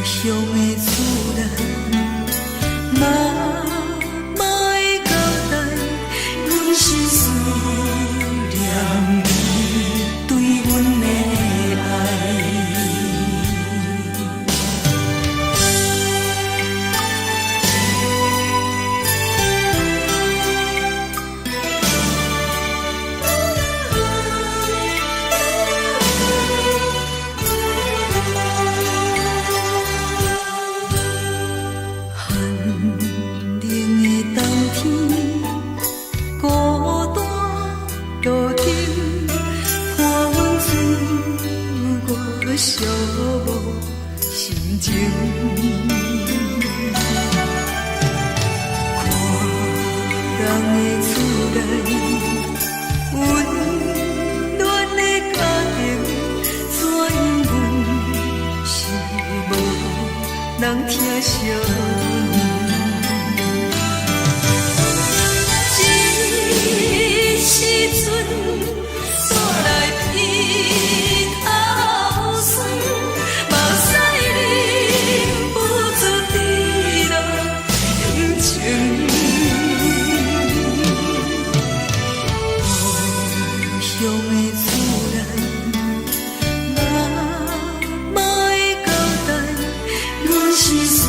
鄉的厝內，媽媽的交代，阮是思念你對阮的愛。寒冷的冬天，孤單路燈，伴阮自我寂寞心情。看人的厝內，溫暖的家庭，怎樣阮是無人疼惜阮。這時陣，煞來鼻頭酸，目屎忍不住滴落眼睛。故鄉的厝內，媽媽的交代，阮是思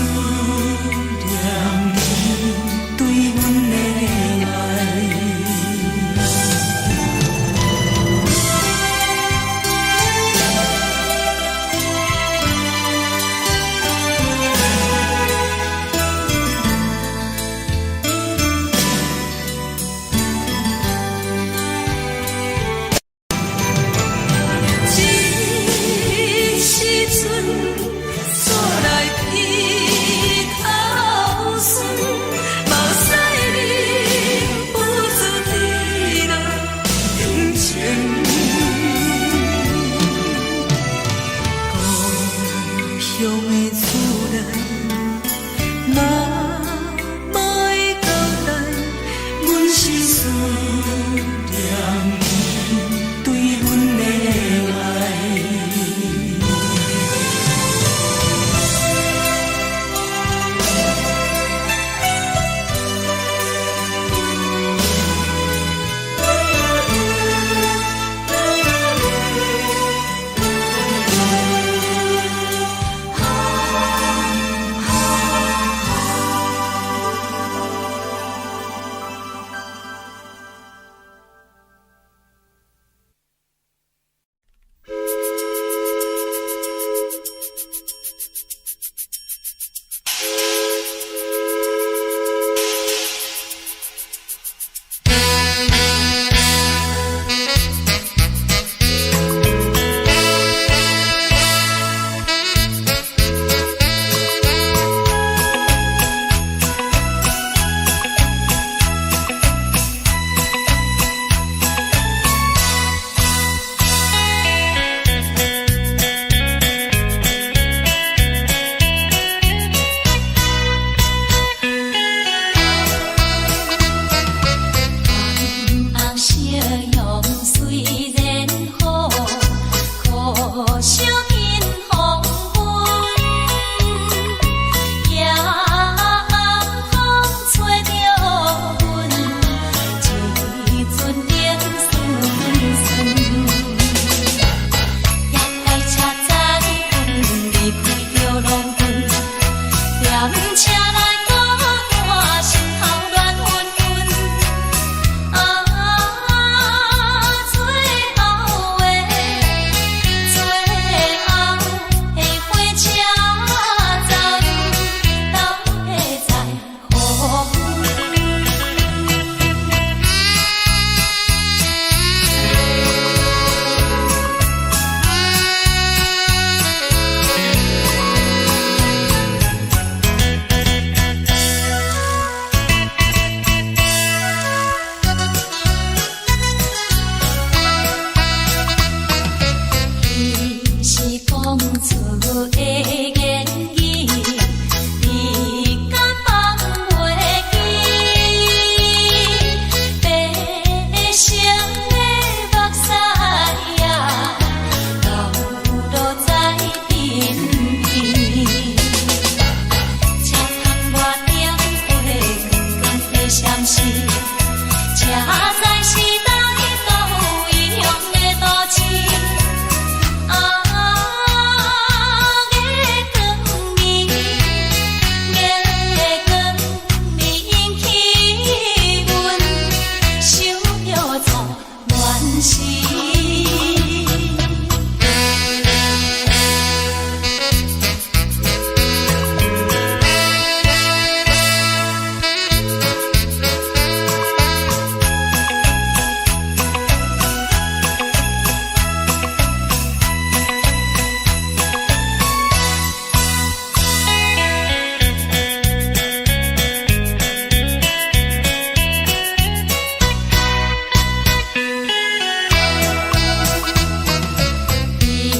時。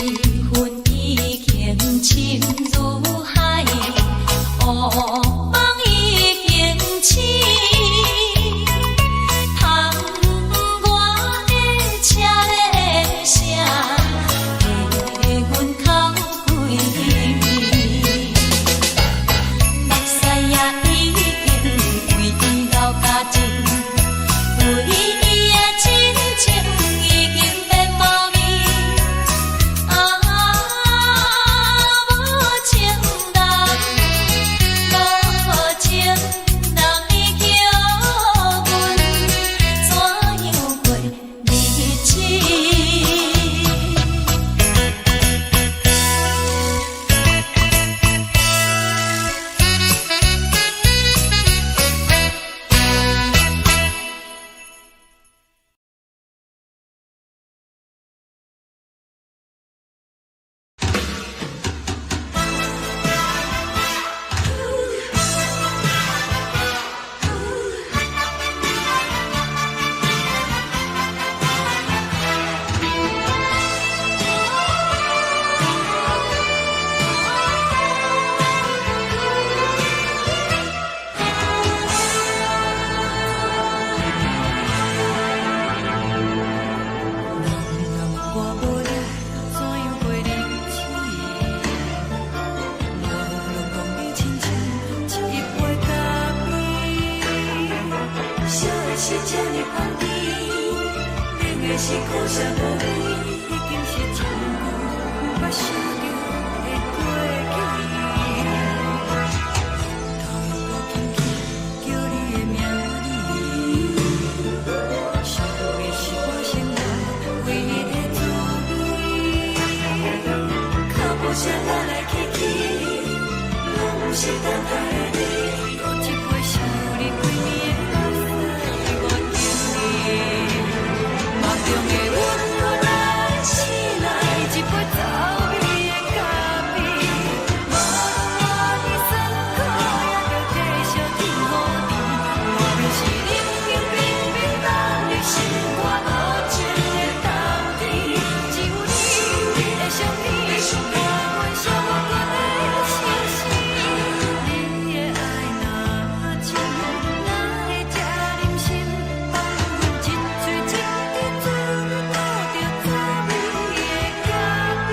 彼恨已經深如海，烏夢已經醒。窗外的車咧聲，替阮哭幾暝。目屎也已經為伊流乾淨，對伊的真情已經變無味。啊，無情人，無情人，伊叫阮怎樣過日子？人若問我無你，怎樣過日子？我攏講你親像一杯咖啡，燒的是這呢香甜，冷的是苦澀無味，已經是真久毋捌想著的過去。頭又閣輕輕叫你的名字，想的是我生活唯一的滋味。腳步聲來來去去，攏毋是等待的你。閣一杯想你規暝的目屎，我敬你。夢中的阮來醒來，一杯走味的咖啡。無論偌尼酸苦，也著繼續天雨甜。外面是冷冰冰冰凍的心肝無情的冬天，只有你的相片，予阮寂寞的相思。你的愛若真，哪會這忍心放阮一喙一滴做倒著滋味的咖啡？人若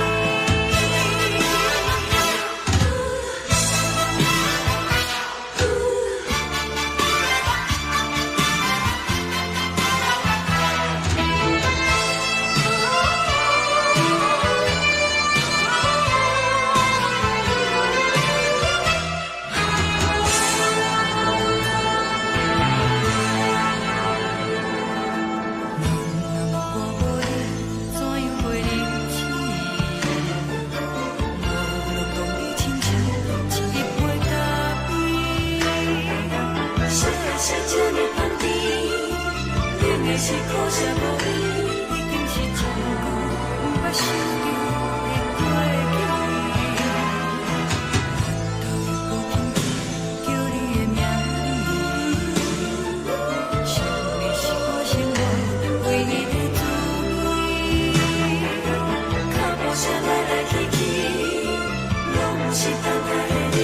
問我無你，怎樣過日子？我攏講你親像一杯咖啡，燒的是這呢香甜，冷的是苦澀無味，已經是真久毋捌想著的過去。頭又閣輕輕叫你的名字，想的是我生活唯一的滋味。腳步聲來來去去，攏毋是等待的你。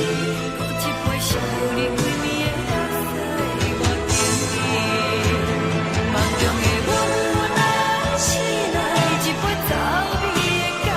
閣一杯想你規暝的目屎，我敬你。夢中的阮來醒來，一杯走味的咖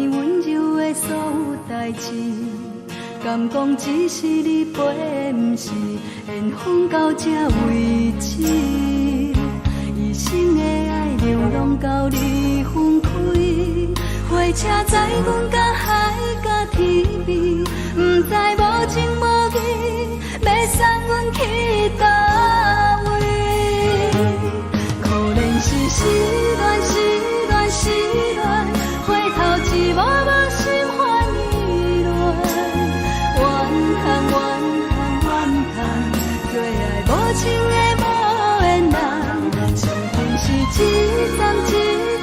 暝溫柔的所有代誌，敢講只是你陪，毋是緣分到這為止。一生的愛流浪到你分開，火車載阮到海角天邊，毋知無情無義，欲送阮去佗位。可憐是失戀，失戀，失戀，回頭一幕幕心煩意亂。怨嘆怨嘆怨嘆，做愛無情的無緣人，上恨是一站一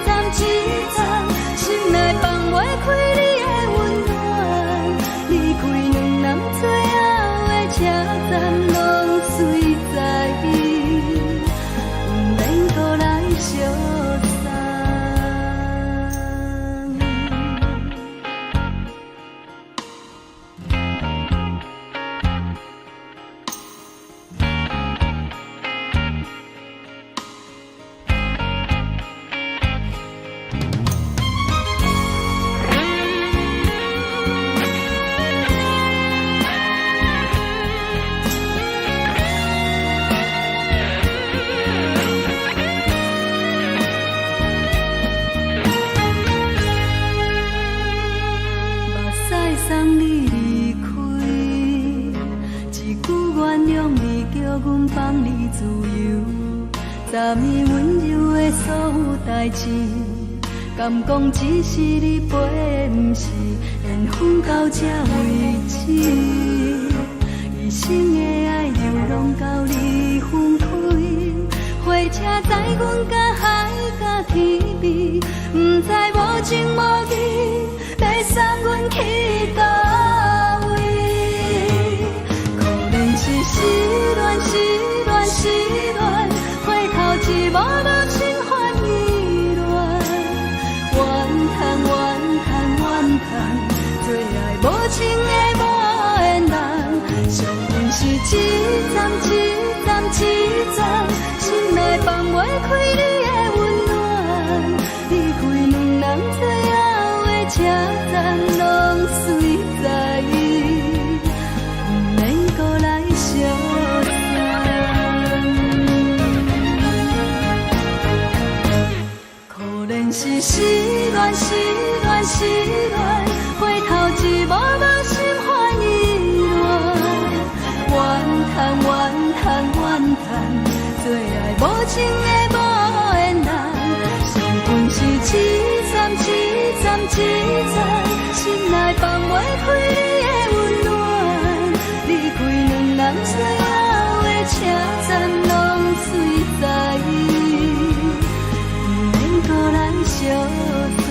站一站，心內放袂開你的溫暖。離開兩人最後的車站，攏隨在伊，毋免閣來相送。目屎送你離開，一句原諒你，叫阮放你自由。昨暝溫柔的所有代誌，敢講只是你陪，毋是緣分到這為止。一生的愛流浪到你分開，火車載阮到海角天邊，毋知無情無義，欲送阮去佗位。可憐是失戀，失戀，失戀，回頭一幕幕心煩意亂。怨嘆怨嘆怨嘆，做愛無情的無緣人，上恨是一站一站一站，心內放袂開你的溫暖。離開兩人最後的車站，攏隨在伊，毋免閣來相送。可憐是失戀，失戀，失戀，回頭一幕幕心煩意亂。怨嘆怨嘆怨嘆，做愛無情的無緣人，上恨是一站一站一站，心內放袂開你的溫暖。離開兩人最後的車站，攏隨在伊，毋免閣來相送。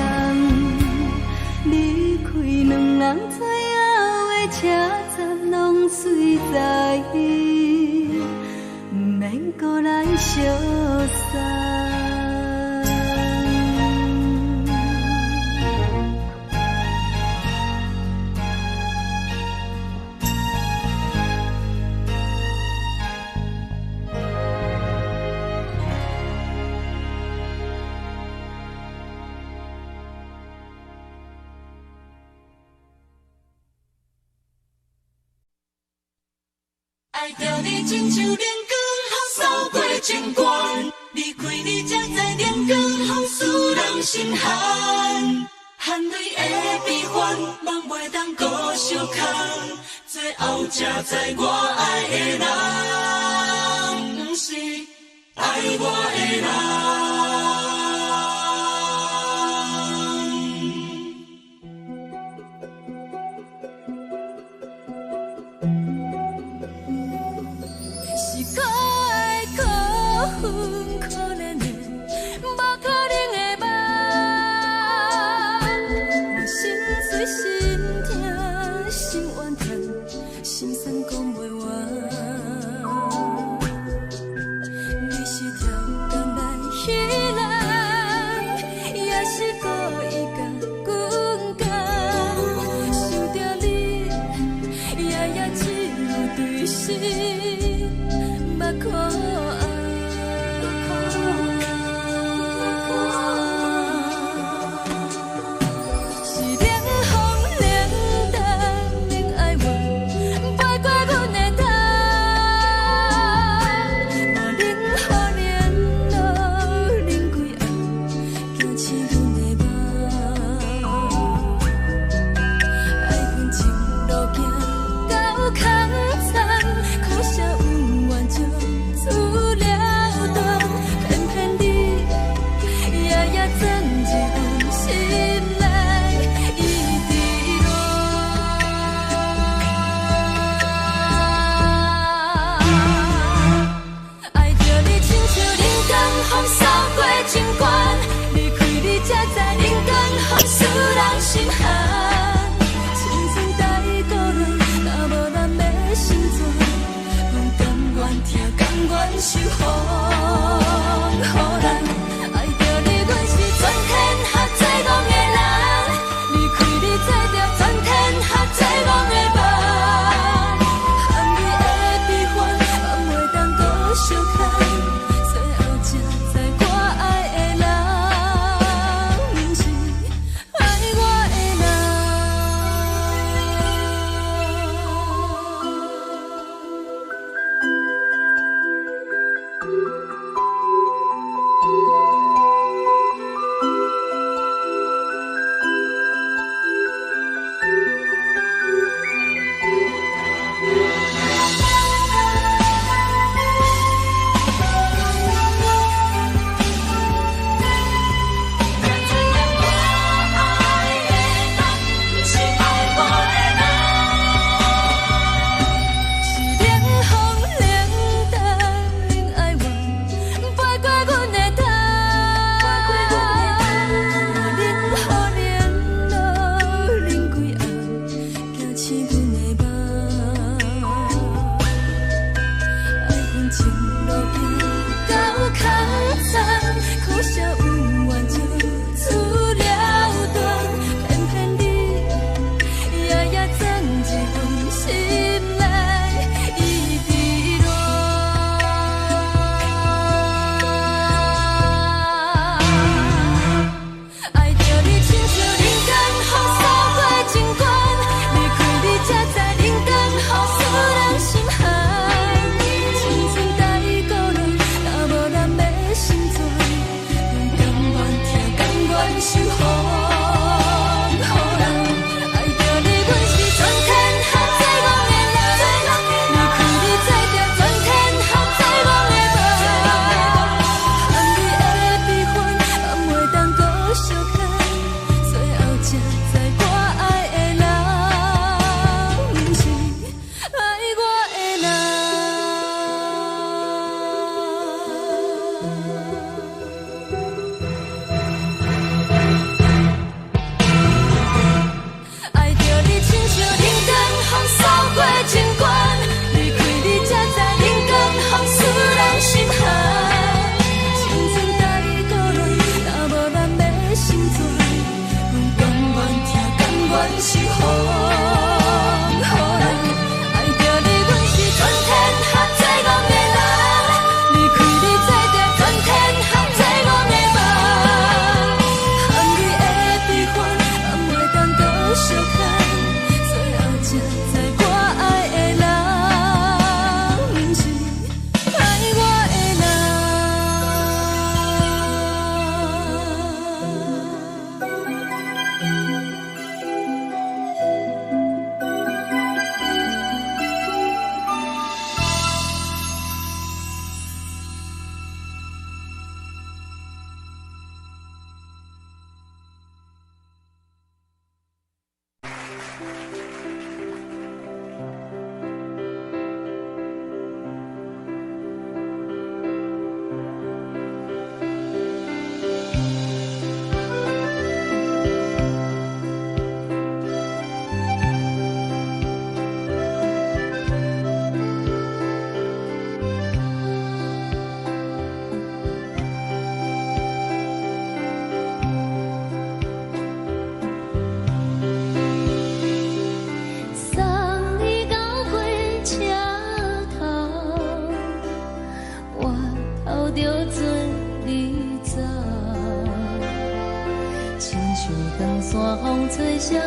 離開兩人最後的車站，攏隨在伊，毋免閣來相送。愛著你親像冷光予掃過情關，離開你才知冷光予使人心寒，汗淚的悲歡，夢袂當閣相空，最後才知我愛的人，毋是愛我的人。是可愛可恨可憐的，無可能的夢。我心碎心痛心怨嘆，心酸講袂完。你是超工來彼人，也是故意共阮講。想著你，夜夜只有對心目苦紅。是你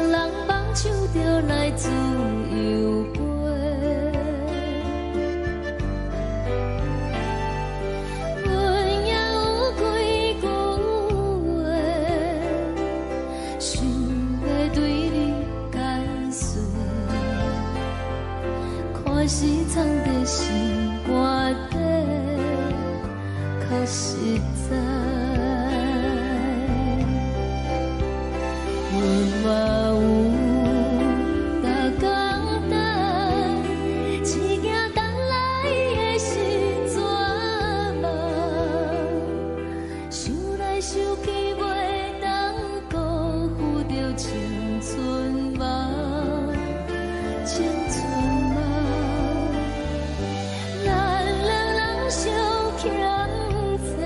人放手就來自由飛。阮也有幾句話，想欲對你解說，看是藏佇心肝底，較實在。阮嘛有逐工等，只驚等來的是絕望。想來想去，袂當辜負著青春夢，青春夢。咱兩人相欠債，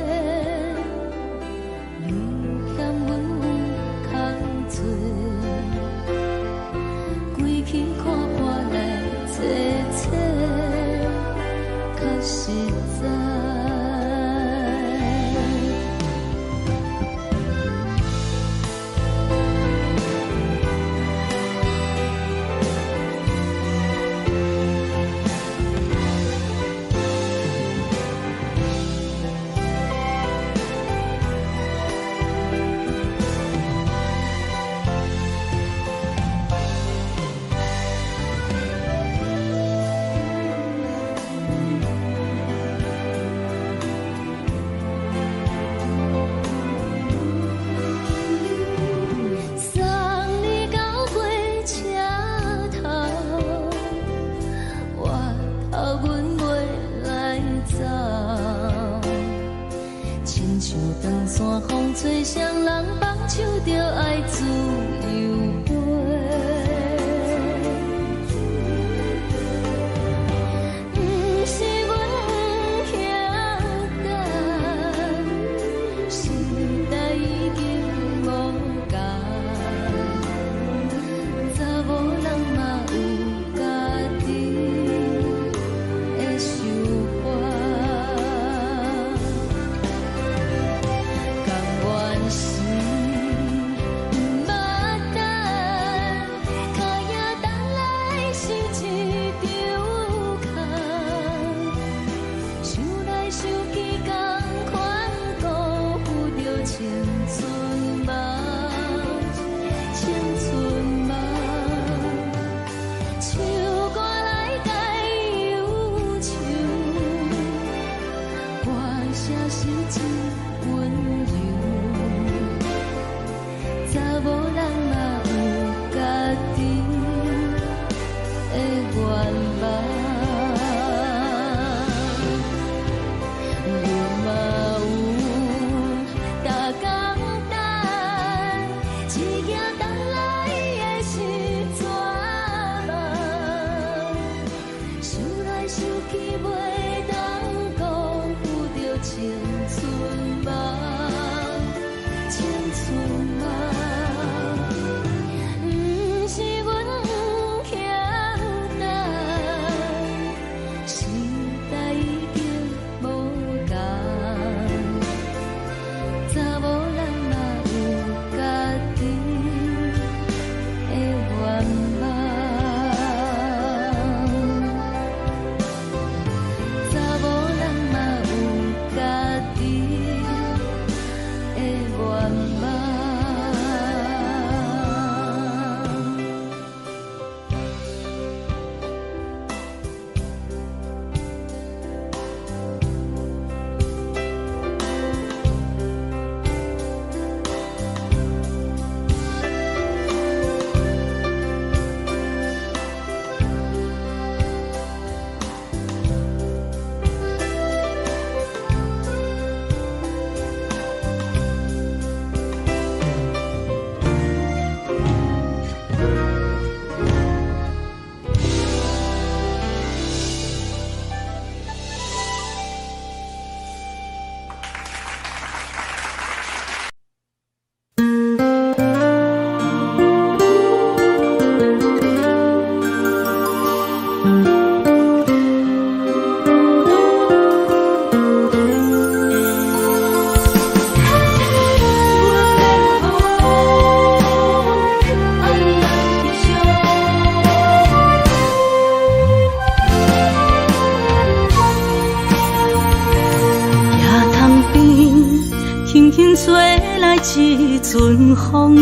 一陣風，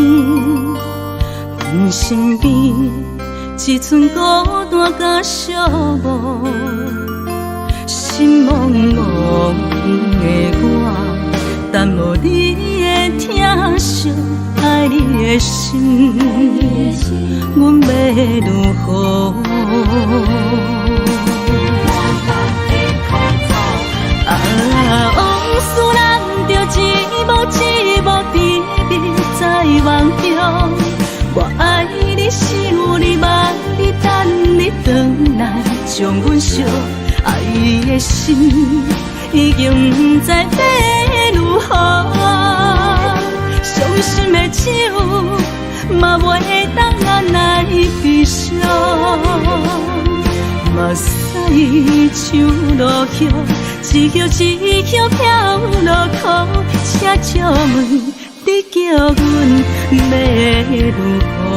阮身邊一陣孤單佮寂寞，心茫茫的我，等無你的疼惜，愛你的心，阮欲如何？啊，往事難著一幕一幕甜蜜在夢中，我愛你，想你，望你，等你轉來，將阮惜愛的心已經不知欲如何，傷心的酒嘛袂當來悲傷，目屎像落葉，一葉一葉飄落苦，請借問你叫阮欲如何？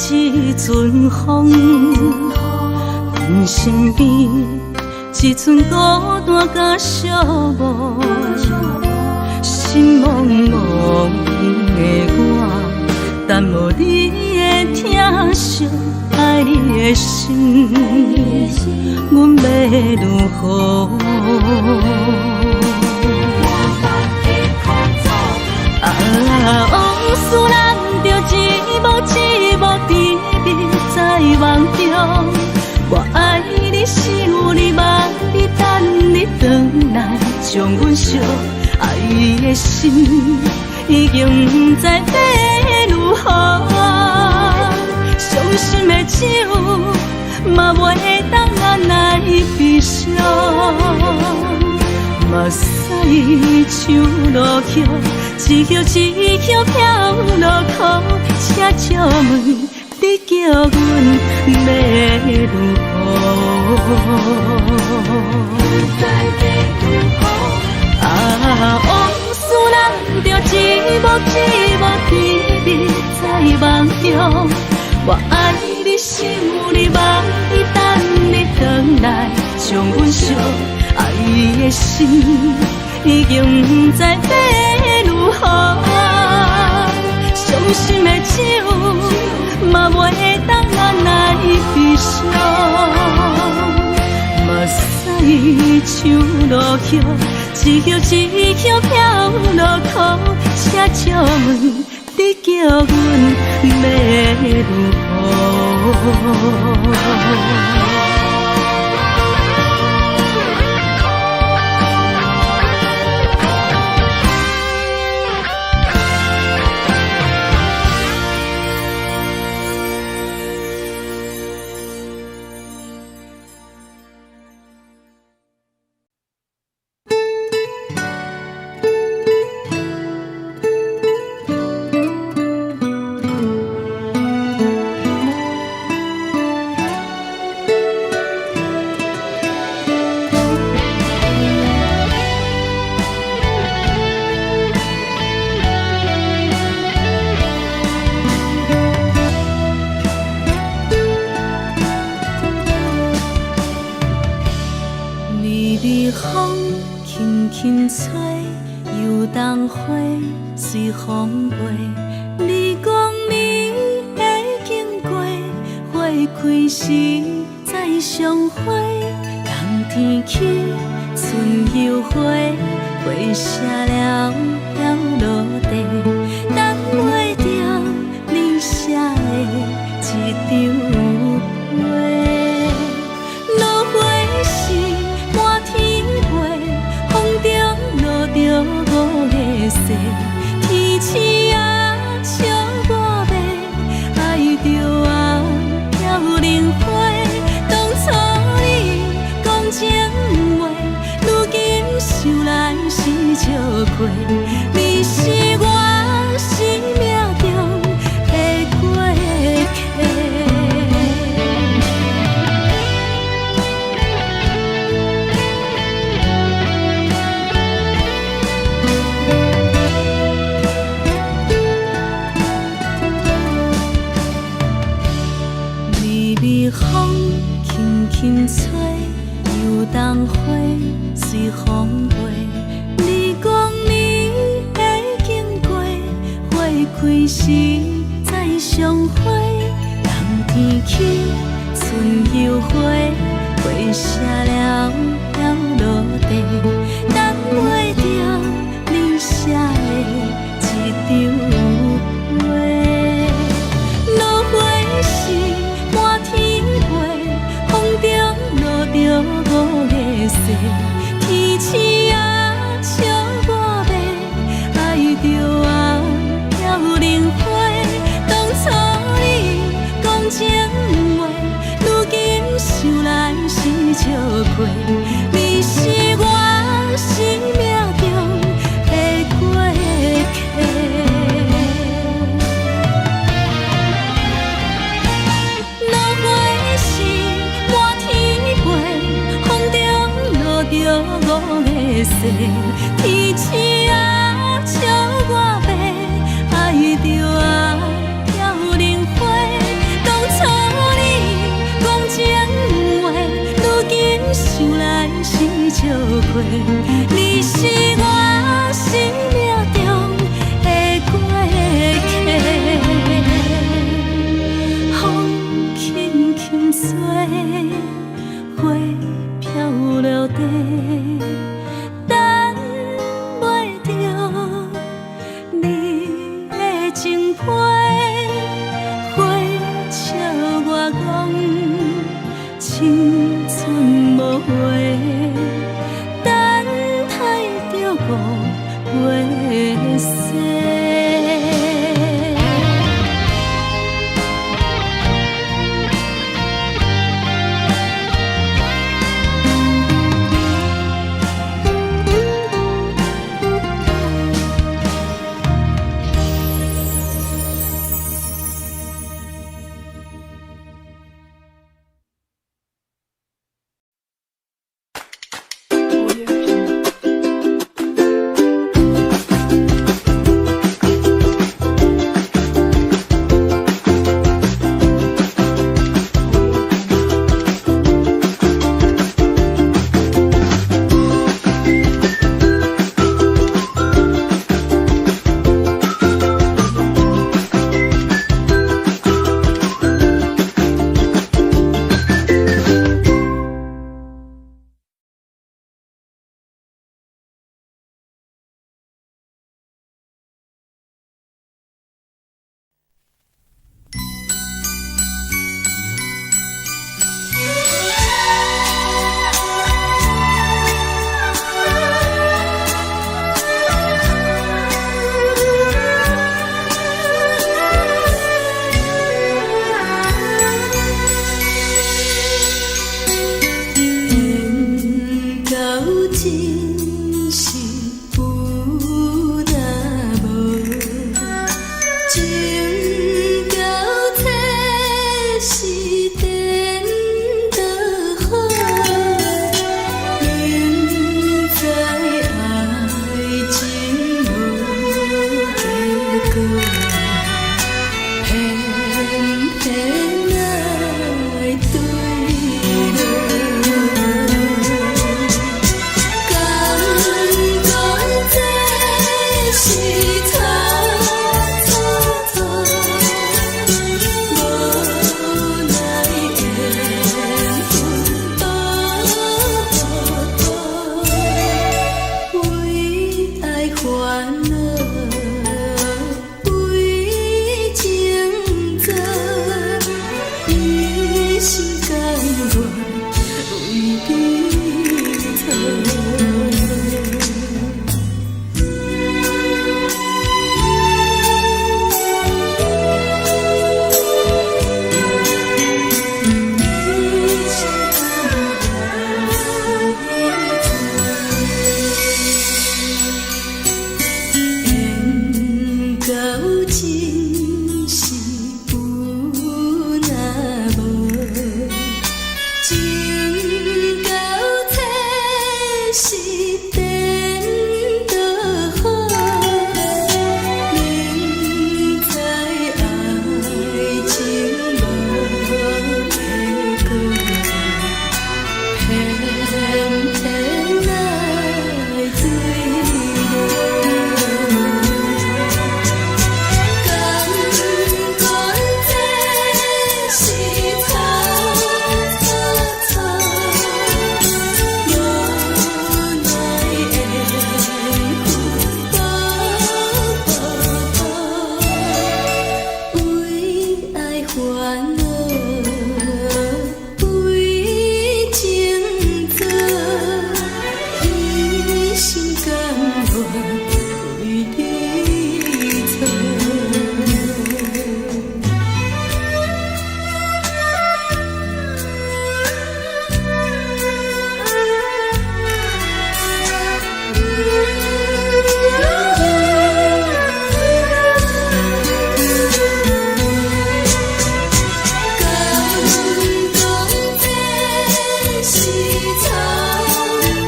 一陣風，阮身邊一陣孤單佮寂寞，心茫茫的我，等無你的疼惜，愛你的心，阮欲如何？啊，往事難著一幕一幕甜蜜在夢中，我愛你，想你，望你，等你轉來，將阮惜愛的心已經不知欲如何，傷心的酒嘛袂當來悲傷，目屎像落葉，一葉一葉飄落苦，請借問你叫阮欲如何？啊，往事難著一幕一幕甜蜜在夢中，我愛你，想你，望你，等你轉來，將阮惜愛的心已經不知欲如何，傷心的酒嘛袂當來悲傷，目屎像落葉，一葉一葉飄落苦，請借問你叫阮欲如何？微微風輕輕吹，油桐花隨風飛。你講你會經過，花開時再相會。冬天起，春又回，花謝了飘落地，等袂著你寫的這張批。落花是滿天飛，風中落著五月雪，天星啊笑我欲愛著啊飄零花。當初你講情話，如今想來是笑虧。你是我。風輕輕吹，油桐花隨風飛。你講你會經過，花開時再相會。冬天起，春又回，花謝了飄落地，等袂著你寫的一張批。落花時滿天飛，風中落著五月雪，天鼠仔笑我欲，愛著啊飄零花。當初你講情話，如今想來是笑話，你是我生命中的過客。落花時滿天飛，風中落著五月雪，天鼠仔笑我欲，愛著啊飄零花。當初你講情話，如今想來是笑話，你是我生命中的過客。風輕輕吹，花飄落地，等袂著你的情批，花笑我講青春無話，等待著五月雪。Audio Jungle. 緣到真是有若無，情到這是顛倒好，明知愛情無結果，偏偏愛對落。敢講這是錯錯錯，無奈緣分薄薄，為愛煩惱，為情做，一心甘願為你做。緣到真是有若無，煩惱為情做，一心甘願為你做。敢講這是草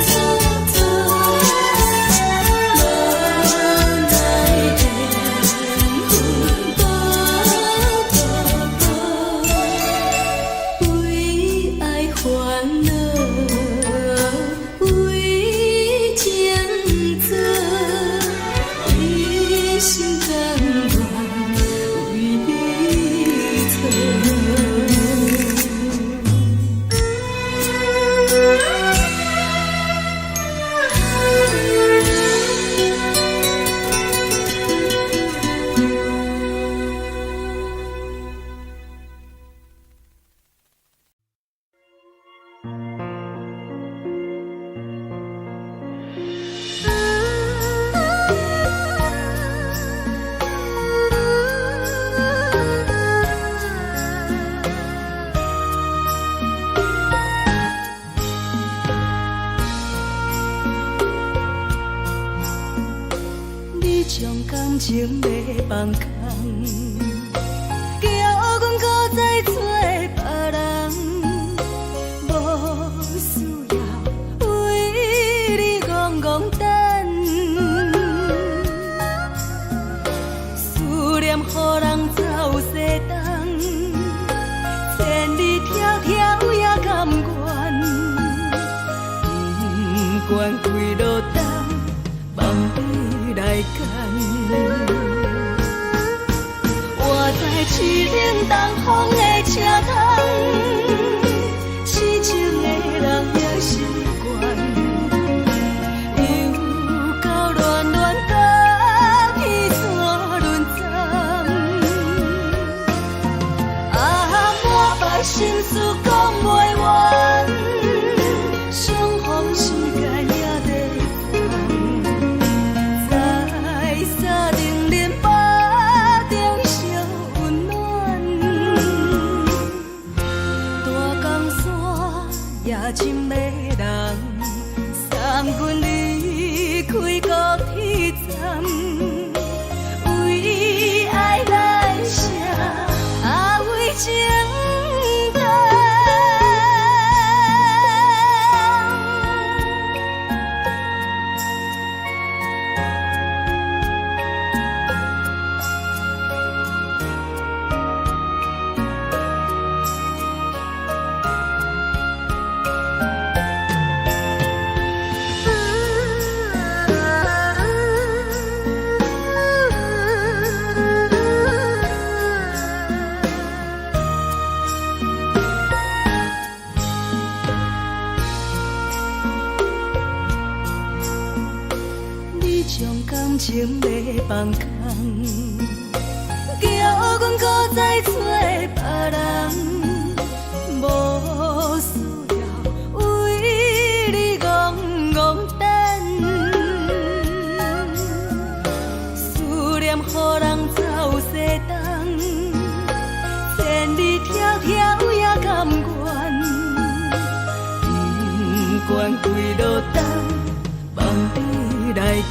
草草，無奈緣分薄薄薄，為愛煩惱為情做，一心甘願為你做。你將感情欲放空，叫阮閣再找別人，無需要為你戇戇等，思念予人走西東，千里迢迢也甘願，不管幾落冬，放你來揀。我知淒冷東風的車窗，痴情的人也習慣，又到戀戀甲彼山輪站，啊，滿腹心事講袂完，相逢時間也短暫，在三重恁腹中相溫暖，大江山也真迷人，送阮離開高鐵站，為愛來寫，啊為情等。你將感情欲放空，叫阮閣再找別人，無需要為你戇戇等，思念予人走西東，千里迢迢也甘願，不管幾落冬，放你來揀。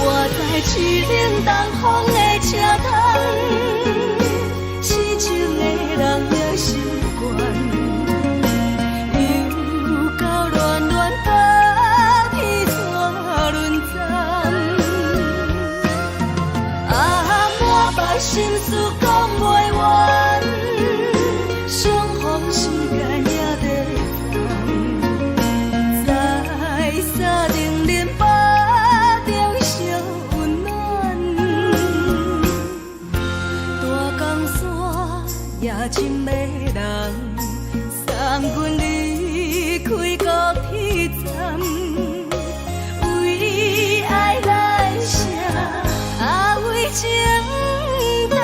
我知淒冷東風的車窗，痴情的人也習慣，又到戀戀甲彼山輪站，啊，滿腹心事講袂完，相逢時間也短暫，在三重恁腹中相溫暖，大江山也真迷人，送阮離開高鐵站，為愛來寫，啊為情等。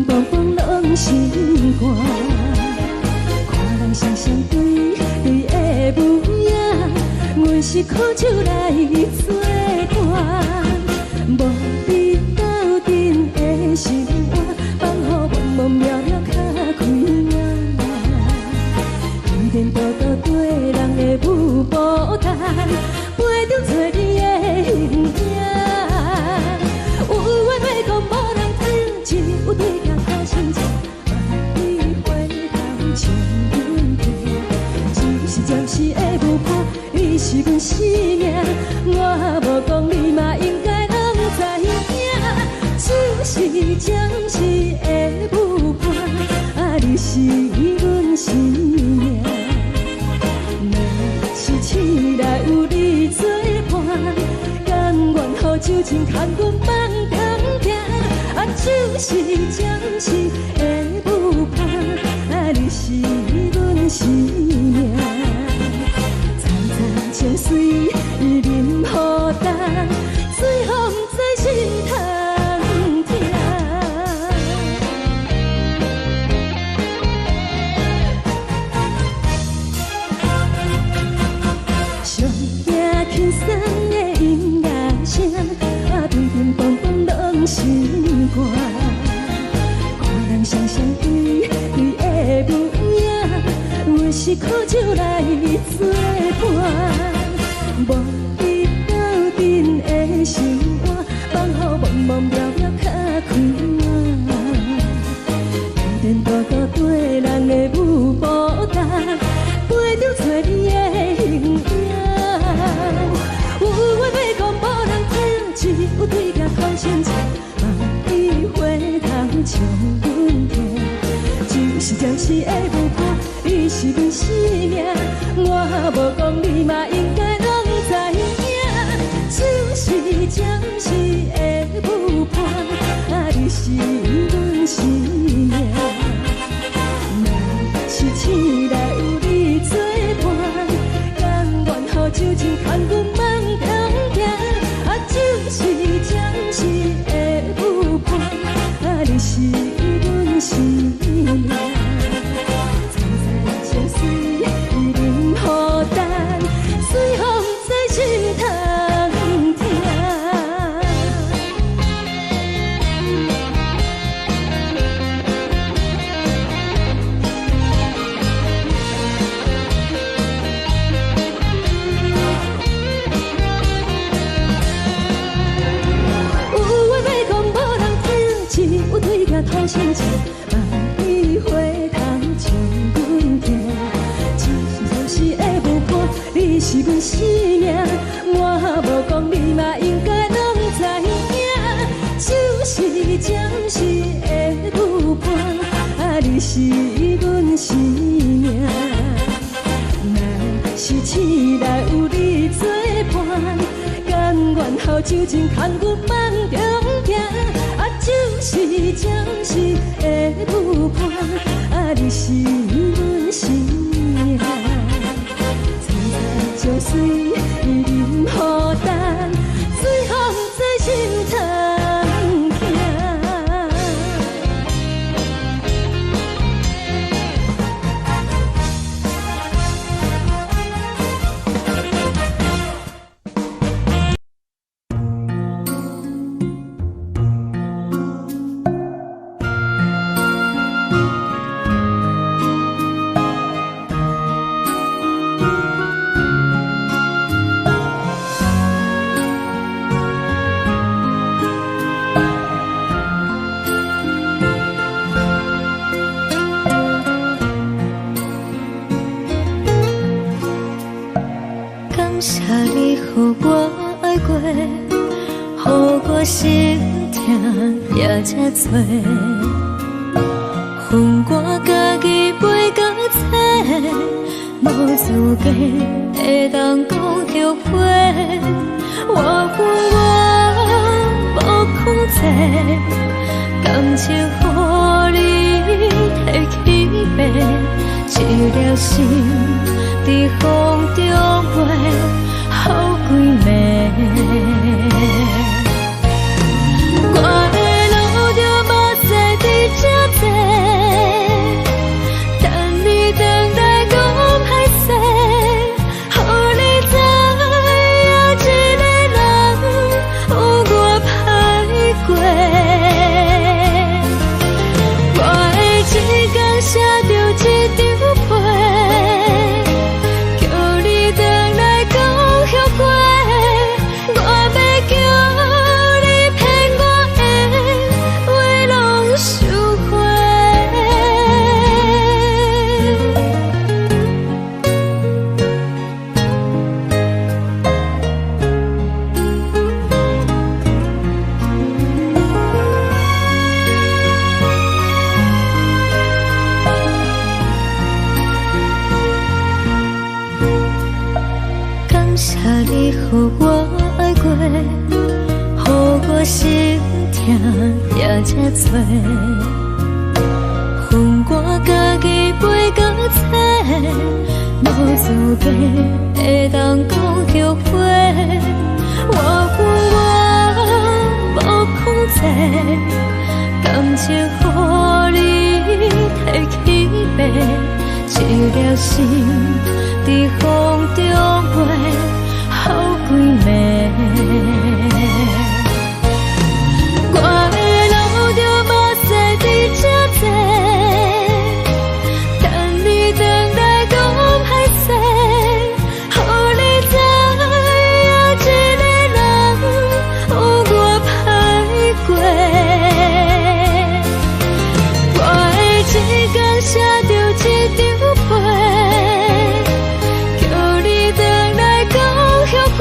乒乓乓攏心肝。看人双雙對對的舞影，阮是苦酒來做伴，無比鬥陣的心肝，放予茫茫渺渺較開眼。天多多對人的舞步單，陪中找你的形影。有緣欲講無人聽，只有對鏡苦心情，萬里回頭唱阮聽。只是暫時的舞伴，你是阮生命，我無講你嘛應該攏知影。只是暫時的舞伴，啊，你是阮生命。若是醒來有你作伴，甘願予酒精牽阮放中行。啊，只是暫時的舞伴，啊，你是阮生命。層層情隨淋雨重，最予毋知心通疼。上驚輕鬆的音樂聲，啊，乒乒乓乓攏心肝。看人雙雙對對的舞影，阮是苦酒來做伴，無比鬥陣的心肝，放予茫茫渺渺較開眼。天多多對人的舞步單，陪中找你的形影。有話欲講無人聽，只有對鏡苦心情，萬里回頭唱阮聽。只是暫時的舞伴，你是阮生命，我無講你嘛應該攏知影。只是暫時的舞伴，啊，你是阮生命。若是醒來有你作伴，甘願予酒精牽阮放中行。啊，只是暫時的舞伴，啊，你是阮生命。層層情隨淋雨重，最予毋知心通疼。有話欲講無人聽，只有對鏡吐心情，萬里回頭唱阮聽。只是暫時的舞伴，你是阮生命，我無講你嘛應該攏知影。只是暫時的舞伴，啊，你是阮生命。若是醒來有你作伴，甘願予酒精牽阮放中行。啊，只是暫時的舞伴，啊，你是阮生命。層層情隨淋雨重，最予毋知心通疼。感謝你予我愛過，予我心疼也這多。分我家己背甲切，無資格會當講後悔。我分我無控制，感情予你提去爬，一粒心佇風中飛，予幾暝。我的路就目屎佇這心疼也這多。予我家己飞到册，無資格會當講後悔。我有我無控制，感情予你提去爬，一粒心佇風中飛，好幾暝。我會流著目屎佇這坐，等你轉來講歹勢，予你知影一个人有偌歹過。我會一工寫著一張批，叫你轉來講後悔。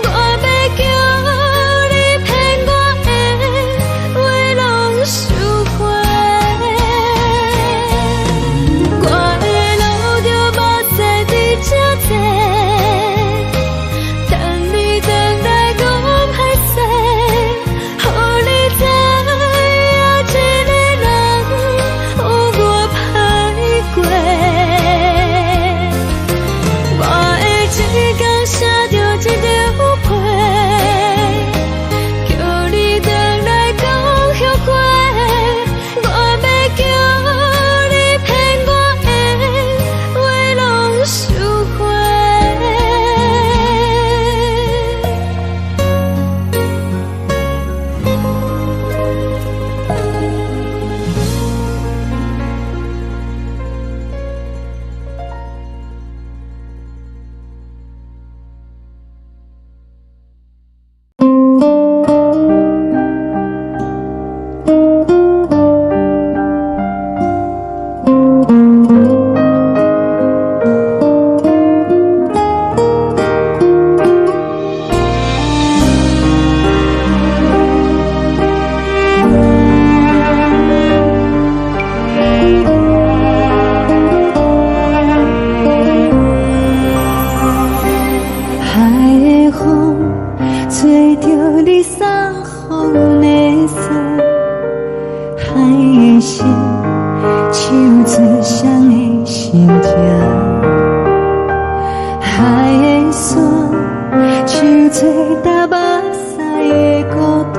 我欲叫你騙我的話攏收回。我會流著目屎佇這坐，等你轉來講歹勢，予你知影一個人有偌歹過。我會一工寫著一張批，叫你轉來講後悔。我欲叫你騙我的話攏收回。海的風吹著你送予阮的衫，海的心唱出誰的心情，海的山唱出踏目屎的孤單，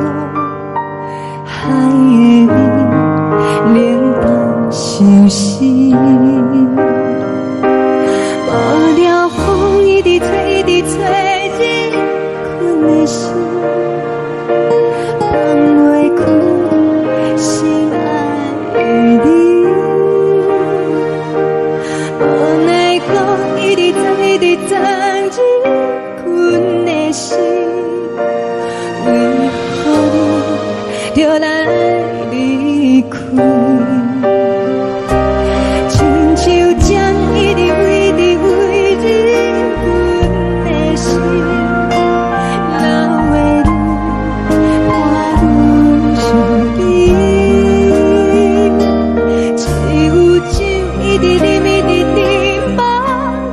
海的雨冷淡相思。無聊風一直吹，一直吹，入阮的心，放袂開心愛的你。無奈何一直鑽，一直鑽入阮的心，為何你著來離開？親像針一直飛，一直飛入阮的心，留袂愈伴阮身邊。只有酒一直啉，一直啉，放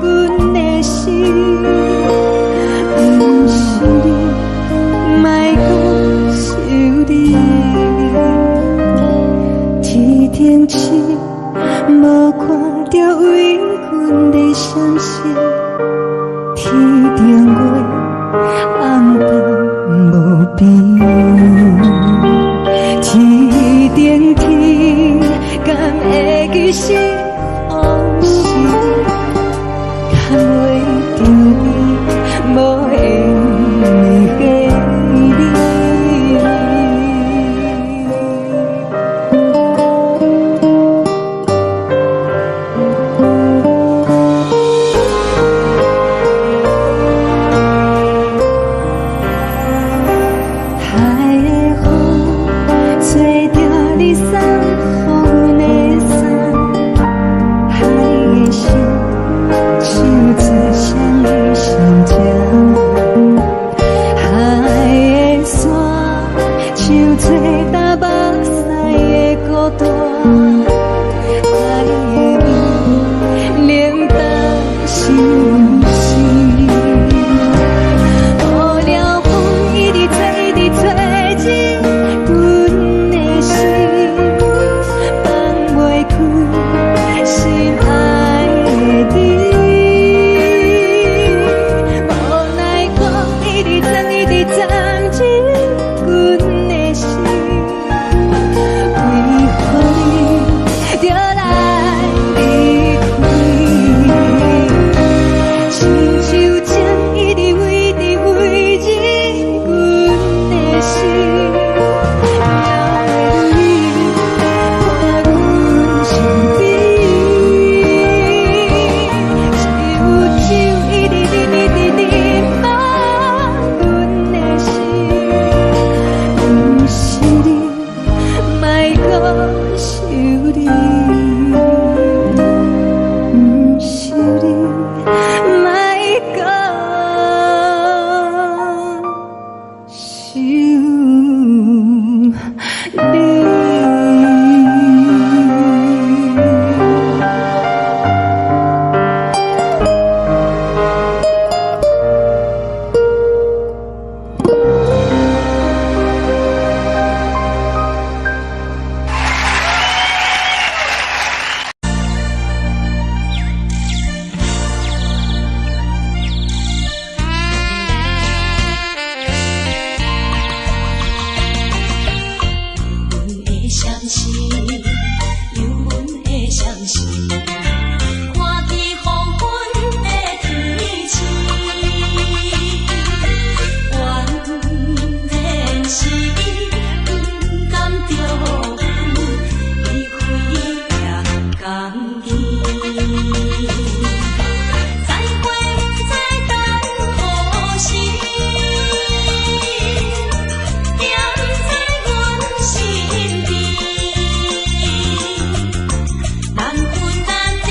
阮的心。毋是你，莫講是你。天頂星無看著為阮咧閃爍，天頂月暗淡無邊。天頂天敢會記是予是牽袂著你無緣的你。海的風吹著你送予阮的衫，你，毋是你，莫閣想你。阮的相思，有阮的相思，看见黄昏的天星，原然是伊不甘著阮离开也甘去。再会不知等何时，踮在阮身边，难分难离，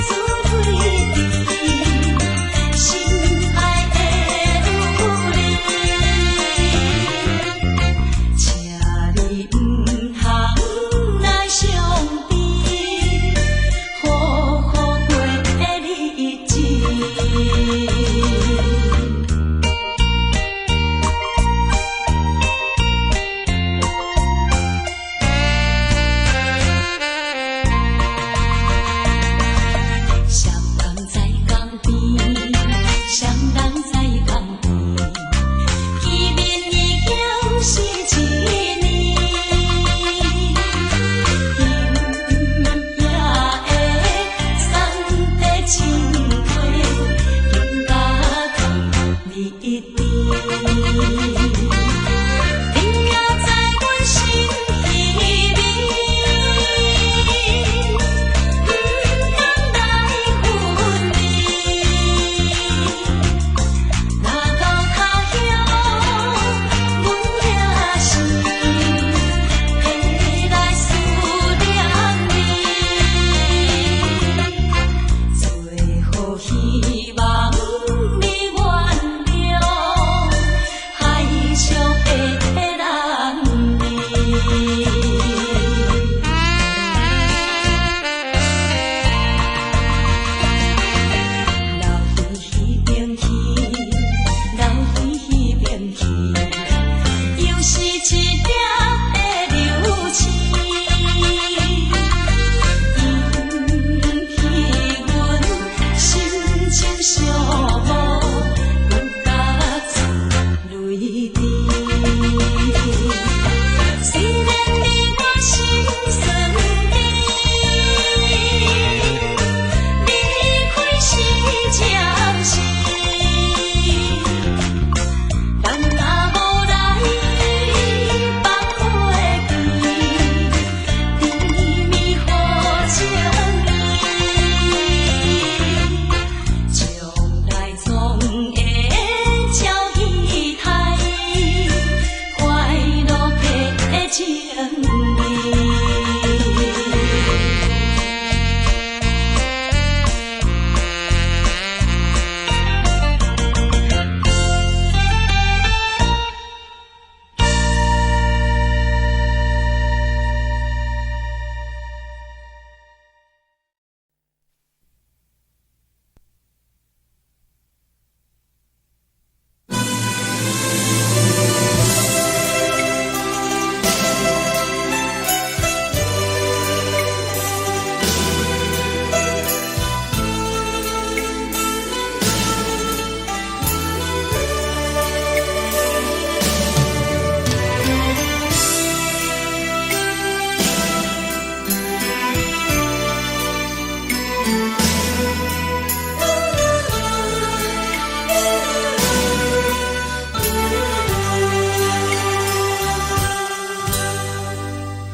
滋味甜，心爱的女人，请你毋通来伤悲，好好过日子。双人在江边，双人在江边，见面已经是一年。今夜的三地情话，紧甲糖蜜甜。你也在阮心里面，不甘来分离。若到他乡，阮也是会来思念你。最好希望你原谅海上的男儿。留伫彼边去，留伫彼边去，又是一粒的流星，引起阮心情寂寞，阮甲出泪滴。虽然你我心酸甜，离开是暂时，咱若无来放袂记，甜蜜予情意，将来总会照彼台，快乐的情意。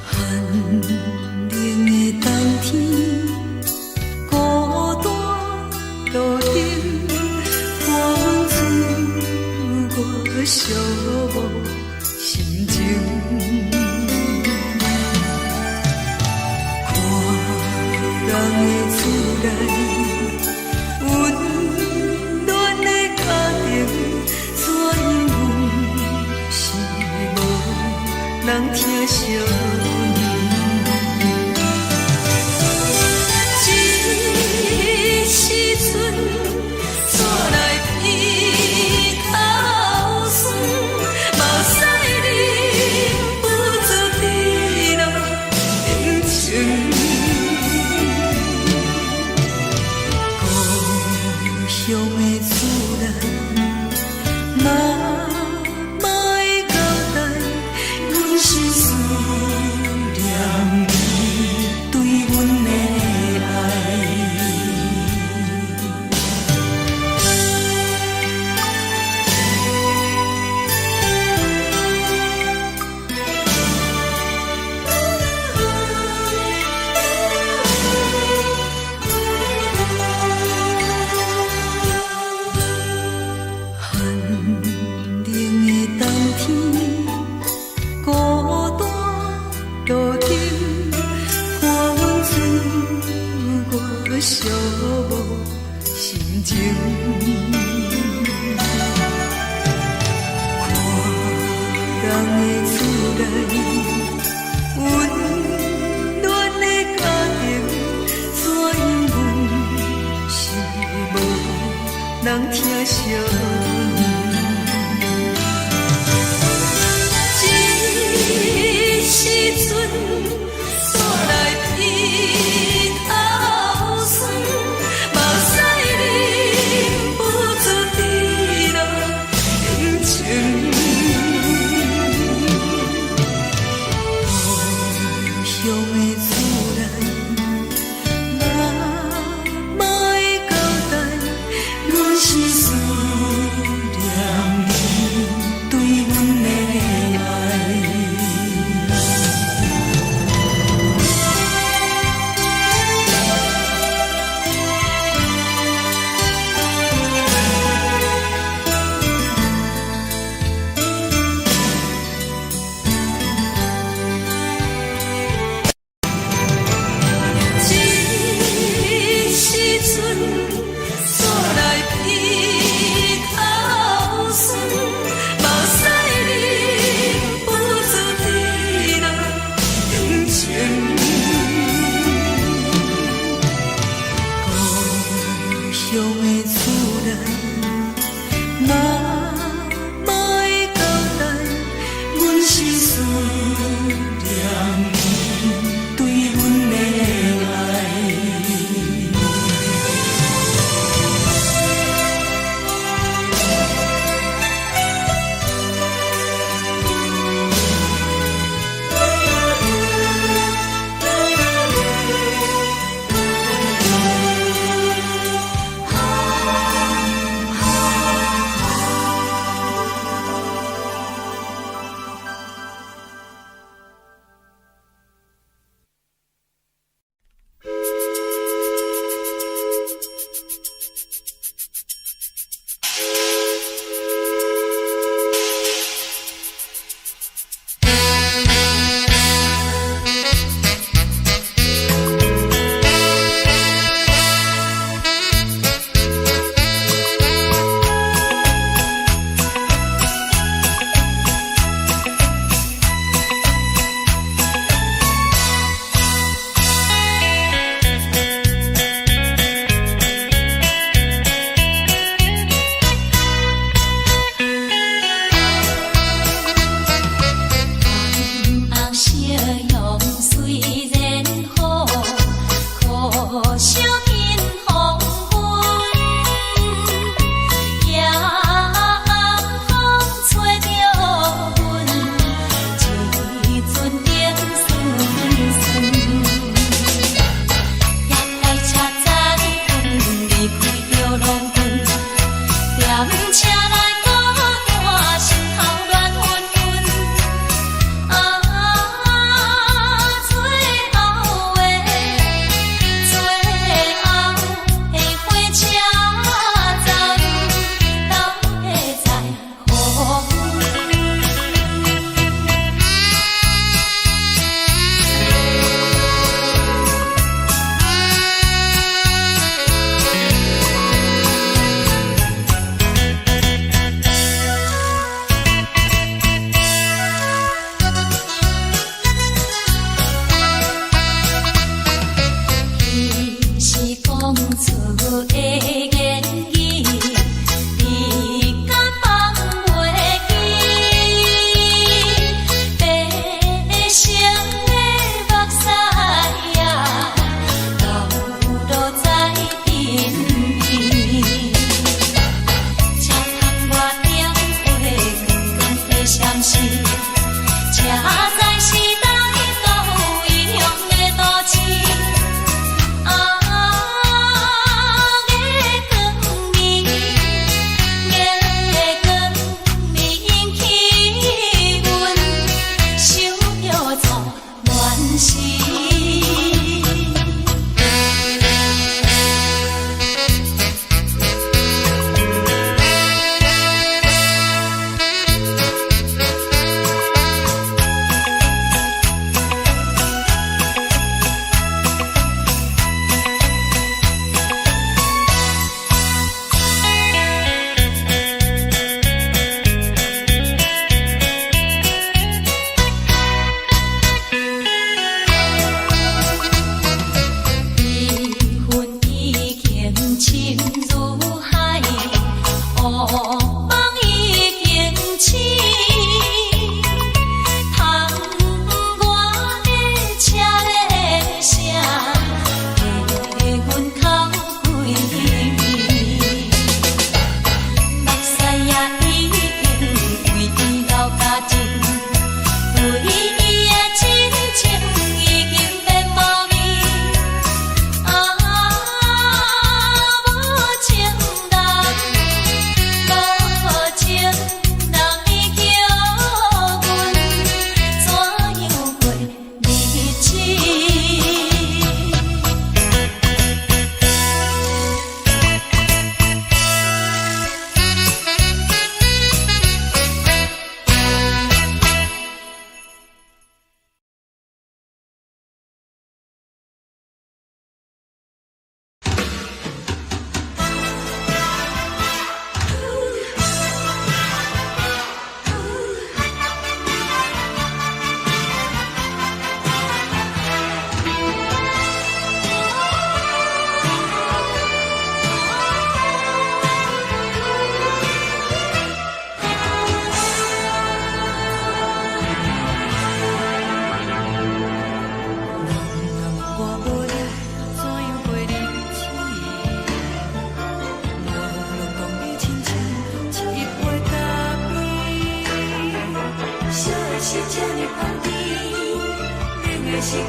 寒冷的冬天，孤单路灯，看阮自我寂寞心情。故鄉的厝內，媽媽的交代，阮是思念你對阮的愛。寒冷的冬天，孤單路燈，伴阮自我寂寞心情。看人的厝內，溫暖的家庭，怎樣阮是無人疼惜阮。這時陣煞來鼻頭酸，目屎忍不住滴落眼睛。故鄉的厝內，媽媽的交代，阮是思念你對阮的愛。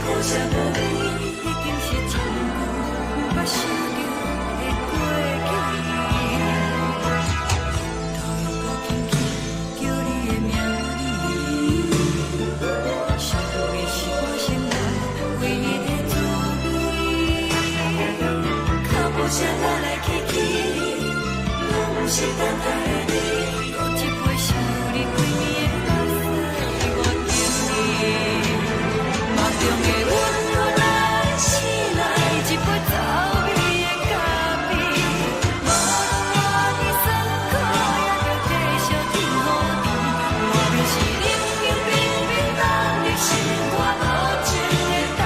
苦涩無味，已經是真久毋捌想著的過去。頭又閣輕輕叫你的名字，想你是我生活唯一的滋味。腳步聲來來去去，攏毋是等待的你。閣一杯想你規暝的目屎，我敬你。夢中的阮來醒來，一杯走味的咖啡，無論偌尼酸苦，也著繼續天雨甜。外面是冷冷冰冰冬日，心肝無情的冬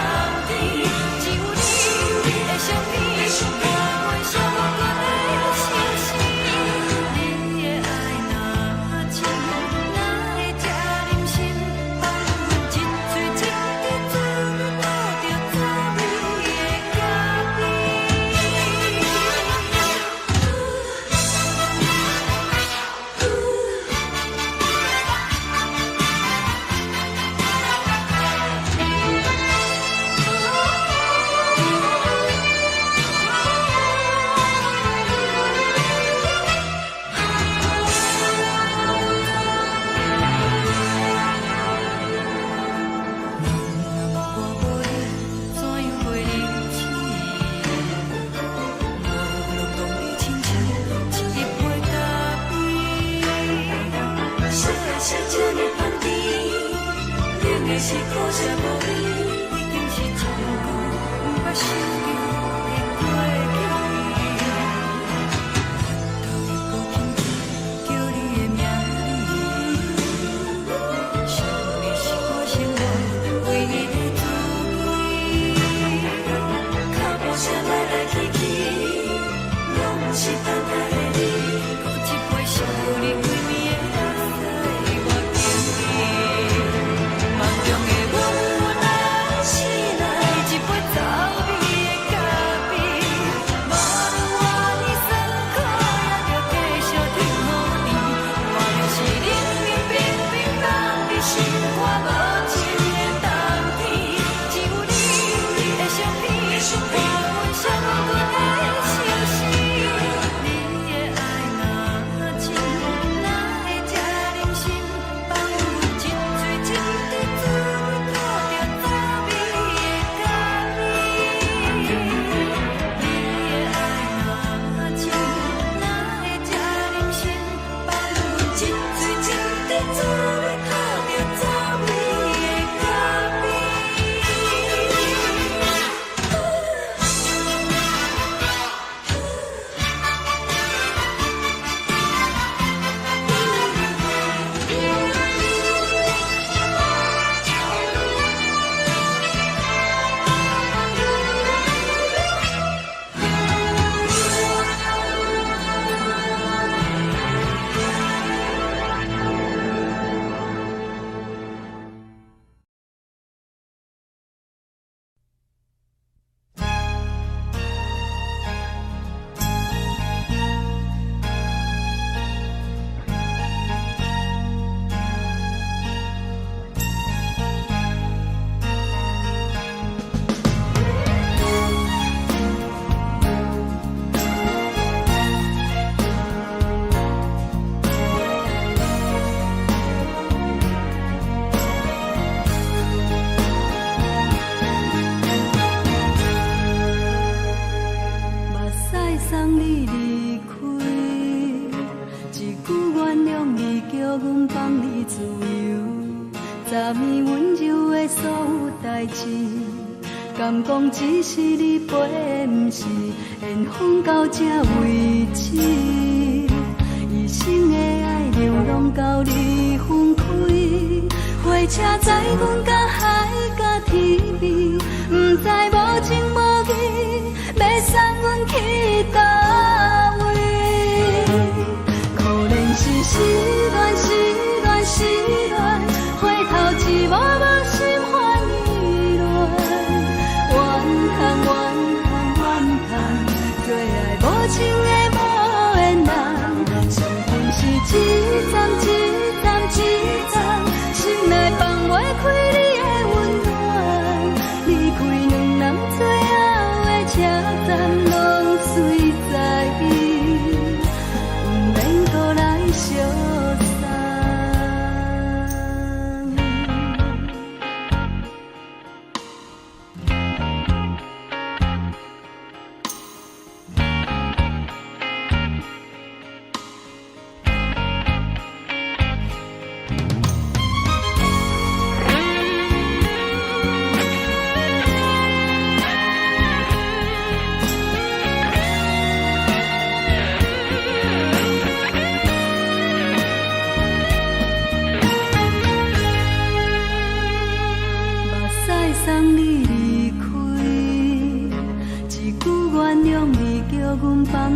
天，只有你的相片，伴阮寂寞的相思。你的愛若深，哪會這忍心放阮一喙一滴滋味吐著滋味的咖啡？我無你，怎樣過日子？無論當你親像一杯咖啡，燒的是這呢香甜，冷的是苦澀無味，已經是真久毋捌想著的過去。頭又閣輕輕叫你的名字，想你是我生活唯一的滋味。腳步聲來來去去，攏毋是等待的你。閣一杯想你規暝的目屎，我敬你。夢中的阮來醒來，一杯走味的咖啡，無論偌尼酸苦，也著繼續天雨甜。外面是冷冷冰冰冬日，心肝無情的冬天，只有你的相片，伴阮寂寞的相思。你的愛若深，哪會這忍心放阮一喙一滴滋味吐著滋味的咖啡？你的愛若深，哪會這忍心放阮一喙一滴滋味吐著滋味的咖啡？目屎送你離開，一句原諒你，叫阮放你自由。昨暝溫柔的所有代誌，敢講只是你陪的，毋是緣分到這為止。一生的愛流浪到你分開，火車載阮到海角天邊，毋知無情無義，欲送阮去佗位？可憐是失戀，失戀，失戀，回頭一幕幕心煩意亂。怨嘆怨嘆怨嘆，做愛無情的無緣人，注定是一站一站一站，心內放袂開你的溫暖。你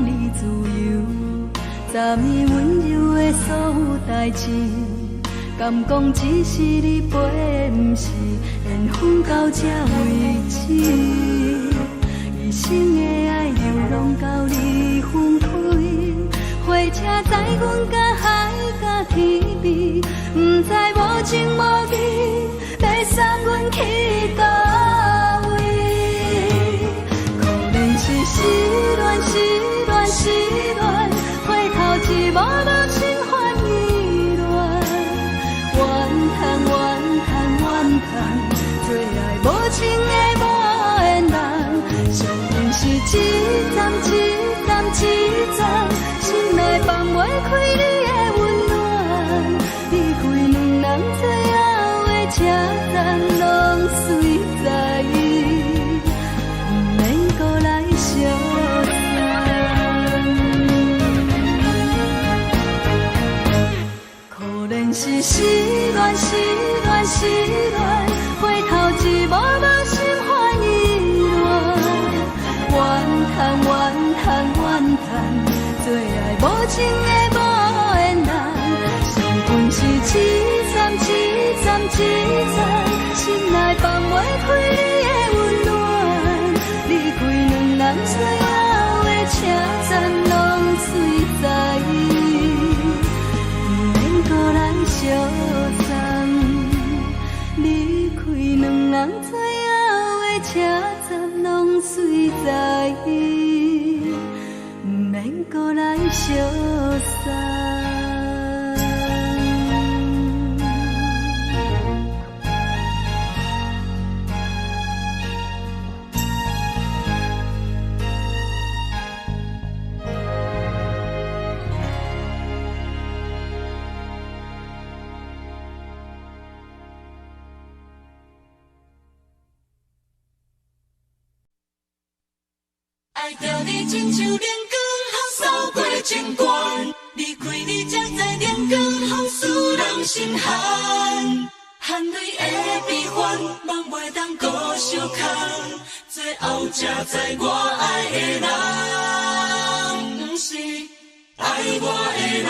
你自由。昨暝溫柔的所有代誌，敢講只是你陪的，毋是緣分到這為止。一生的愛流浪到你分開，火車載阮甲海甲天邊，毋知無情無義，欲送阮去佗位？可憐是失戀，失戀，失戀，回頭一幕幕心煩意亂。怨嘆怨嘆怨嘆，做愛無情的無緣人，相逢是一站一站一站，心內放袂開你的溫暖。離開兩人最後的車站，攏隨在，毋免閣來相送。可憐是失戀，失戀，失戀，回頭一幕幕心煩意亂。怨嘆怨嘆怨嘆，做愛無情的無緣人，相逢是一站一站一站，心內放袂開你的溫暖。離開兩人最後的車站，攏隨在，毋免閣來相送。離開兩人最後的車站，攏隨在，毋免閣來相送。愛著你親像冷光風掃過情關，離開你才知冷光風使人心寒，汗淚的悲歡，夢袂當閣相空，最後才知我愛的人，毋是愛我的人。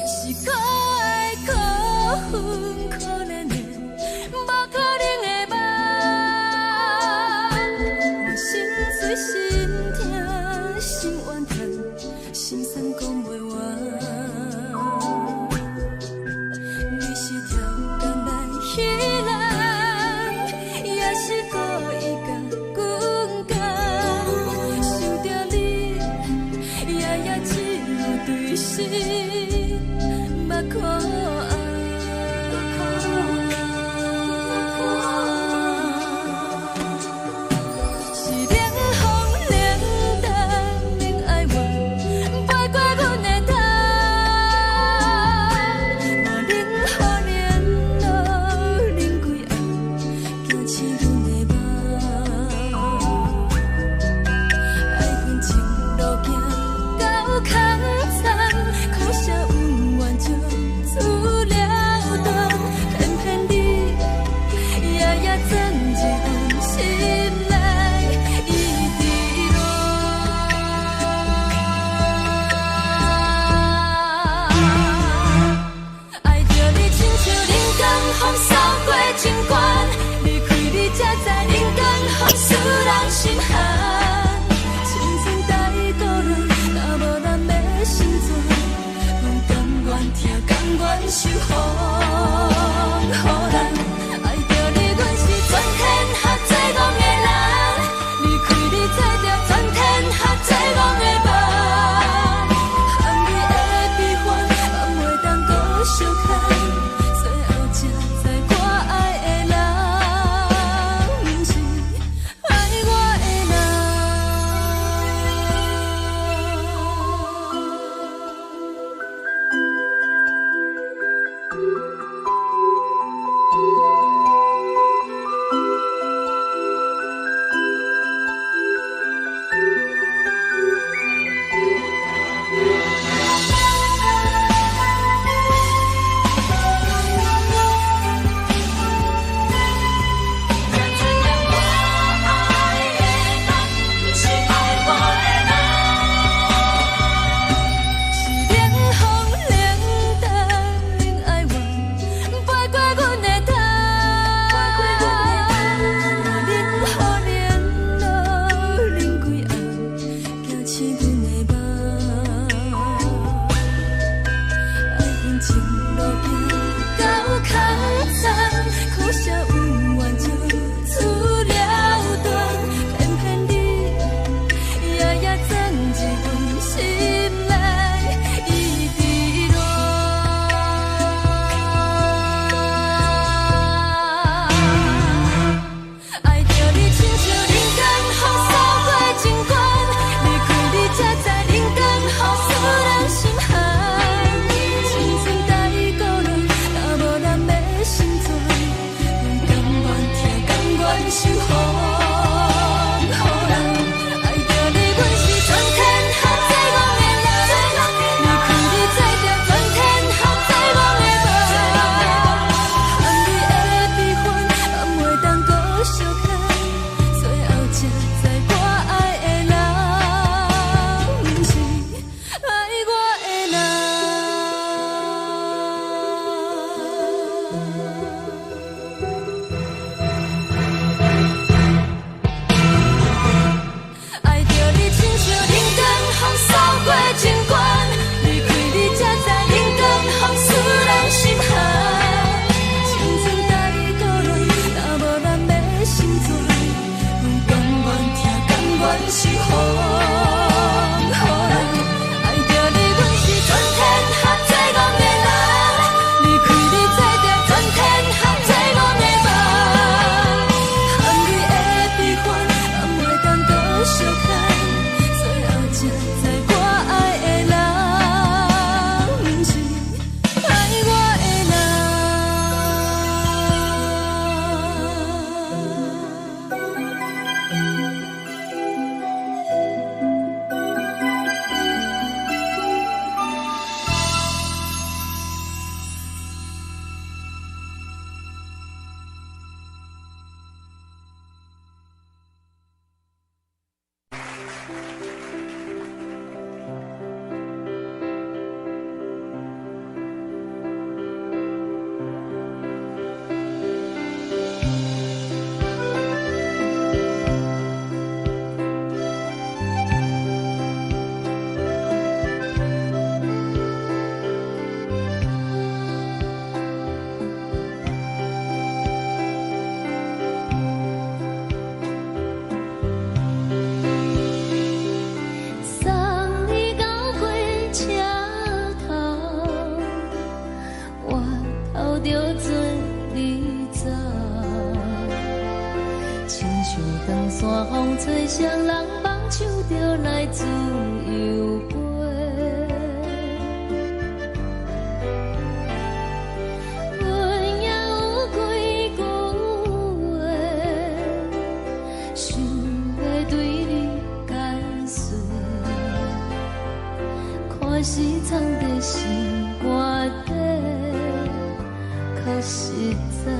是可愛可恨可憐的，無可能的夢。我心碎心疼心怨嘆，心酸講袂完。你是超工來彼人，也是故意共阮講。想著你，夜夜只有對心目苦紅。是冷風冷淡冷哀怨，飞過阮的頭。我冷雨冷露冷規暗，驚醒阮的夢。愛恨情路行到空残，可惜阮願將此山風吹，雙人放手就來自由飛。阮也有幾句話，想欲對你解說，看是藏佇心肝底，較實在。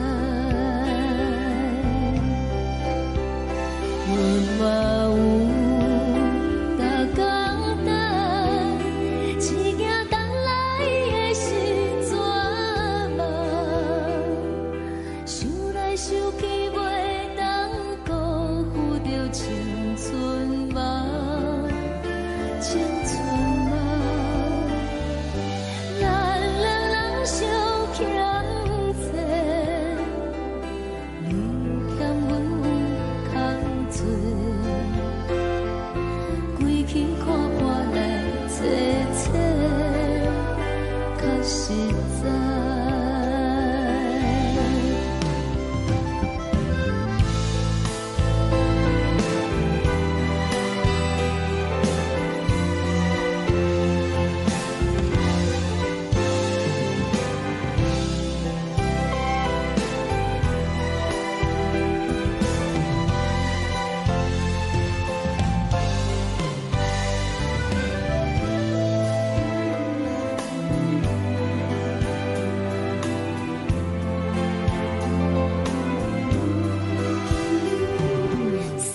阮嘛有逐工等，一行等來的是绝望，想來想去袂當辜負著青春夢，青春夢。咱兩人相欠債，你欠阮有空做，規氣看破來坐坐，較實在。送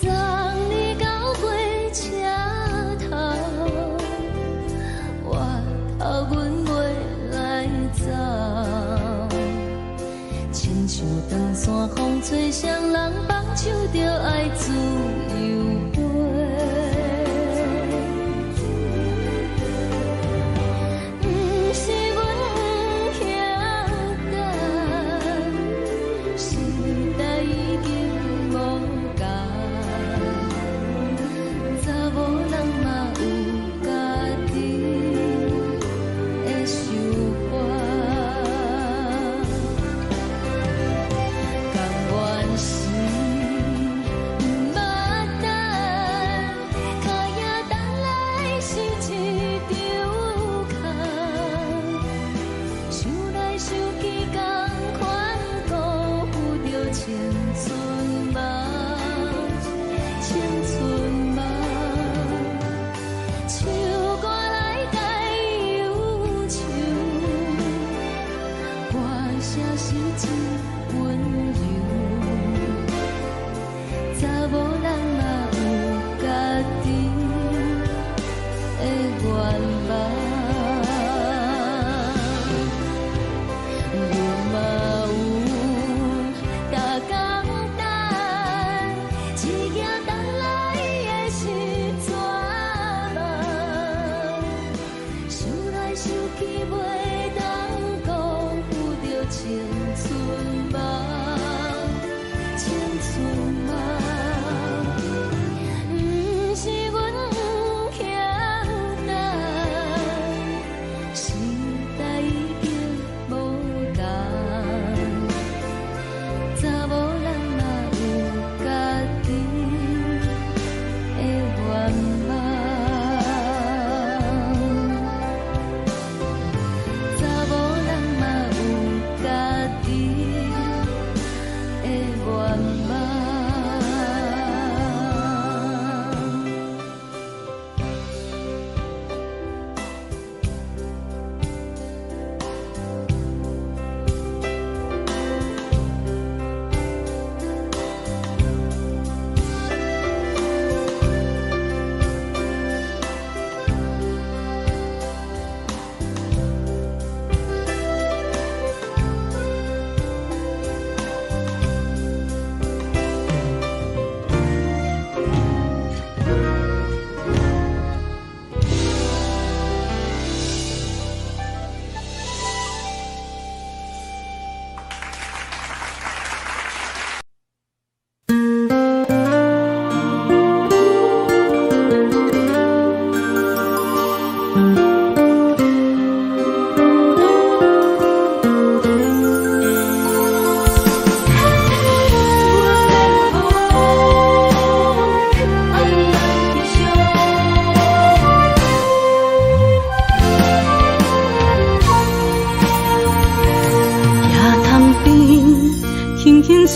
你到火車頭，我頭阮袂來走。親像長山風吹，雙人放手就愛自由飛。毋是阮不肯等，時代已經無仝，查某人嘛有家己的想法。甘願是毋捌等，跤影等來是一場空。想來想去，仝款辜負著青春夢，青春夢。唱歌來解憂愁，歌聲是真溫柔。查某人嘛有家己的願望。阮嘛有逐工等，一行等來的是绝望。想來想去袂當辜負著青春夢，青春夢。毋是阮不肯等，時代已經無仝，查某人嘛有家己的願望。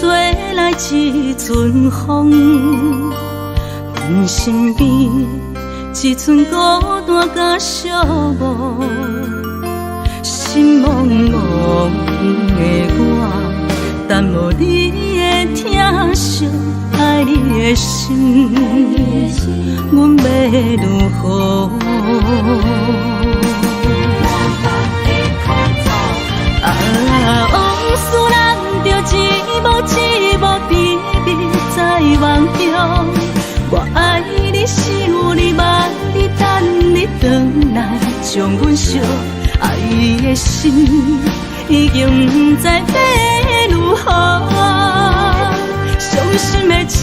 吹來一陣風，阮身邊一陣孤單佮寂寞，心茫茫的我，等無你的疼惜，愛你的心，阮欲如何？啊，往事難著一幕一幕甜蜜在夢中。我愛你，想你，望你，等你轉來，將阮惜。愛的心已經毋知欲如何，傷心的酒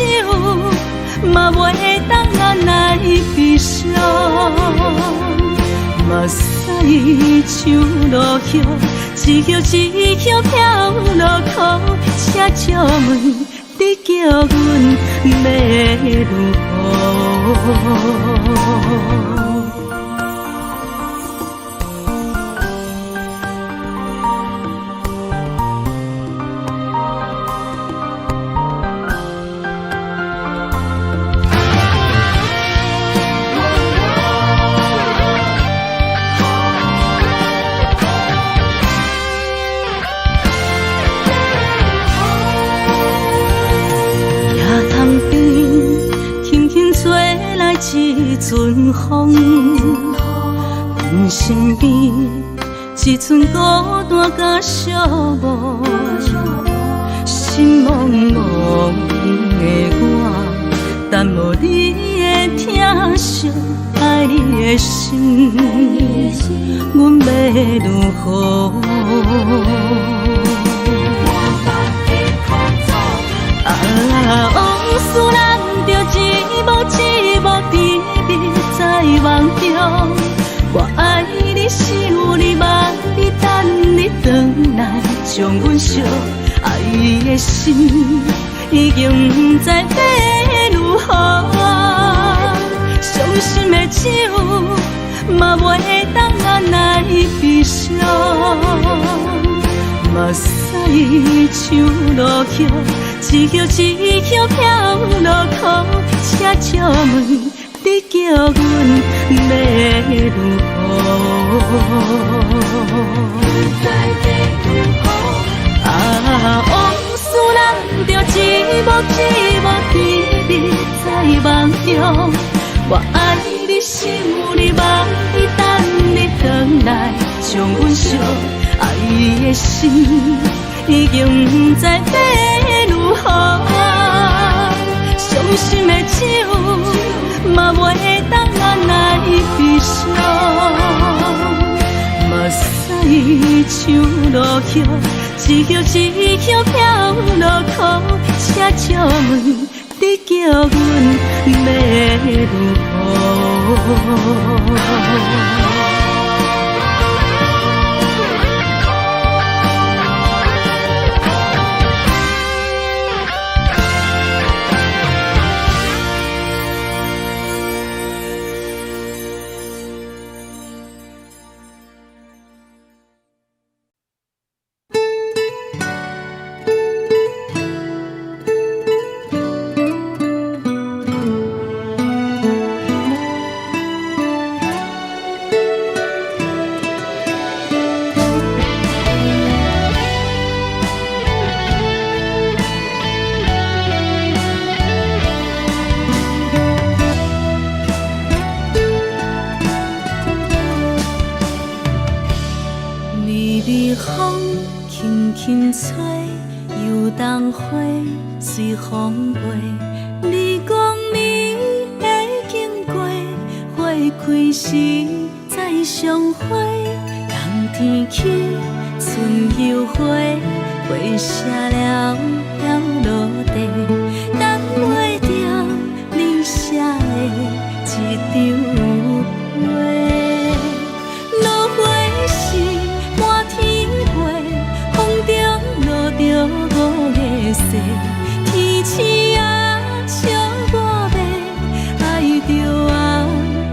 嘛袂當按來悲傷。目屎像落雨，一葉一葉飄落苦，請借問你叫阮欲如何？一陣風，阮身邊一陣孤單佮寂寞，心茫茫的我，等無你的疼惜，愛你的心，阮欲如何？啊，往事難著一幕一幕甜蜜在夢中。我愛你，想你，望你，等你轉來，將阮惜。愛的心已經毋知欲如何，傷心的酒嘛袂當按來悲傷。目屎像落雨，一葉一葉飄落苦，請借問你叫阮欲如何？啊，往事難著一幕一幕甜蜜在夢中。我愛你，想你，望你，等你轉來，將阮惜。愛的心已經毋知欲如何，傷心的酒嘛袂當按來悲傷。目屎像落雨，一葉一葉飄落苦，請借問你叫阮欲如何？輕吹，油桐花隨風飛。你講你會經過，花開時再相會。冬天起，春又回，花謝了飘落地，等袂著你寫的這張批。落花是滿天飛，風中落著五月雪，天星啊笑我欲愛著啊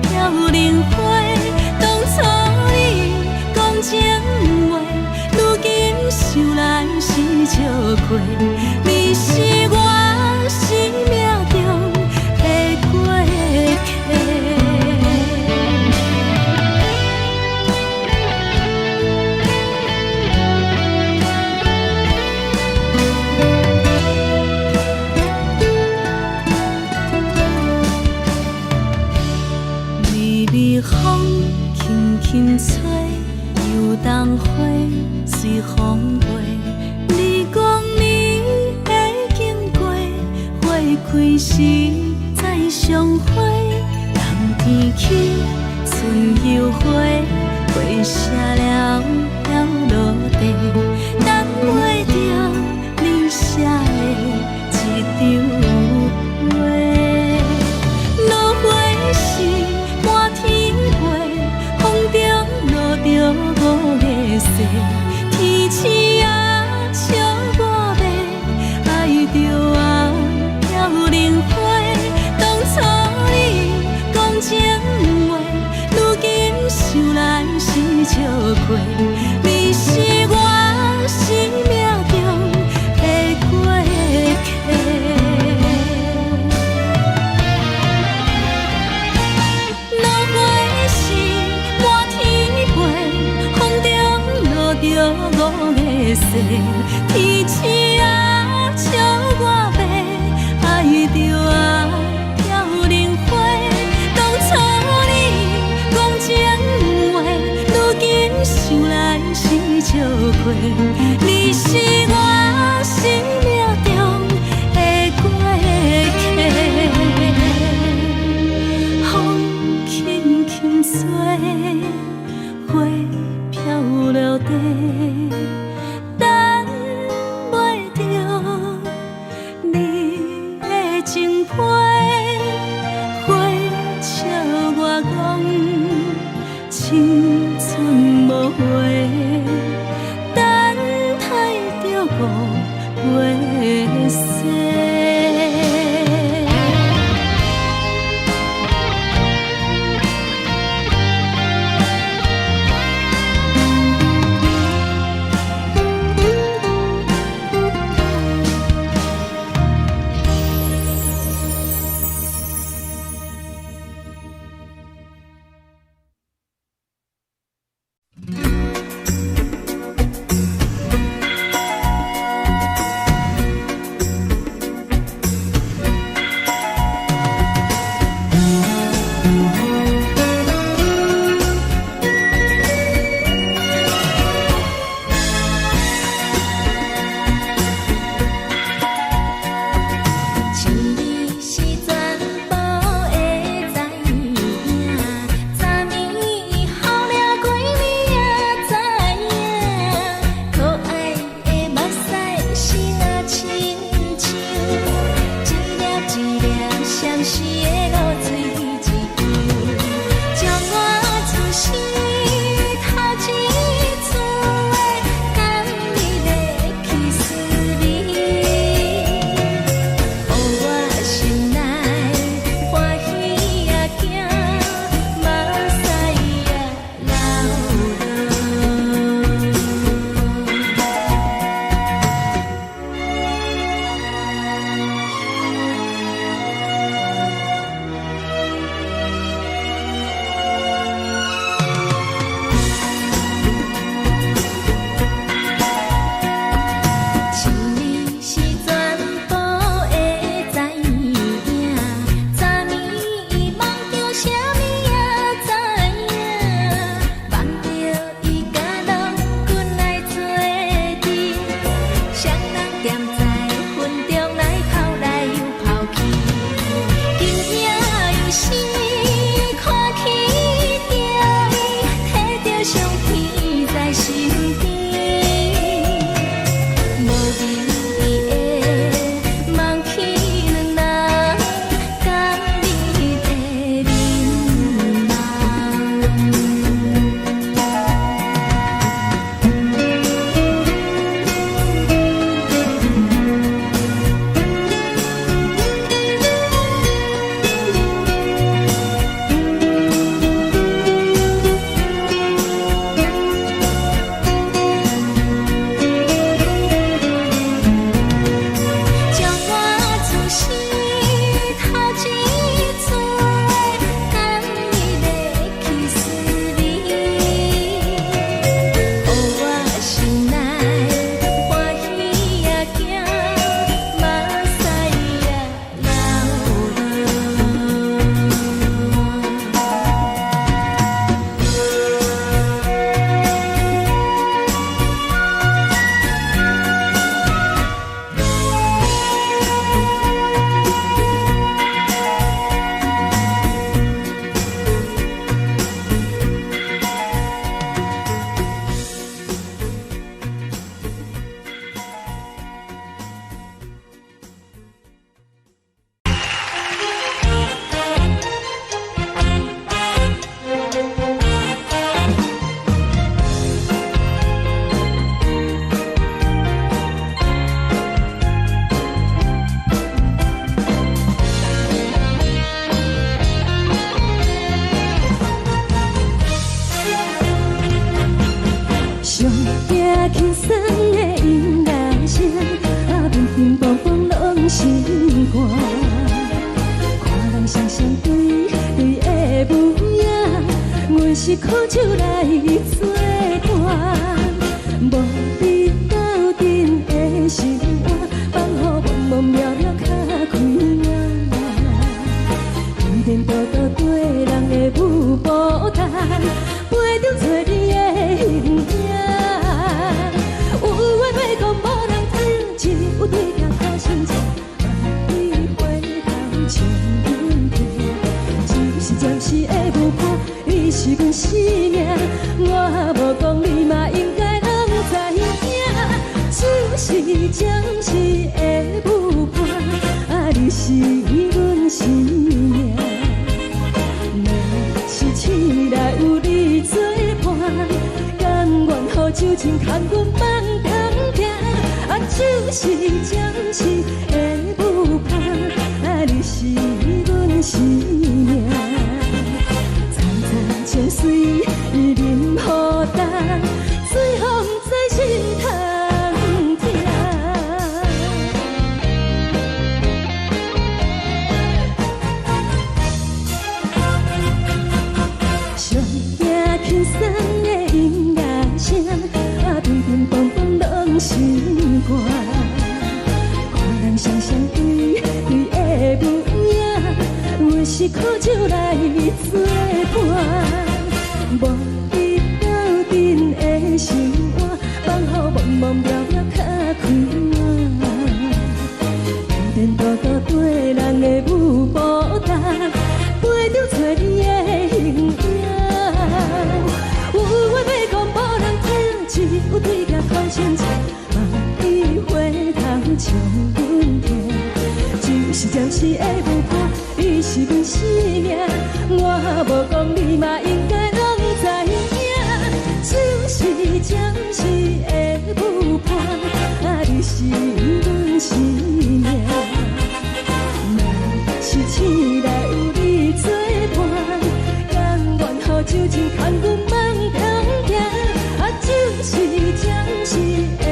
飘零花。當初你講情話，如今想來是笑虧。你輕吹，油桐花隨風飛。你講你會經過，花開時再相會。冬天起，春又回，花謝了飄落地，等袂著你寫的一張批。落花時滿天飛，風中落著五个誓，天星仔笑我欲，愛著啊飄零花。當初你講情話，如今想來是笑話。你是我生命中的過客。落花時滿天飛，風中落著五个誓，天星仔笑我欲，愛著啊飄零花。當初你講情話，如今想來是笑話。你是我生命中的過客。風輕輕吹，花飄落地，等袂著你的情批。花笑我講青春無話，等待著五月雪。輕鬆的音樂聲，啊，乒乒乓乓攏心肝。看人雙雙對對的舞影，阮是苦酒來做伴，無你鬥陣的生活，放予茫茫渺渺較開眼。天多多對人的舞步動，陪著找你的形影。有緣欲講無人聽，只有對鏡苦心情，望你回頭笑阮聽。只是暫時的舞伴，你是阮生命，我無講你嘛應該攏知影。只是暫時的舞伴，啊，你是阮生命。若是醒來有你做伴，甘願予酒精牽阮放空聽。啊，只是暫時的舞伴，啊，你是阮生命。層層情隨伊忍予重，最予毋知心通疼。上驚輕鬆的音樂聲，啊，乒乒乓乓攏心肝。看人雙雙對對的舞影，阮是苦酒來做伴，無你鬥陣的生活，放予茫茫渺渺較開眼。天多多對人的舞步動，陪著找你的形影。有話欲講無人聽，只有對鏡苦心情，望你回頭笑阮聽。只是暫時的舞伴，你是阮生命，我無講你嘛應該攏知影。只是暫時的舞伴，啊，你是阮生命。若是醒來有你做伴，甘願予酒精牽阮放空行。啊，只是暫時的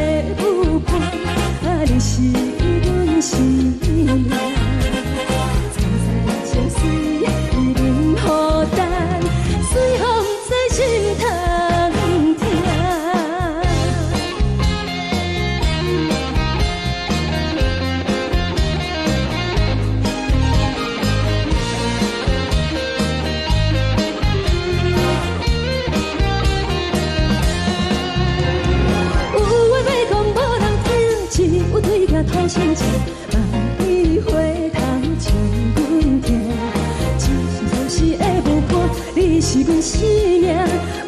舞伴，啊，你是阮生命。層層情隨伊忍予重，最予毋知心通疼。有話欲講無人聽，只有對鏡吐心情，望你回頭笑阮聽。只是暫時的舞伴，你是阮生命，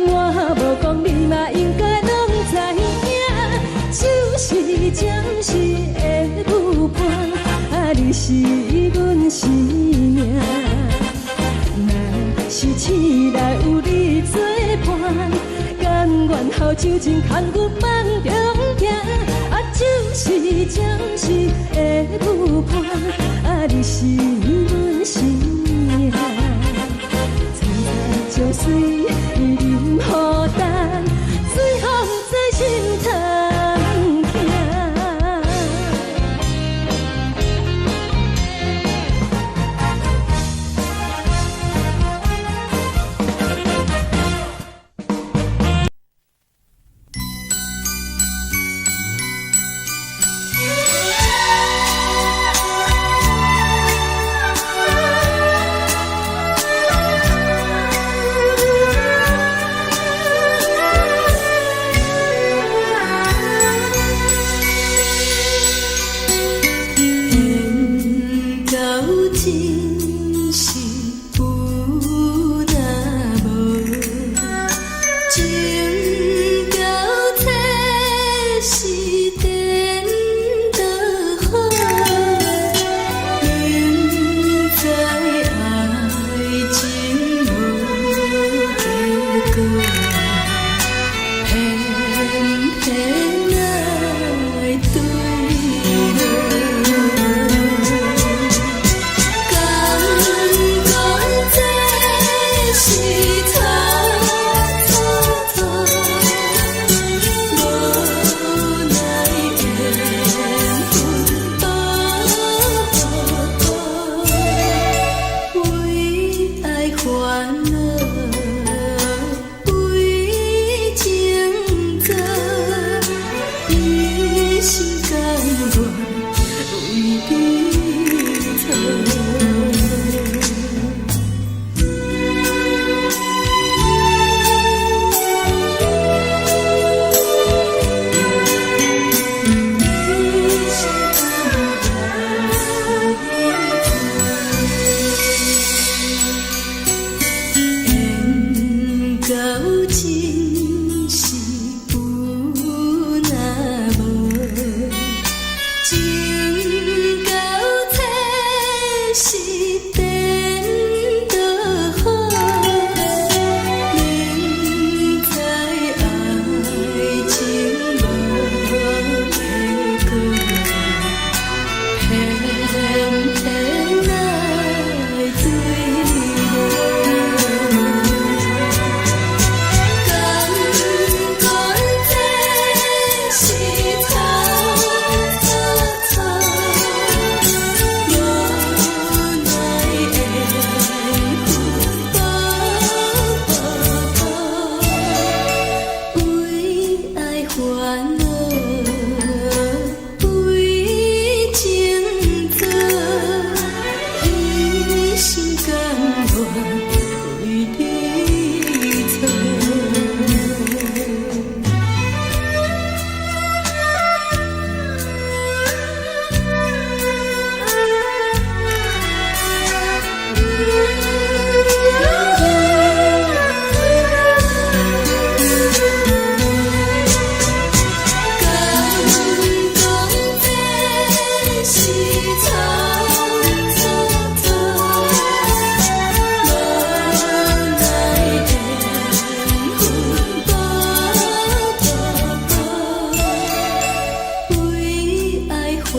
我無講你嘛應該攏知影。只是暫時的舞伴，啊，你是阮生命。若是醒來有你做伴，甘願予酒精牽阮放中行。啊，只是暫時的舞伴，啊，你是阮生命。層層情隨伊忍予重，最予毋知心通疼。真是有若無，情到這是顛倒好，明知愛情無結果，偏偏愛墜落。甘願這是錯錯錯，無奈緣分無報，為愛煩惱，為情做，一心甘願為你錯。敢講這是錯錯錯，無奈緣分無報，為愛煩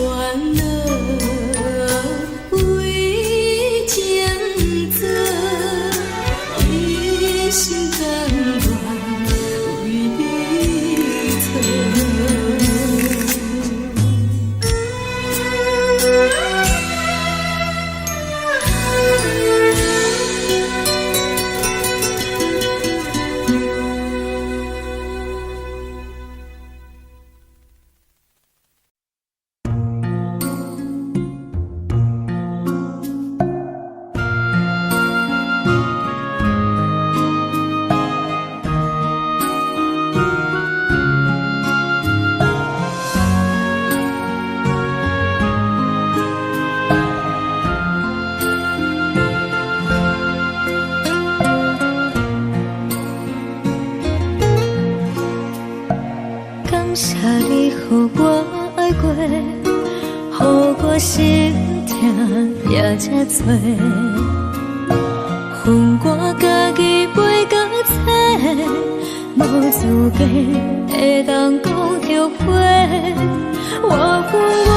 惱，為情做，一心甘願為你錯。感謝你予我愛過，予我心疼也這多。予我家己背甲切，無資格會當講後悔。我有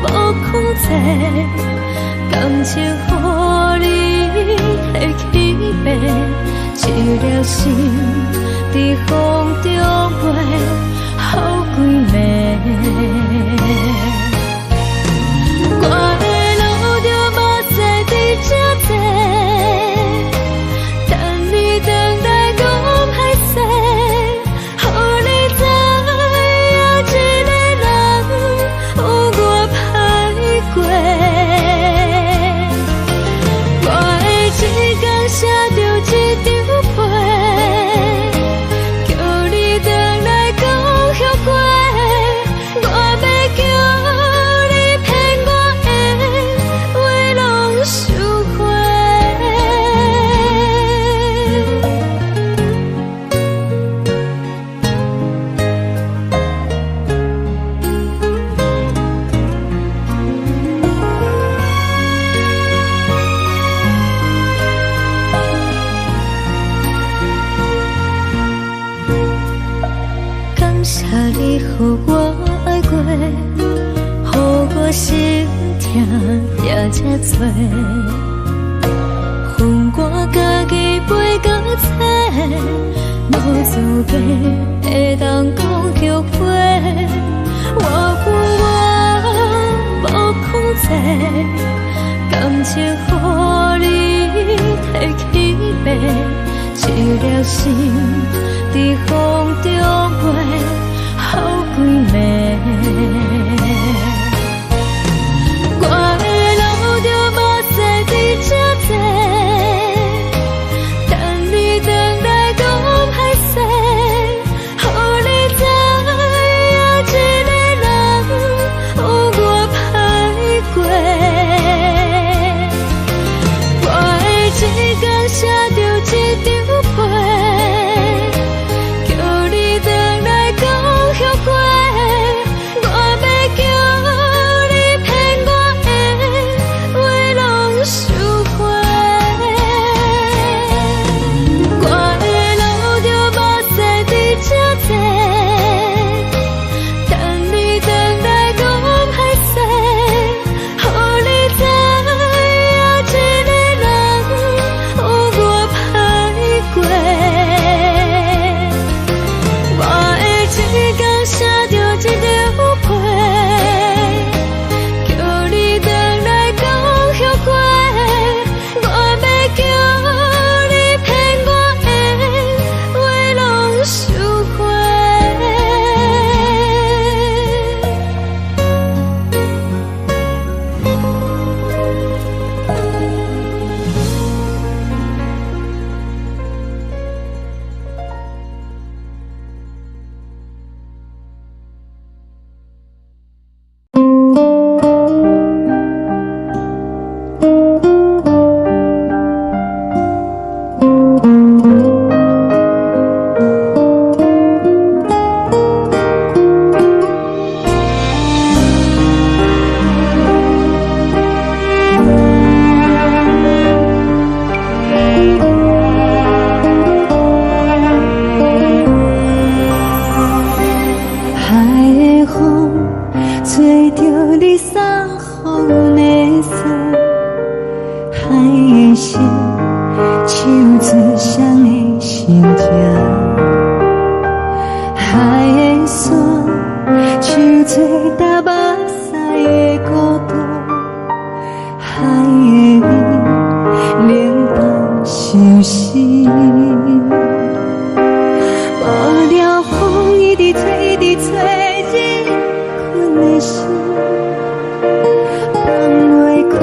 我無控制，感情予你提去爬，一粒心佇風中飛，予規暝。我會流著目屎佇這坐，等你轉來講歹勢，予你知影一個人有偌歹過。我會一工寫著一張批，叫你轉來講後悔。我欲叫你騙我的話攏收回。感謝你予我愛過，予我心疼也這多。予我家己背甲切，無資格會當講後悔。我有我無控制，感情予你提去爬，一粒心佇風中飛，予規暝。我會流著目屎佇這坐，等你轉來講歹勢，予你知影一個人有偌歹過。我會一工寫著一張批。情。海的山，像做焦目屎的孤單，海的味，冷淡相思。無聊風一直吹，一直吹，入阮的心，放袂開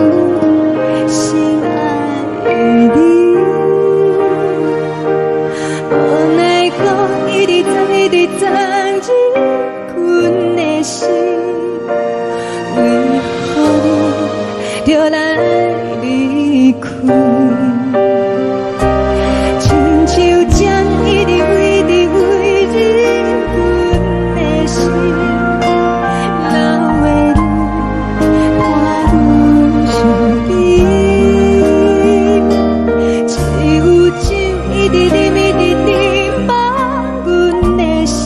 心愛的你。無奈何，一直鑽，一直鑽入阮的心，為何你著來離開？親像針一直一直飛入阮的心，流的淚伴阮身邊。只有酒一直啉，一直啉，放阮的心。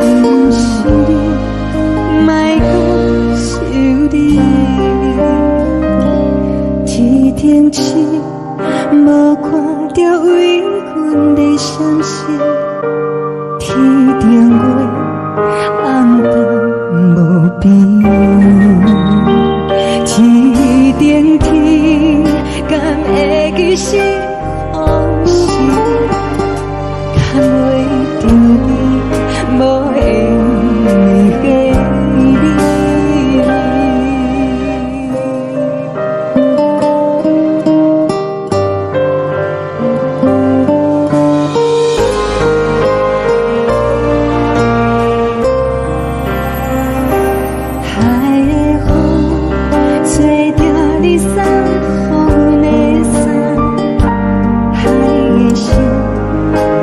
毋是你，莫閣想你。天頂星，無看著為阮咧閃爍，天頂月，暗淡無邊。天頂天，敢會記是予是牽袂著你，無緣的你。海的風，吹著你送予阮的衫，海的心，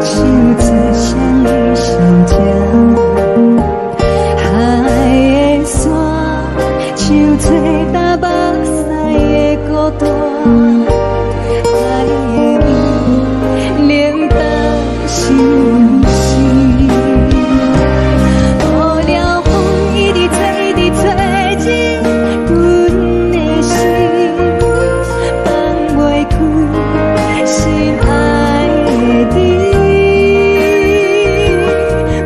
唱出双语心情。海的山，像做焦目屎的孤單，海的味，冷淡相思。無聊風一直吹，一直吹入阮的心，放袂開心愛的你。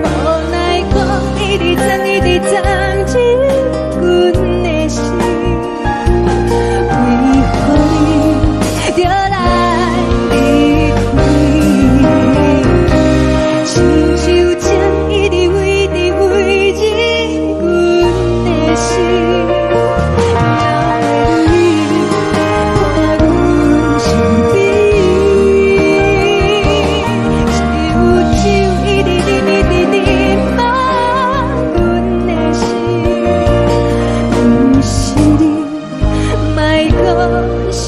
無奈何，一直鑽，一直鑽入阮的心，為何你著來離開？親像針一直飛，一直飛入阮的心，流的淚伴阮身邊。只有酒一直啉，一直啉，放阮的心。毋是你，莫閣想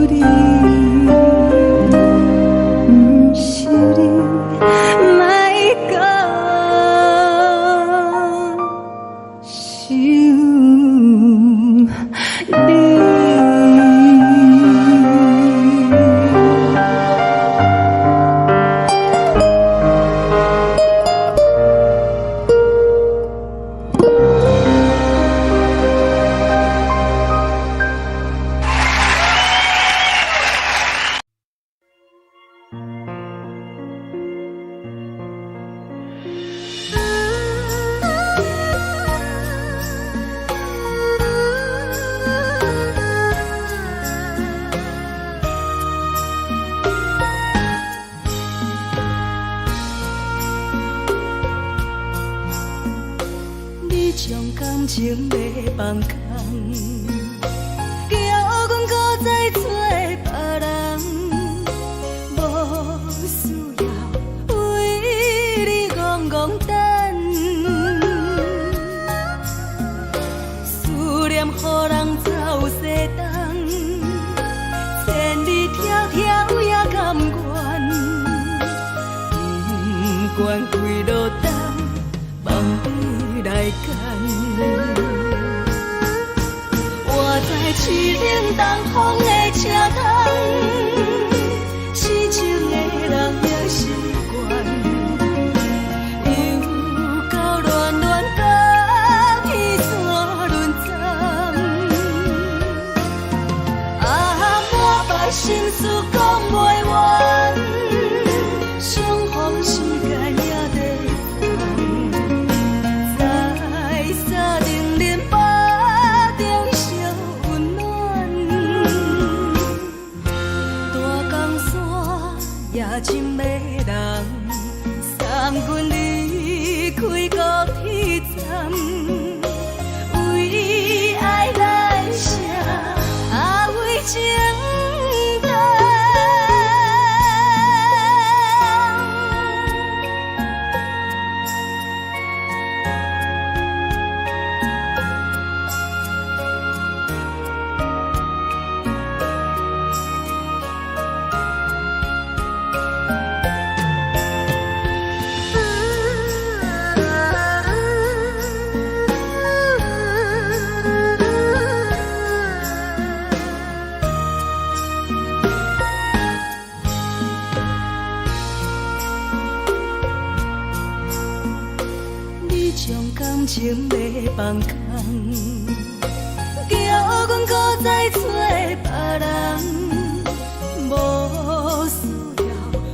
你。毋是你，莫閣想你。你將感情欲放空，叫阮閣再找別人，無需要為你戇戇等，思念予人走西東，千里迢迢也甘願，不管幾落冬，放你來揀。我在凄冷東風的車窗，痴情的人也習慣，又到暖暖甲彼山轮转。啊，满腹心事講袂完。的人，送阮離開高鐵站，為愛來寫，啊為情等。你將感情欲放空，叫阮閣再找別人，無需要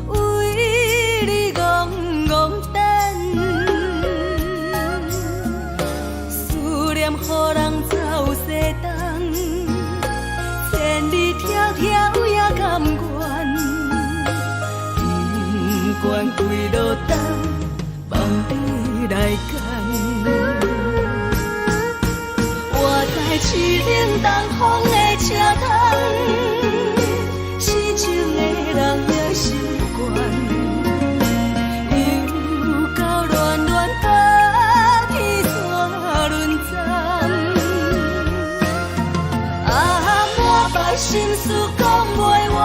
為你戇戇等。思念予人走西東，千里迢迢也甘願，不管幾落冬，放你來揀。我在凄冷東風的車窗，痴情的人也習慣，又到暖暖高鐵線輪站。啊，滿腹心事講袂完，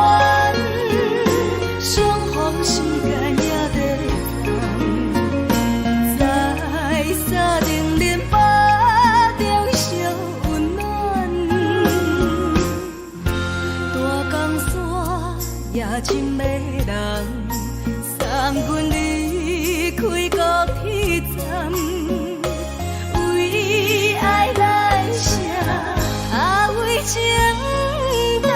相逢時間也短暫，在三重連巴中相溫暖，大江山也真迷人，送阮離開高鐵站，為愛來寫，啊為情等。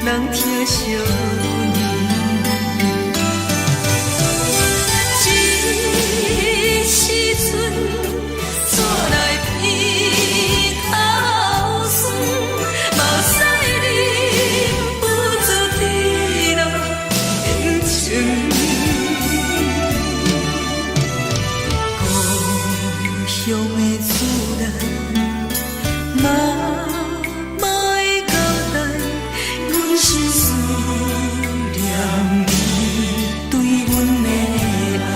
人疼惜阮。這時陣，煞來鼻頭酸，目屎忍不住滴落眼睛。故鄉的厝內，媽媽的交代，阮是思念你對阮的愛。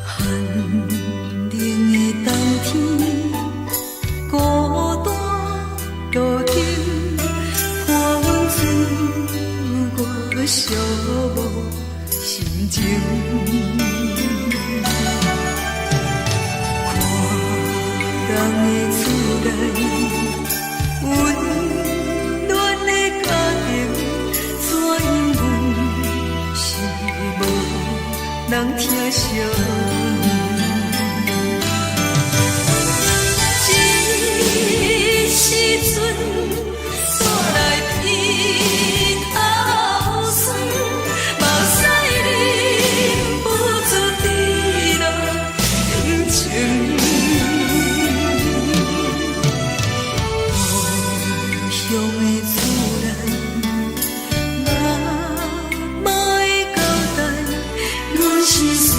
寒冷的冬天，孤單路燈，伴阮自我寂寞心情。看人的厝內，溫暖的家庭，怎樣阮是無人疼惜阮。這時陣，煞來鼻頭酸，目屎忍不住滴落眼睛。故鄉的厝內，媽媽的交代，阮是思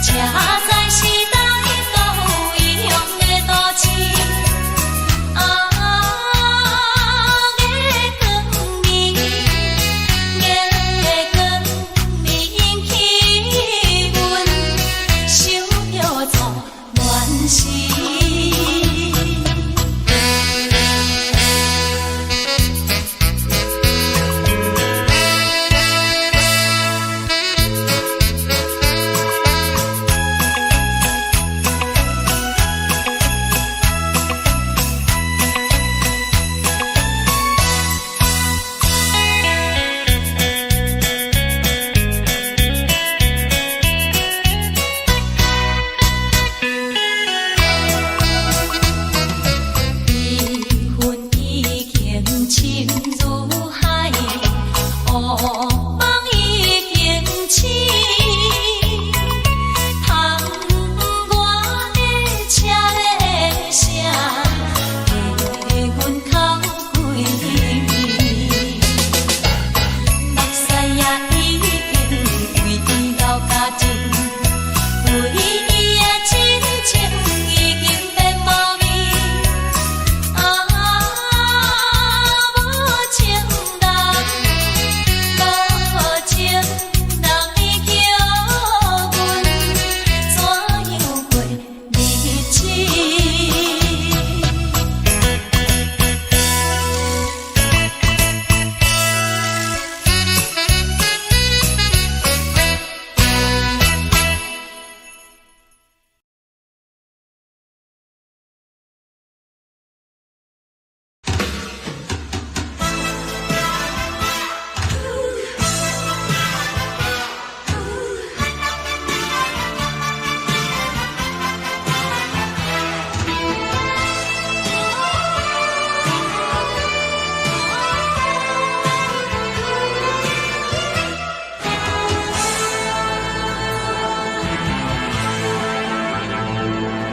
才知是佗一道异乡的都市。啊，月光暝，月光暝引起阮想著初恋时。悲恨已经深如海，乌梦已经醒。窗外的车的声，替阮哭几暝。目屎也已经为伊流干净，为伊的真情已经变无味。啊，无情人，无情人，你叫阮怎样过日子？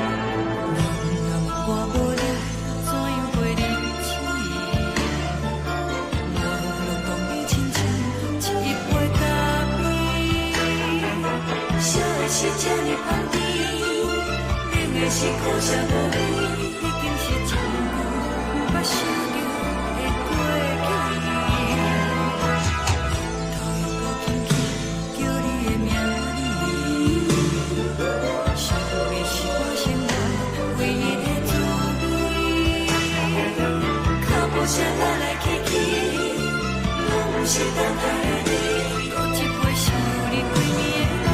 人我无你，怎样过日子？无论讲你亲像一杯咖啡，烧的是这呢香甜，冷的是苦涩无味，已经是真久毋捌想著的过去。头又阁轻轻叫你的名字，想的是我生活唯一的滋味。脚步声来来去去，拢毋是等待的你。阁一杯想你规暝的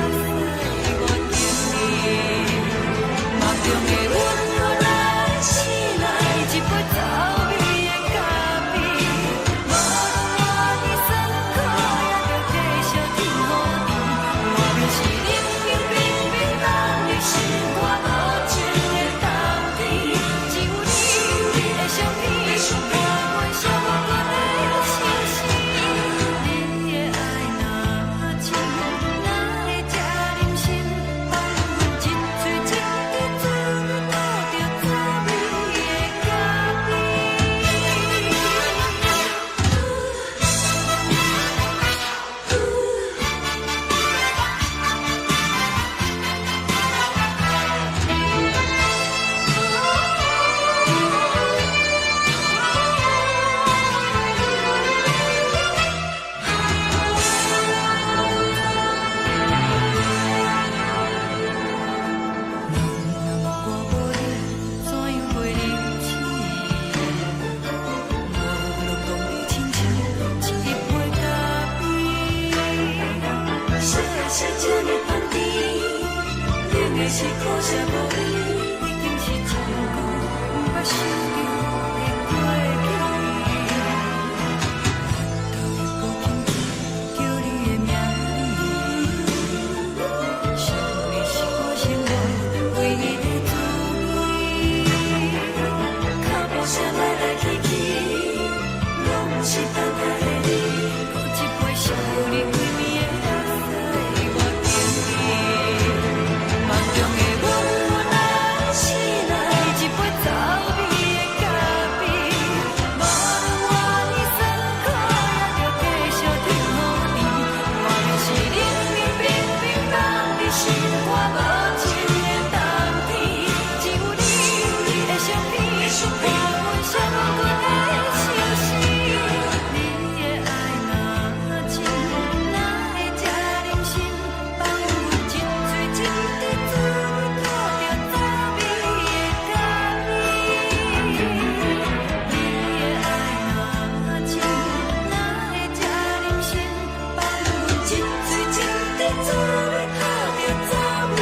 目屎，我敬你。梦中的阮予咱醒来，一杯走味的咖啡。无论偌尼酸苦，也著继续天予甜。外面是冷冰冰冰冻的心肝无情的冬天，只有你，你的相片，伴阮寂寞的相思。你的爱若深，哪会这忍心放阮一喙一支嘴吐著滋味的咖啡？人我无你，怎样过日子？无论讲你亲像一杯咖啡，烧的是这呢香甜，冷的是苦涩无味，已经是真久毋捌想著的过去。头又阁轻轻叫你的名字，想的是我生活唯一的滋味。脚步声来来去去，拢毋是等待的你。阁一杯想你规暝的目屎，我敬你。梦中的阮，阮心肝無一个冬天，只有你的相片，伴阮相過的相思。你的愛若真，哪會這忍心放阮一喙一滴水吐著滋味的咖啡？你的愛若真，哪會這忍心放阮一喙一滴水吐著滋味的咖啡？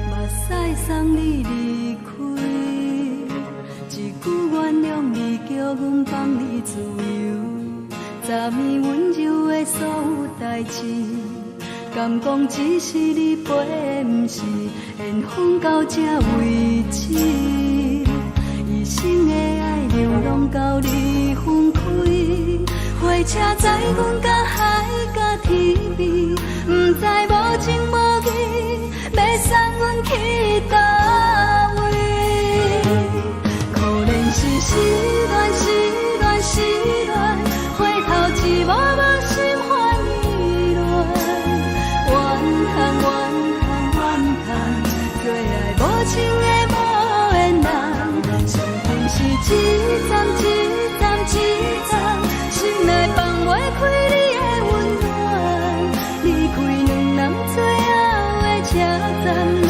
目屎送你離開，一句原諒你叫阮放你自由。昨暝溫柔的所有代誌，敢講只是你陪的，毋是緣分到這為止。一生的愛流浪到你分開，火車載阮到海角天邊，毋知無情無義，欲送阮去佗位？可憐是失戀，失戀，失戀，回頭一幕幕心煩意亂。怨嘆怨嘆怨嘆，做愛無情的無緣人，上恨是一站一站一站，心內放袂開你的溫暖。離開兩人最後的車站，攏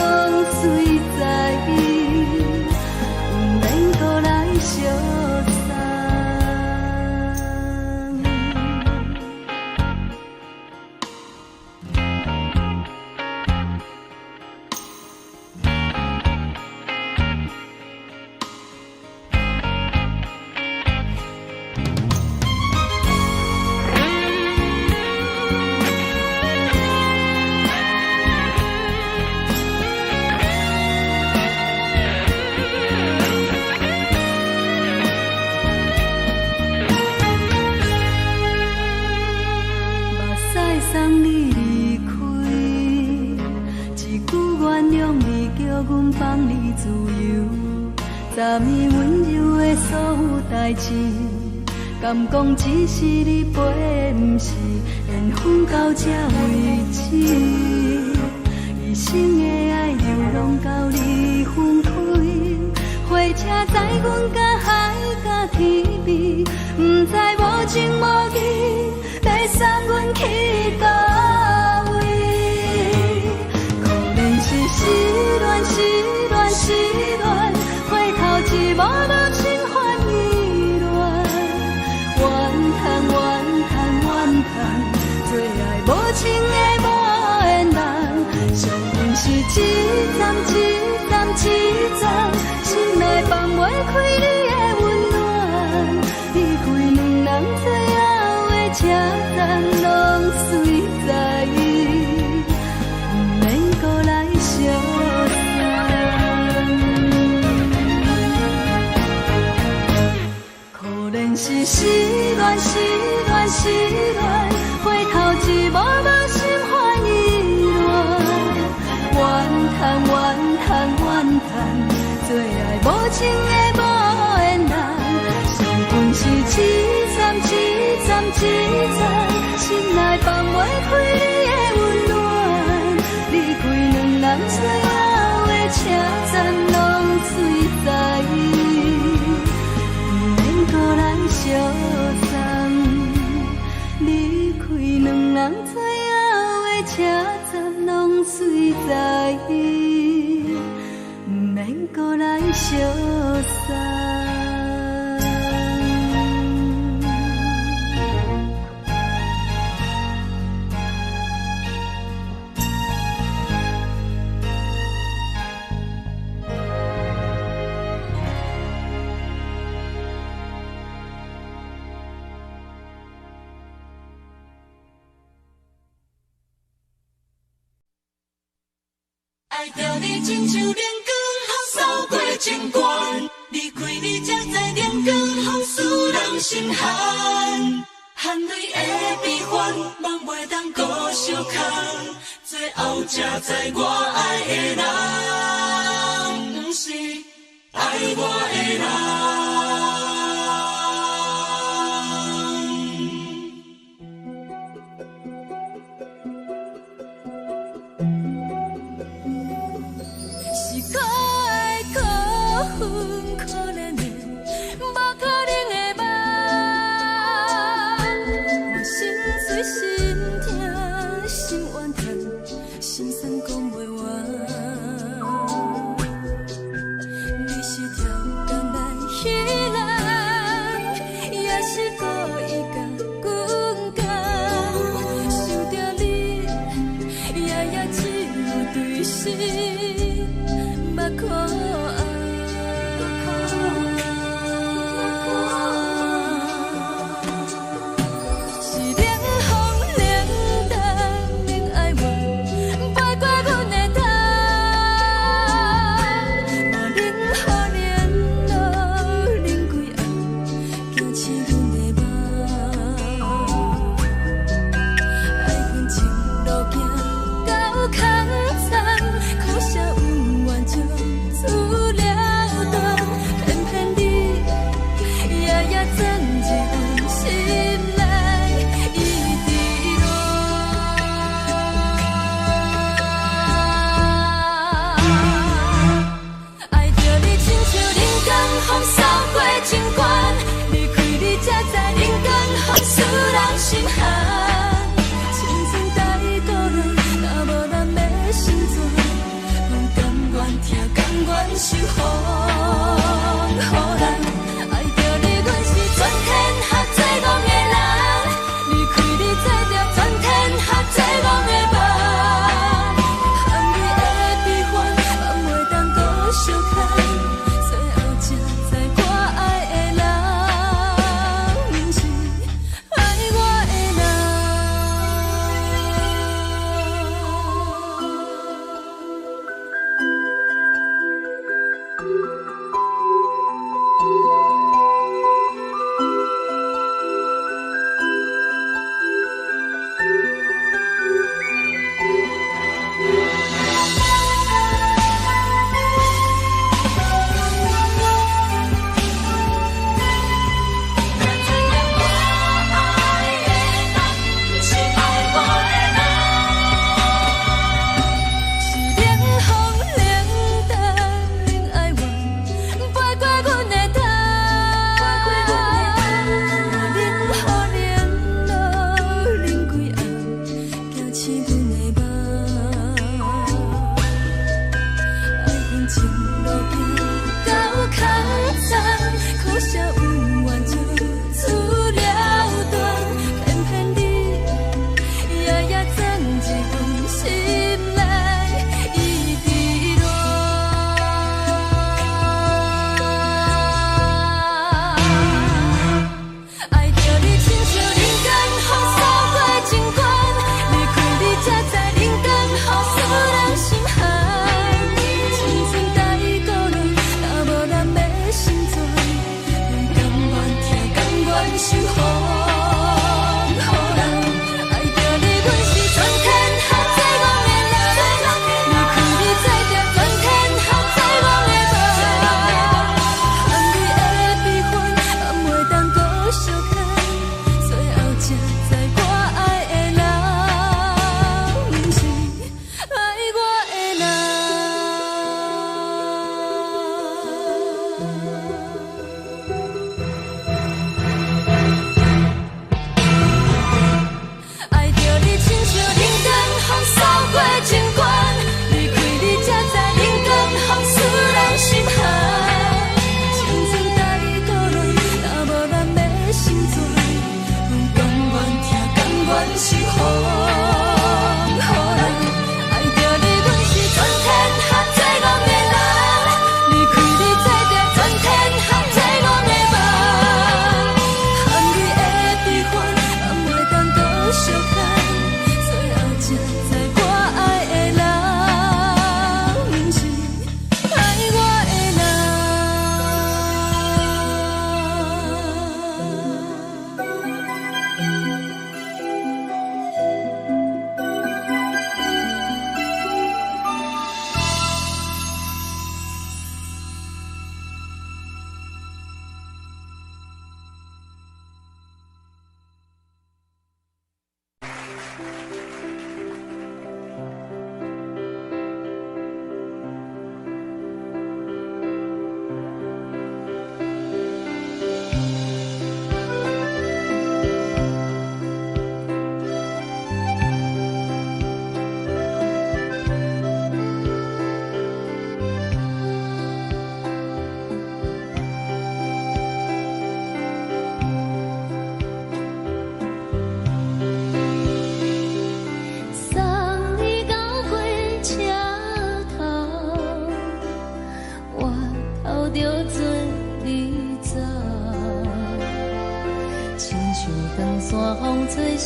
隨在伊，毋免閣來相送。目屎送你離開，一句原諒你叫阮放你自由。昨暝溫柔的所有代誌，敢講只是你陪的，毋是緣分到這為止。一生的愛流浪到你分開，火車載阮到海角天邊，毋知無情無義，欲送阮去佗位？可憐是失戀，失戀，失戀，回頭一幕幕心煩意亂。怨嘆怨嘆怨嘆，做愛無情的無緣人，上恨是一站一站一站，心內放袂開你的溫暖。離開兩人最後的車站，攏隨在伊，毋免閣來相送。可憐是失戀，失戀，失戀，回頭一幕幕心煩意亂。怨嘆怨嘆怨嘆，做愛無情的無緣人，上恨是一站一站一站，心內放袂開你的溫暖。離開兩人最後的車站，攏隨在伊，毋免閣來相送。水知，毋免阁来相送。愛著你親像冷光予掃過情關，離開你才知冷光予使人心寒，含淚的悲歡，夢袂當閣相空，最後才知我愛的人，毋是愛我的人。是可愛可恨可憐的，無可能的夢。我心碎心疼心怨嘆，心酸講袂完。你是超工來彼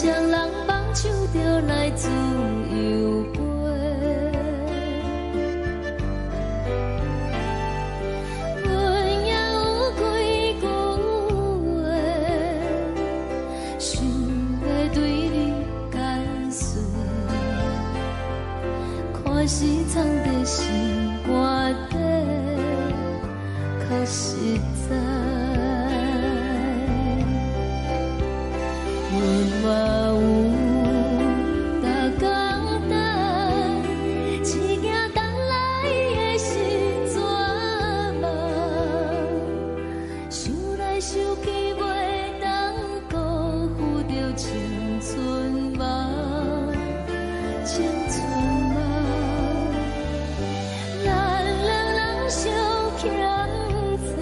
雙人挽手著來自由飛。阮也有幾句話，想欲對你解說，看是藏佇心肝底，較實在。阮嘛有逐工等，只驚等來的是絕望。想來想去，袂當辜負著青春夢，青春夢。咱兩人相欠債，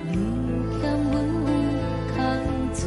你欠阮有較濟。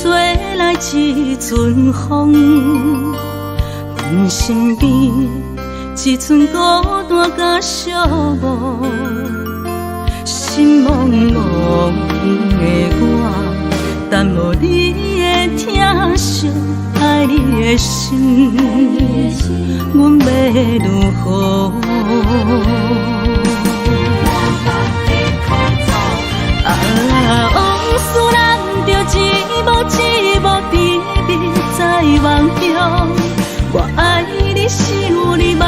吹來一陣風，阮身邊一陣孤單佮寂寞，心茫茫的我，等無你的疼惜，愛你的心，阮欲如何？啊，往事難著一幕一幕甜蜜在夢中。我愛你，想你，望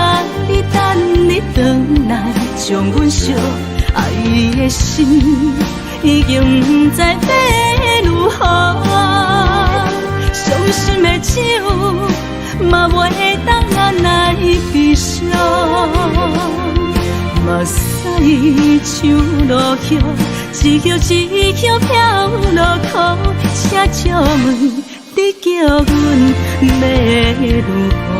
你，等你轉來，將阮惜。愛的心已經毋知欲如何，傷心的酒嘛袂當來悲傷。目屎像落雨，一葉一葉飄落苦，請借問你叫阮欲如何？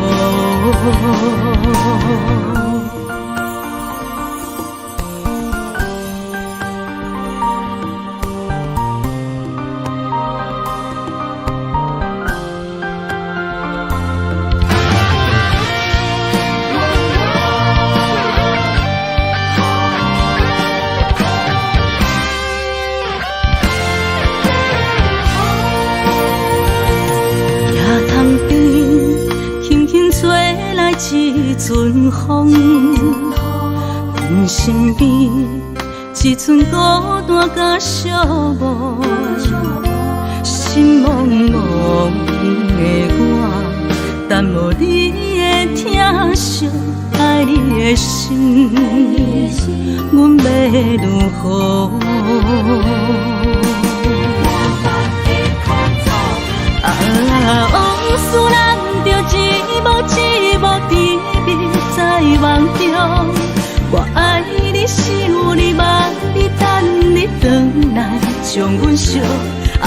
一陣風，阮身邊一陣孤單佮寂寞，心茫茫的我，等無你的疼惜，愛你的心，阮欲如何？啊，往事難著一幕一幕甜蜜在夢中。我愛你，想你，望你，等你轉來，將阮惜。愛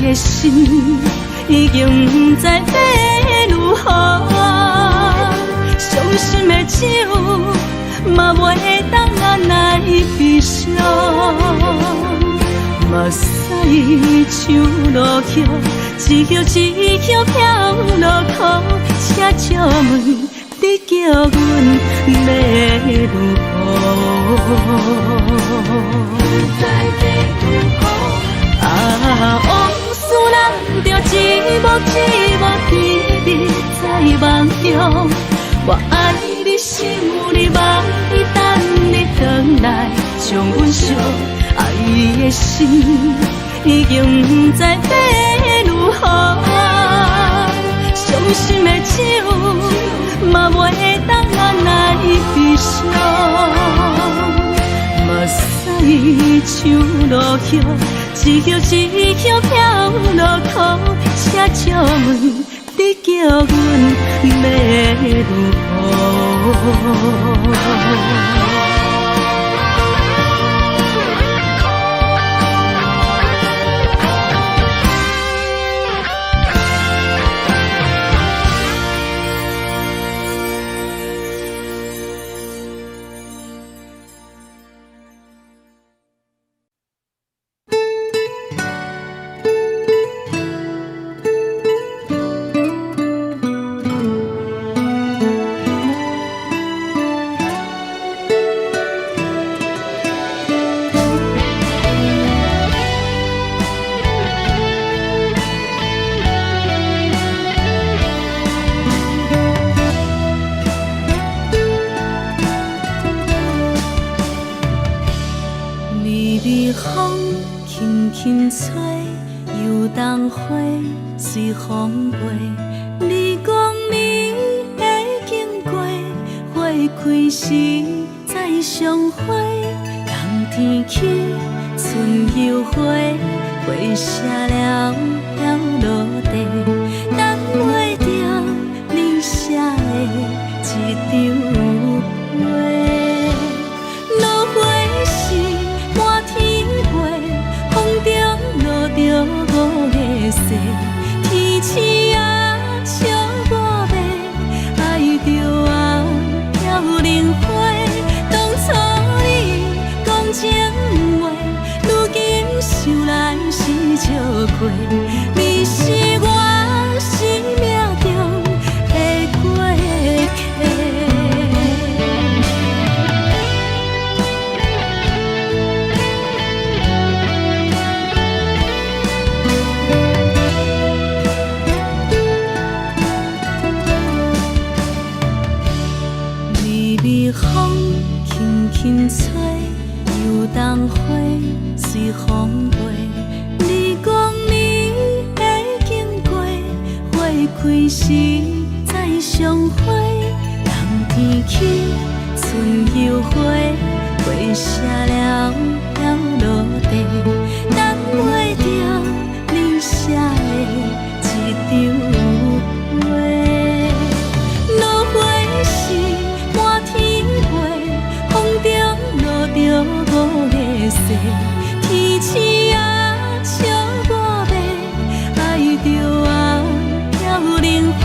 的心已經毋知欲如何，傷心的酒嘛袂當來悲傷。目屎像落雨，一葉一葉飄落苦，請借問你叫阮欲如何？啊，往事難著一幕一幕甜蜜在夢中。我愛你，想你，望你，等你轉來，將阮惜。愛的心已經毋知欲如何，傷心的酒嘛袂當來悲傷。目屎像落雨，一葉一葉飄落苦，請借問你叫阮欲如何？想來是笑話，風過。你講你會經過，花開時再相會。冬天去，春又回，花謝了了落地，等袂著你寫的一張批。落花時滿天飛，風中落著五个誓，天星啊笑我欲，愛著啊飄零花。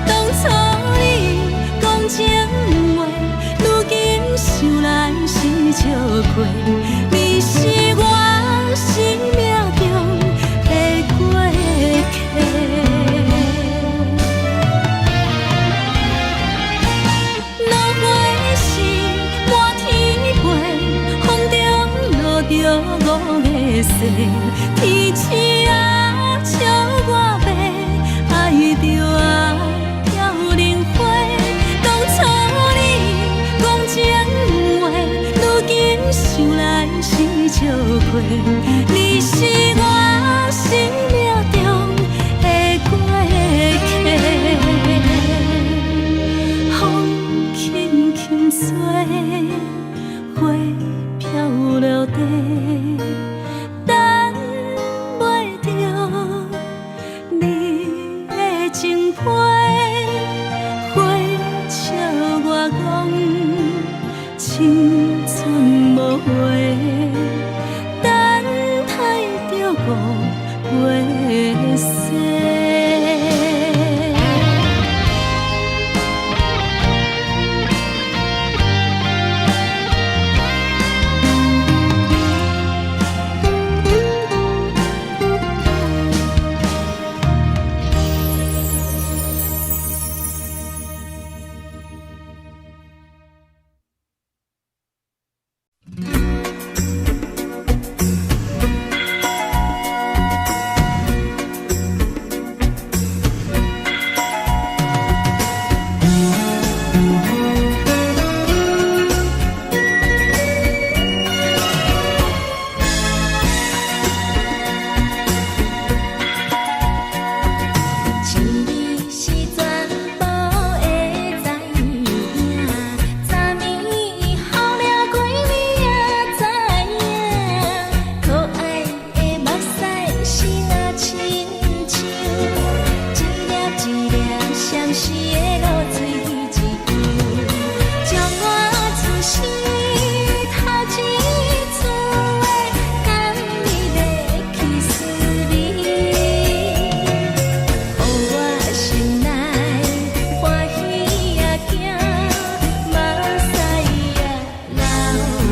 當初你講情話，如今想來是笑話。你是我生命中的過客。落花時滿天飛，風中落著五个誓，天星啊笑我欲，愛著啊飄零花。當初你講情話，如今想來是笑話。你是我生命中的過客。風輕輕吹，花飄落地，等袂著你的情批。花笑我講，青春無話，等待著五月雪。一日是全部會知影，昨暝予掠過你也知影，可愛的目屎是若親像一粒一粒閃爍的露水一樣，將我此生頭一次的甘蜜的去思味。予我心內歡喜也驚，目屎也流落。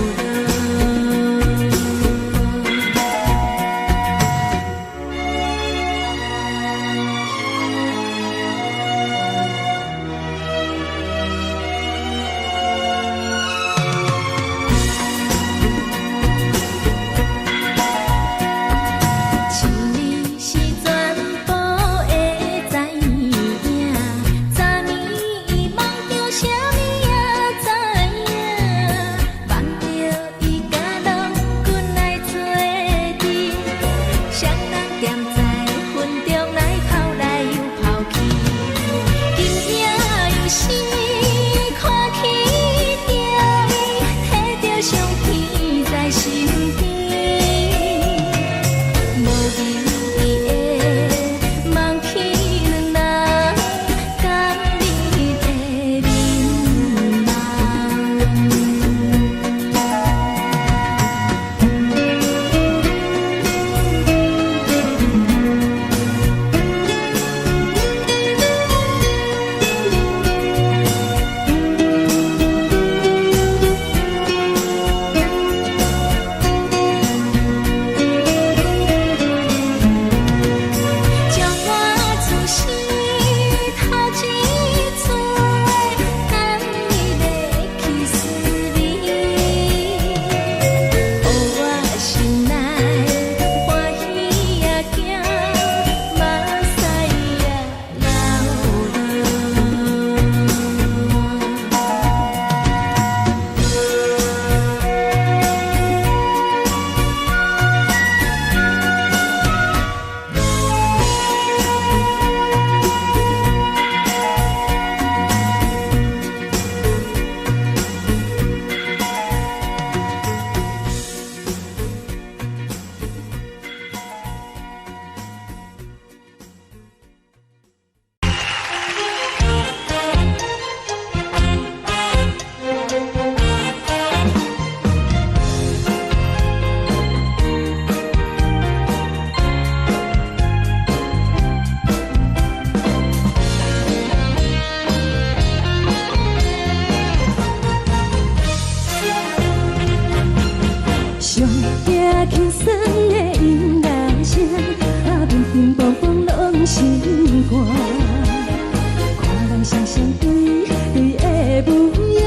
對對的母影，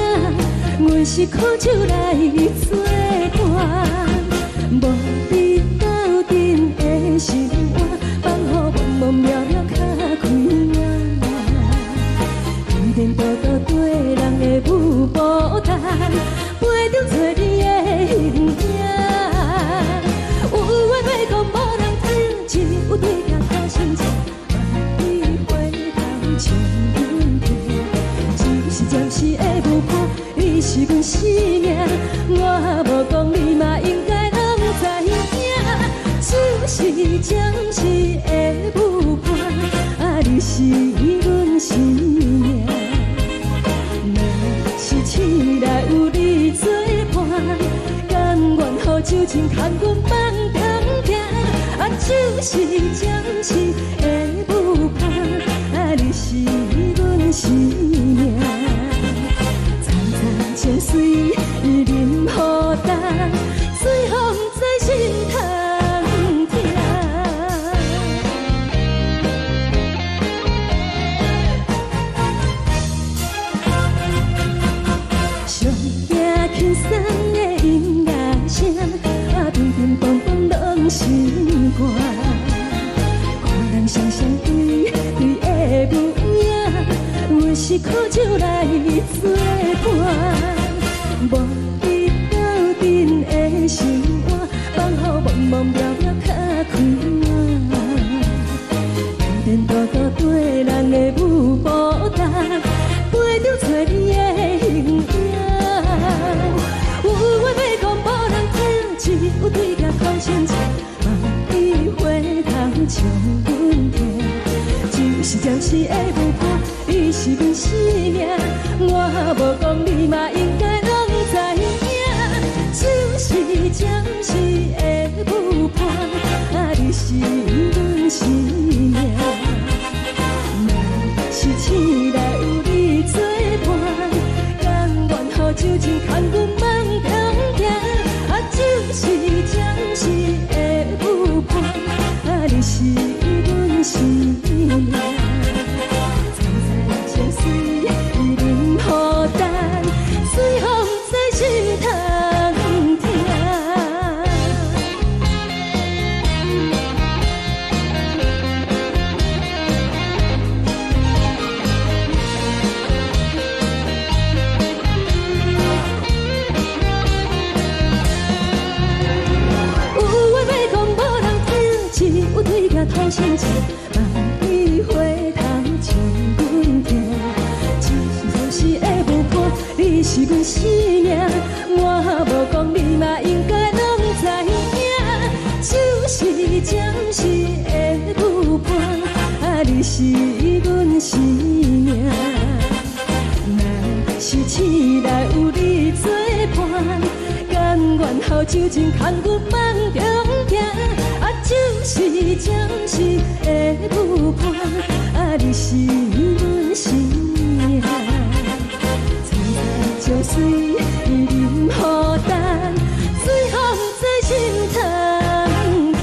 阮是苦酒來做伴，無你鬥陣的生活，放予茫茫渺渺較開朗。天倒倒綴人的舞步動，陪著找你的形影。有話欲講無人聽，只有對鏡苦心情，萬里回頭將阮聽。只是暫時的舞伴，你是阮生命，我無講你嘛應該攏知影。只是暫時的舞伴，啊，你是阮生命。若是醒來有你做伴，甘願予酒精牽阮放中行。啊，只是暫時的舞伴，啊，你是阮生命。層層情水啉予乾，水予毋知心通疼。上驚輕鬆的音樂聲，啊，乒乒乓乓攏是歌。看人雙雙對對的舞影，阮是苦酒來做伴，無你鬥陣的生活，放予茫茫渺渺較開朗。天倒倒綴人的舞步動，陪著找你的形影。有話欲講無人聽，只有對鏡苦心情，望你回頭將阮聽。只是暫時的舞伴，你是阮生命，我無講你嘛應該攏知影。只是暫時的舞伴，啊，你是阮生命。若是醒來有你做伴，甘願予酒精牽阮放中行。啊，只是暫時的舞伴，啊，你是阮生命。層層情水啉予乾，水予毋知心通疼。有話欲講無人聽，只有對鏡苦心情，望你回頭將阮聽。只是暫時的舞伴，你是阮生命，我無講你嘛應該攏知影。只是暫時的舞伴，啊，你是阮生命。若是醒來有你做伴，甘願予酒精牽阮放中行。啊，只是暫時的舞伴，啊，你是阮生命。層層情水啉予乾，水予毋知心通疼。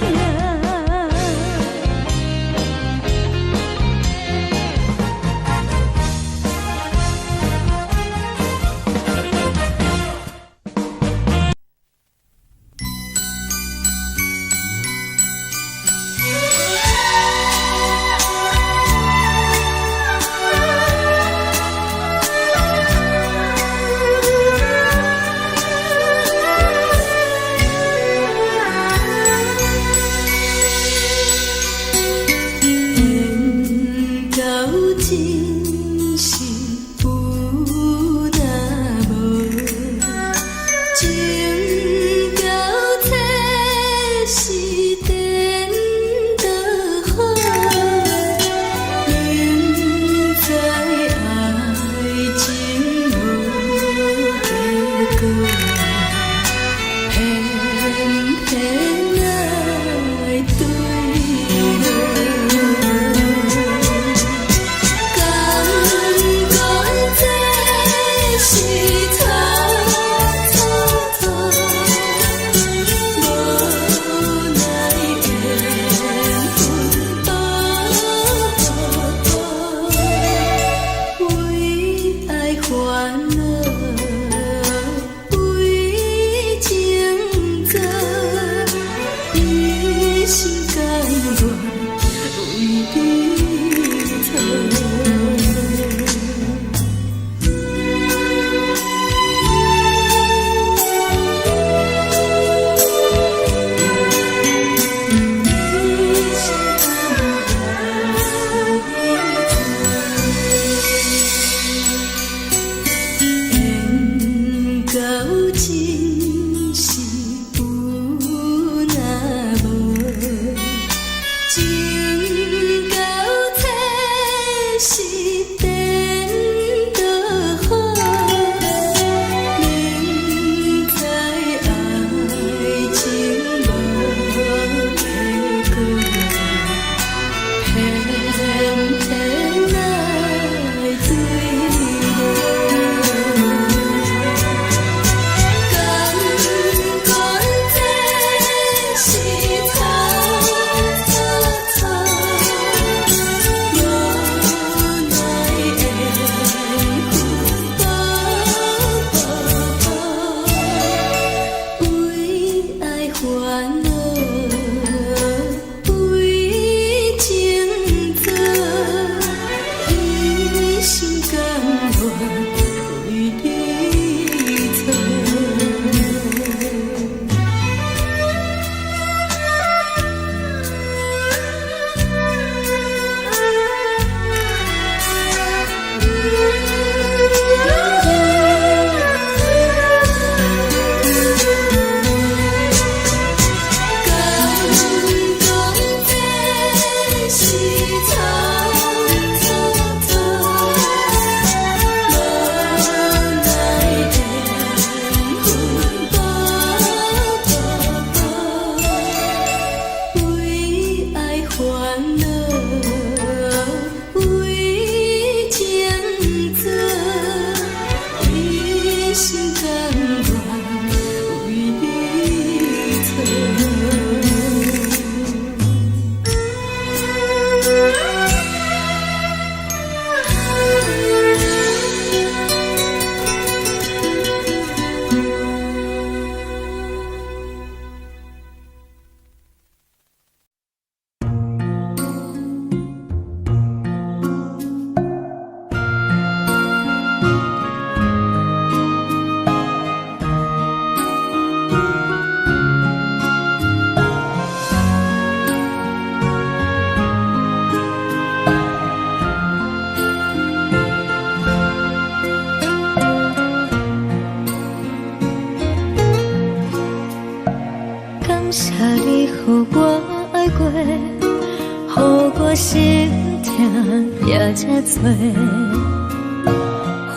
遮濟，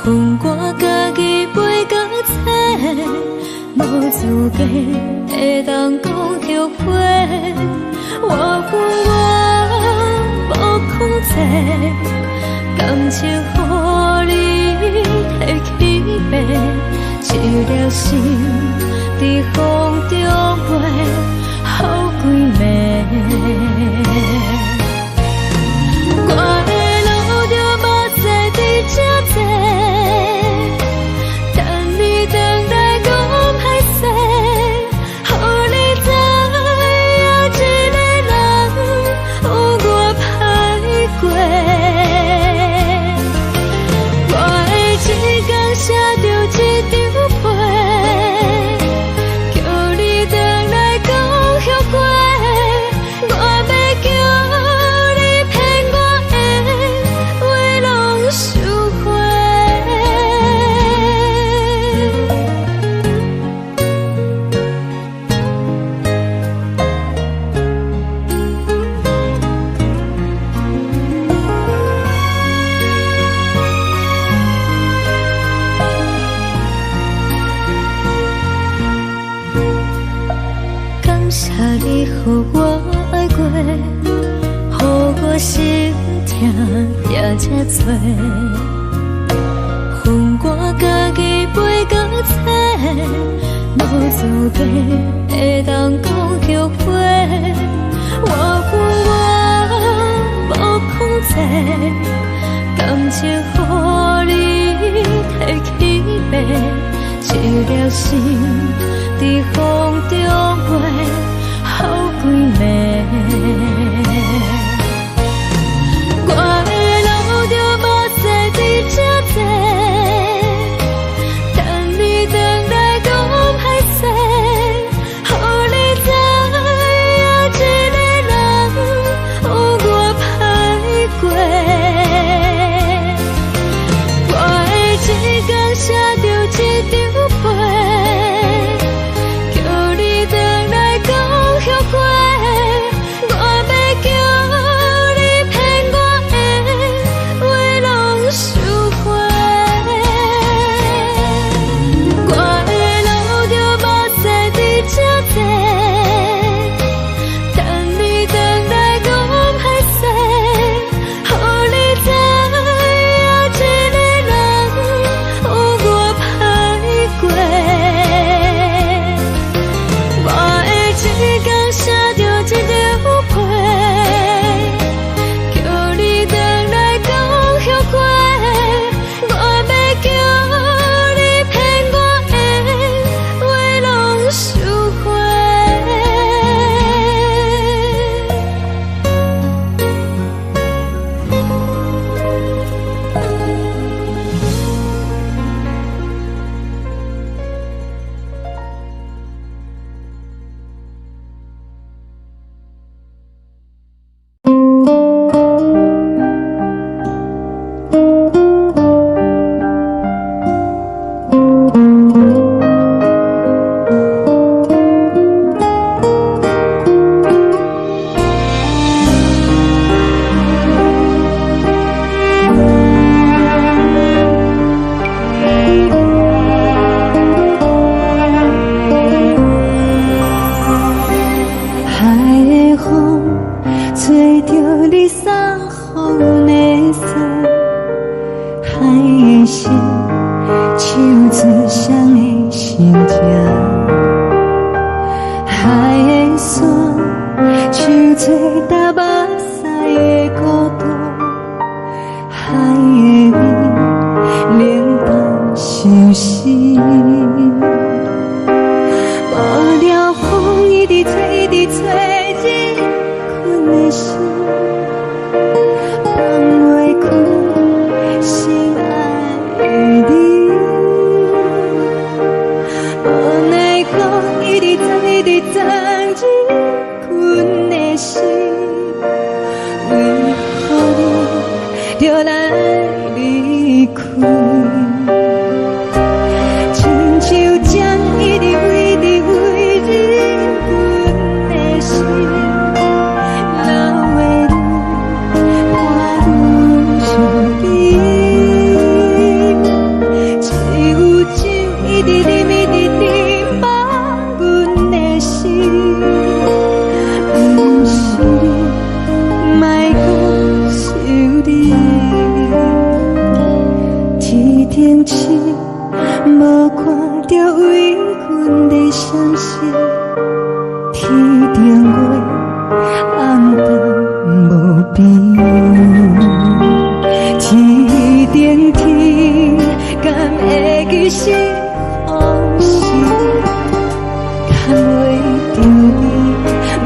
予我家己飞到册，無資格會當講後悔。我分我無控制，感情予你提去爬，一粒心佇風中飛，予幾暝。我會流著目屎佇這坐，等你轉來講歹勢，予你知影一个人有偌歹過。我會一工寫著一張批，叫你轉來講後悔。我欲叫你騙我的話攏收回。感謝你予我愛過，予我心痛也這多，予我家己飛到冊，無資格會當講後悔。我分我無控制，感情予你提去爬，一粒心佇風中飛，予幾暝。我會流著目屎佇這坐，等你轉來講歹勢，予你知影一個人有偌歹過。我會一工寫著一張批，叫你轉來講後悔。我欲叫你騙我的話攏收回。我會流著目屎佇這坐，等你轉來講歹勢，予你知影一個人有偌歹過。我會一工寫著一張批，叫你轉來講後悔。我欲叫你騙我的話攏收回。海的風吹著你送予阮的衫，海的心唱出誰的心情，海的山唱出流目屎的孤單，海的味冷淡相思。無聊風一直吹，一直吹，入困的心，放袂開心愛的你。無奈何一直鑽，一直鑽入困的心，為何你著來離開？一是無看著為阮的傷心，天頂月暗淡無邊，天頂天敢會記是予時，牽袂著你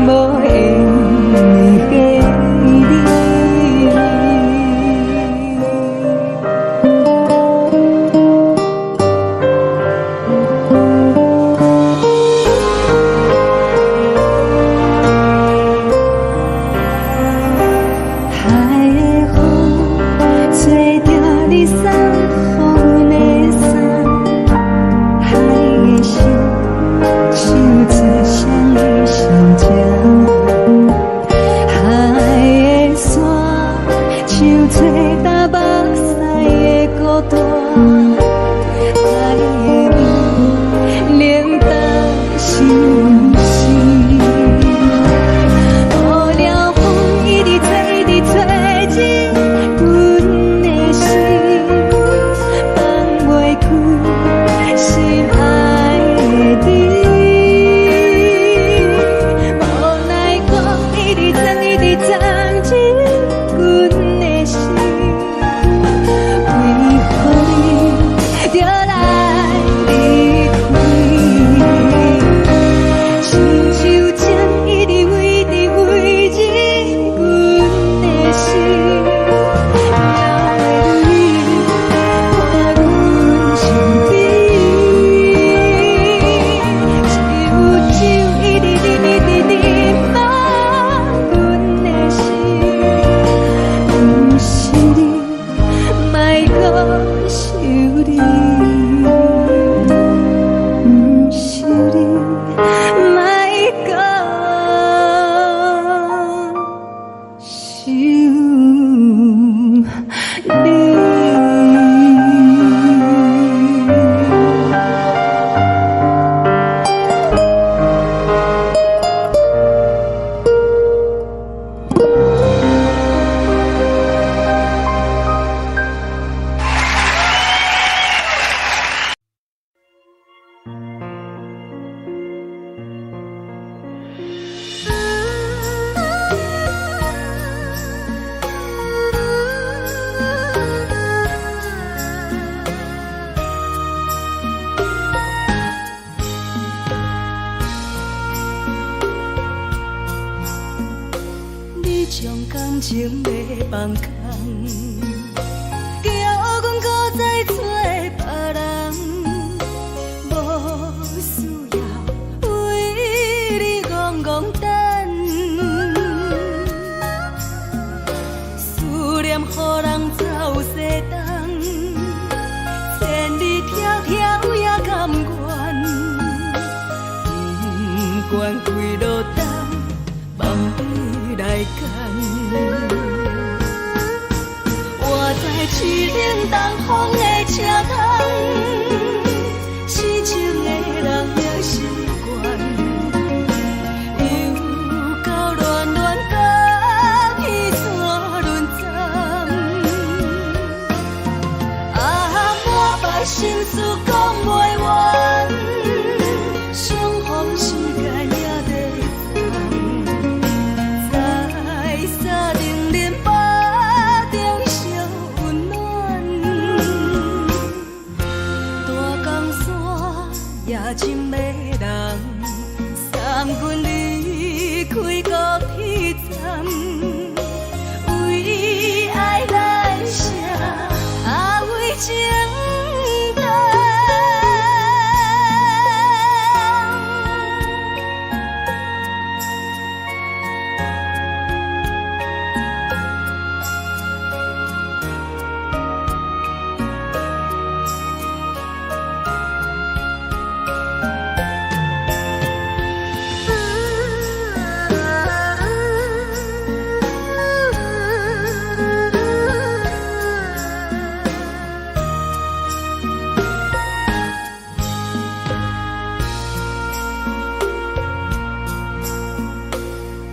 無緣的彼你。海的風吹著你送予阮的衫，海的心唱出誰的心情？海的沙唱出淡目屎的孤單，海的雨冷淡心事。無聊風一直吹，一直吹入阮的心，放袂開心愛的你。無奈風一直鑽，一直鑽入阮的心，為何你著來離開？親像情一直圍直圍入阮的心，流的淚伴阮身邊。一有酒一直啉，一直啉滿阮的心，毋是你，莫閣想你，毋是你，莫閣想你。你將感情欲放空，叫阮閣再找別人，無需要為你戇戇等，思念予人走西東，千里迢迢也甘願，不管幾落冬，放你來揀。我知凄冷東風的車窗，痴情的人也習慣，又到暖暖甲彼山轮转，啊，满腹心事講袂完，相逢時間也短暫，在三重林腹中相溫暖，大江山也真迷人，送阮離開高鐵站，為愛來寫，啊為情等。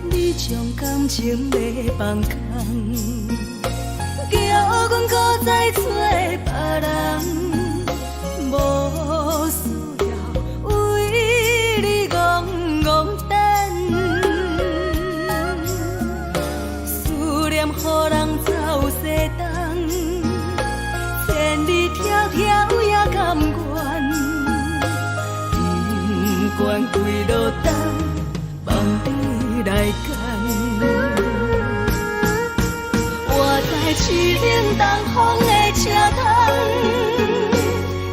你將感情欲放空，叫阮閣再找別人，願跪落東，放你來揀。活在凄冷東風的車窗，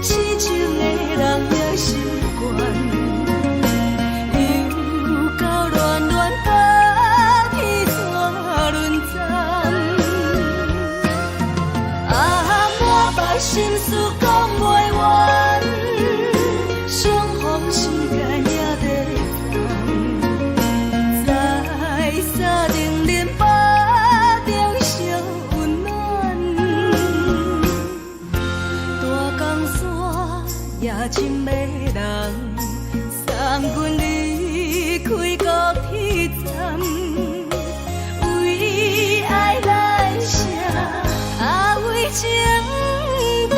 痴情的人也習慣。又到暖暖北彼纸輪站，啊，滿腹心事講袂完，相逢時間也在站，在三重連巴中相溫暖，大江山也真迷人，送阮離開高鐵站，為愛來寫，啊為情等。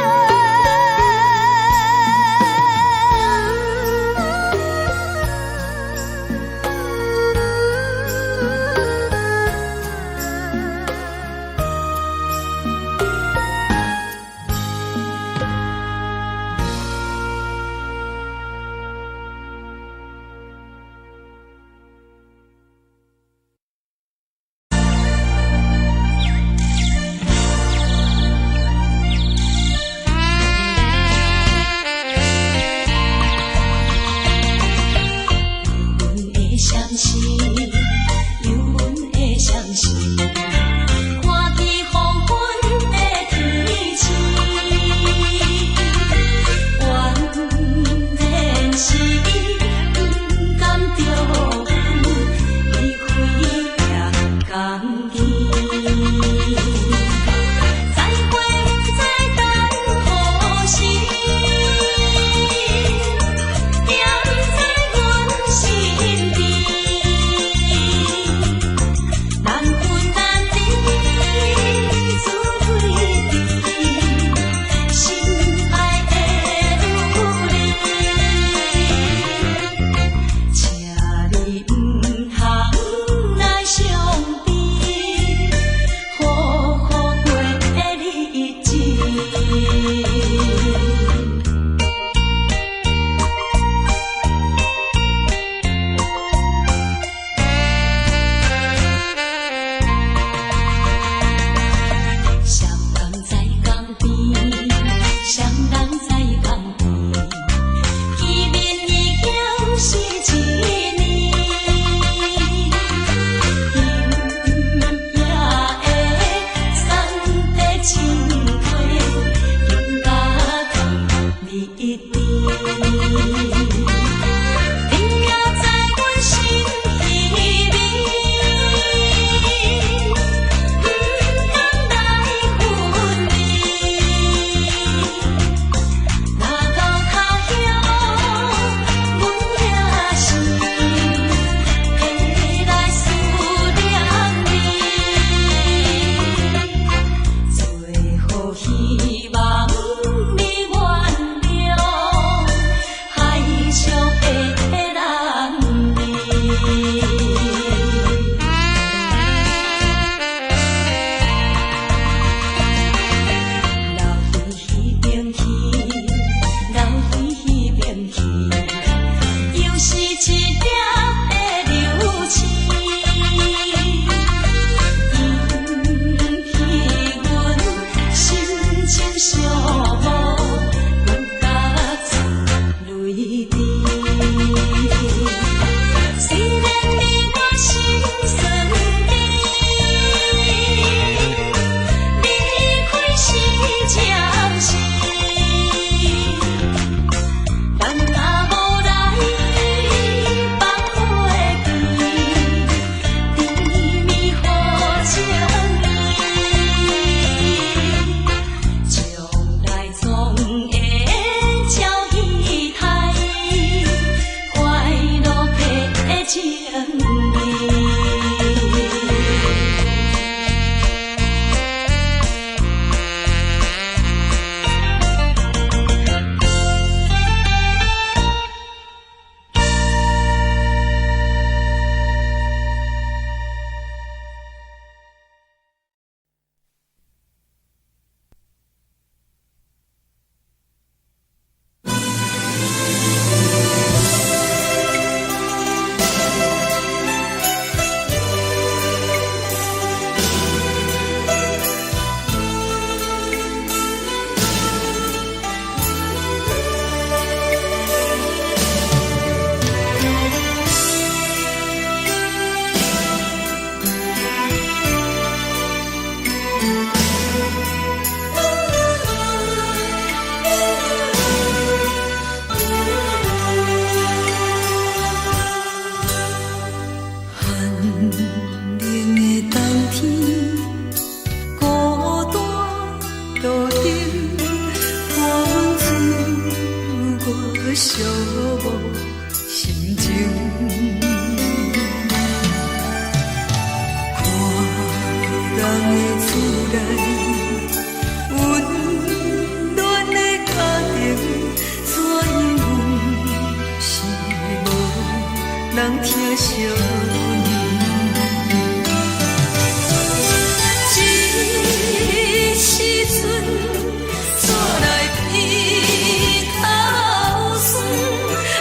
惜阮。這時陣，煞來鼻頭酸，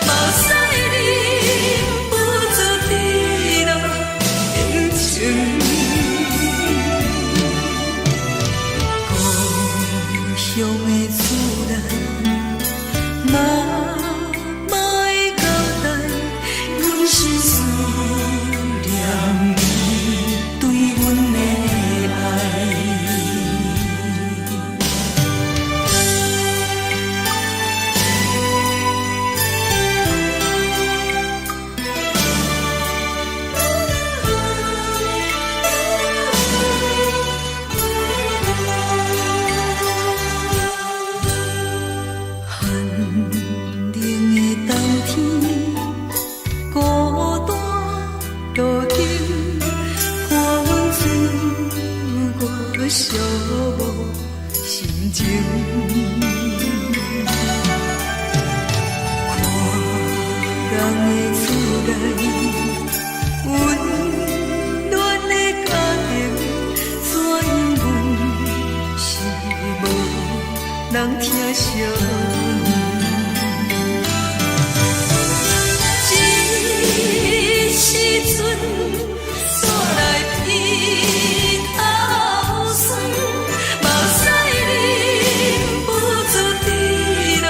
目屎忍不住滴落眼睛。故鄉的厝內，媽媽的交代，阮是思念你對阮的愛。寒冷的冬天，孤單路燈，伴阮自我寂寞心情。看人的厝內，溫暖的家庭，怎樣阮是無人疼惜阮。這時陣，煞來鼻頭酸，目屎忍不住滴落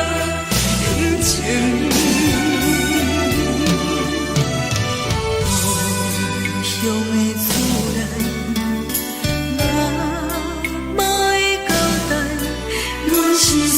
眼睛。故鄉的厝內，媽媽的交代，阮是思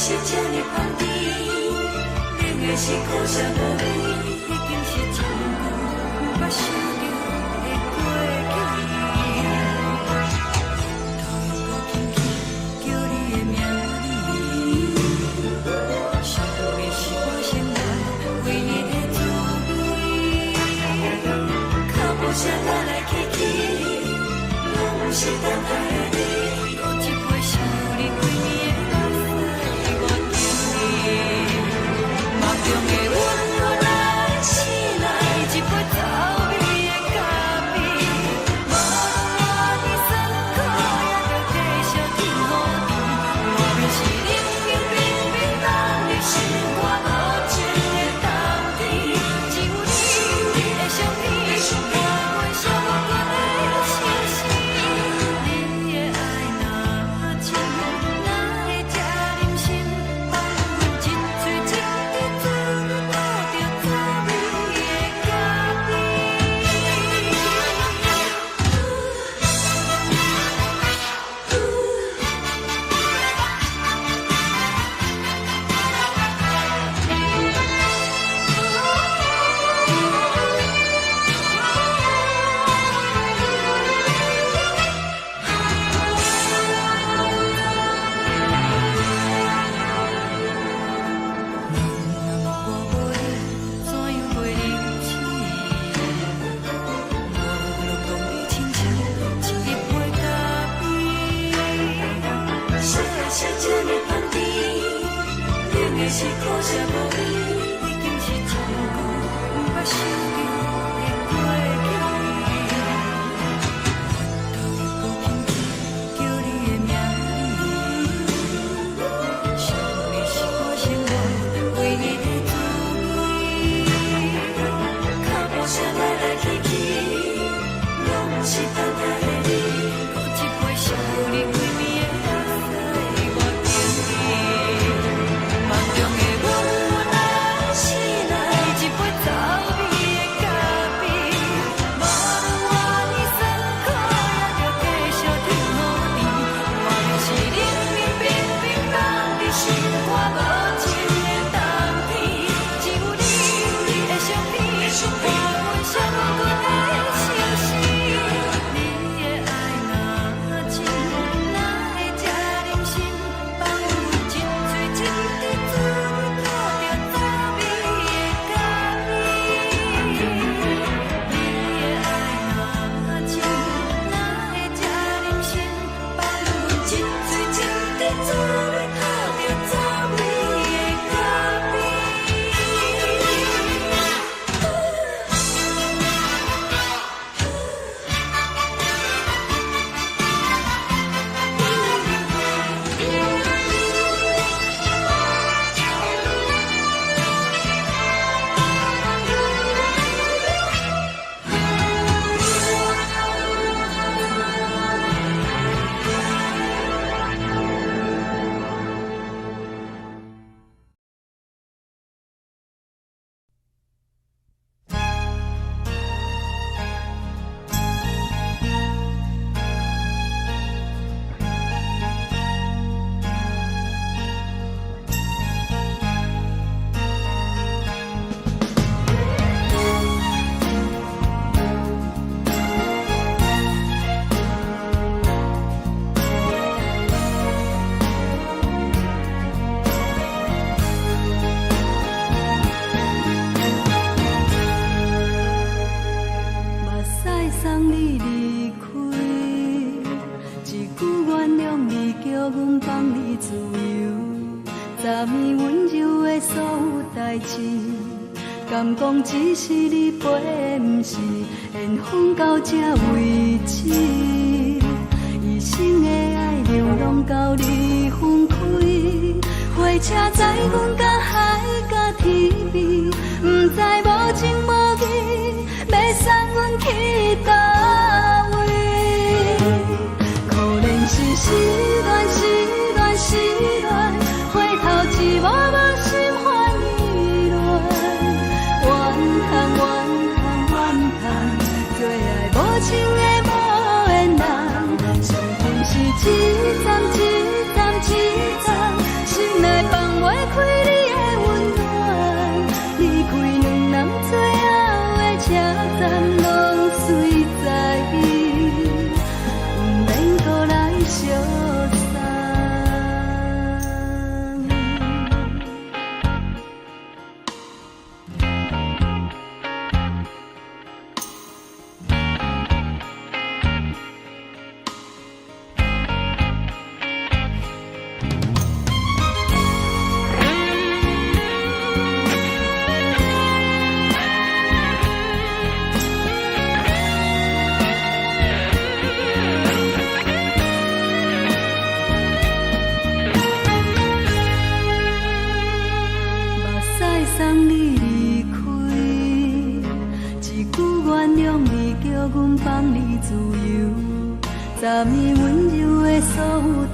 是這呢香甜，冷的是苦澀無味，已經是真久毋捌想著的過去。頭又閣輕輕叫你的名字，想的是我生活唯一的滋味。腳步聲來來去去，攏毋是等待的你。閣一杯想你規暝的目屎，我敬你。夢中的阮予咱醒來，一杯走味的咖啡。無論偌尼酸苦，也著繼續天雨甜。外面是冷冷冰冰冬日，心肝無情的冬天。只有你的相片，伴阮寂寞的相思。你的愛若真，哪會這忍心放阮一喙一滴嘴吐著走味的咖啡？若我無你，怎樣過日子？無論講你親像一杯咖啡。啥的是這呢香甜，冷的是苦澀無味，已經是真久毋捌想著的過去。頭又閣輕輕叫你的名字，想的是我生活唯一的滋味。腳步聲來來去去，攏毋是等待的你。閣一杯想你規暝的目屎，我敬你。夢中的阮予咱醒來，一杯走味的咖啡。無論偌尼酸苦，也著繼續天雨甜。外面是冷冷冰冰冬日，心肝無情的冬天。只有你的相片，伴阮寂寞的相思。你的愛若真，哪會這忍心放阮一喙一滴嘴吐著走味的咖啡？你的愛若真，哪會這忍心放阮一喙一滴嘴吐著走味的咖啡？目屎送你離開，一句原諒你，叫阮放你自由。昨暝溫柔的所有代誌，敢講只是你陪的，毋是緣分到這為止。一生的愛流浪到你分開，火車載阮到海角天邊，毋知無情無義，欲送阮去佗位？可憐是失戀，失戀，失戀，回頭一幕幕心煩意亂。怨嘆怨嘆怨嘆，做愛無情的無緣人，傷心是一站一站一站，心內放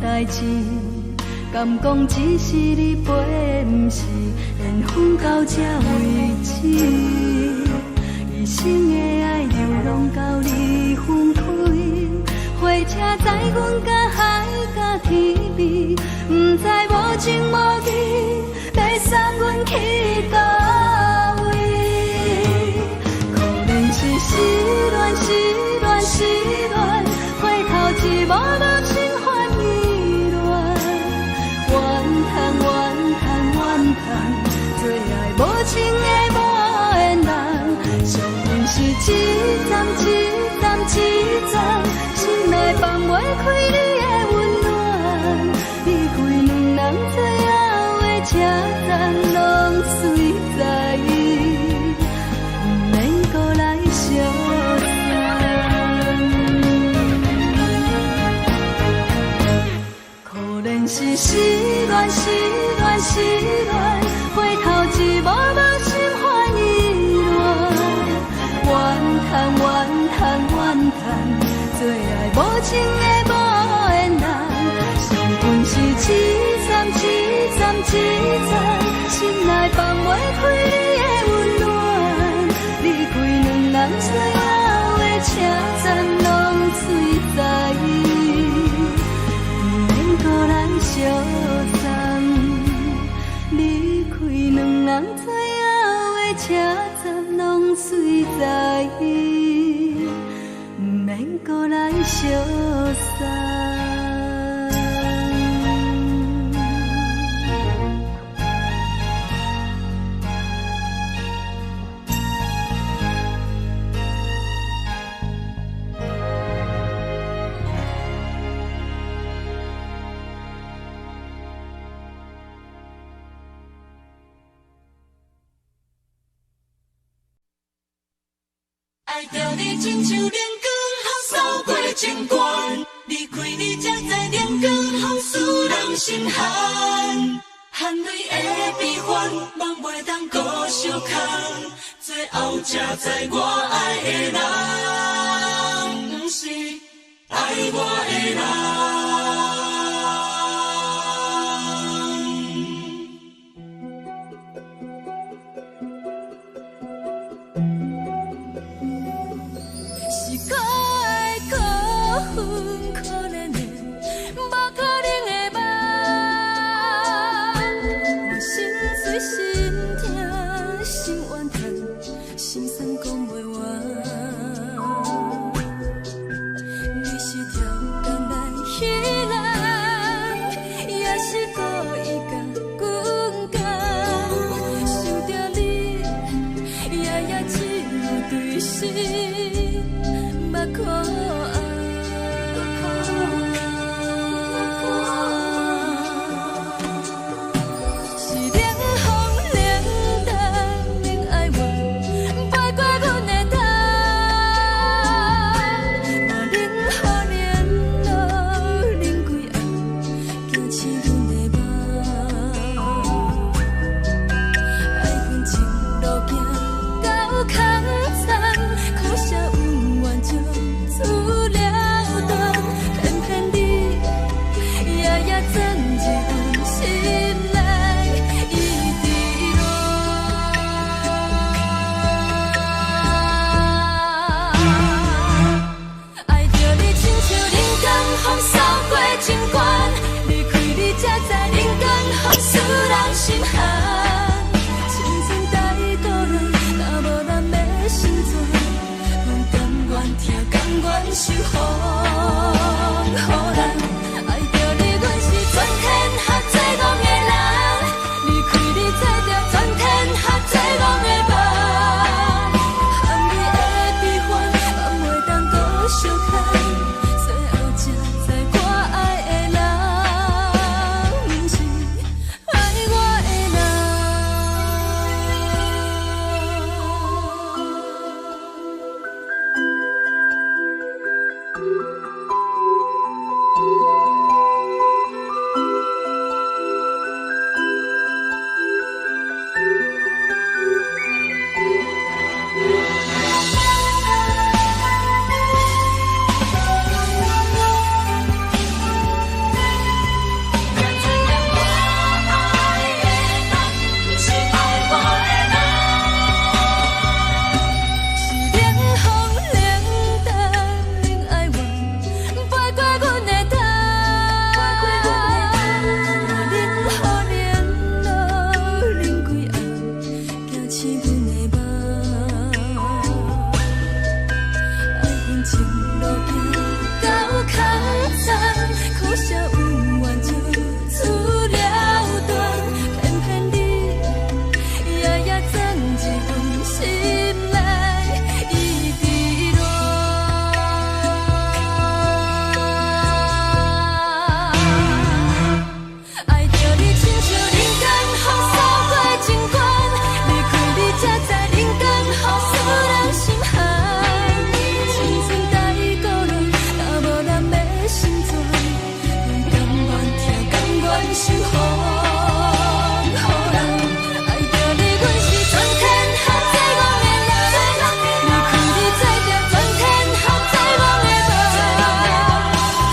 代誌，敢講只是你陪，毋是緣分到這為止。一生的愛流浪到你分開，火車載阮甲海佮天邊，毋知無情無義，欲送阮去佗位？可憐是失戀，失戀，失戀，回頭一幕幕心煩意亂，怨嘆怨嘆怨嘆，做愛無情的無緣人，惜阮是一站一站一站，心內放袂開你的溫暖，離開兩人最後的車站，攏隨在意，毋免閣來相送。可憐是失戀，失戀，失戀，回頭一幕幕心煩意亂，怨嘆怨嘆怨嘆，做愛無情的無緣人，惜阮是一站一站一站，心內放袂開你的溫暖，離開兩人最後的車站，攏隨在意，毋免閣來相送。離開兩人最後的車站，攏隨在意，毋免閣來相送。愛著你親像冷光予掃過情關，離開你才知冷光予使人心寒，汗淚的悲歡，夢袂當閣相空，最後才知我愛的人，毋是愛我的人。是可愛可恨可憐的，無可能的夢。我心碎心疼心怨嘆，心酸講袂完。你是超工來彼人，也是故意共阮講。想著你，夜夜只有對心目苦紅。是冷風冷淡冷哀怨，飛過阮的頭。我冷雨冷露冷規暗，驚醒阮的夢。愛恨情路行到空残，可惜恩怨就此了斷。偏偏你夜夜鑽入阮心內，一直亂。愛著你親像冷光予掃過情關，離開你才知冷光予使人心寒。青春在倒轉，若無人欲成全，阮甘願疼，甘願受風雨難。愛著你，阮是全天下最戇的人。受予人。愛著你，阮是全天下最戇的人。離開你，做著全天下最戇的夢。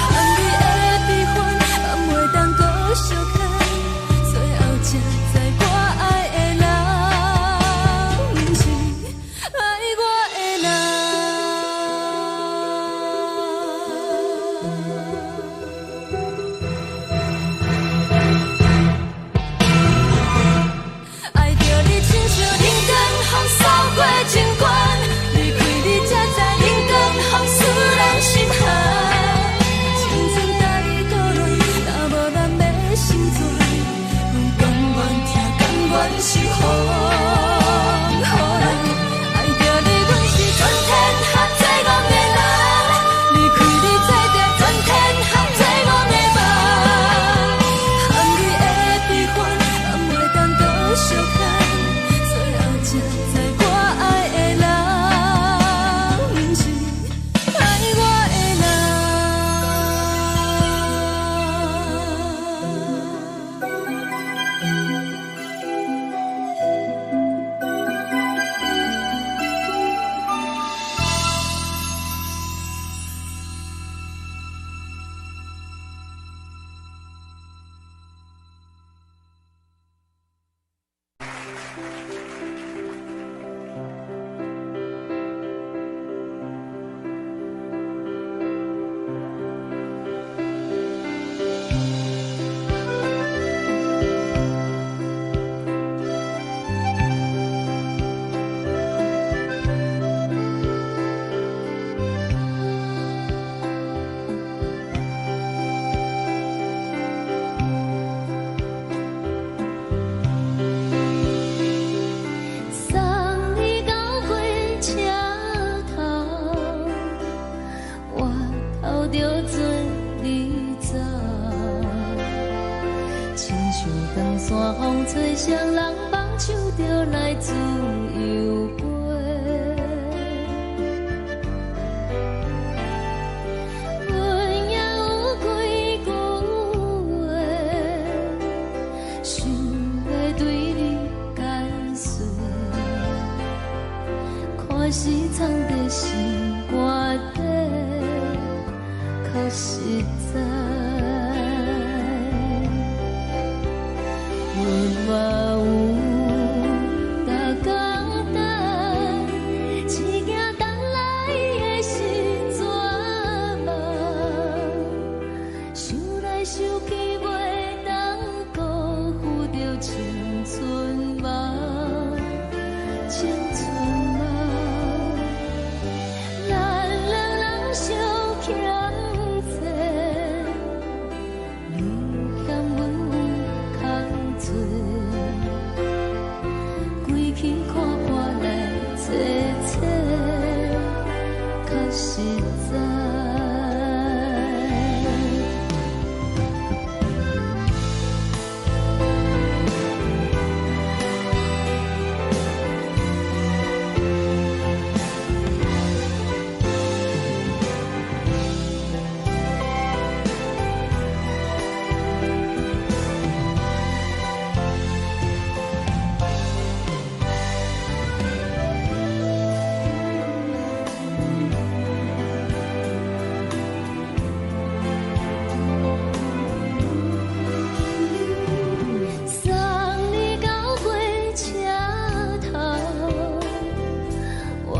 含你的悲歡，嘛袂當閣相牽。最後才知我愛的人，毋是愛我的人。愛著你，親像冷光風掃過情關，離開你才知冷光風使人心寒。青春大倒亂，若無咱欲成全，阮甘願疼，甘願受予人。愛著你，阮是全天下最戇的人，離開你做著全天下最戇的夢。含你的悲歡，嘛袂當閣相牽。最後才知我愛的人，毋是愛我的人。送你到火車頭，我頭著做你走。親像長山風吹，雙人放手就來自由飛。阮也有幾句話，想欲對你解釋。看是藏佇心肝底，較實在。阮嘛有逐工等，只驚等來的是绝望。想來想去，袂當辜負著青春夢，青春夢。咱兩人相欠債，你嫌阮有空做，規氣看破來找找，較實在。送你到火車頭，我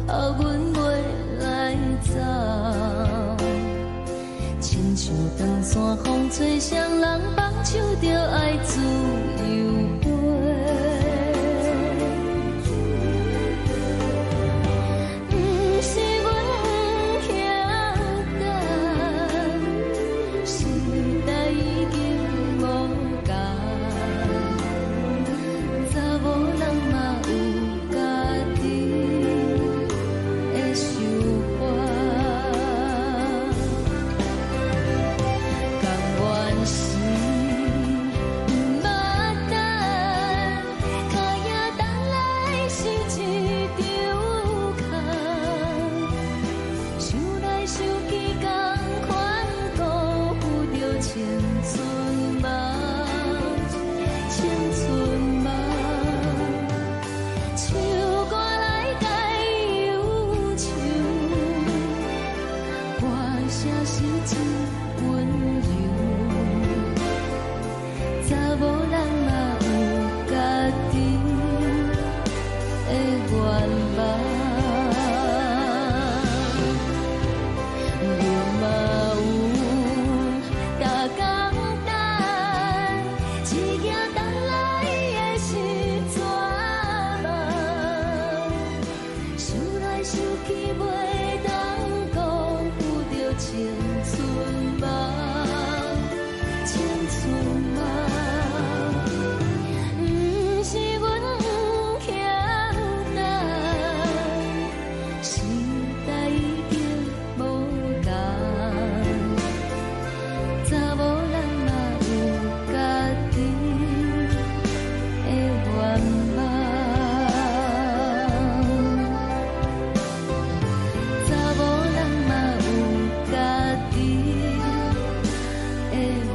頭阮袂來走。親像長山風吹，雙人放手就愛自由飛。毋是阮不曉等，時代已經無仝，查某人嘛有家己的想法。甘願是毋捌等，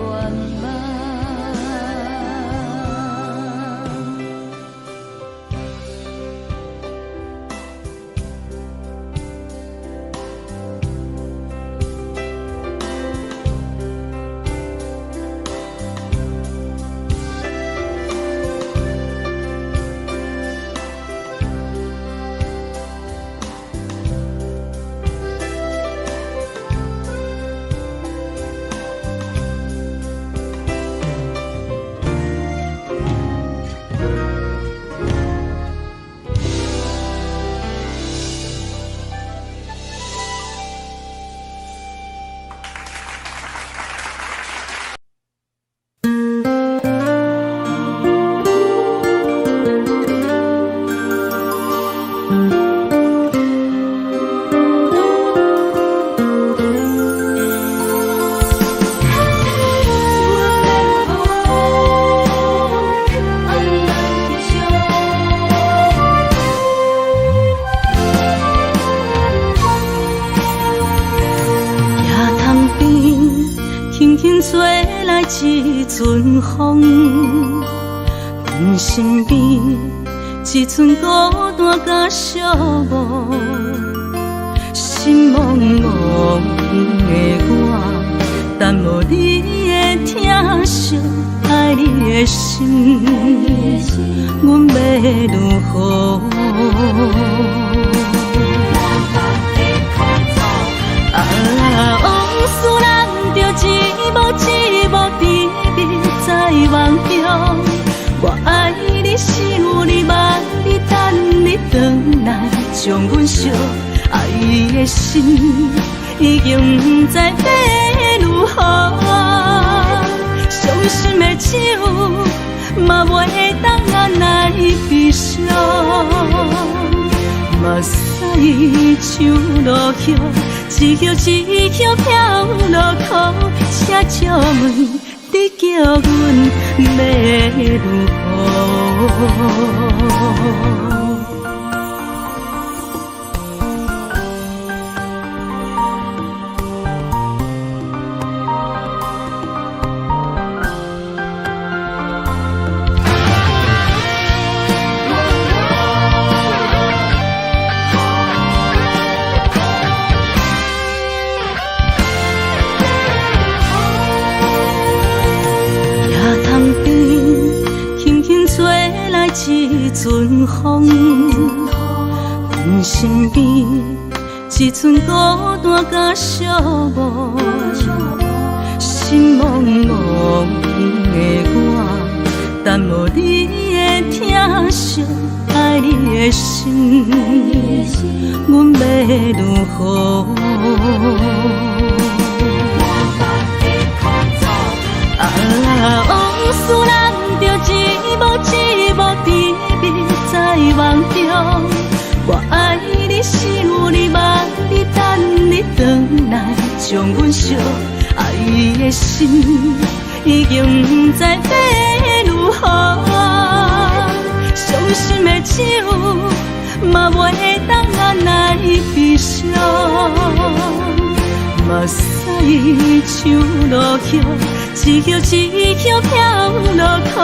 願望。轻轻吹来一阵风，阮身边一阵孤单佮寂寞，心茫茫的我，等无你的疼惜，爱你的心，阮欲如何？啊，往事人著一幕一幕甜蜜在梦中，我爱你，想你，望你，等你转来，将阮惜。爱的心已经不知欲如何，伤心的酒嘛袂当按捺悲伤，目屎像落叶，一叶一叶飘落苦，请借问你叫阮欲如何？一阵风，阮身边一阵孤单佮寂寞，心茫茫的我，等无你的疼惜，爱你的心，阮欲如何？啊，往事人著一幕一幕甜蜜在梦中，我爱你，想你，望你，等你转来，将阮惜。爱的心已经不知欲如何，伤心的酒嘛袂当按捺悲伤，目屎像落叶，一叶一叶飘落苦，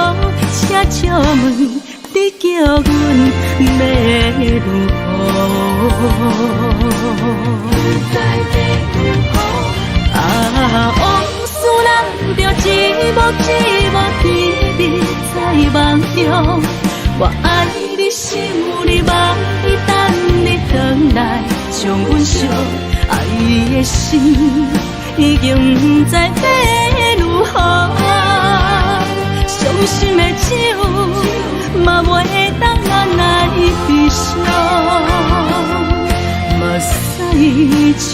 请借问你叫阮欲如何？啊，往事人著一幕一幕甜蜜在梦中，我爱你，想你，望你，等你转来，将阮惜。爱的心已经不知欲如何，伤心的酒嘛袂当按捺悲伤，目屎像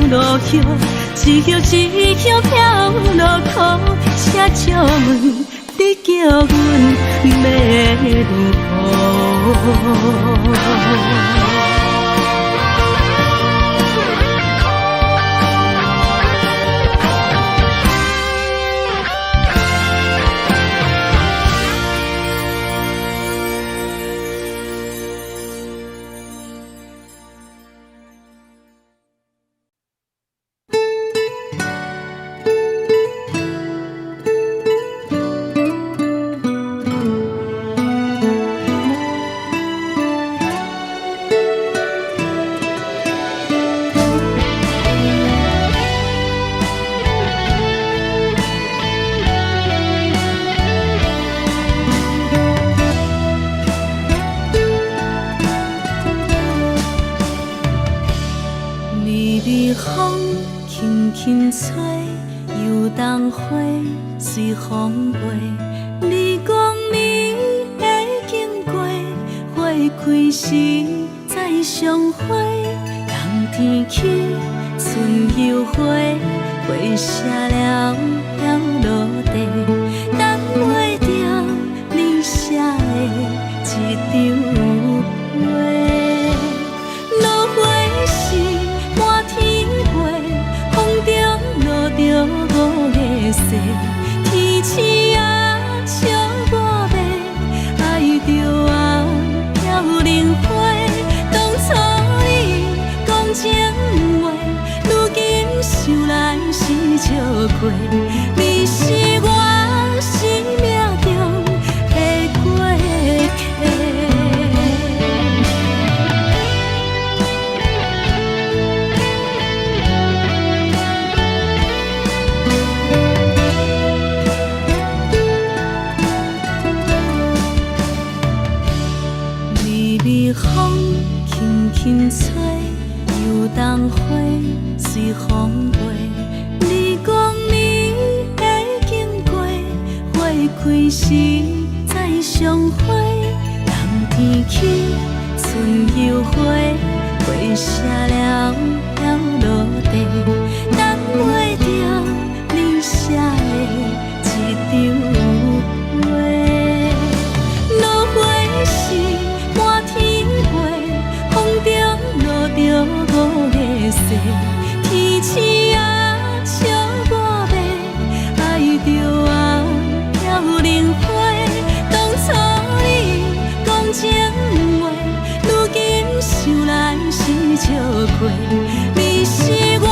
落叶，一叶一叶飘落苦，请借问你叫阮欲如何？風飛。你講你會經過，花開時再相會。冬天去，春又回，花謝了飄落地，等袂著你寫的一張批。落花時滿天飛，風中落著五个誓，天鼠仔笑我欲，愛著啊飄零花。當初你講情話，如今想來是笑話，你是我生命中的過客。微微風輕輕吹，油桐花隨風飛。你講你會經過，花開時再相會。冬天去，春又回，花謝了飄落地，等袂著你寫的一張批。落花時滿天飛，風中落著五个誓，天鼠仔笑我欲，愛著啊飄零花。當初你講情話，如今想來是笑話，你是我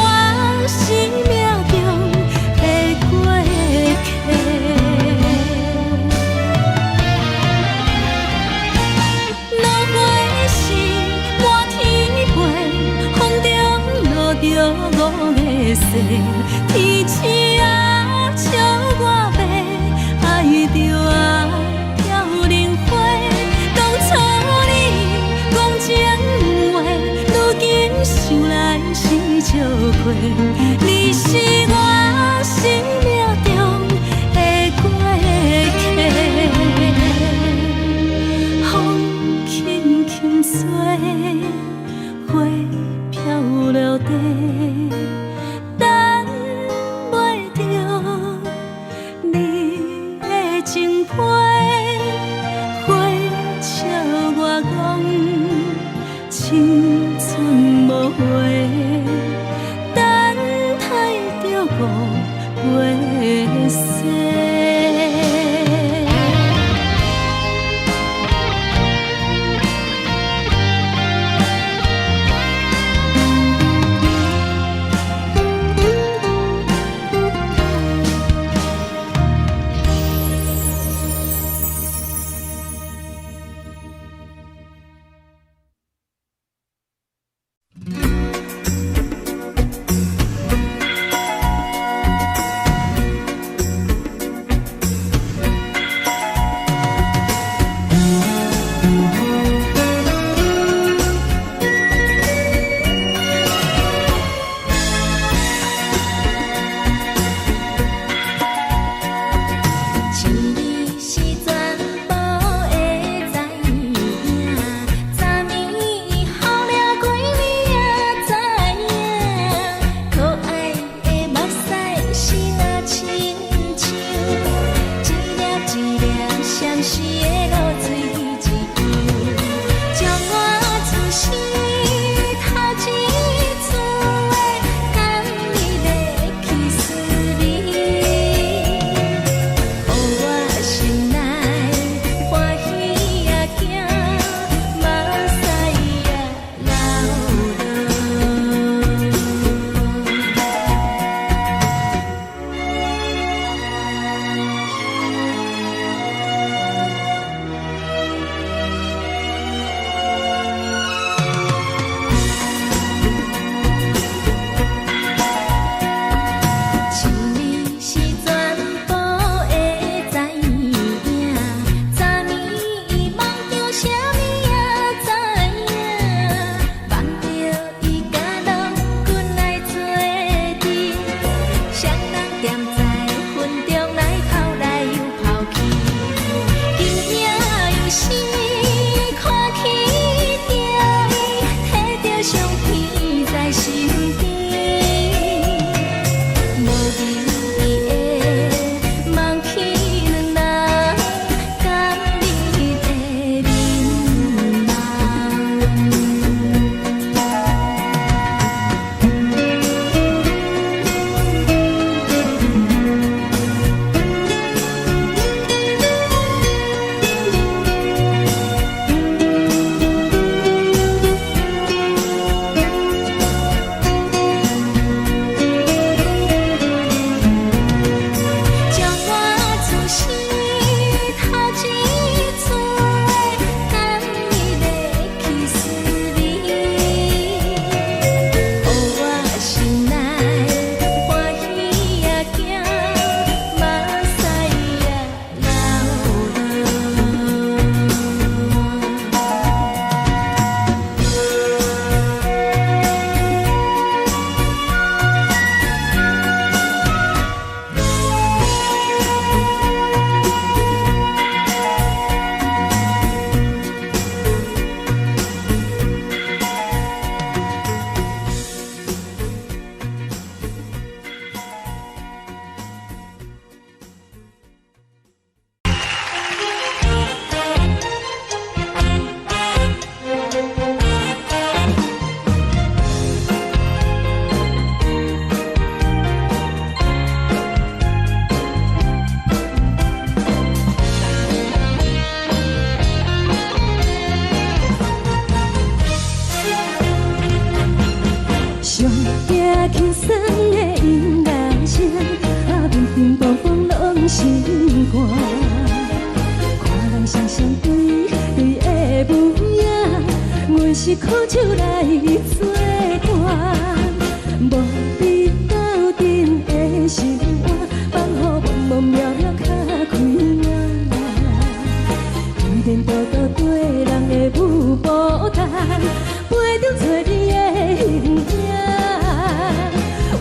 生命中的過客。落花時滿天飛，風中落著五个誓，天鼠仔笑我欲，愛著啊飄零花。當初你講情話，如今想來是笑話，你是我生命中的過客。風輕輕吹，花飄落地，等袂著你的情批，花笑我講青春無話，等待著五月雪。像你是全部的知影，昨暝予掠過你也知影，可愛的目屎是若親像一粒一粒相思的露水一樣，將我此生頭一次的甘蜜的去思味。予我心內歡喜也驚，目屎也流落。寒。看人雙雙對對的舞影，阮是苦酒來做伴，無你鬥陣的心肝，放予茫茫渺渺較開眼。依然獨獨綴人的舞步動，陪著找你的形影。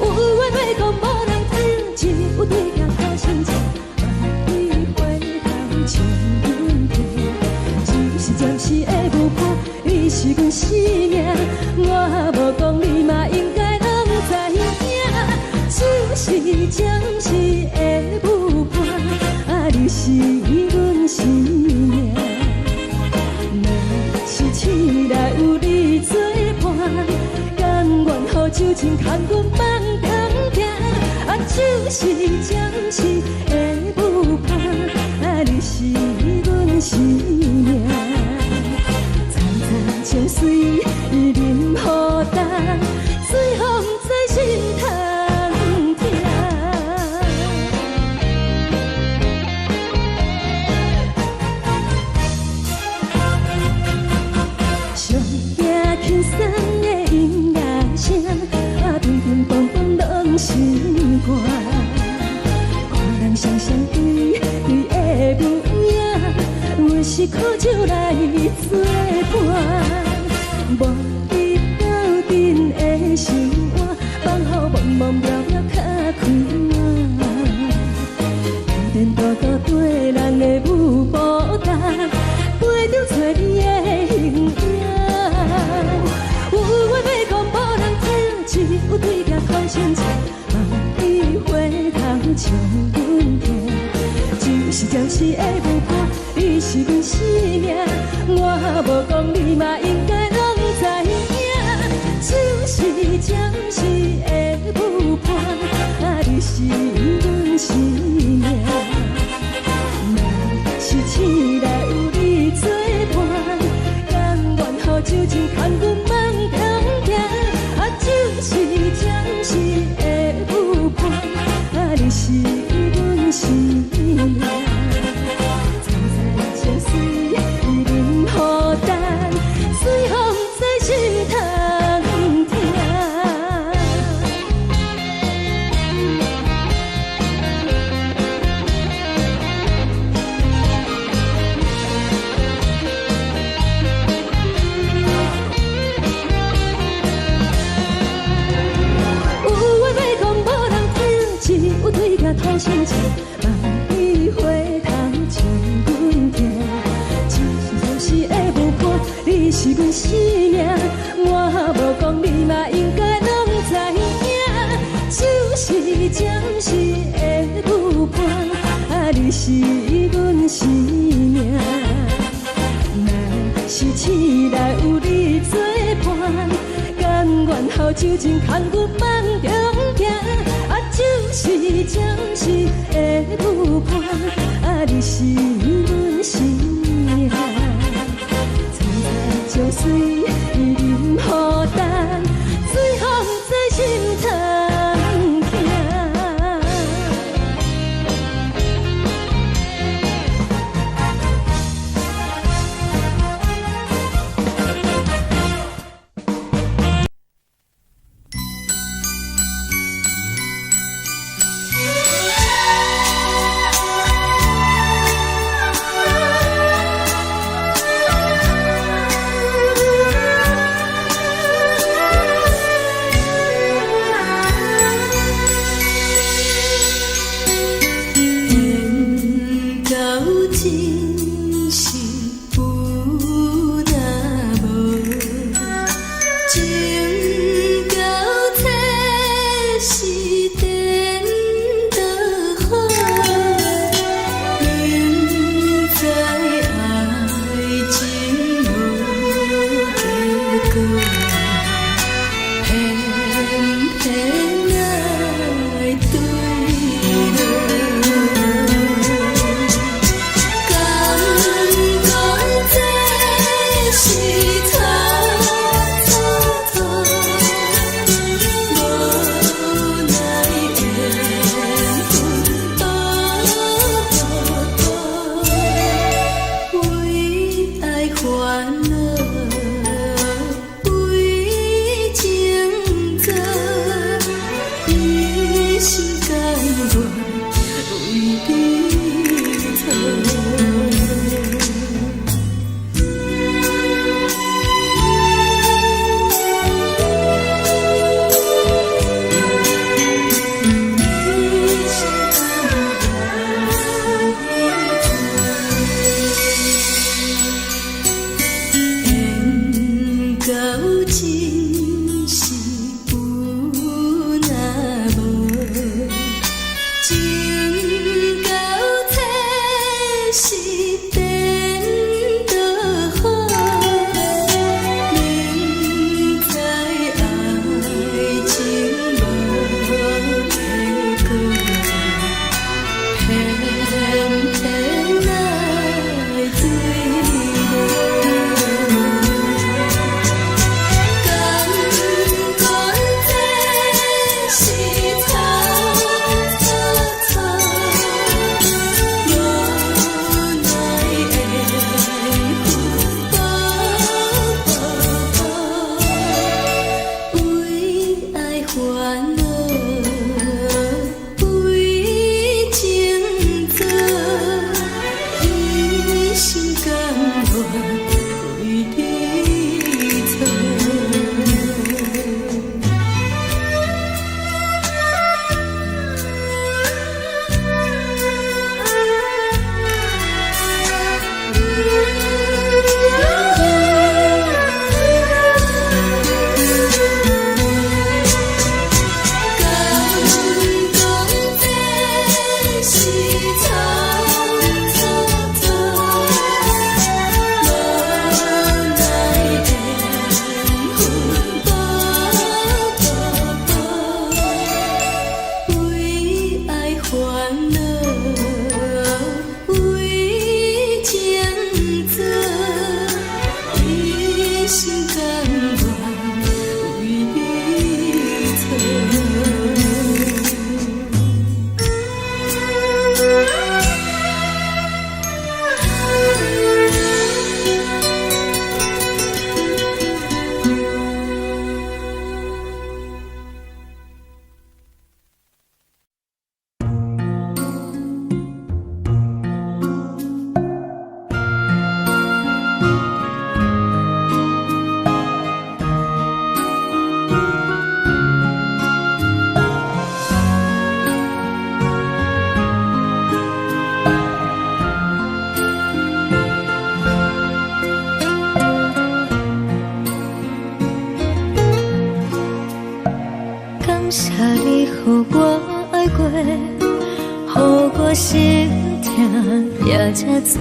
有緣話講無人聽，只有對鏡苦心情，望你回頭笑阮聽。只是暫時的舞伴，你是阮生命，我無講你嘛應該攏知影。只是暫時的舞伴，啊，你是阮生命。若是醒來有你做伴，甘願予酒精牽阮放中行。啊，只是暫時的舞伴，啊，你是阮生命。層層情隨淋雨重，水予毋知心通疼。上驚輕鬆的音樂聲，啊，乒乒乓乓攏是歌。看人雙雙對對的舞影，阮是苦酒來做伴，無你鬥陣的心肝，放予茫茫渺渺較開眼。依然獨獨綴人的舞步動，陪著找你的形影。有話欲講無人聽，只有對鏡苦心情，望你回頭笑阮聽。只是暫時的舞伴，你是阮生命，我無講你嘛應該攏知影。只是暫時的舞伴，啊，你是阮生命。若是醒來有你做伴，甘願予酒精牽阮放中行。啊，只是暫時的舞伴，啊，你是阮生命。層層情隨淋雨重，水予毋知心通疼。有話欲講無人聽，只有對鏡吐心情，望你回頭笑阮聽。只是暫時的舞伴，你是阮生命，我無講你嘛應該攏知影。只是暫時的舞伴，啊，你是阮生命。若是醒來有你做伴，甘願予酒精牽阮放中行。啊，只是暫時的舞伴，啊，你是阮生命。層層情隨淋雨重，水予毋知心通疼。心疼也這濟，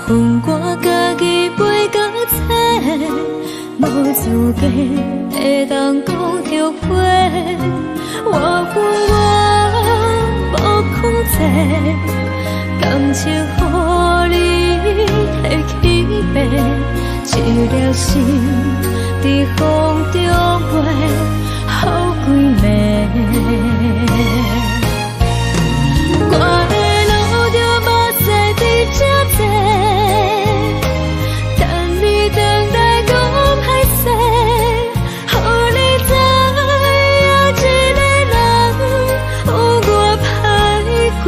予我家己飞到册，無資格會當講後悔。我有我無控制，感情予你提去爬，一粒心佇風中飛，予幾暝。我會流著目屎佇這坐，等你轉來講歹勢，予你知影一个人有偌歹過。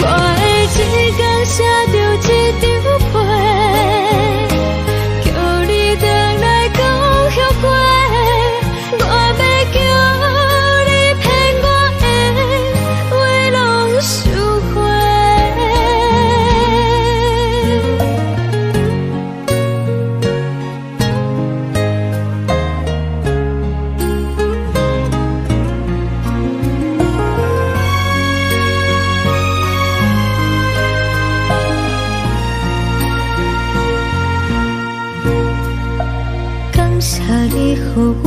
我會一工寫著一張批，叫你轉來講後悔。我欲叫你騙我的話攏收回。感謝你予我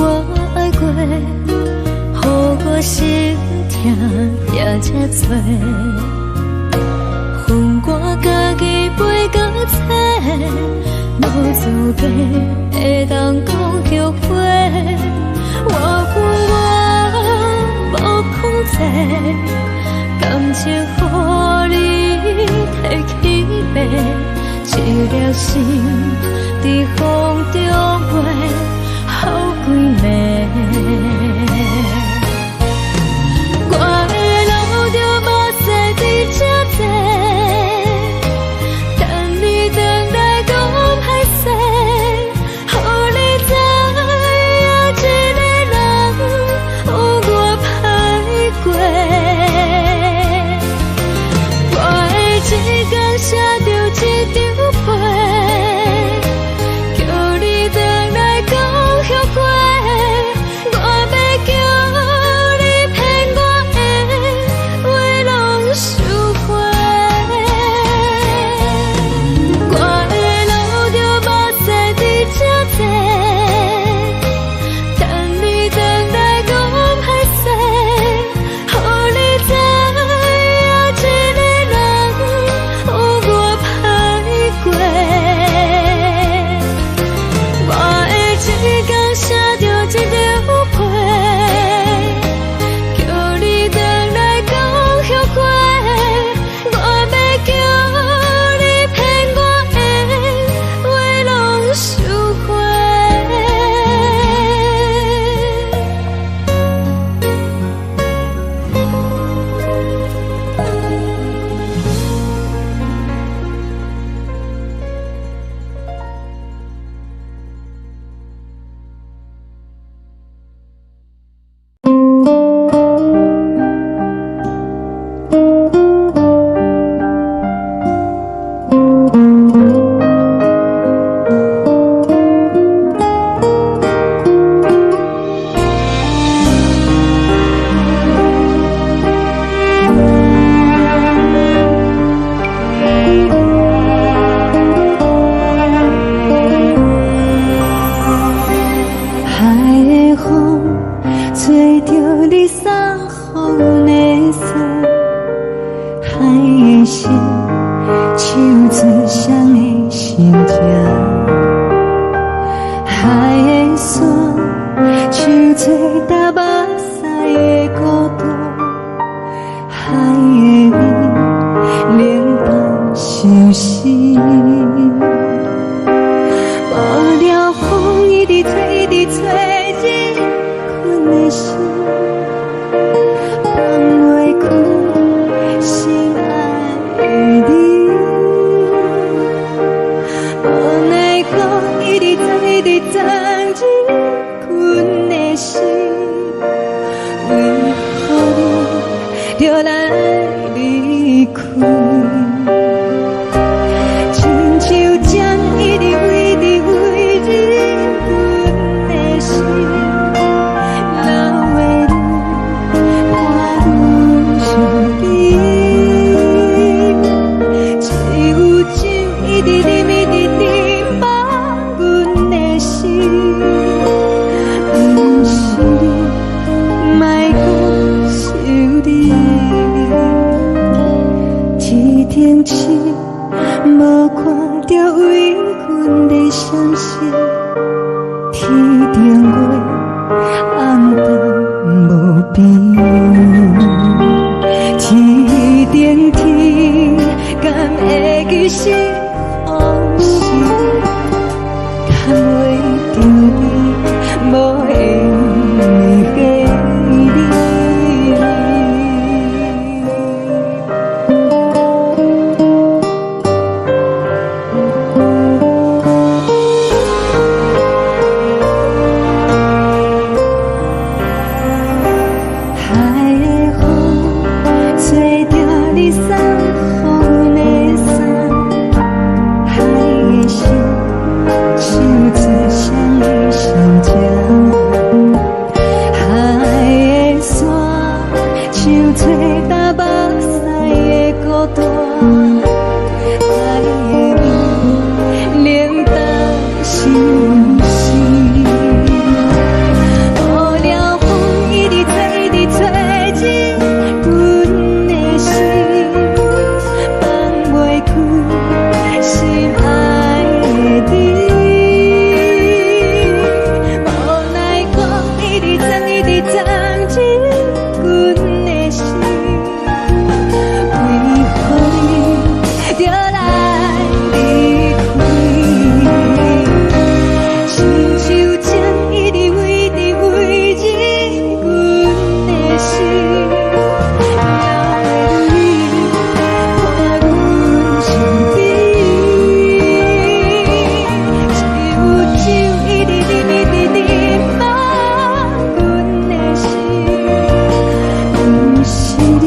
愛過，予我心疼也這濟，予我家己飛到冊，無資格會當講後悔。我有我無控制，感情予你提去爬，一粒心佇風中飛，予幾暝。我會流著目屎佇這坐，等你轉來講歹勢，予你知影一個人有偌歹過。我會一工寫著一張批，叫你轉來講後悔。我欲叫你騙我的話攏收回。我會流著目屎佇這坐，等你轉來講歹勢，予你知影一個人有偌歹過。我會一工寫著一張批，叫你轉來講後悔。我欲叫你騙我的話攏收回。海的風吹著你送予的衫，海的心唱出誰的心情，海的山唱出踏目屎的孤獨，海的雨冷淡相思。無聊風一直吹，一直吹，入困的心，放袂開心愛的你。無奈何一直鑽，一直鑽入困的心，為何你著來離開？親像針一直飛，一直飛入阮的心，流的淚半閃閃，天頂月暗淡無邊，天頂天敢會記是予是？牽袂著你，無緣的你。海的風吹著你送予阮的衫，海的心唱出双双情，海的山像吹干目屎的孤單，海的味冷淡相思。予了風一直吹，一直吹入阮的心，放袂開心愛的你。無奈風一直鑽，一直鑽入阮的心，為何你著來離開？親像情一直圍直圍入阮的心，了你伴阮身邊。只有酒一直啉，一直斟滿阮的心，毋是你，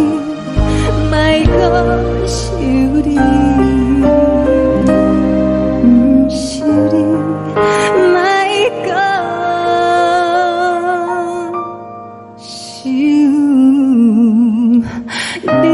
莫閣想你，毋是你，莫閣想你。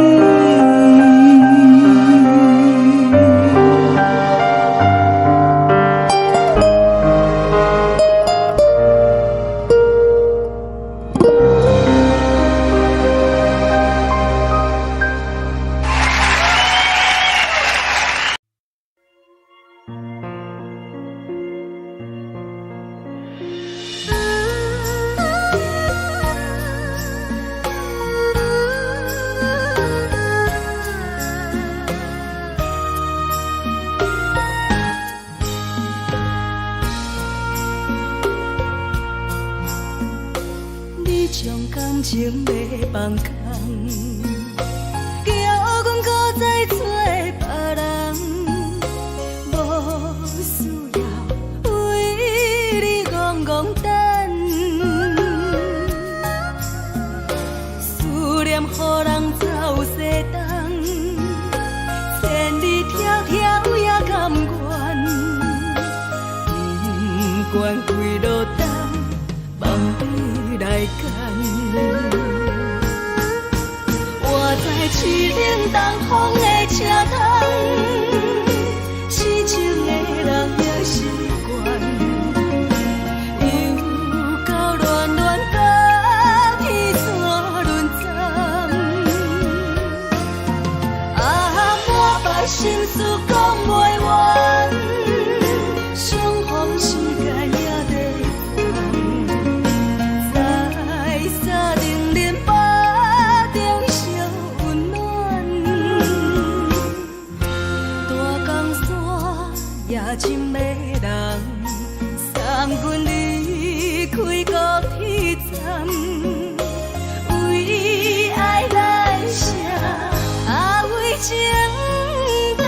你將感情欲放空，叫阮閣再找別人，無需要為你戇戇等，思念予人走西東，千里迢迢也甘願，不管幾落冬，放你來揀。我知凄冷東風的車窗，痴情的人也習慣，又到暖暖甲天山轮转，啊，满腹心事講袂完，相逢時間也在轉，在三零零腹中相溫暖，大江山也真迷人，送阮離開高鐵站，為愛來寫，啊為情等。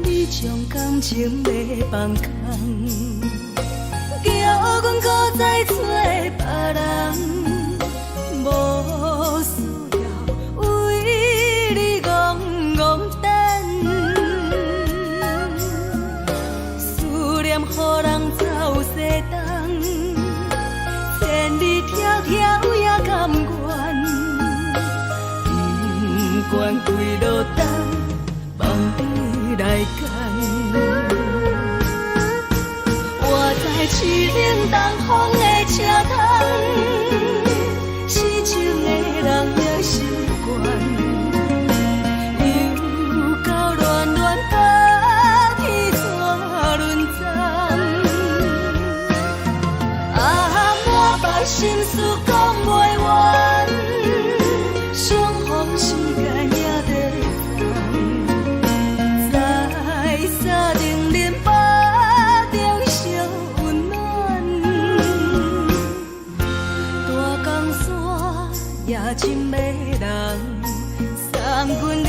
你將感情欲放空，叫阮閣再找別人，無需要為你願跪落東，放你來揀。我知凄冷東風的車窗，痴情的人也習慣。又到暖暖冬天怎輪鬃？啊，滿腹心事講袂完，相逢時間也短暫，在三重林腹中相溫暖。大江山也真迷人，送阮離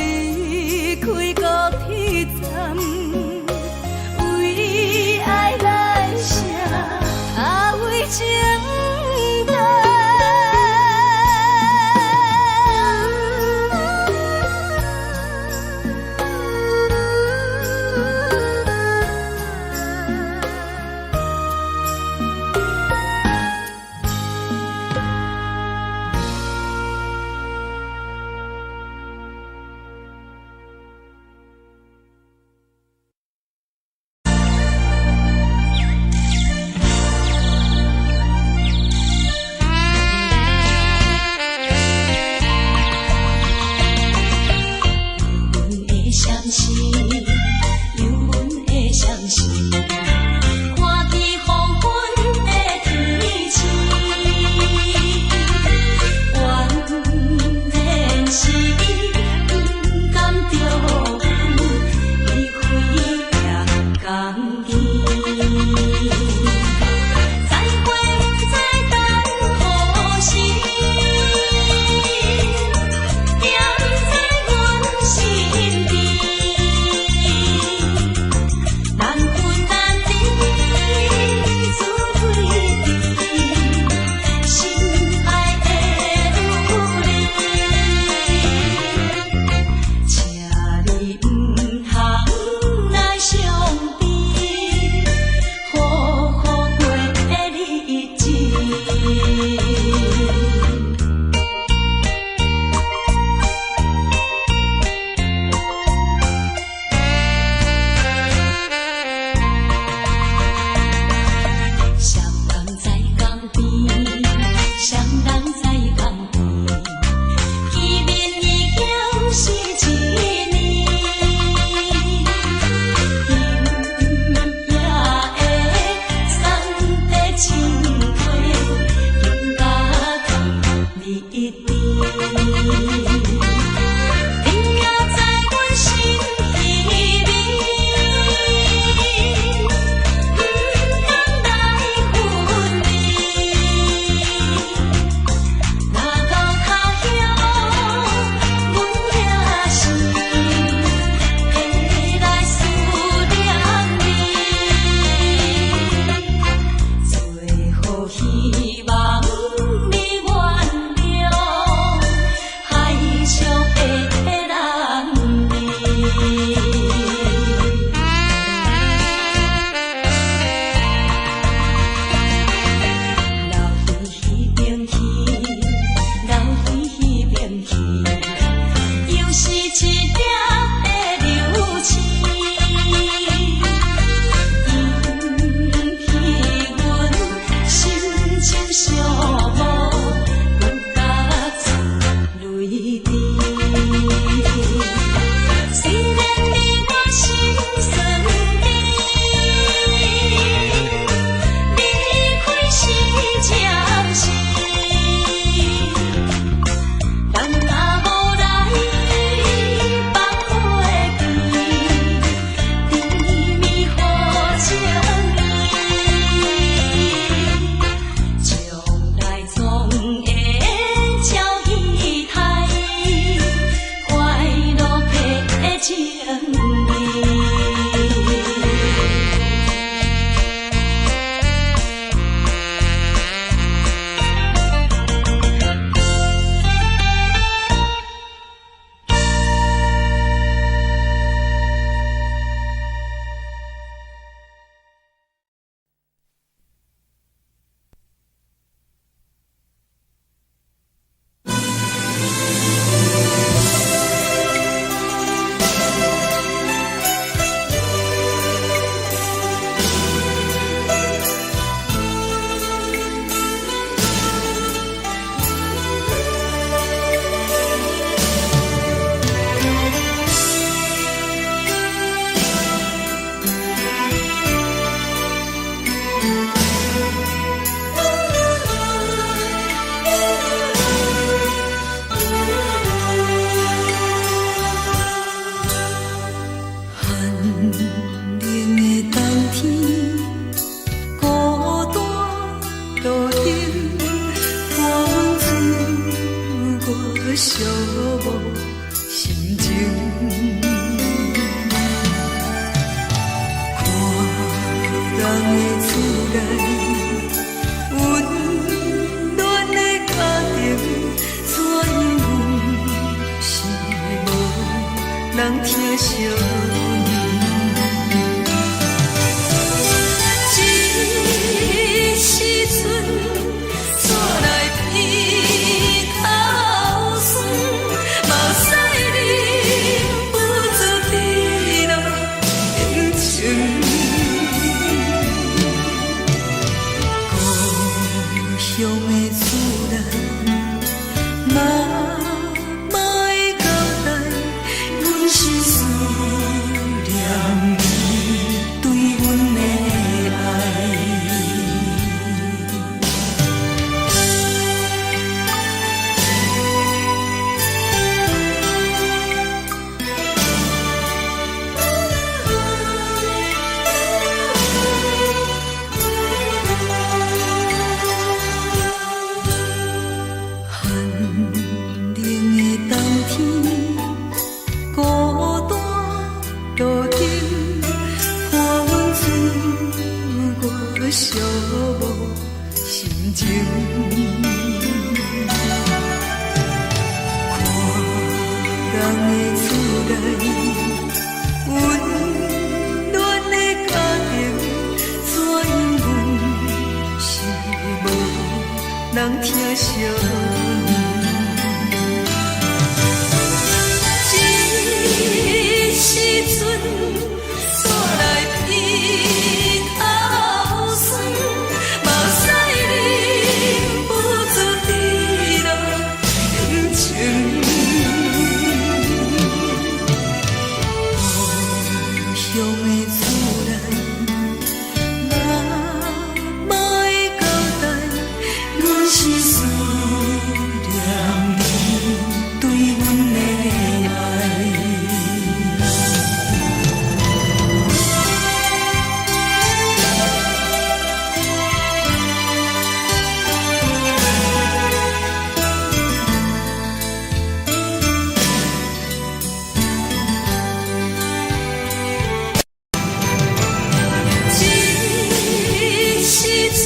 開高鐵站，為愛來寫，啊為情等。寂寞心情。看人的厝內，溫暖的家庭，怎樣阮是無人疼惜阮。這時陣，煞來鼻頭酸，目屎忍不住滴落眼睛。故鄉的厝內，媽媽的交代，阮是思念你對阮的愛。寒冷的冬天，孤單路頂，看阮自我寂寞心情。看人的厝內，溫暖的家庭，怎樣阮是無人疼惜阮。這時陣，煞來鼻頭酸，目屎忍不住滴落眼睛。故鄉的厝內，媽媽的交代，阮是思念你對阮的愛。這時陣，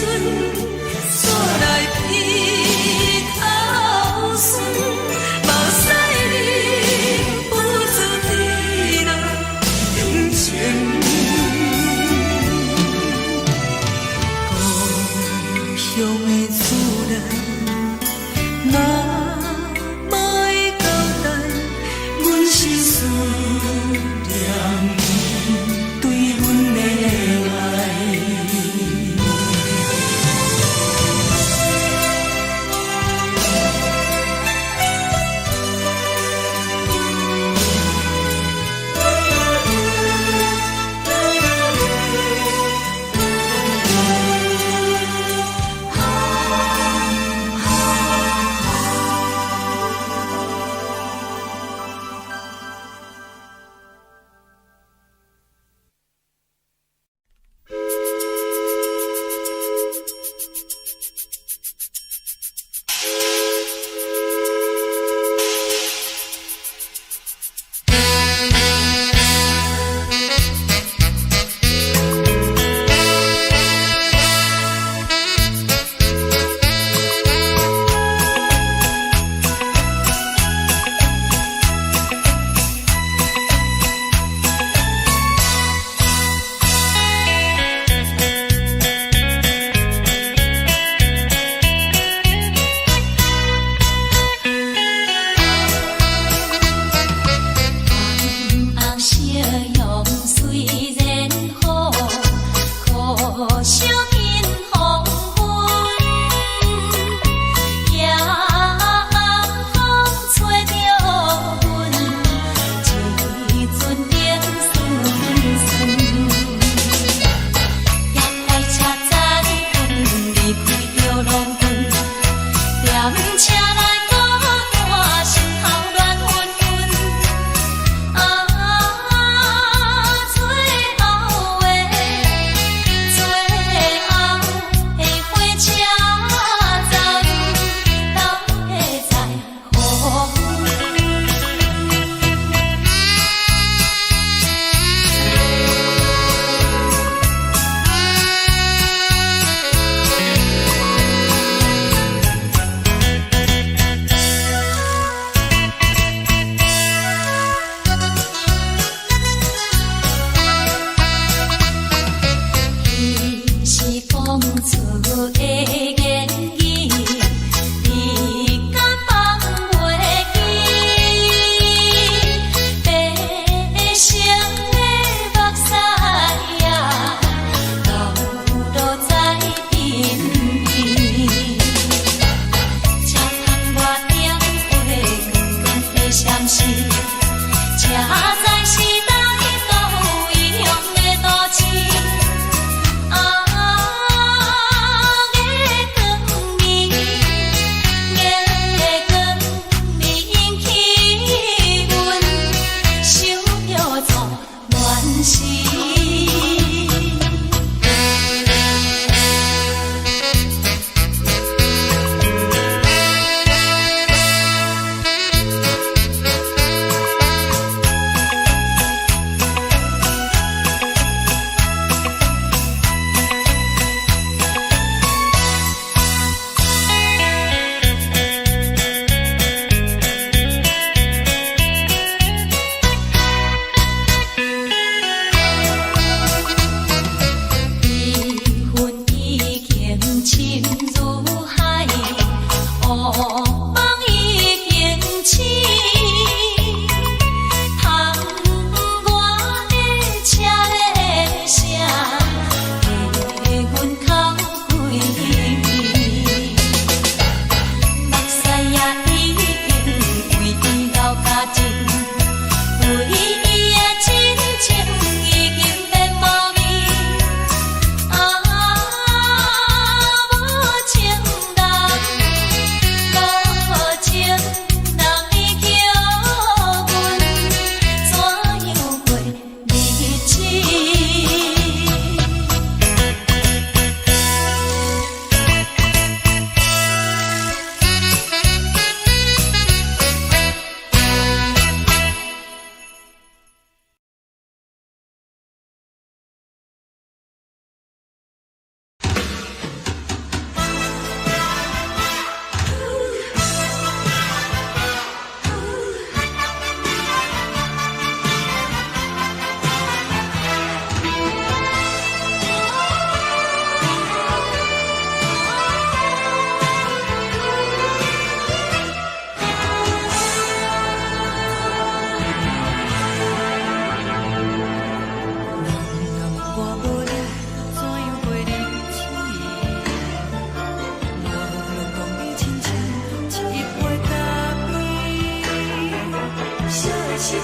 煞來鼻頭酸，目屎忍不住滴落眼睛。故鄉的厝內，媽媽的交代，阮是思念你對阮的愛。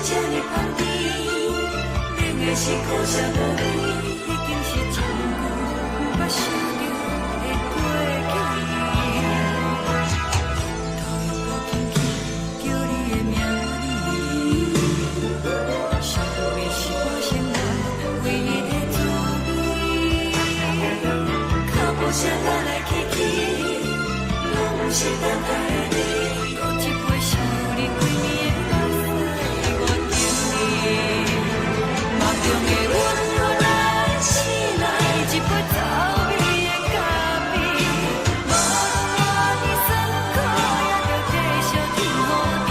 這呢香甜，冷的是苦澀無味，已經是真久毋捌想著的過去。頭又閣輕輕叫你的名字，想你是我生活唯一的滋味。腳步聲來來去去，攏毋是等待的你。閣一杯想你規暝的目屎，我等你。夢中的阮來醒來，一杯走味的咖啡，無論偌尼酸苦，也著繼續天雨甜。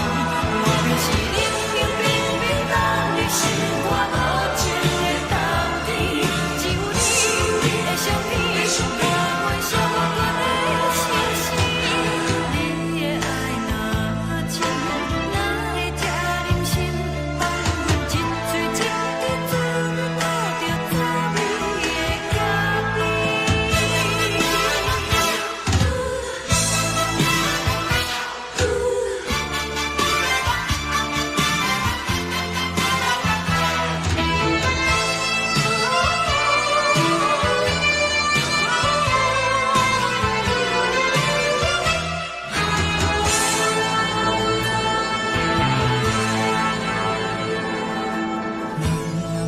我就是冷冷冰冰等你心肝無情的冬天，只有你的相片，伴阮寂寞的相思。你的愛若真，哪會這忍心放阮一喙一滴做你吐著滋味的咖啡？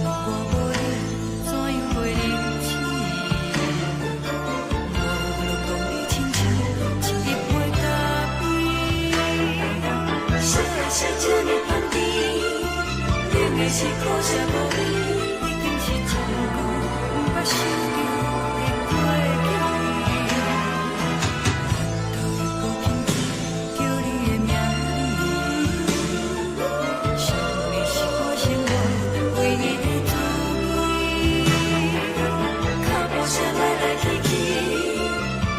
我無你，怎樣過日子？無論講你親像一杯咖啡，啥的是這呢香甜，冷的是苦澀無味，已經是真久毋捌想著的過去。頭又閣輕輕叫你的名字，想你是我生活唯一的滋味。腳步聲來來去去，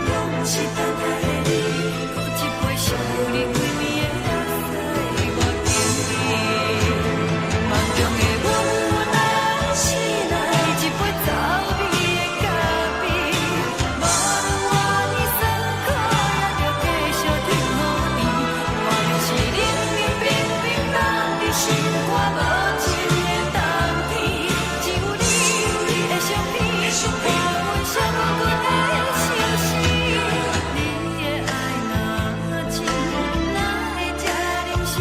攏毋是等待的你。閣一杯想你規暝的目屎，我等你。夢中的阮來醒來，一杯走味的咖啡，無論偌尼酸苦，也著繼續天雨甜。我就是冷冷冰冰等你心肝無情的冬天，只有你的相片，伴阮寂寞的相思。你的愛若真，哪會這忍心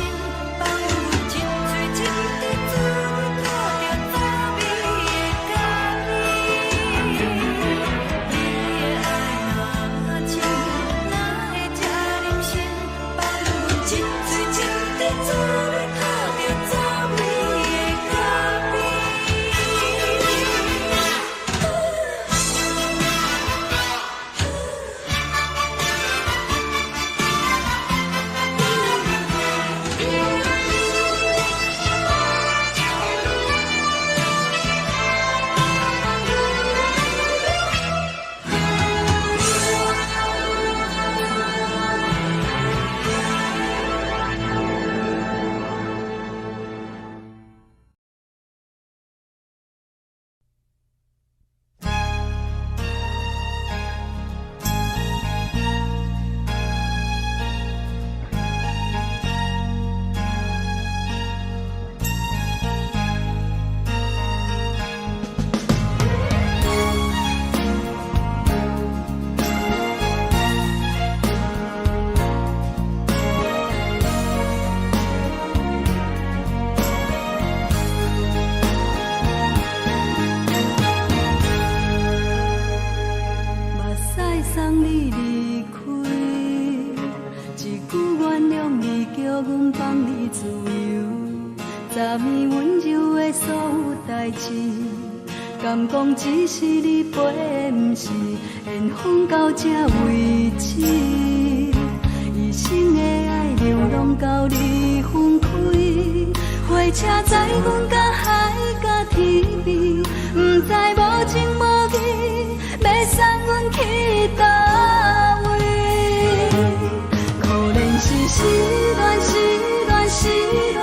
放阮一喙一滴做你吐著滋味的咖啡？你的愛若真，哪會這忍心放阮一喙一滴做你吐著滋味的咖啡？目屎送你離開，一句原諒你，叫阮放你自由。昨暝溫柔的所有代誌，敢講只是你陪的，毋是緣分到這為止。一生的愛流浪到你分開，火車載阮到海角天邊，毋知無情無義，欲送阮去佗位？可憐是失戀，失戀，失戀，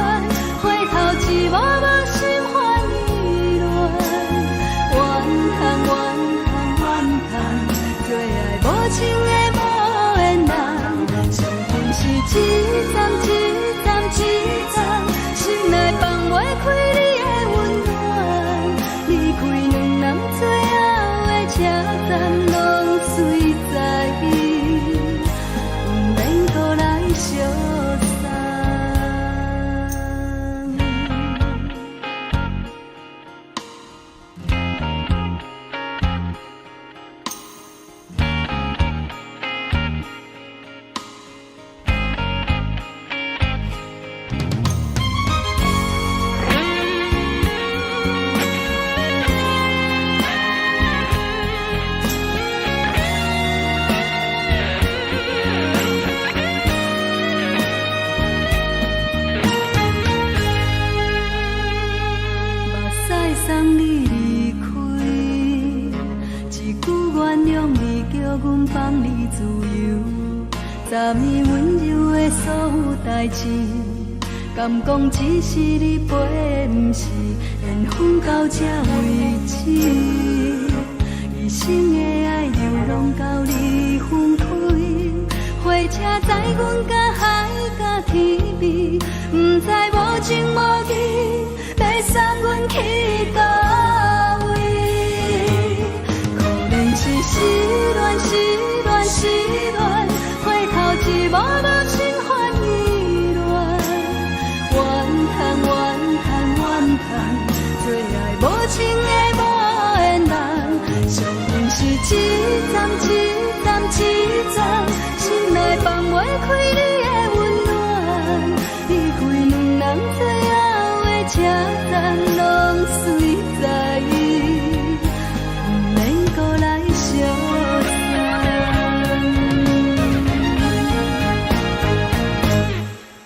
回頭一幕幕心煩意亂。怨嘆怨嘆怨嘆，做愛無情的無緣人，傷痕是一層一層一層，心內放。自由，昨暝溫柔的所有代誌，敢講只是你陪，毋是緣分到這為止。一生的愛流浪到你分開，火車載阮甲海甲天邊，毋知無情無義，欲送阮去佗位？可憐是失戀，失戀，失戀，回頭一幕幕心煩意亂，怨嘆怨嘆怨嘆，做愛無情的無緣人，相逢是一站一站一站，心內放袂開你的溫暖，離開兩人最後的車站，攏隨在意，毋免閣來相送。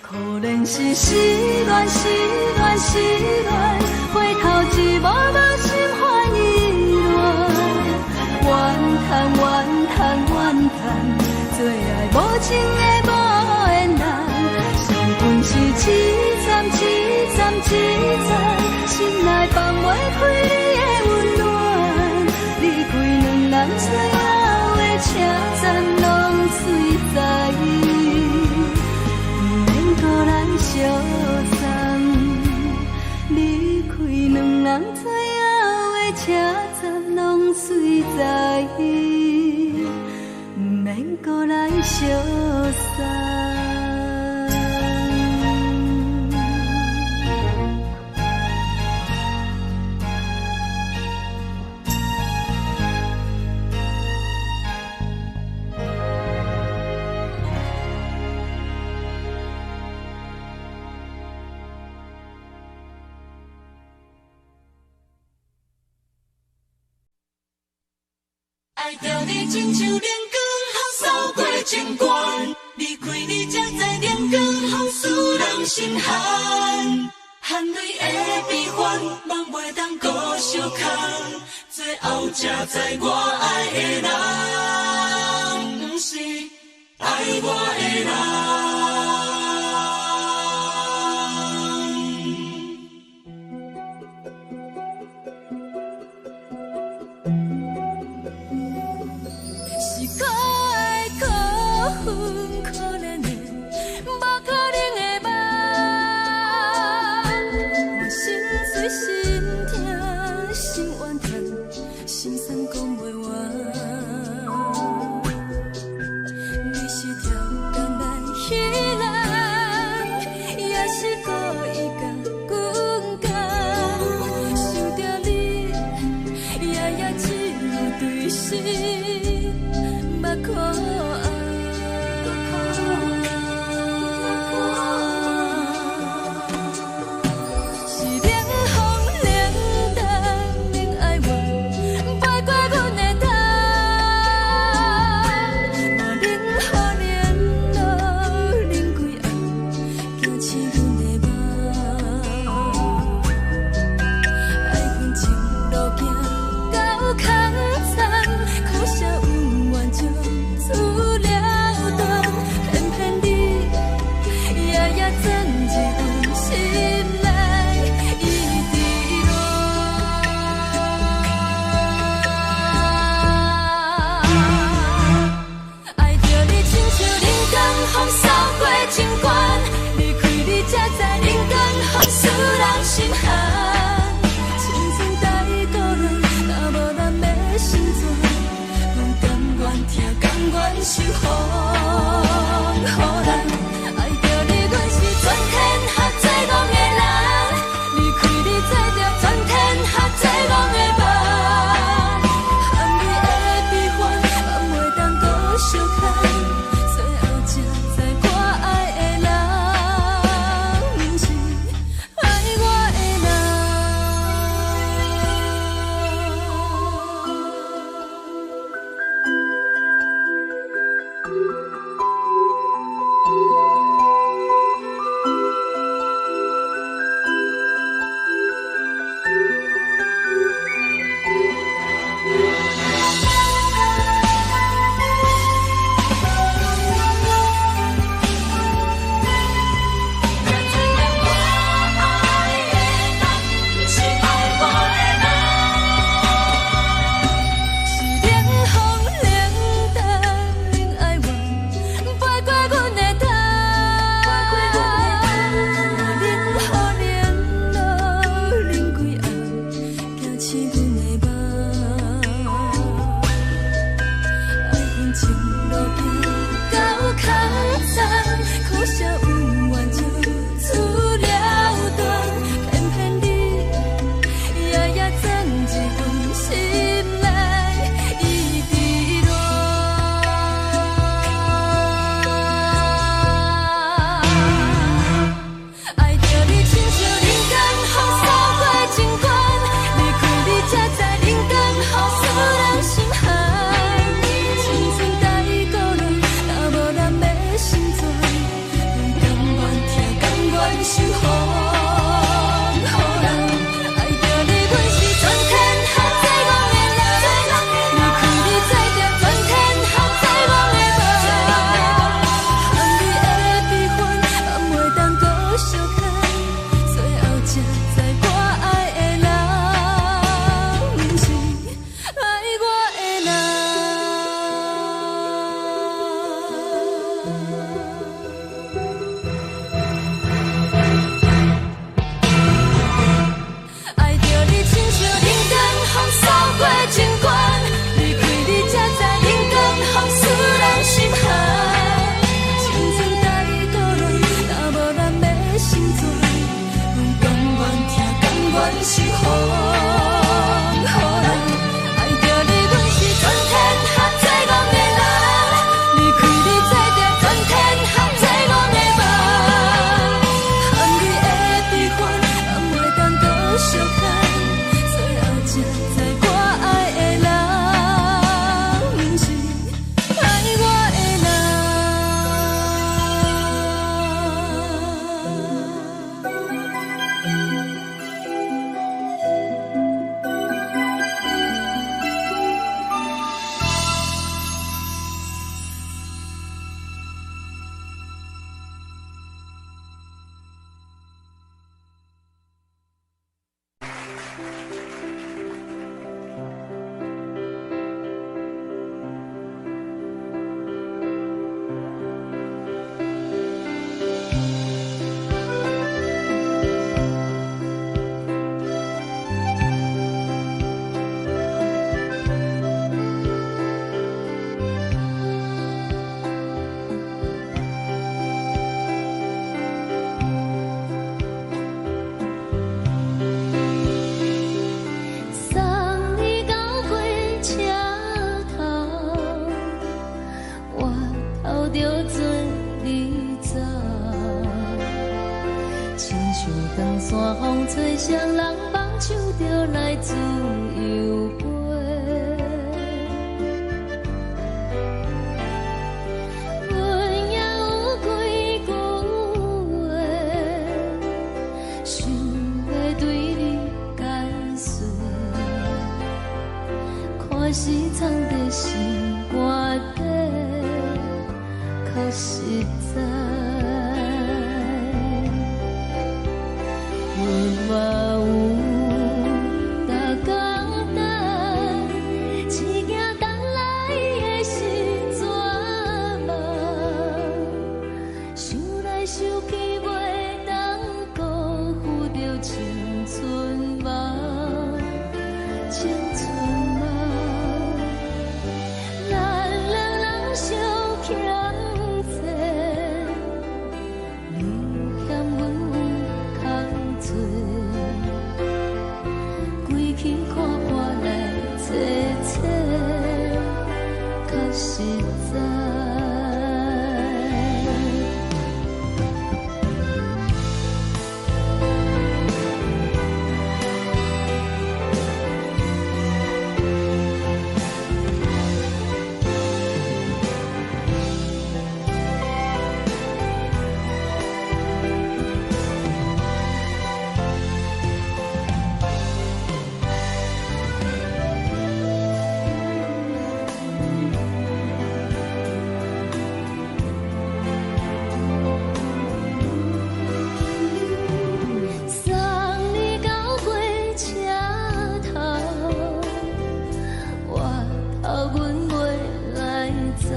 可憐是失戀，失戀，失戀，回頭一幕幕心煩意亂，怨嘆怨嘆怨嘆，做愛無情的無緣人，相逢是一站一站一站，心內放袂開你的溫暖，離開兩人最後的車站，攏隨在意，毋免閣來相送。離開兩人最後的車站，攏隨在意，毋免閣來相送。愛著你親像冷光予掃過情關，離開你才知冷光予使人心寒，含淚的悲歡，夢袂當閣相牽，最後才知我愛的人，毋是愛我的人。是可愛可恨可憐的，無可能的夢。我心碎心疼心怨嘆，心酸講袂完。你是超工來彼人，也是故意共阮講。想著你，夜夜只有對心目苦紅。是冷風冷淡冷愛我，飛過阮的頭。我冷雨冷露冷規暗，驚醒阮的夢。愛恨情路行到空残，可惜恩怨就此了斷。偏偏你夜夜鑽入阮心內，一直戀。愛著你親像冷光予掃過情關，離開你才知冷光予使人心寒。青春太孤單，若無人欲成全，阮甘願疼，甘願受風雨難。愛著你，阮是全天下最戇的人，離開你做著全天下最戇的夢。含淚的悲歡，夢袂當閣相牽，最後才知我愛的人，毋是愛我的人。頭著做你走。親像長山風吹，誰人放手就來自由飛。阮也有幾句話，想欲對你解說，看是藏佇心肝底，較實在。阮嘛有逐工等，只驚等來的是絕望。想來想去，袂當辜負著青春夢，青春夢。咱兩人相欠債，你有欠阮有空做，規氣看破來找找，較實在。送你到火車頭，我頭阮袂來走。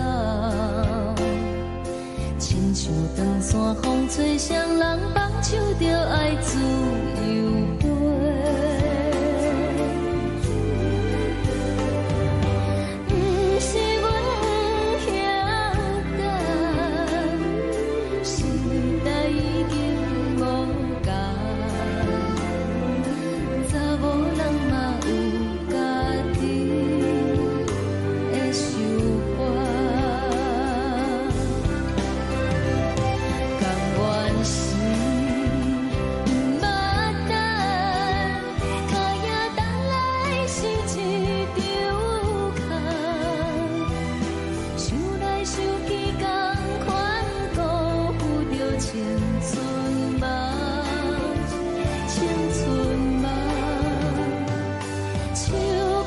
親像長山風吹，誰人放手就愛自由飛。毋是阮不曉等，時代已經無仝，查某人嘛有家己的想法。甘願是毋捌等，跤影等來是一場空。想來想去，仝款辜負著青春夢，青春夢。唱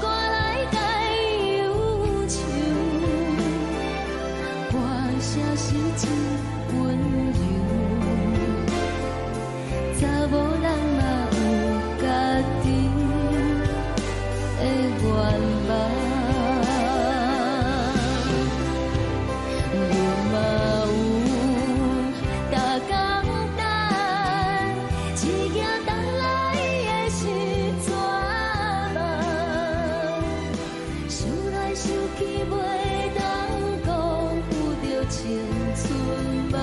歌來解憂愁，歌聲是真溫柔。查某人嘛有家己的願望。阮嘛有逐工等，只驚等來的是絕望。想來想去，袂當辜負著青春夢，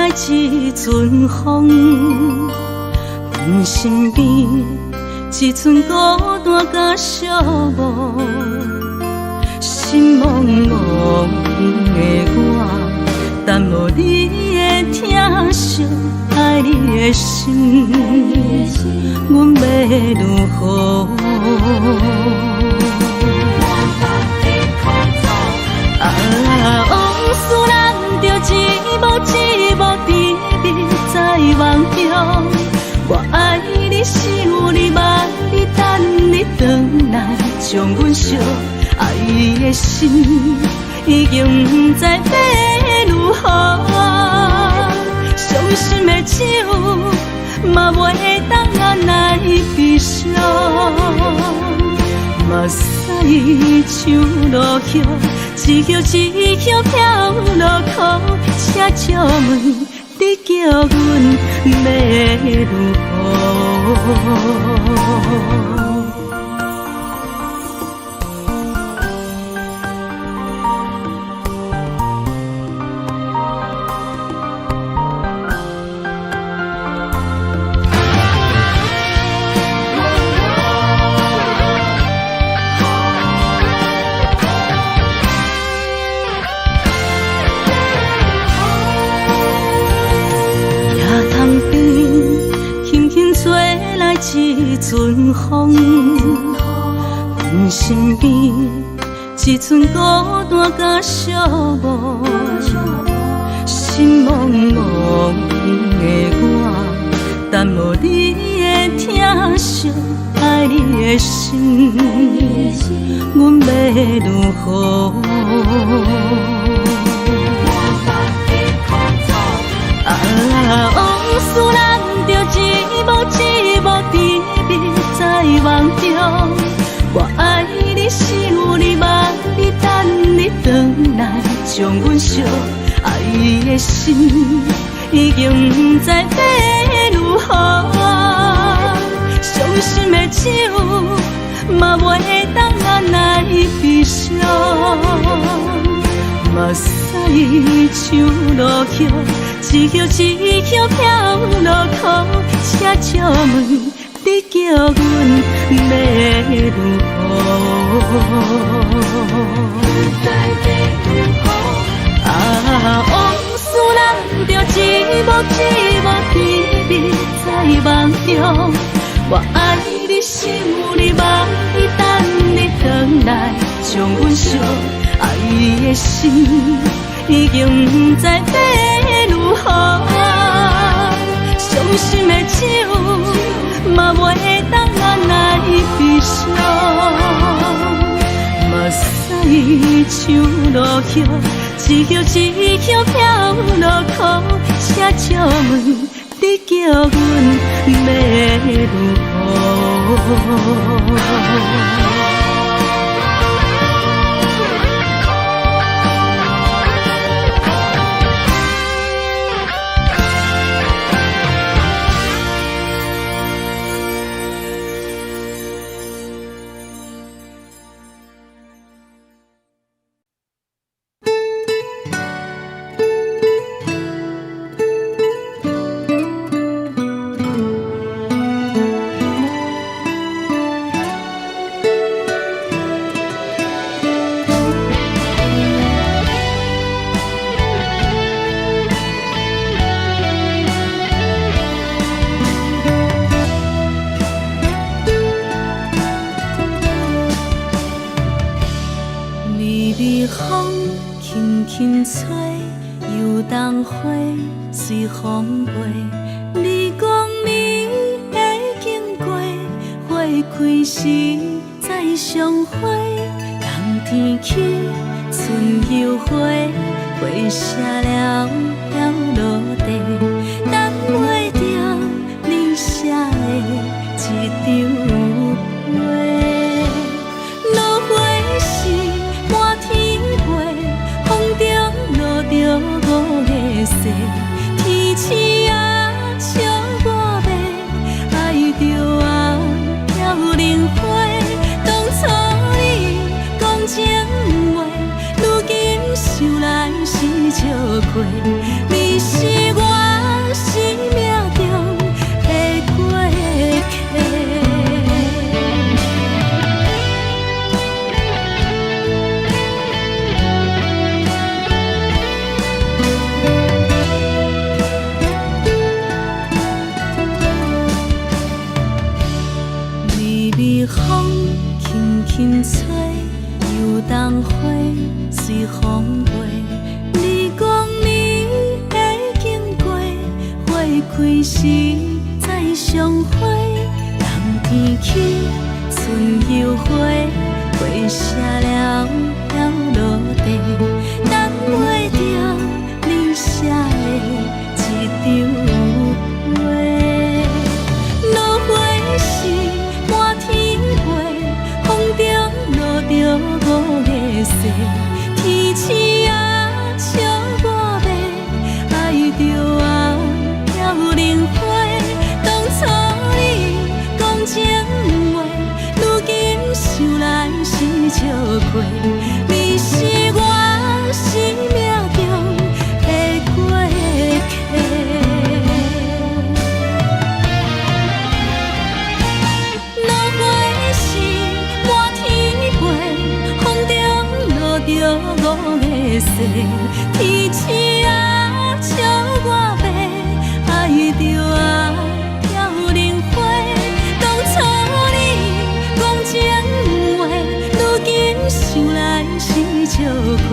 來一陣風，阮身邊一陣孤單佮寂寞，心茫茫的我，等無你的疼惜，愛你的心，阮欲如何？啊，往事難著一幕一幕甜蜜在夢中，我愛你，想你，望你，等你轉來，將阮惜愛的心已經毋知欲如何，傷心的酒嘛袂當來悲傷，目屎像落雨，一葉一葉飄落苦，請借問你叫阮欲如何？一陣風，阮身邊一陣孤單佮寂寞，心茫茫的我，等無你的疼惜，愛你的心，阮欲如何？啊，往事難著一幕一幕甜蜜在夢中，我愛你，想你，望你，等你轉來，將阮惜愛的心已經毋知欲如何，傷心的酒嘛袂當來悲傷，目屎像落雨，一葉一葉飄落苦，請借問你叫阮欲如何？啊，往事難著一幕一幕甜蜜在夢中，我愛你，想你，望你，等你轉來，將阮惜愛的心已經毋知欲如何，傷心的酒嘛袂當來悲傷，目屎像落雨，一葉一葉飄落苦，請借問你叫阮欲如何？微微風輕輕吹，油桐花隨風飛。你講你會經過，花開時再相會。冬天起，春又回，花謝了飘落地，等袂著你寫的這張批。落花是滿天飛，風中落著五个雪，天星啊笑我欲愛著啊飄零花。當初你講情話，如今想來是笑虧。你是我。時再相會，冬天起春又回，花謝了了落地，等袂著你寫的這張批。落花時滿天飛，風中落著五月雪，天鼠仔笑我欲，愛著啊凋零花。當初你講情話，如今想來是笑話。你是我生命中的過客。落花時滿天飛，風中落著五月雪，天鼠仔笑我欲，愛著啊凋零花。當初你講情話，如今想來是笑話。